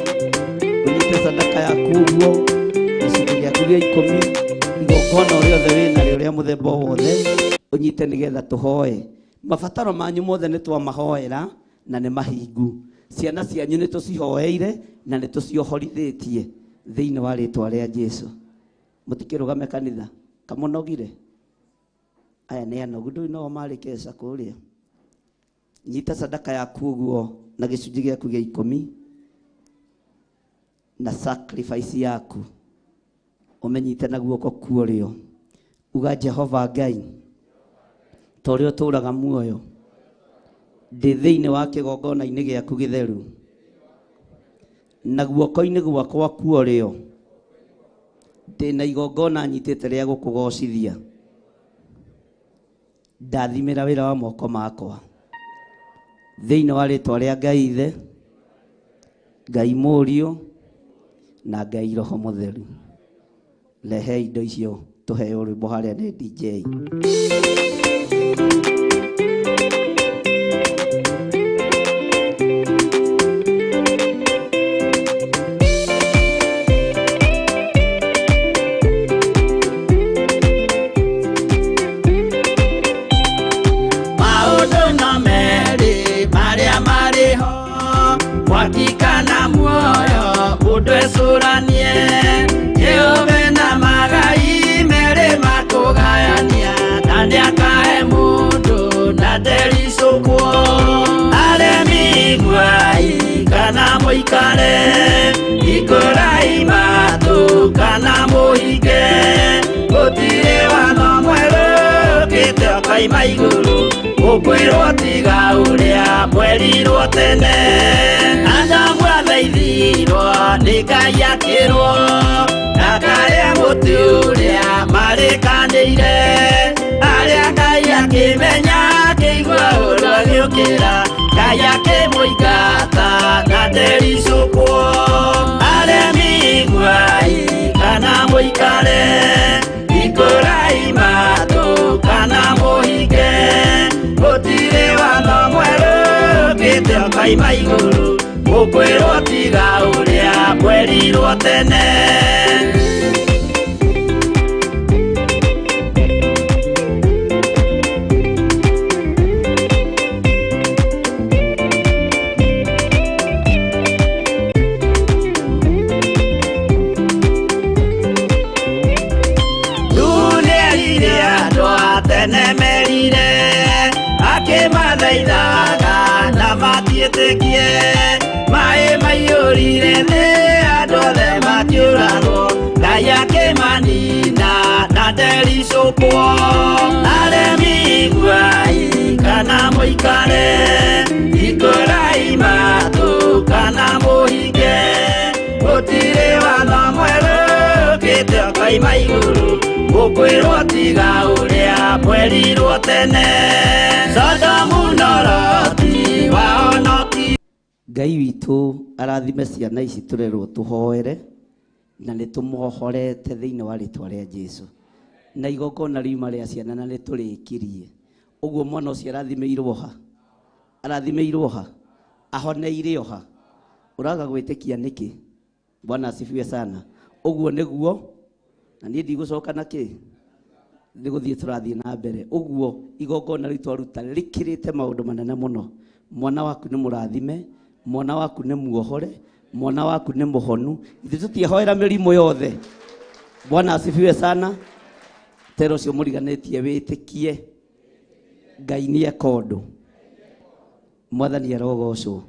Ũnyite sadaka yaku ũguo gĩcunjĩ gĩaku gĩa 10, igongona o rĩothe wĩnarĩo rĩa mũthemba o wothe ũnyite nĩgetha tũhoe. Mabataro manyu mothe nĩ twamahoera na nĩ mahingu. Ciana cianyu nĩ tũcihoeire na nĩ tũciohorithĩtie thĩinĩ wa rĩtwa rĩa Jesu. Mũtikĩrũgame kanitha kamũnogire. Aya nĩ anogu ndũĩ no marĩ keca kũrĩa. Nyita sadaka yaku ũguo na gĩcunjĩ gĩaku gĩa 10 na sacrifice yaku ũmenyite na guoko kuorĩo. Uga Jehova Ngai, ta ũrĩa ũtũũraga muoyo, ndĩ thĩinĩ wa kĩgongona-inĩ gĩaku gĩtheru na guoko-inĩ gwakwa kuorĩo ndĩ na igongona nyitĩte rĩa gũkũgocithia. Ndathimĩra wĩra wa moko makwa thĩinĩ wa rĩtwa rĩa Ngai Ithe, Ngai Mũriũ na Ngai Roho Mũtheru. Rehe indo icio tũheo rwĩmbo harĩa nĩ DJ. Maũndũ no merĩ marĩa marĩ ho mwakikana muoyo mũndũ ecũranie Jehova na magai merĩ makũgayania na nĩakae mũndũ na ndericũkwo. Aremi iguai kana mũikare, ikũrai matũ kana mũhinge, gũtirĩ watho mwerũ ũkĩte ũkoima igũrũ ũkwĩrwo tiga ũrĩa mwerirwo tene. Adamu athaithirwo nĩ Ngai akĩrwo ndakarĩe mũtĩ ũrĩa marĩkanĩire, arĩa Ngai akĩmenya ndangĩingata na ndericũkwo. Aremi iguai kana mũikare, hingũrai matũ kana mũhinge. Gũtirĩ watho mwerũ ũkĩte ũkoima igũrũ, mũkwĩrwo tiga ũrĩa mwerirwo tene. Tene merire akĩmathaithaga na matiĩtĩkie. Maĩ maiyũrire thĩ andũ othe makĩũragwo, Ngai akĩmanina na ndericũkwo. Aremi iguai kana mũikare, hingũrai matũ kana mũhinge. Gũtirĩ watho mwerũ ũkĩte ũkoima igũrũ, mũkwĩrwo tiga ũrĩa mwerirwo tene. Sodomu na Loti wahonoki. Ngai witũ arathime ciana ici tũrerwo tũhoere na nĩ tũmohorete thĩinĩ wa rĩtwa rĩa Jesu. Na igongona riuma rĩa ciana na nĩ tũrĩkirie. Ũguo mwana ũcio arathimĩirwo ha? Arathimĩirwo ha? Ahoneire ha? Ũraga gwĩtĩkia nĩkĩ? Bwana asifiwe sana. Ũguo nĩguo na niĩ ndigũcoka na kĩ nĩ gũthiĩ tũrathiĩ na mbere. Ũguo igongona rĩu twaruta rĩkĩrĩte maũndũ manene mũno. Mwana waku nĩ mũrathime, mwana waku nĩ muohore, mwana waku nĩ mũhonu. Ithuĩ tũtiahoera mĩrimũ yothe. Bwana asifiwe sana. Tero ũcio mũriganĩtie wĩtĩkie Ngai nĩ eka ũndũ. Mwathani arogocwo.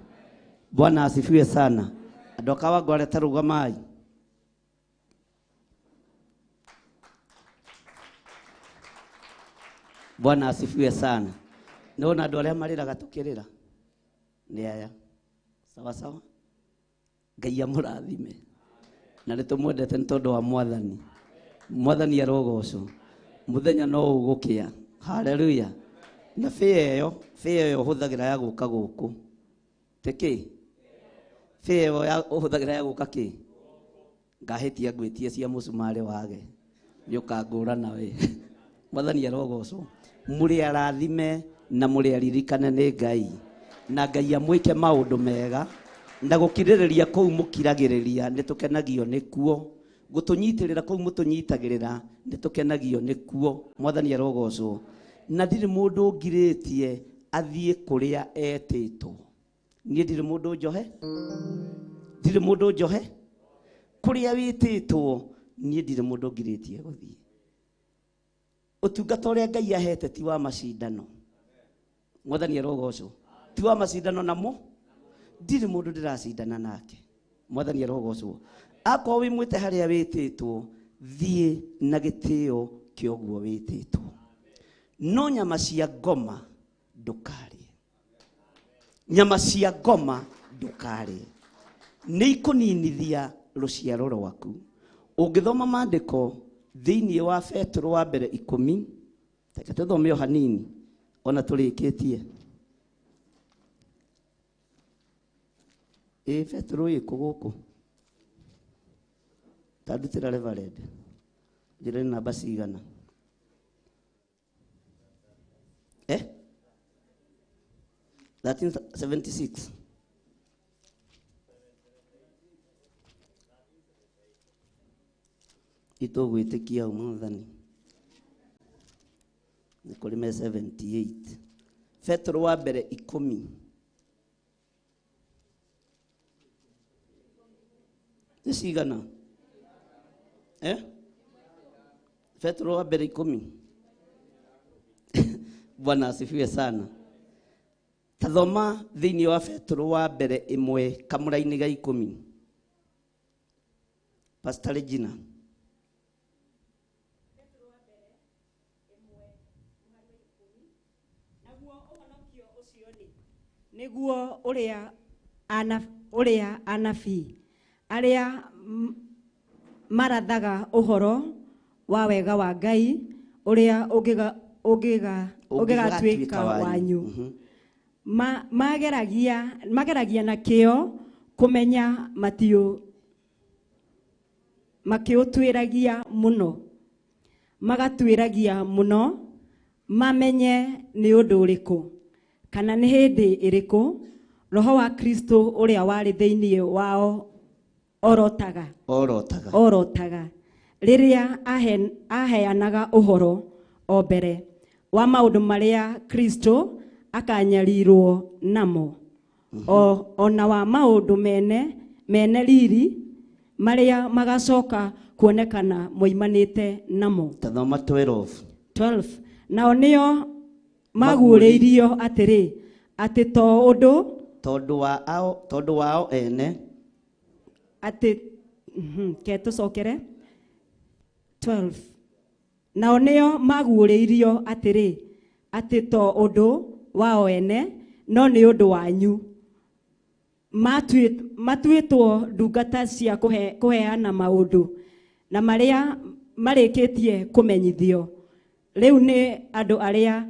Bwana asifiwe sana. Andũ a Kawangware ta rũgamai. Bwana asifiwe sana. Nĩwona andũ arĩa marĩraga tũkĩrĩra nĩ aya. Sawa sawa. Ngai amũrathime. Na nĩ tũmwendete nĩ tondũ wa Mwathani. Mwathani arogocwo. Mũthenya no ũgũkĩa. Haleluya. Na bĩa ĩyo ũhũthagĩra ya gũka gũkũ. Tĩkĩ? Bĩa ĩyo ũhũthagĩra ya gũka kĩ? Ngahĩtia ngwĩtie cia mũcumarĩ wage. Nĩ ũkangũra nawe. Mwathani arogocwo. Mũrĩ arathime na mũrĩ aririkane nĩ Ngai. Na Ngai amwĩke maũndũ mega. Na gũkirĩrĩria kũu mũkiragĩrĩria nĩ tũkenagio nĩkuo. Gũtũnyitĩrĩra kũu mũtũnyitagĩrĩra nĩ tũkenagio nĩkuo. Mwathani arogocwo. Na ndirĩ mũndũ ũngirĩtie athiĩ kũrĩa etĩtwo. Niĩ ndirĩ mũndũ njohe. Ndirĩ mũndũ njohe. Kũrĩa wĩtĩtwo niĩ ndirĩ mũndũ ũngirĩtie gũthiĩ. Ũtungata ũrĩa Ngai ahete ti wa macindano. Mwathani arogocwo. Ti wa macindano namo. Ndirĩ mũndũ ndĩracindana nake. Mwathani arogocwo. Akorwo wĩ mwĩte harĩa wĩtĩtwo, thiĩ na gĩtĩo kĩa ũguo wĩtĩtwo. No nyama cia ngoma ndũkarĩe. Nyama cia ngoma ndũkarĩe. Nĩ ikũninithia rũciaro rwaku. Ũngĩthoma maandĩko thĩinĩ wa Petero wa mbere 10, reke tũthome o hanini ona tũrĩkĩtie. Ĩ Petero ĩkũ gũkũ? Tandutĩra Reverend. Njĩre nĩ namba cigana? 1376. Itũgwĩtĩkia Mwathani. Nĩ kũrĩ me 78. Petero wa mbere 10. Nĩ cigana? Petero wa mbere 10. Bwana asifiwe sana. Tathoma thĩinĩ wa Petero wa mbere 1 kamũra-inĩ ga 10. Pastor Regina. Nĩguo ũrĩa anabii arĩa marathaga ũhoro wa wega wa Ngai ũrĩa ũngĩgatuĩka wanyu. Mageragia na kĩo kũmenya matiu makĩũtuĩragia mũno, magatuĩragia mũno mamenye nĩ ũndũ ũrĩkũ kana nĩ hĩndĩ ĩrĩkũ roho wa Kristo ũrĩa warĩ thĩinĩ wao orotaga orotaga orotaga rĩrĩa aheanaga ũhoro o mbere wa maũndũ marĩa Kristo akanyarirwo namo, ona wa maũndũ mene riri marĩa magacoka kuonekana moimanĩte namo. Tathoma 12. 12. Nao nĩo maguũrĩirio atĩrĩ atĩ to ũndũ tondũ wao ene atĩ ke tũcokere 12. Nao nĩo maguũrĩirio atĩrĩ atĩ to ũndũ wao ene no nĩ ũndũ wanyu matuĩtwo ndungata cia kũheana maũndũ na marĩa marĩkĩtie kũmenyithio rĩu nĩ andũ arĩa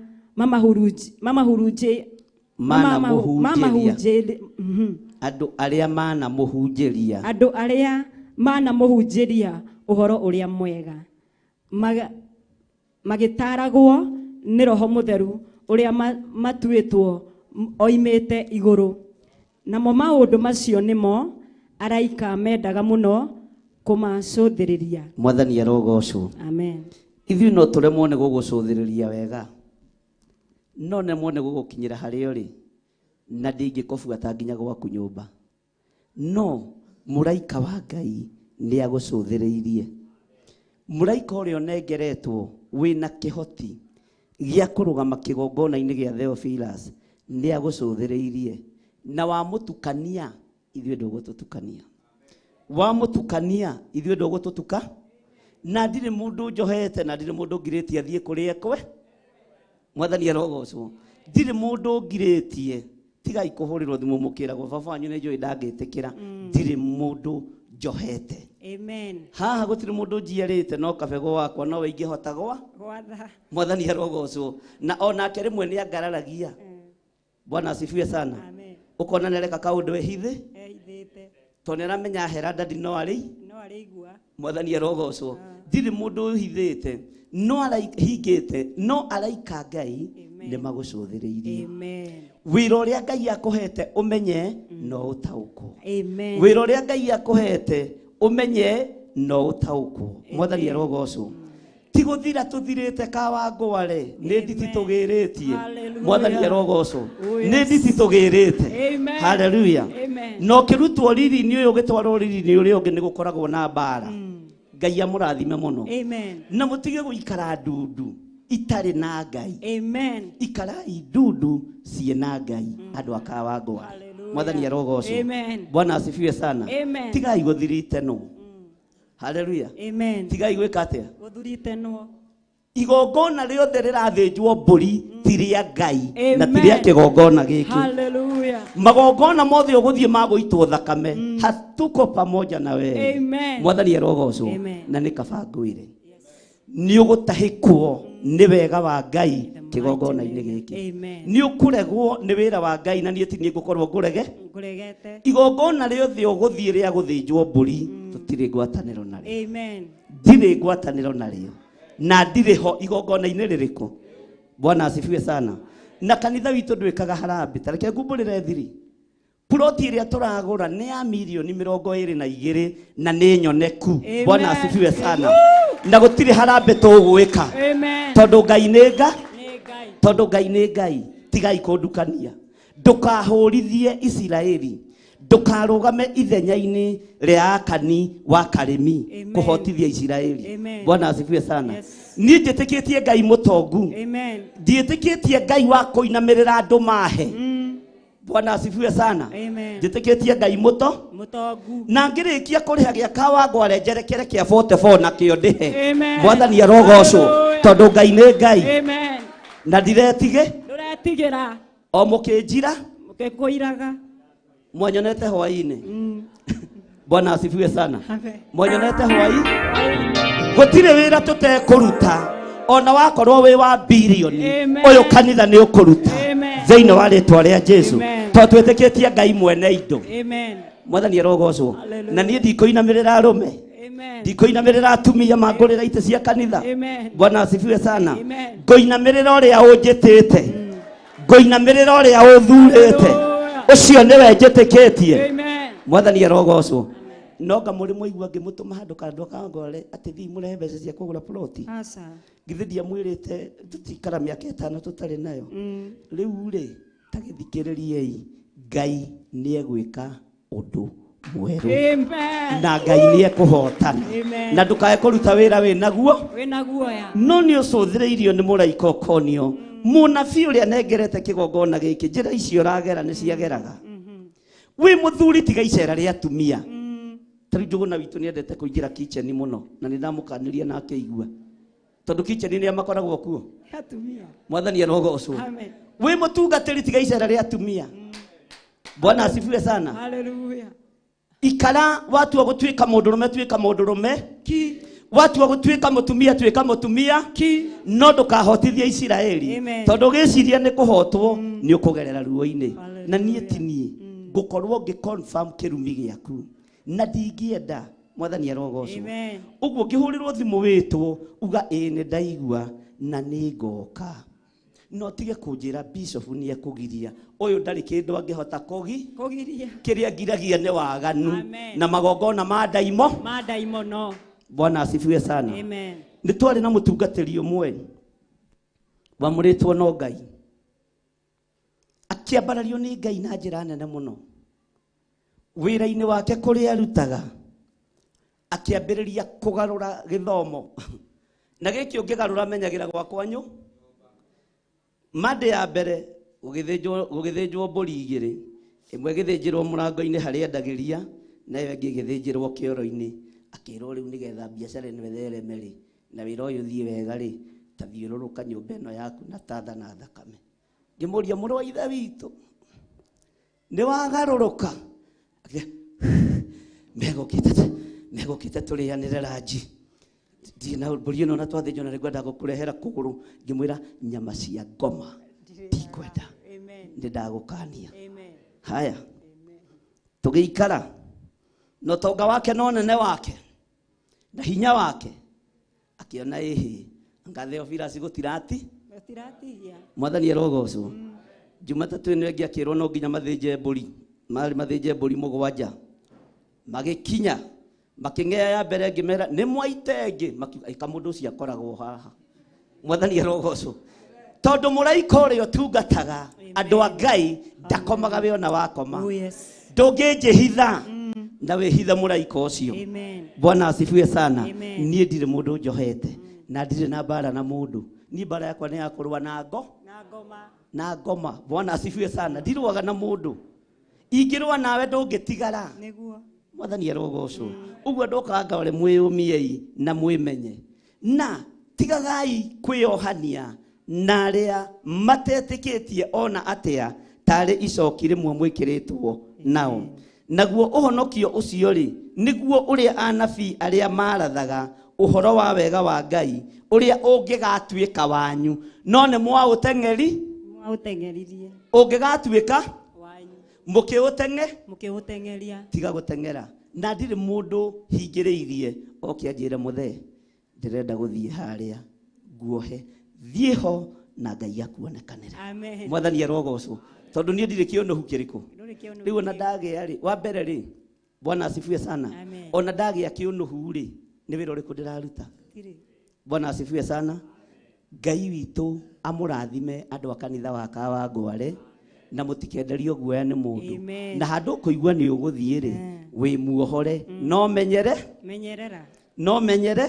andũ arĩa manamũhunjĩria, andũ arĩa manamũhunjĩria ũhoro ũrĩa mwega magĩtaragwo nĩ Roho Mũtheru ũrĩa matuĩtwo oimĩte igũrũ. Namo maũndũ macio nĩmo araika mendaga mũno kũmacũthĩrĩria. Mwathani arogocwo. Amen. Ithuĩ no tũremwo nĩ gũgũcũthĩrĩria wega, no nemwo nĩ gũgũkinyĩra harĩa ũrĩ na ndingĩkũbuata nginya gwaku nyũmba, no mũraika wa Ngai nĩ agũcũthĩrĩirie. Mũraika ũrĩa ũnengeretwo wĩna kĩhoti gĩa kũrũgama kĩgongona-inĩ gĩa Theophilus nĩ agũcũthĩrĩirie, na wamũtukania ithuĩ ndũgũtũtukania, wamũtukania ithuĩ ndũgũtũtuka. Na ndirĩ mũndũ njohete na ndirĩ mũndũ ngirĩtie athiĩ kũrĩa ekwe. Mwathani arogocwo. Ndirĩ mũndũ ngirĩtie, tigai kũhũrĩrwo thimũ mũkĩragwo baba wanyu nĩ njũĩ ndangĩtĩkĩra. Ndirĩ mũndũ njohete. Amen. Haha gũtirĩ mũndũ njiarĩte no kabego wakwa nowe ingĩhota gwatha. Mwathani arogocwo. Na onake rĩmwe nĩ angararagia. Bwana asifiwe sana. Amen. Ũkona nĩareka kaũndũ ehithe, ehithĩte, tondũ nĩaramenya hera ndadi no arĩ no arĩigua. Mwathani arogocwo. Ndirĩ mũndũ ũhithĩte no hingĩte no araika Ngai nĩ magũcũthĩrĩirie. Amen. Wĩra ũrĩa Ngai akũhete ũmenye no ũtaũkwo. Amen. Wĩra ũrĩa Ngai akũhete ũmenye no ũtaũkwo. Mwathani arogocwo. Ti gũthira tũthirĩte Kawangware nĩ nditi tũgĩrĩtie. Mwathani arogocwo. Nĩ nditi tũgĩrĩte. Hallelujah. Na ũkĩrutwo riri-inĩ ũyũ ũgĩtwarwo riri-inĩ ũrĩa ũngĩ nĩ gũkoragwo na mbara. Ngai amũrathime mũno. Amen. Na mũtige gũikara ndundu itarĩ na Ngai. Amen. Ikarai ndundu ciĩ na Ngai andũ a Kawangware. Mwathani arogocwo. Amen. Bwana asifiwe sana. Amen. Tigai gũthiritenwo. Hallelujah. Amen. Tigai gwĩka atĩa? Gũthuritenwo. Igongona rĩothe rĩrathĩnjwo mbũri ti rĩa Ngai na ti Amen. rĩa kĩgongona gĩkĩ. Hallelujah. Magongona mothe ũgũthiĩ magũitwo thakame hatuko pamoja na wewe. Amen. Mwathani arogocwo. Amen. Na nĩ kaba ngwĩre nĩ ũgũtahĩkwo nĩ wega wa Ngai kĩgongona-inĩ gĩkĩ. Amen. Nĩ ũkũregwo nĩ wĩra wa Ngai na niĩ ti niĩ ngũkorwo ngũrege. Ngũregete. Igongona rĩothe ũgũthiĩ rĩa gũthĩnjwo mbũri tũtirĩ ngwatanĩro narĩo. Amen. Ndirĩ ngwatanĩro narĩo na ndirĩ ho igongona-inĩ rĩrĩkũ. Bwana asifiwe sana. Na kanitha witũ ndwĩkaga harambĩ. Ta reke ngumbũrĩre thiri. Ploti ĩrĩa tũragũra nĩ ya mirioni 22 na nĩ nyoneku. Amen. Bwana asifiwe sana. Na gũtirĩ harambĩ tũgwĩka. Amen. Tondũ Ngai nĩ Ngai. Nĩ Ngai. Tondũ Ngai nĩ Ngai. Tigai kũndukania. Ndũkahũrithie Isiraeli. Ndũkarũgame ithenya-inĩ rĩa Akani wa Karĩmi Amen. kũhotithia Isiraeli. Amen. Bwana asifiwe sana. Yes. Niĩ njĩtĩkĩtie Ngai mũtongu. Amen. Ndiĩtĩkĩtie Ngai wa kũinamĩrĩra andũ mahe. Bwana asifiwe sana. Amen. Njĩtĩkĩtie Ngai mũtongu. Na ngĩrĩkia kũrĩha gĩa Kawangware njerekere kĩa 44 nakĩo ndĩhe. Amen. Mwathani arogocwo Hallelujah. tondũ Ngai nĩ Ngai. Amen. Na ndiretige Ndũretigĩra. o mũkĩnjira Mũkĩkũiraga. mwanyonete hwaĩ-inĩ. Bwana asifiwe sana. Amen. Mwanyonete hwaĩ gũtirĩ wĩra tũtekũruta ona wakorwo wĩ wa bilioni Amen. ũyũ kanitha nĩ ũkũruta. Amen. Thĩinĩ wa rĩtwa rĩa Jesu. Amen. Tondũ twĩtĩkĩtie Ngai mwene indo. Amen. Mwathani arogocwo. Hallelujah. Na niĩ ndikũinamĩrĩra arũme. Amen. Ndikũinamĩrĩra atumia mangũrĩra itĩ cia kanitha. Amen. Bwana asifiwe sana. Amen. Ngũinamĩrĩra ũrĩa ũnjĩtĩte. Ngũinamĩrĩra ũrĩa ũthurĩte. Ũcio nĩwe njĩtĩkĩtie. Amen. Mwathani arogocwo. No nga mũrĩ mwaigua ngĩmũtũma handũ kandũ kangore atĩ thiĩ mũrehe mbeca cia kũgũra ploti. Aca. Githĩ ndiamwĩrĩte tũtikara mĩaka ĩtano tũtarĩ nayo. Rĩu rĩ ta gĩthikĩrĩriei Ngai nĩegwĩka ũndũ mwerũ. Amen. Na Ngai nĩekũhotana. Amen. Na ndũkae kũruta wĩra wĩ naguo. Wĩna guoya. No nĩ ũcũthĩrĩirio nĩ mũraika ũkonio. Mũnabii ũrĩa anengerete kĩgongona gĩkĩ njĩra icio ũragera nĩ ciageraga. Wĩ mũthuri tiga icera rĩa atumia. Ta rĩu Njũgũna witũ nĩendete kũingĩra kitchen mũno na nĩ ndamũkanĩria na akĩigua. Tondũ kitchen nĩ makoragwo kuo. Atumia. Mwathani arogocwo. Amen. Wĩ mũtungatĩri tiga icera rĩa atumia. Bwana asifiwe sana. Hallelujah. Ikara watua gũtuĩka mũndũrũme tuĩka mũndũrũme. Watua gũtuĩka mũtumia tuĩka mũtumia. No ndũkahotithie Isiraeli. Amen. Tondũ ũgĩciria nĩ kũhotwo nĩ ũkũgerera ruo-inĩ. Na niĩ ti niĩ ngũkorwo ngĩ confirm kĩrumi gĩaku. Na ndingĩenda Mwathani arogocwo. Amen. Ũguo ngĩhũrĩrwo thimũ wĩtwo uga ĩĩ nĩ ndaigua na nĩ ngoka. No tige kũnjĩra bishop nĩ ekũgiria. Ũyũ ndarĩ kĩndũ angĩhota Kũgiria. kĩrĩa ngiragia nĩ waganu Amen. na magongona ma ndaimo. Ma ndaimono. Bwana asifiwe sana. Amen. Nĩ twarĩ na mũtungatĩri ũmwe wamũrĩtwo no Ngai akĩambarario nĩ Ngai na njĩra nene mũno wĩra-inĩ wake kũrĩa arutaga akĩambĩrĩria kũgarũra gĩthomo na gĩkĩ ũngĩgarũra menyagĩra gwakwa nyũ Monday ya mbere gũgĩthĩnjwo mbũri igĩrĩ ĩmwe ĩgĩthĩnjĩrwo mũrango-inĩ harĩa endagĩria na ĩyo ĩngĩ ĩgĩthĩnjĩrwo kĩoro-inĩ akĩrwo rĩu nĩgetha biacara ĩno ĩthereme rĩ na wĩra ũyũ ũthiĩ wega rĩ ta thiũrũrũka nyũmba ĩno yaku na tatha na thakame ngĩmũria mũrũ wa ithe witũ nĩ wagarũrũka megũkĩte tũrĩanĩre ranji ndirĩ na mbũri ĩno na twathĩnjwo na nĩngwenda gũkũrehera kũgũrũ ngĩmwĩra nyama cia ngoma ndikwenda nĩ ndagũkania haya tũgĩikara na ũtonga wake na ũnene wake na hinya wake akĩona ĩhĩ anga Theophilus gũtirati Gũtiratihia. Mwathani arogocwo. Jumatatũ ĩno ĩngĩ akĩrwo no nginya mathĩnje mbũri marĩ mathĩnje mbũri mũgwanja magĩkinya makĩng'ea ya mbere ngĩmera nĩ mwaite ĩngĩ makiuga ĩka mũndũ ũcio akoragwo haha Mwathani arogocwo tondũ mũraika ũrĩa ũtungataga andũ a Ngai ndakomaga we ona wakoma Oh yes. ndũngĩnjĩhitha na wĩhithe mũraika ũcio. Amen. Bwana asifiwe sana. Amen. Niĩ ndirĩ mũndũ njohete na ndirĩ na mbara na mũndũ niĩ mbara yakwa nĩ ya kũrũa na ngo Na ngoma. na ngoma. Bwana asifiwe sana. Ndirũaga na mũndũ ingĩrũa nawe ndũngĩtigara. Nĩguo. Mwathani arogocwo. Ũguo ndokaga ngore mwĩyũmiei na mwĩmenye na tigagai kwĩyohania na arĩa matetĩkĩtie ona atĩa tarĩ icoki rĩmwe mwĩkĩrĩtwo nao naguo ũhonokio ũcio rĩ nĩguo ũrĩa anabii arĩa marathaga ũhoro wa wega wa Ngai ũrĩa ũngĩgatuĩka wanyu no nĩ mwaũteng'eri Mwaũteng'eririe. ũngĩgatuĩka Wanyu. mũkĩũteng'e Mũkĩũteng'eria. tiga gũteng'era na ndirĩ mũndũ hingĩrĩirie oke anjĩre mũthee ndĩrenda gũthiĩ harĩa nguohe thiĩ ho na Ngai akuonekanĩra. Amen. Mwathani arogocwo tondũ niĩ ndirĩ kĩũnũhu kĩrĩkũ Ndũrĩ kĩũnũhu rĩu ona ndagĩa rĩ wa mbere rĩ Bwana asifiwe sana. Amen. Ona ndagĩa kĩũnũhu rĩ nĩ wĩra ũrĩkũ ndĩraruta? Gũtirĩ. Bwana asifiwe sana. Ngai witũ amũrathime andũ a kanitha wa Kawangware na mũtikenderio guoya nĩ mũndũ Amen. na handũ ũkũigua nĩ ũgũthiĩ rĩ wĩ muohore no menyere Menyerera. no menyere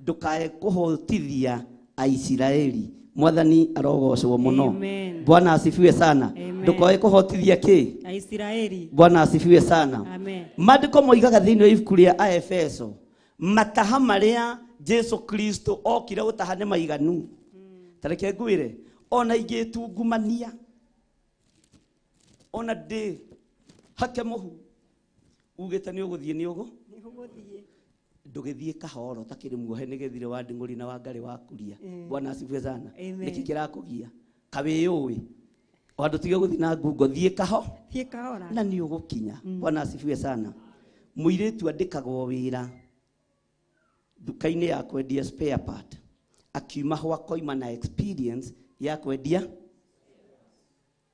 ndũkae kũhotithia Aisiraeli. Mwathani arogocwo mũno. Amen. Bwana asifiwe sana. Amen. Ndũkae kũhotithia kĩ? Aisiraeli. Bwana asifiwe sana. Amen. Maandĩko moigaga thĩinĩ wa ibuku rĩa Aefeso mataha marĩa Jesu Kristo okire gũtaha nĩ maiganu. Ta reke ngwĩre ona ingĩtungumania ona ndĩ hake mũhu ugĩte nĩ ũgũthiĩ nĩ ũgũ Nĩ ũgũthiĩ. ndũgĩthiĩ kahoro ta kĩrĩ muohe nĩ gĩthire wa nding'ũri na wa ngarĩ wa kuria. Bwana asifiwe sana. Amen. Nĩkĩ kĩrakũgia kawĩyũĩ O andũ tige gũthiĩ na ngungo, thiĩ kaho. Thiĩ kahora. Na nĩ ũgũkinya. Bwana asifiwe sana. Mũirĩtu andĩkagwo wĩra nduka-inĩ ya kwendia spare part. Akiuma ho akoima na experience ya kwendia.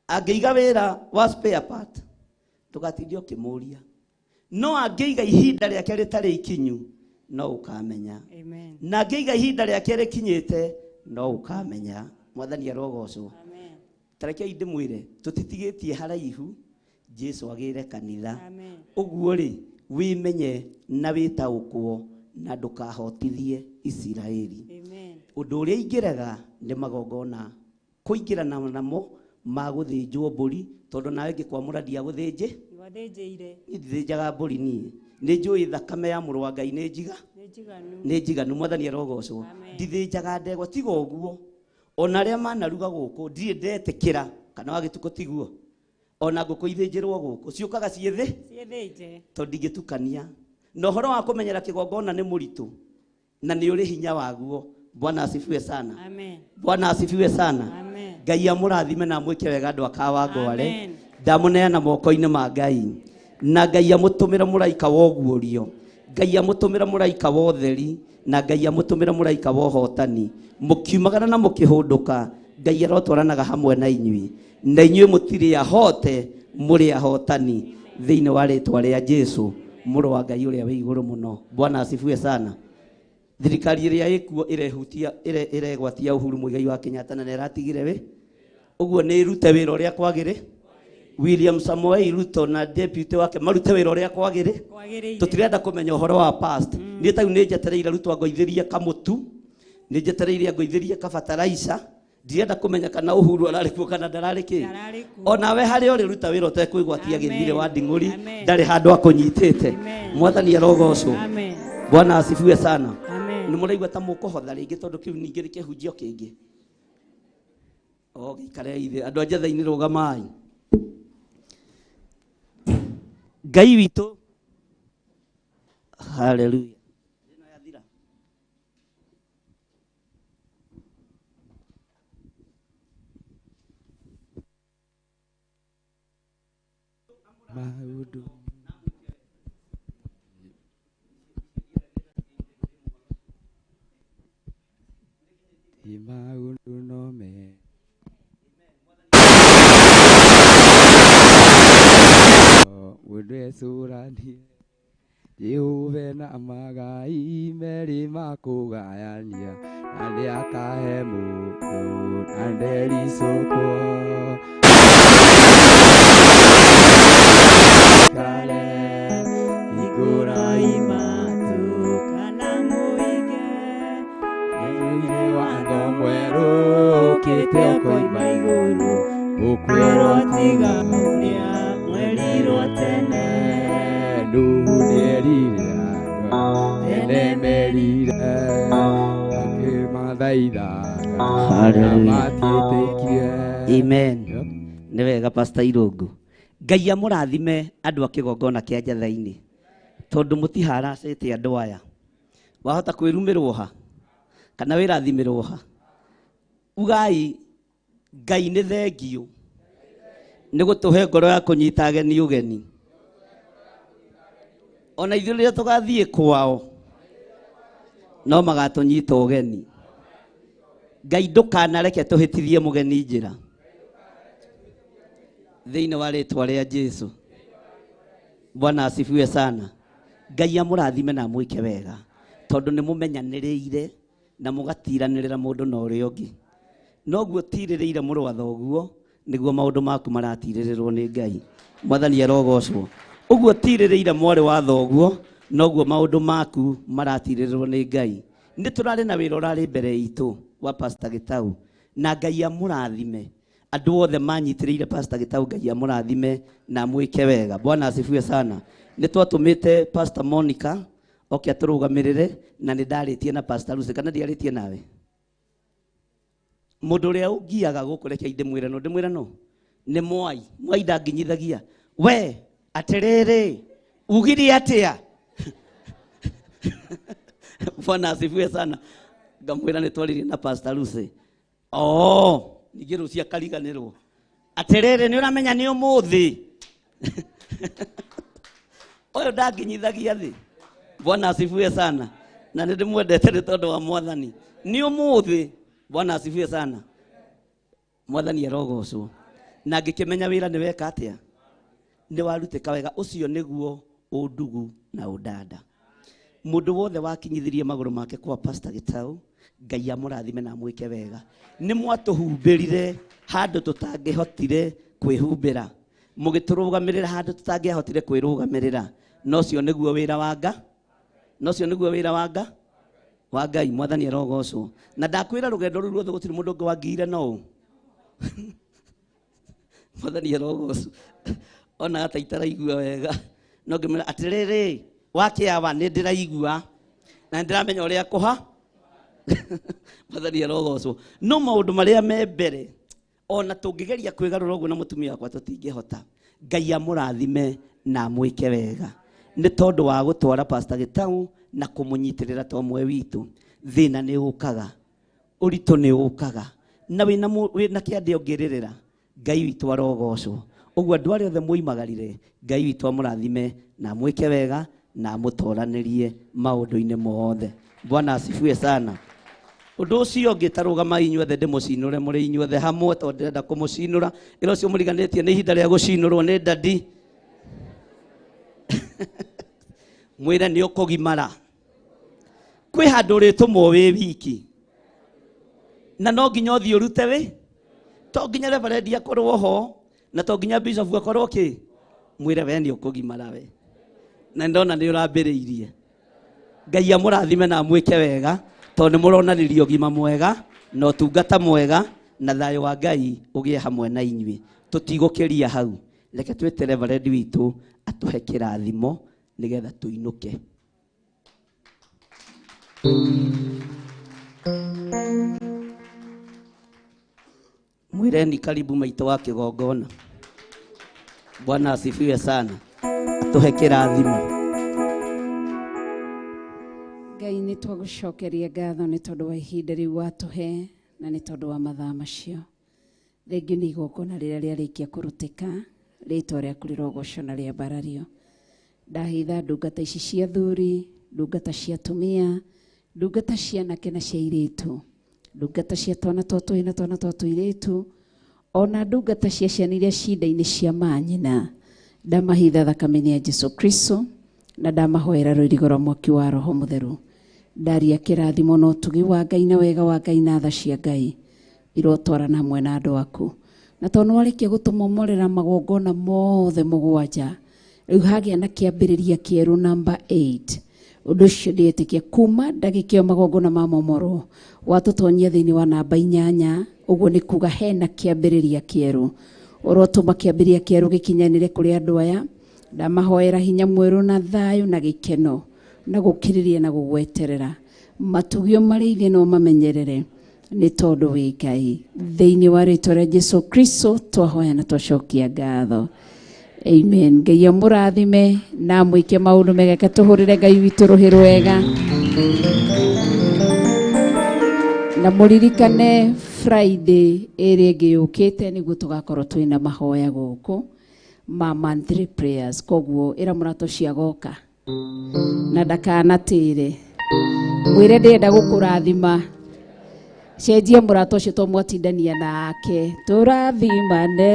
Angĩiga wĩra wa spare part, ndũgatinde ũkĩmũria. No angĩiga ihinda rĩake rĩtarĩ ikinyu, no ũkamenya. Amen. Na angĩiga ihinda rĩake rĩkinyĩte, no ũkamenya. Mwathani arogocwo. Amen. Tarekei ndĩmwĩre, tũtitigĩtie haraihu Jesu agĩre kanitha. Amen. Ũguo rĩ, wĩmenye na wĩtaũkwo na ndũkahotithie Isiraeli. Amen. Ũndũ ũrĩa ingĩrega nĩ magongona kũingĩrana namo ma gũthĩnjwo mbũri, tondũ nawe ngĩkwamũra ndiagũthĩnjĩ. Ndwathĩnjĩire. Niĩ ndithĩnjaga mbũri niĩ. Nĩ njũĩ thakame ya mũrũ wa Ngai nĩ njiga. Nĩ njiganu. Nĩ njiganu, Mwathani arogocwo. Ndithĩnjaga ndegwa, tiga ũguo. Ona arĩa manaruga gũkũ ndirĩ ndetĩkĩra kana wa gĩtukũ tiguo. Ona ngũkũ ithĩnjĩrwo gũkũ ciũkaga ciĩ thĩ, Ciĩthĩnje. tondũ ndingĩtukania. Na ũhoro wa kũmenyera kĩgongona nĩ mũritũ na nĩ ũrĩ hinya waguo. Bwana asifiwe sana. Amen. Bwana asifiwe sana. Amen. Ngai amũrathime na amwĩke wega andũ a Kawangware. Amen. Ndamũneana moko-inĩ ma Ngai. Na Ngai amũtũmĩre mũraika wa ũguũrio. Ngai amũtũmĩre mũraika wa ũtheri. Na Ngai amũtũmĩre mũraika wa ũhotani. Mũkiumagara na mũkĩhũndũka, Ngai arotwaranaga hamwe na inyuĩ. Na inyuĩ mũtirĩ ahote, mũrĩ ahotani. Thĩinĩ wa rĩtwa rĩa Jesu, mũrũ wa Ngai ũrĩa wĩ igũrũ mũno. Bwana asifiwe sana. Thirikari ĩrĩa ĩkuo ĩrehutia, ĩregwatia Uhuru Muigai wa Kenyatta na nĩaratigire wĩ. Ũguo nĩ ĩrute wĩra ũrĩa kwagĩrĩ. William Samoei Ruto na deputy wake marute wĩra ũrĩa kwagĩrĩ. Kwagĩrĩire. Tũtirenda kũmenya ũhoro wa past. Niĩ ta rĩu nĩ njetereire Ruto angoithĩrie kamũtu, nĩ njetereire angoithĩrie kabataraica. Ndirenda kũmenya kana Uhuru ararĩ kuo kana ndararĩ kĩ. Ndararĩ kuo. Onawe harĩa ũrĩ ruta wĩra ũtekwĩgwatia gĩthirĩ wa nding'ũri, Amen. ndarĩ handũ akũnyitĩte. Amen. Mwathani arogocwo. Amen. Bwana asifiwe sana. Amen. Nĩ mũraigua ta mũkũhotha rĩngĩ tondũ kĩu ningĩ nĩ kĩhunjio kĩngĩ. O gĩikare ithe andũ a Njetha-inĩ rũgamai. Ngai witũ. Hallelujah. Ĩno yathira. Maũndũ ti maũndũ no me mũndũ ecũranie Jehova na magai merĩ makũgayania na nĩakahe mũndũ na ndericũkwo. Kale hingũrai matũ kana mũige nĩnyuire watho mwerũ ũkĩte ũkoima igũrũ ũkwĩrwo tiga ũrĩa mwerirwo tene. Nuhu nĩerire andũ tene merire akĩmathaithaga Hallelujah. matiĩtĩkire. Amen. Nĩ wega Pastor Irũngũ. Ngai amũrathime andũ a kĩgongona kĩa Njetha-inĩ tondũ mũtiharacĩte andũ aya. Wahota kwĩrumĩrwo ha kana wĩrathimĩrwo ha. Ugai Ngai nĩ thengiũ nĩ gũtũhe ngoro ya kũnyita ageni ũgeni. Ona ithuĩ rĩrĩa tũgathiĩ kwao no magatũnyita ũgeni. Ngai ndũkanareke tũhĩtithie mũgeni njĩra. Thĩinĩ wa rĩtwa rĩa Jesu. Bwana asifiwe sana. Ngai amũrathime na amwĩke wega tondũ nĩ mũmenyanĩrĩire na mũgatiranĩrĩra mũndũ na ũrĩa ũngĩ. Noguo tirĩrĩire mũrũ wa thoguo nĩguo maũndũ maku maratirĩrĩrwo nĩ Ngai. Mwathani arogocwo. Ũguo tirĩrĩire mwarĩ wa thoguo noguo maũndũ maku maratirĩrĩrwo nĩ Ngai. Nĩ tũrarĩ na wĩra ũrarĩ mbere itũ wa Pastor Gĩtau na Ngai amũrathime. Andũ othe manyitĩrĩire Pastor Gĩtau Ngai amũrathime na amwĩke wega. Bwana asifiwe sana. Nĩ twatũmĩte Pastor Monica oke atũrũgamĩrĩre na nĩ ndarĩtie na Pastor Lucy kana ndiarĩtie nawe. Mũndũ ũrĩa ũngiaga gũkũ reke ndĩmwĩre no ndĩmwĩre no nĩ Mwai. Mwai ndanginyithagia. We atĩrĩrĩ ugire atĩa? Bwana asifiwe sana. Ngamwĩra nĩ twaririe na Pastor Lucy. Oh, ningĩ rũciũ akariganĩrwo. Atĩrĩrĩ, nĩ ũramenya nĩ ũmũthĩ. Ũyũ ndanginyithagia thĩ. Bwana asifiwe sana. Na nĩ ndĩmwendete nĩ tondũ wa Mwathani. Nĩ ũmũthĩ. Bwana asifiwe sana. Mwathani arogocwo. Na ngĩkĩmenya wĩra nĩ weka atĩa? Nĩ warutĩka wega. Ũcio nĩguo ũndugu na ũndanda. Mũndũ wothe wakinyithirie magũrũ make kwa Pastor Gitau, Ngai amũrathime na amwĩke wega. Nĩ mwatũhumbĩrire handũ tũtangĩhotire kwĩhumbĩra. Mũgĩtũrũgamĩrĩra handũ tũtangĩahotire kwĩrũgamĩrĩra. Na ũcio nĩguo wĩra wa Nga. Na ũcio nĩguo wĩra wa Nga. Wa Ngai, Mwathani arogocwo. Na ndakwĩra rũgendo rũu ruothe gũtirĩ mũndũ ũngĩ wangiire no ũ. Mwathani arogocwo. Onaga ta itaraigua wega. No ngĩmwĩra atĩrĩrĩ, wakĩawa nĩ ndĩraigua na nĩ ndĩramenya ũrĩa kũha. Mwathani arogocwo. No maũndũ marĩa me mbere, ona tũngĩgeria kwĩgarũra ũguo na mũtumia wakwa tũtingĩhota. Ngai amũrathime na amwĩke wega. Nĩ tondũ wa gũtwara Pastor Gitau na kũmũnyitĩrĩra ta ũmwe witũ. Thĩna nĩ ũkaga, ũritũ nĩ ũkaga, na wĩna kĩande ũngĩrĩrĩra. Ngai witũ arogocwo. Ũguo andũ arĩa othe mwoimagarire, Ngai witũ amũrathime na amwĩke wega na amũtoranĩrie maũndũ-inĩ mothe. Bwana asifiwe sana. Ũndũ ũcio ũngĩ, ta rũgamai inyuothe ndĩmũcinũre mũrĩ inyuothe hamwe, tondũ ndĩrenda kũmũcinũra. Ĩra ũcio mũriganĩtie nĩ ihinda rĩa gũcinũrwo nĩ dadi. Mwĩre nĩ ũkũgimara. Kwĩ handũ ũrĩtũmwo wĩ wiki, na no nginya ũthiĩ ũrute wĩ, to nginya reverend akorwo ho, na to nginya bishop akorwo kĩ. Mwĩre we nĩ ũkũgimara we, na ndona nĩ ũrambĩrĩirie. Ngai amũrathime na amwĩke wega, tondũ nĩ mũronanirie ũgima mwega na ũtungata mwega, na thayũ wa Ngai ũgĩe hamwe na inyuĩ. Tũtigũkĩria hau, reke twĩte reverend witũ atũhe kĩrathimo nĩgetha tũinũke. Mwireni karibu maitũ wa kĩgongona. Bwana asifiwe sana. Atũhe kĩrathimo. Ngai nĩ twagũcokeria ngatho nĩ tondũ wa ihinda rĩu watũhe na nĩ tondũ wa mathaa macio. Rĩngĩ nĩ igongona rĩrĩa rĩarĩkia kũrutĩka, rĩtwa rĩaku rĩrogocwo na rĩambarario. Ndahitha ndungata ici cia athuri, ndungata cia atumia, ndungata cia anake na cia airĩtu, ndungata cia twana twa tũhĩĩ na twana twa tũirĩtu, ona ndungata cia ciana iria ci nda-inĩ cia manyina. Ndamahitha thakame-inĩ ya Jesu Kristo na ndamahoera rũirigo rwa mwaki wa Roho Mũtheru. Ndaria kĩrathimo na ũtugi wa Ngai na wega wa Ngai na tha cia Ngai irotwarana hamwe na andũ aku. Na tondũ nĩwarĩkia gũtũmomorera magongona mothe mũgwanja, rĩu hagĩa na kĩambĩrĩria kĩerũ namba 8. Ũndũ ũcio ndĩretĩkia kuma ndagĩka ĩyo magongona ma momorwo watũtonyia thĩinĩ wa namba 8, ũguo nĩ kuga hena kĩambĩrĩria kĩerũ. Ũrotũma kĩambĩrĩria kĩerũ gĩkinyanĩre kũrĩ andũ aya. Ndamahoera hinya mwerũ na thayũ na gĩkeno na gũkirĩrĩria na gũgweterera. Matugio marĩithie no mamenyerere nĩ tondũ wĩ Ngai. Thĩinĩ wa rĩtwa rĩa Jesu Kristo twahoya na twacokia ngatho. Amen. Ngai amũrathime na amwĩke maũndũ mega. Reke tũhũrĩre Ngai witũ rũhĩ rwega. Na mũririkane Friday ĩrĩa ĩngĩ yũkĩte nĩguo tũgakorwo twĩna mahoya gũkũ ma monthly prayers. Koguo ĩra mũrata ũcio agoka na ndakanatĩre. Mwĩre ndĩrenda gũkũrathima. Cenjia mũrata ũcio to mwatindania nake. Tũrathimane,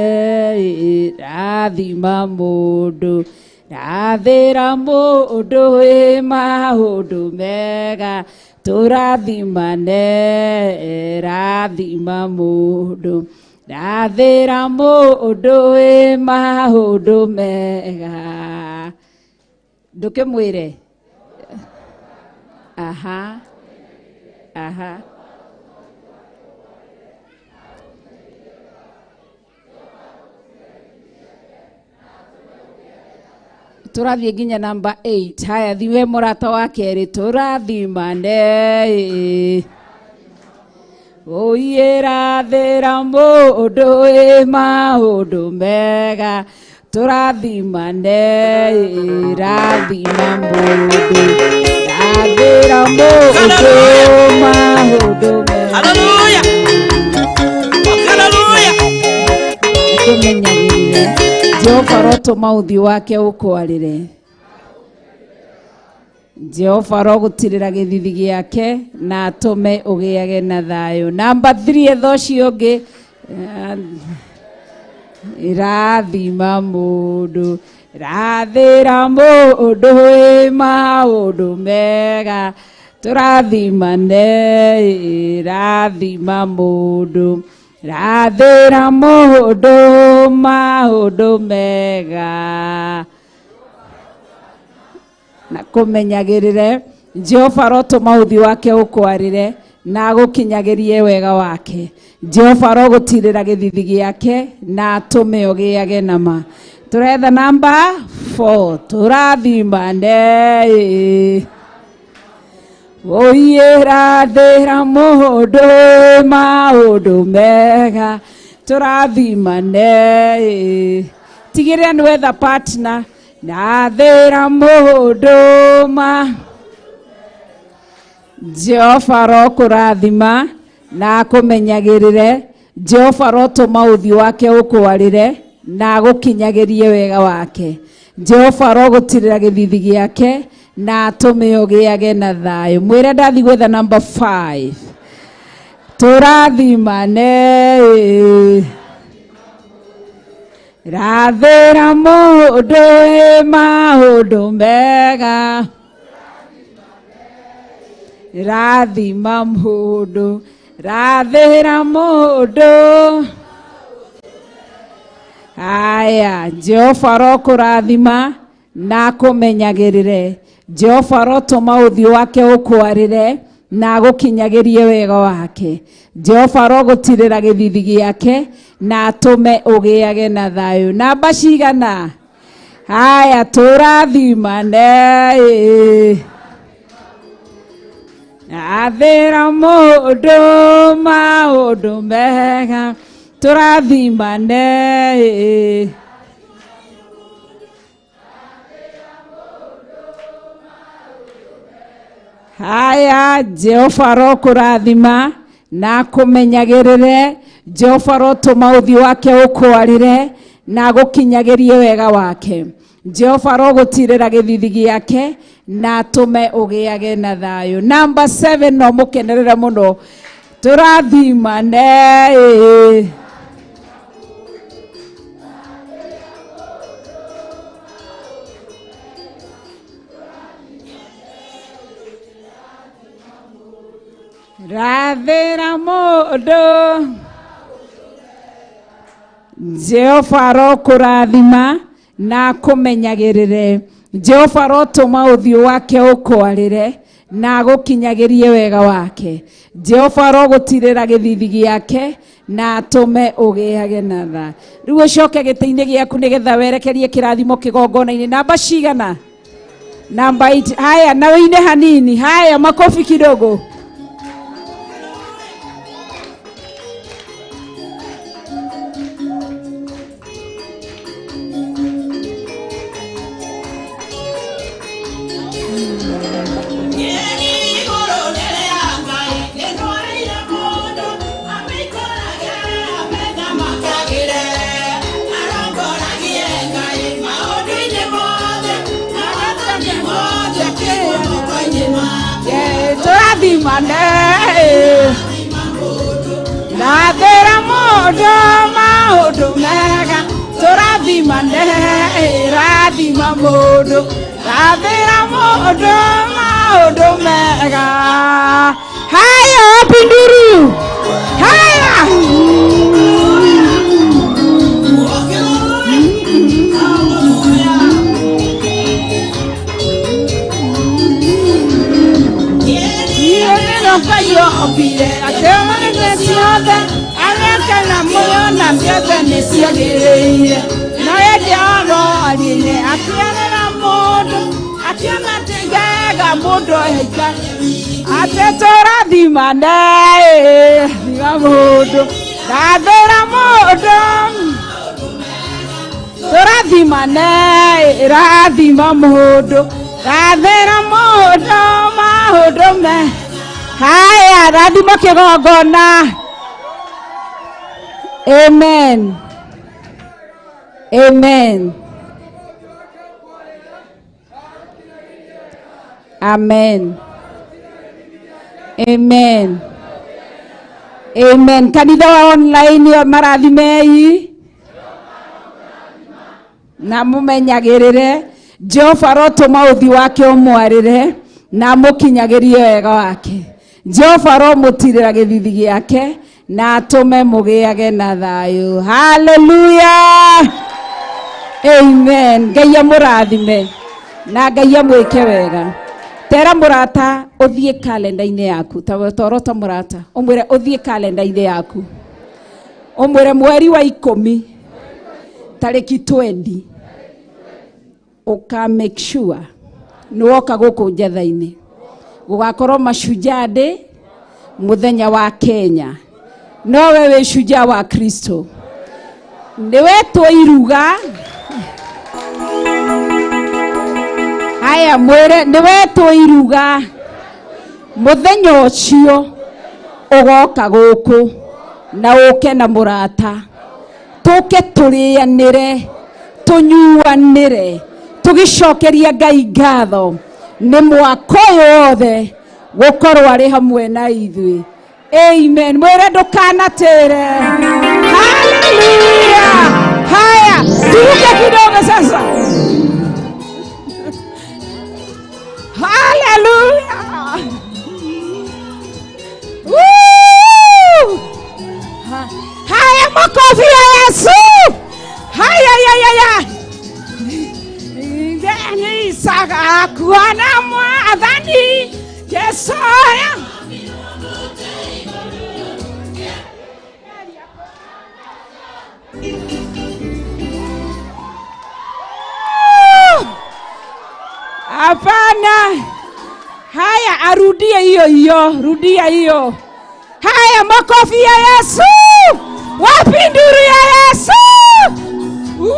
rathima mũndũ, rathĩra mũndũ wĩ maũndũ mega. Tũrathimane, rathima mũndũ, rathĩra mũndũ wĩ maũndũ mega. Ndũkĩmwĩre. Aha. Aha. Tũrathiĩ nginya namba 8. Haya, thiwe mũrata wa kerĩ. Tũrathimane. Ũiyĩrathĩra mũndũ wĩ maũndũ mega. Tũrathimane, rathima mũndũ, rathĩra mũndũ maũndũ mega. Hallelujah. Hallelujah. Arotũma ũthiũ wake ũkwarĩre. Jehova arogũtirĩra gĩthithi gĩake na atũme ũgĩage na thayũ. Namba 3 etha ũcio ũngĩ. Rathima mũndũ, rathĩra mũndũ wĩ maũndũ mega, tũrathimane, rathima mũndũ, rathĩra mũndũ maũndũ mega. Na kũmenyagĩrĩre Jehova arotũma ũthiũ wake ũkwarĩre na agũkinyagĩrie wega wake. Jehova arogũtirĩra gĩthithi gĩake na atũme ũgĩage na ma. Tũretha namba 4 tũrathimane. Ũiyĩrathĩra mũndũ maũndũ mega, tũrathimane. Tigĩrĩra nĩ wetha partner. Rathĩra mũndũ ma. Jehova arokũrathima na akũmenyagĩrĩre. Jehova arotũma ũthiũ wake ũkwarĩre na agũkinyagĩrie wega wake. Jehova arogũtirĩra gĩthithi gĩake na atũme ũgĩage na thayũ. Mwĩre ndathi gwetha namba 5. Tũrathimane. Rathĩra mũndũ wĩ maũndũ mega, rathima mũndũ, rathĩra mũndũ. Aya, Jehova arokũrathima na akũmenyagĩrĩre. Jehova arotũma ũthiũ wake ũkwarĩre na agũkinyagĩrie wega wake. Jehova arogũtirĩra gĩthithi gĩake na atũme ũgĩage na thayũ. Namba cigana? Haya, tũrathimane. Rathĩra mũndũ maũndũ mega, tũrathimane. Haya, Jehova arokũrathima na akũmenyagĩrĩre. Jehova arotũma ũthiũ wake ũkwarĩre na agũkinyagĩrie wega wake. Jehova arogũtirĩra gĩthithi gĩake na atũme ũgĩage na thayũ. Namba 7 no mũkenerere mũno. Tũrathimane. Rathĩra mũndũ. Jehova arokũrathima na akũmenyagĩrĩre. Jehova arotũma ũthiũ wake ũkwarĩre na agũkinyagĩrie wega wake. Jehova arogũtirĩra gĩthithi gĩake na atũme ũgĩage na tha. Rĩu ũcoke gĩtĩ-inĩ gĩaku nĩgetha werekerie kĩrathimo kĩgongona-inĩ. Namba cigana? Namba 8. Haya, na wĩine hanini. Haya, makofi kidogo. Tũrathimane. Rathĩra mũndũ maũndũ mega, tũrathimane. Rathima mũndũ, rathĩra mũndũ maũndũ mega. Haya, pinduru. Haya. Tũrathimane, thima mũndũ, rathĩra mũndũ, tũrathimane, rathima mũndũ, rathĩra mũndũ maũndũ me. Haya, rathima kĩgongona. Amen. Amen. Amen. Amen. Amen. Kanitha wa online marathimei na mumenyagirire Jehova arotũma ũthiũ wake ũmwarĩre na amũkinyagĩrie wega wake. Jehova aromũtirĩra gĩthithi gĩake na atũme mũgĩage na thayũ. Hallelujah. Amen. Ngai amũrathime na Ngai amwĩke wega. Tera mũrata ũthiĩ kalenda-inĩ yaku, ta torota mũrata ũmwĩre ũthiĩ kalenda-inĩ yaku, ũmwĩre mweri wa 10 tarĩki 20 uka make sure nĩwoka gũkũ njetha-inĩ gũgakorwo Mashujaa Day mũthenya wa Kenya. Nowe wĩ shujaa wa Kristo, nĩwetwo iruga. Haya mwĩre nĩwetwo iruga mũthenya ũcio ũgoka gũkũ na ũke na mũrata, tũke tũrĩanĩre tũnyuanĩre tũgĩcokeria Ngai ngatho nĩ mwaka ũyũ wothe gũkorwo arĩ hamwe na ithuĩ. Amen. Mwĩre ndũkanatĩre. Hallelujah. Haya turuke kidogo sasa. Hallelujah. Woo! Haya makofi ya Yesu. Haya ya ya ya. Ndani saka kuona mwadhani Yesu. Hapana. Haya arudie hiyo hiyo, rudia hiyo. Haya makofi ya Yesu. Wapi nduru ya Yesu? Woo!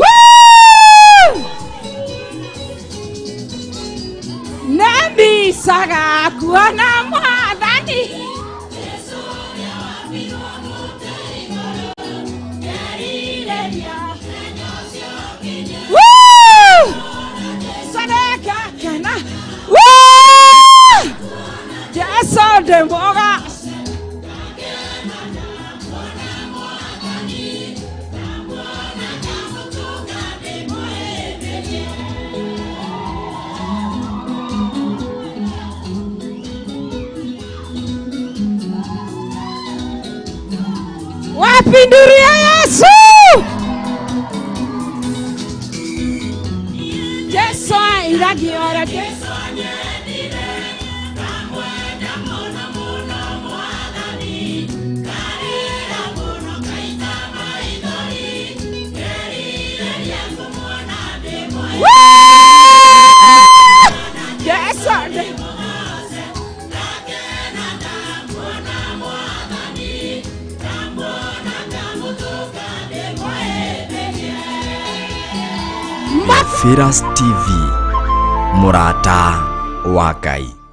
Woo! Nami saga kuona mwadhani. Demboga. Wapi nduru ya Yesu? Yesu iragiora Yesu. Fearless TV, Murata wa Ngai.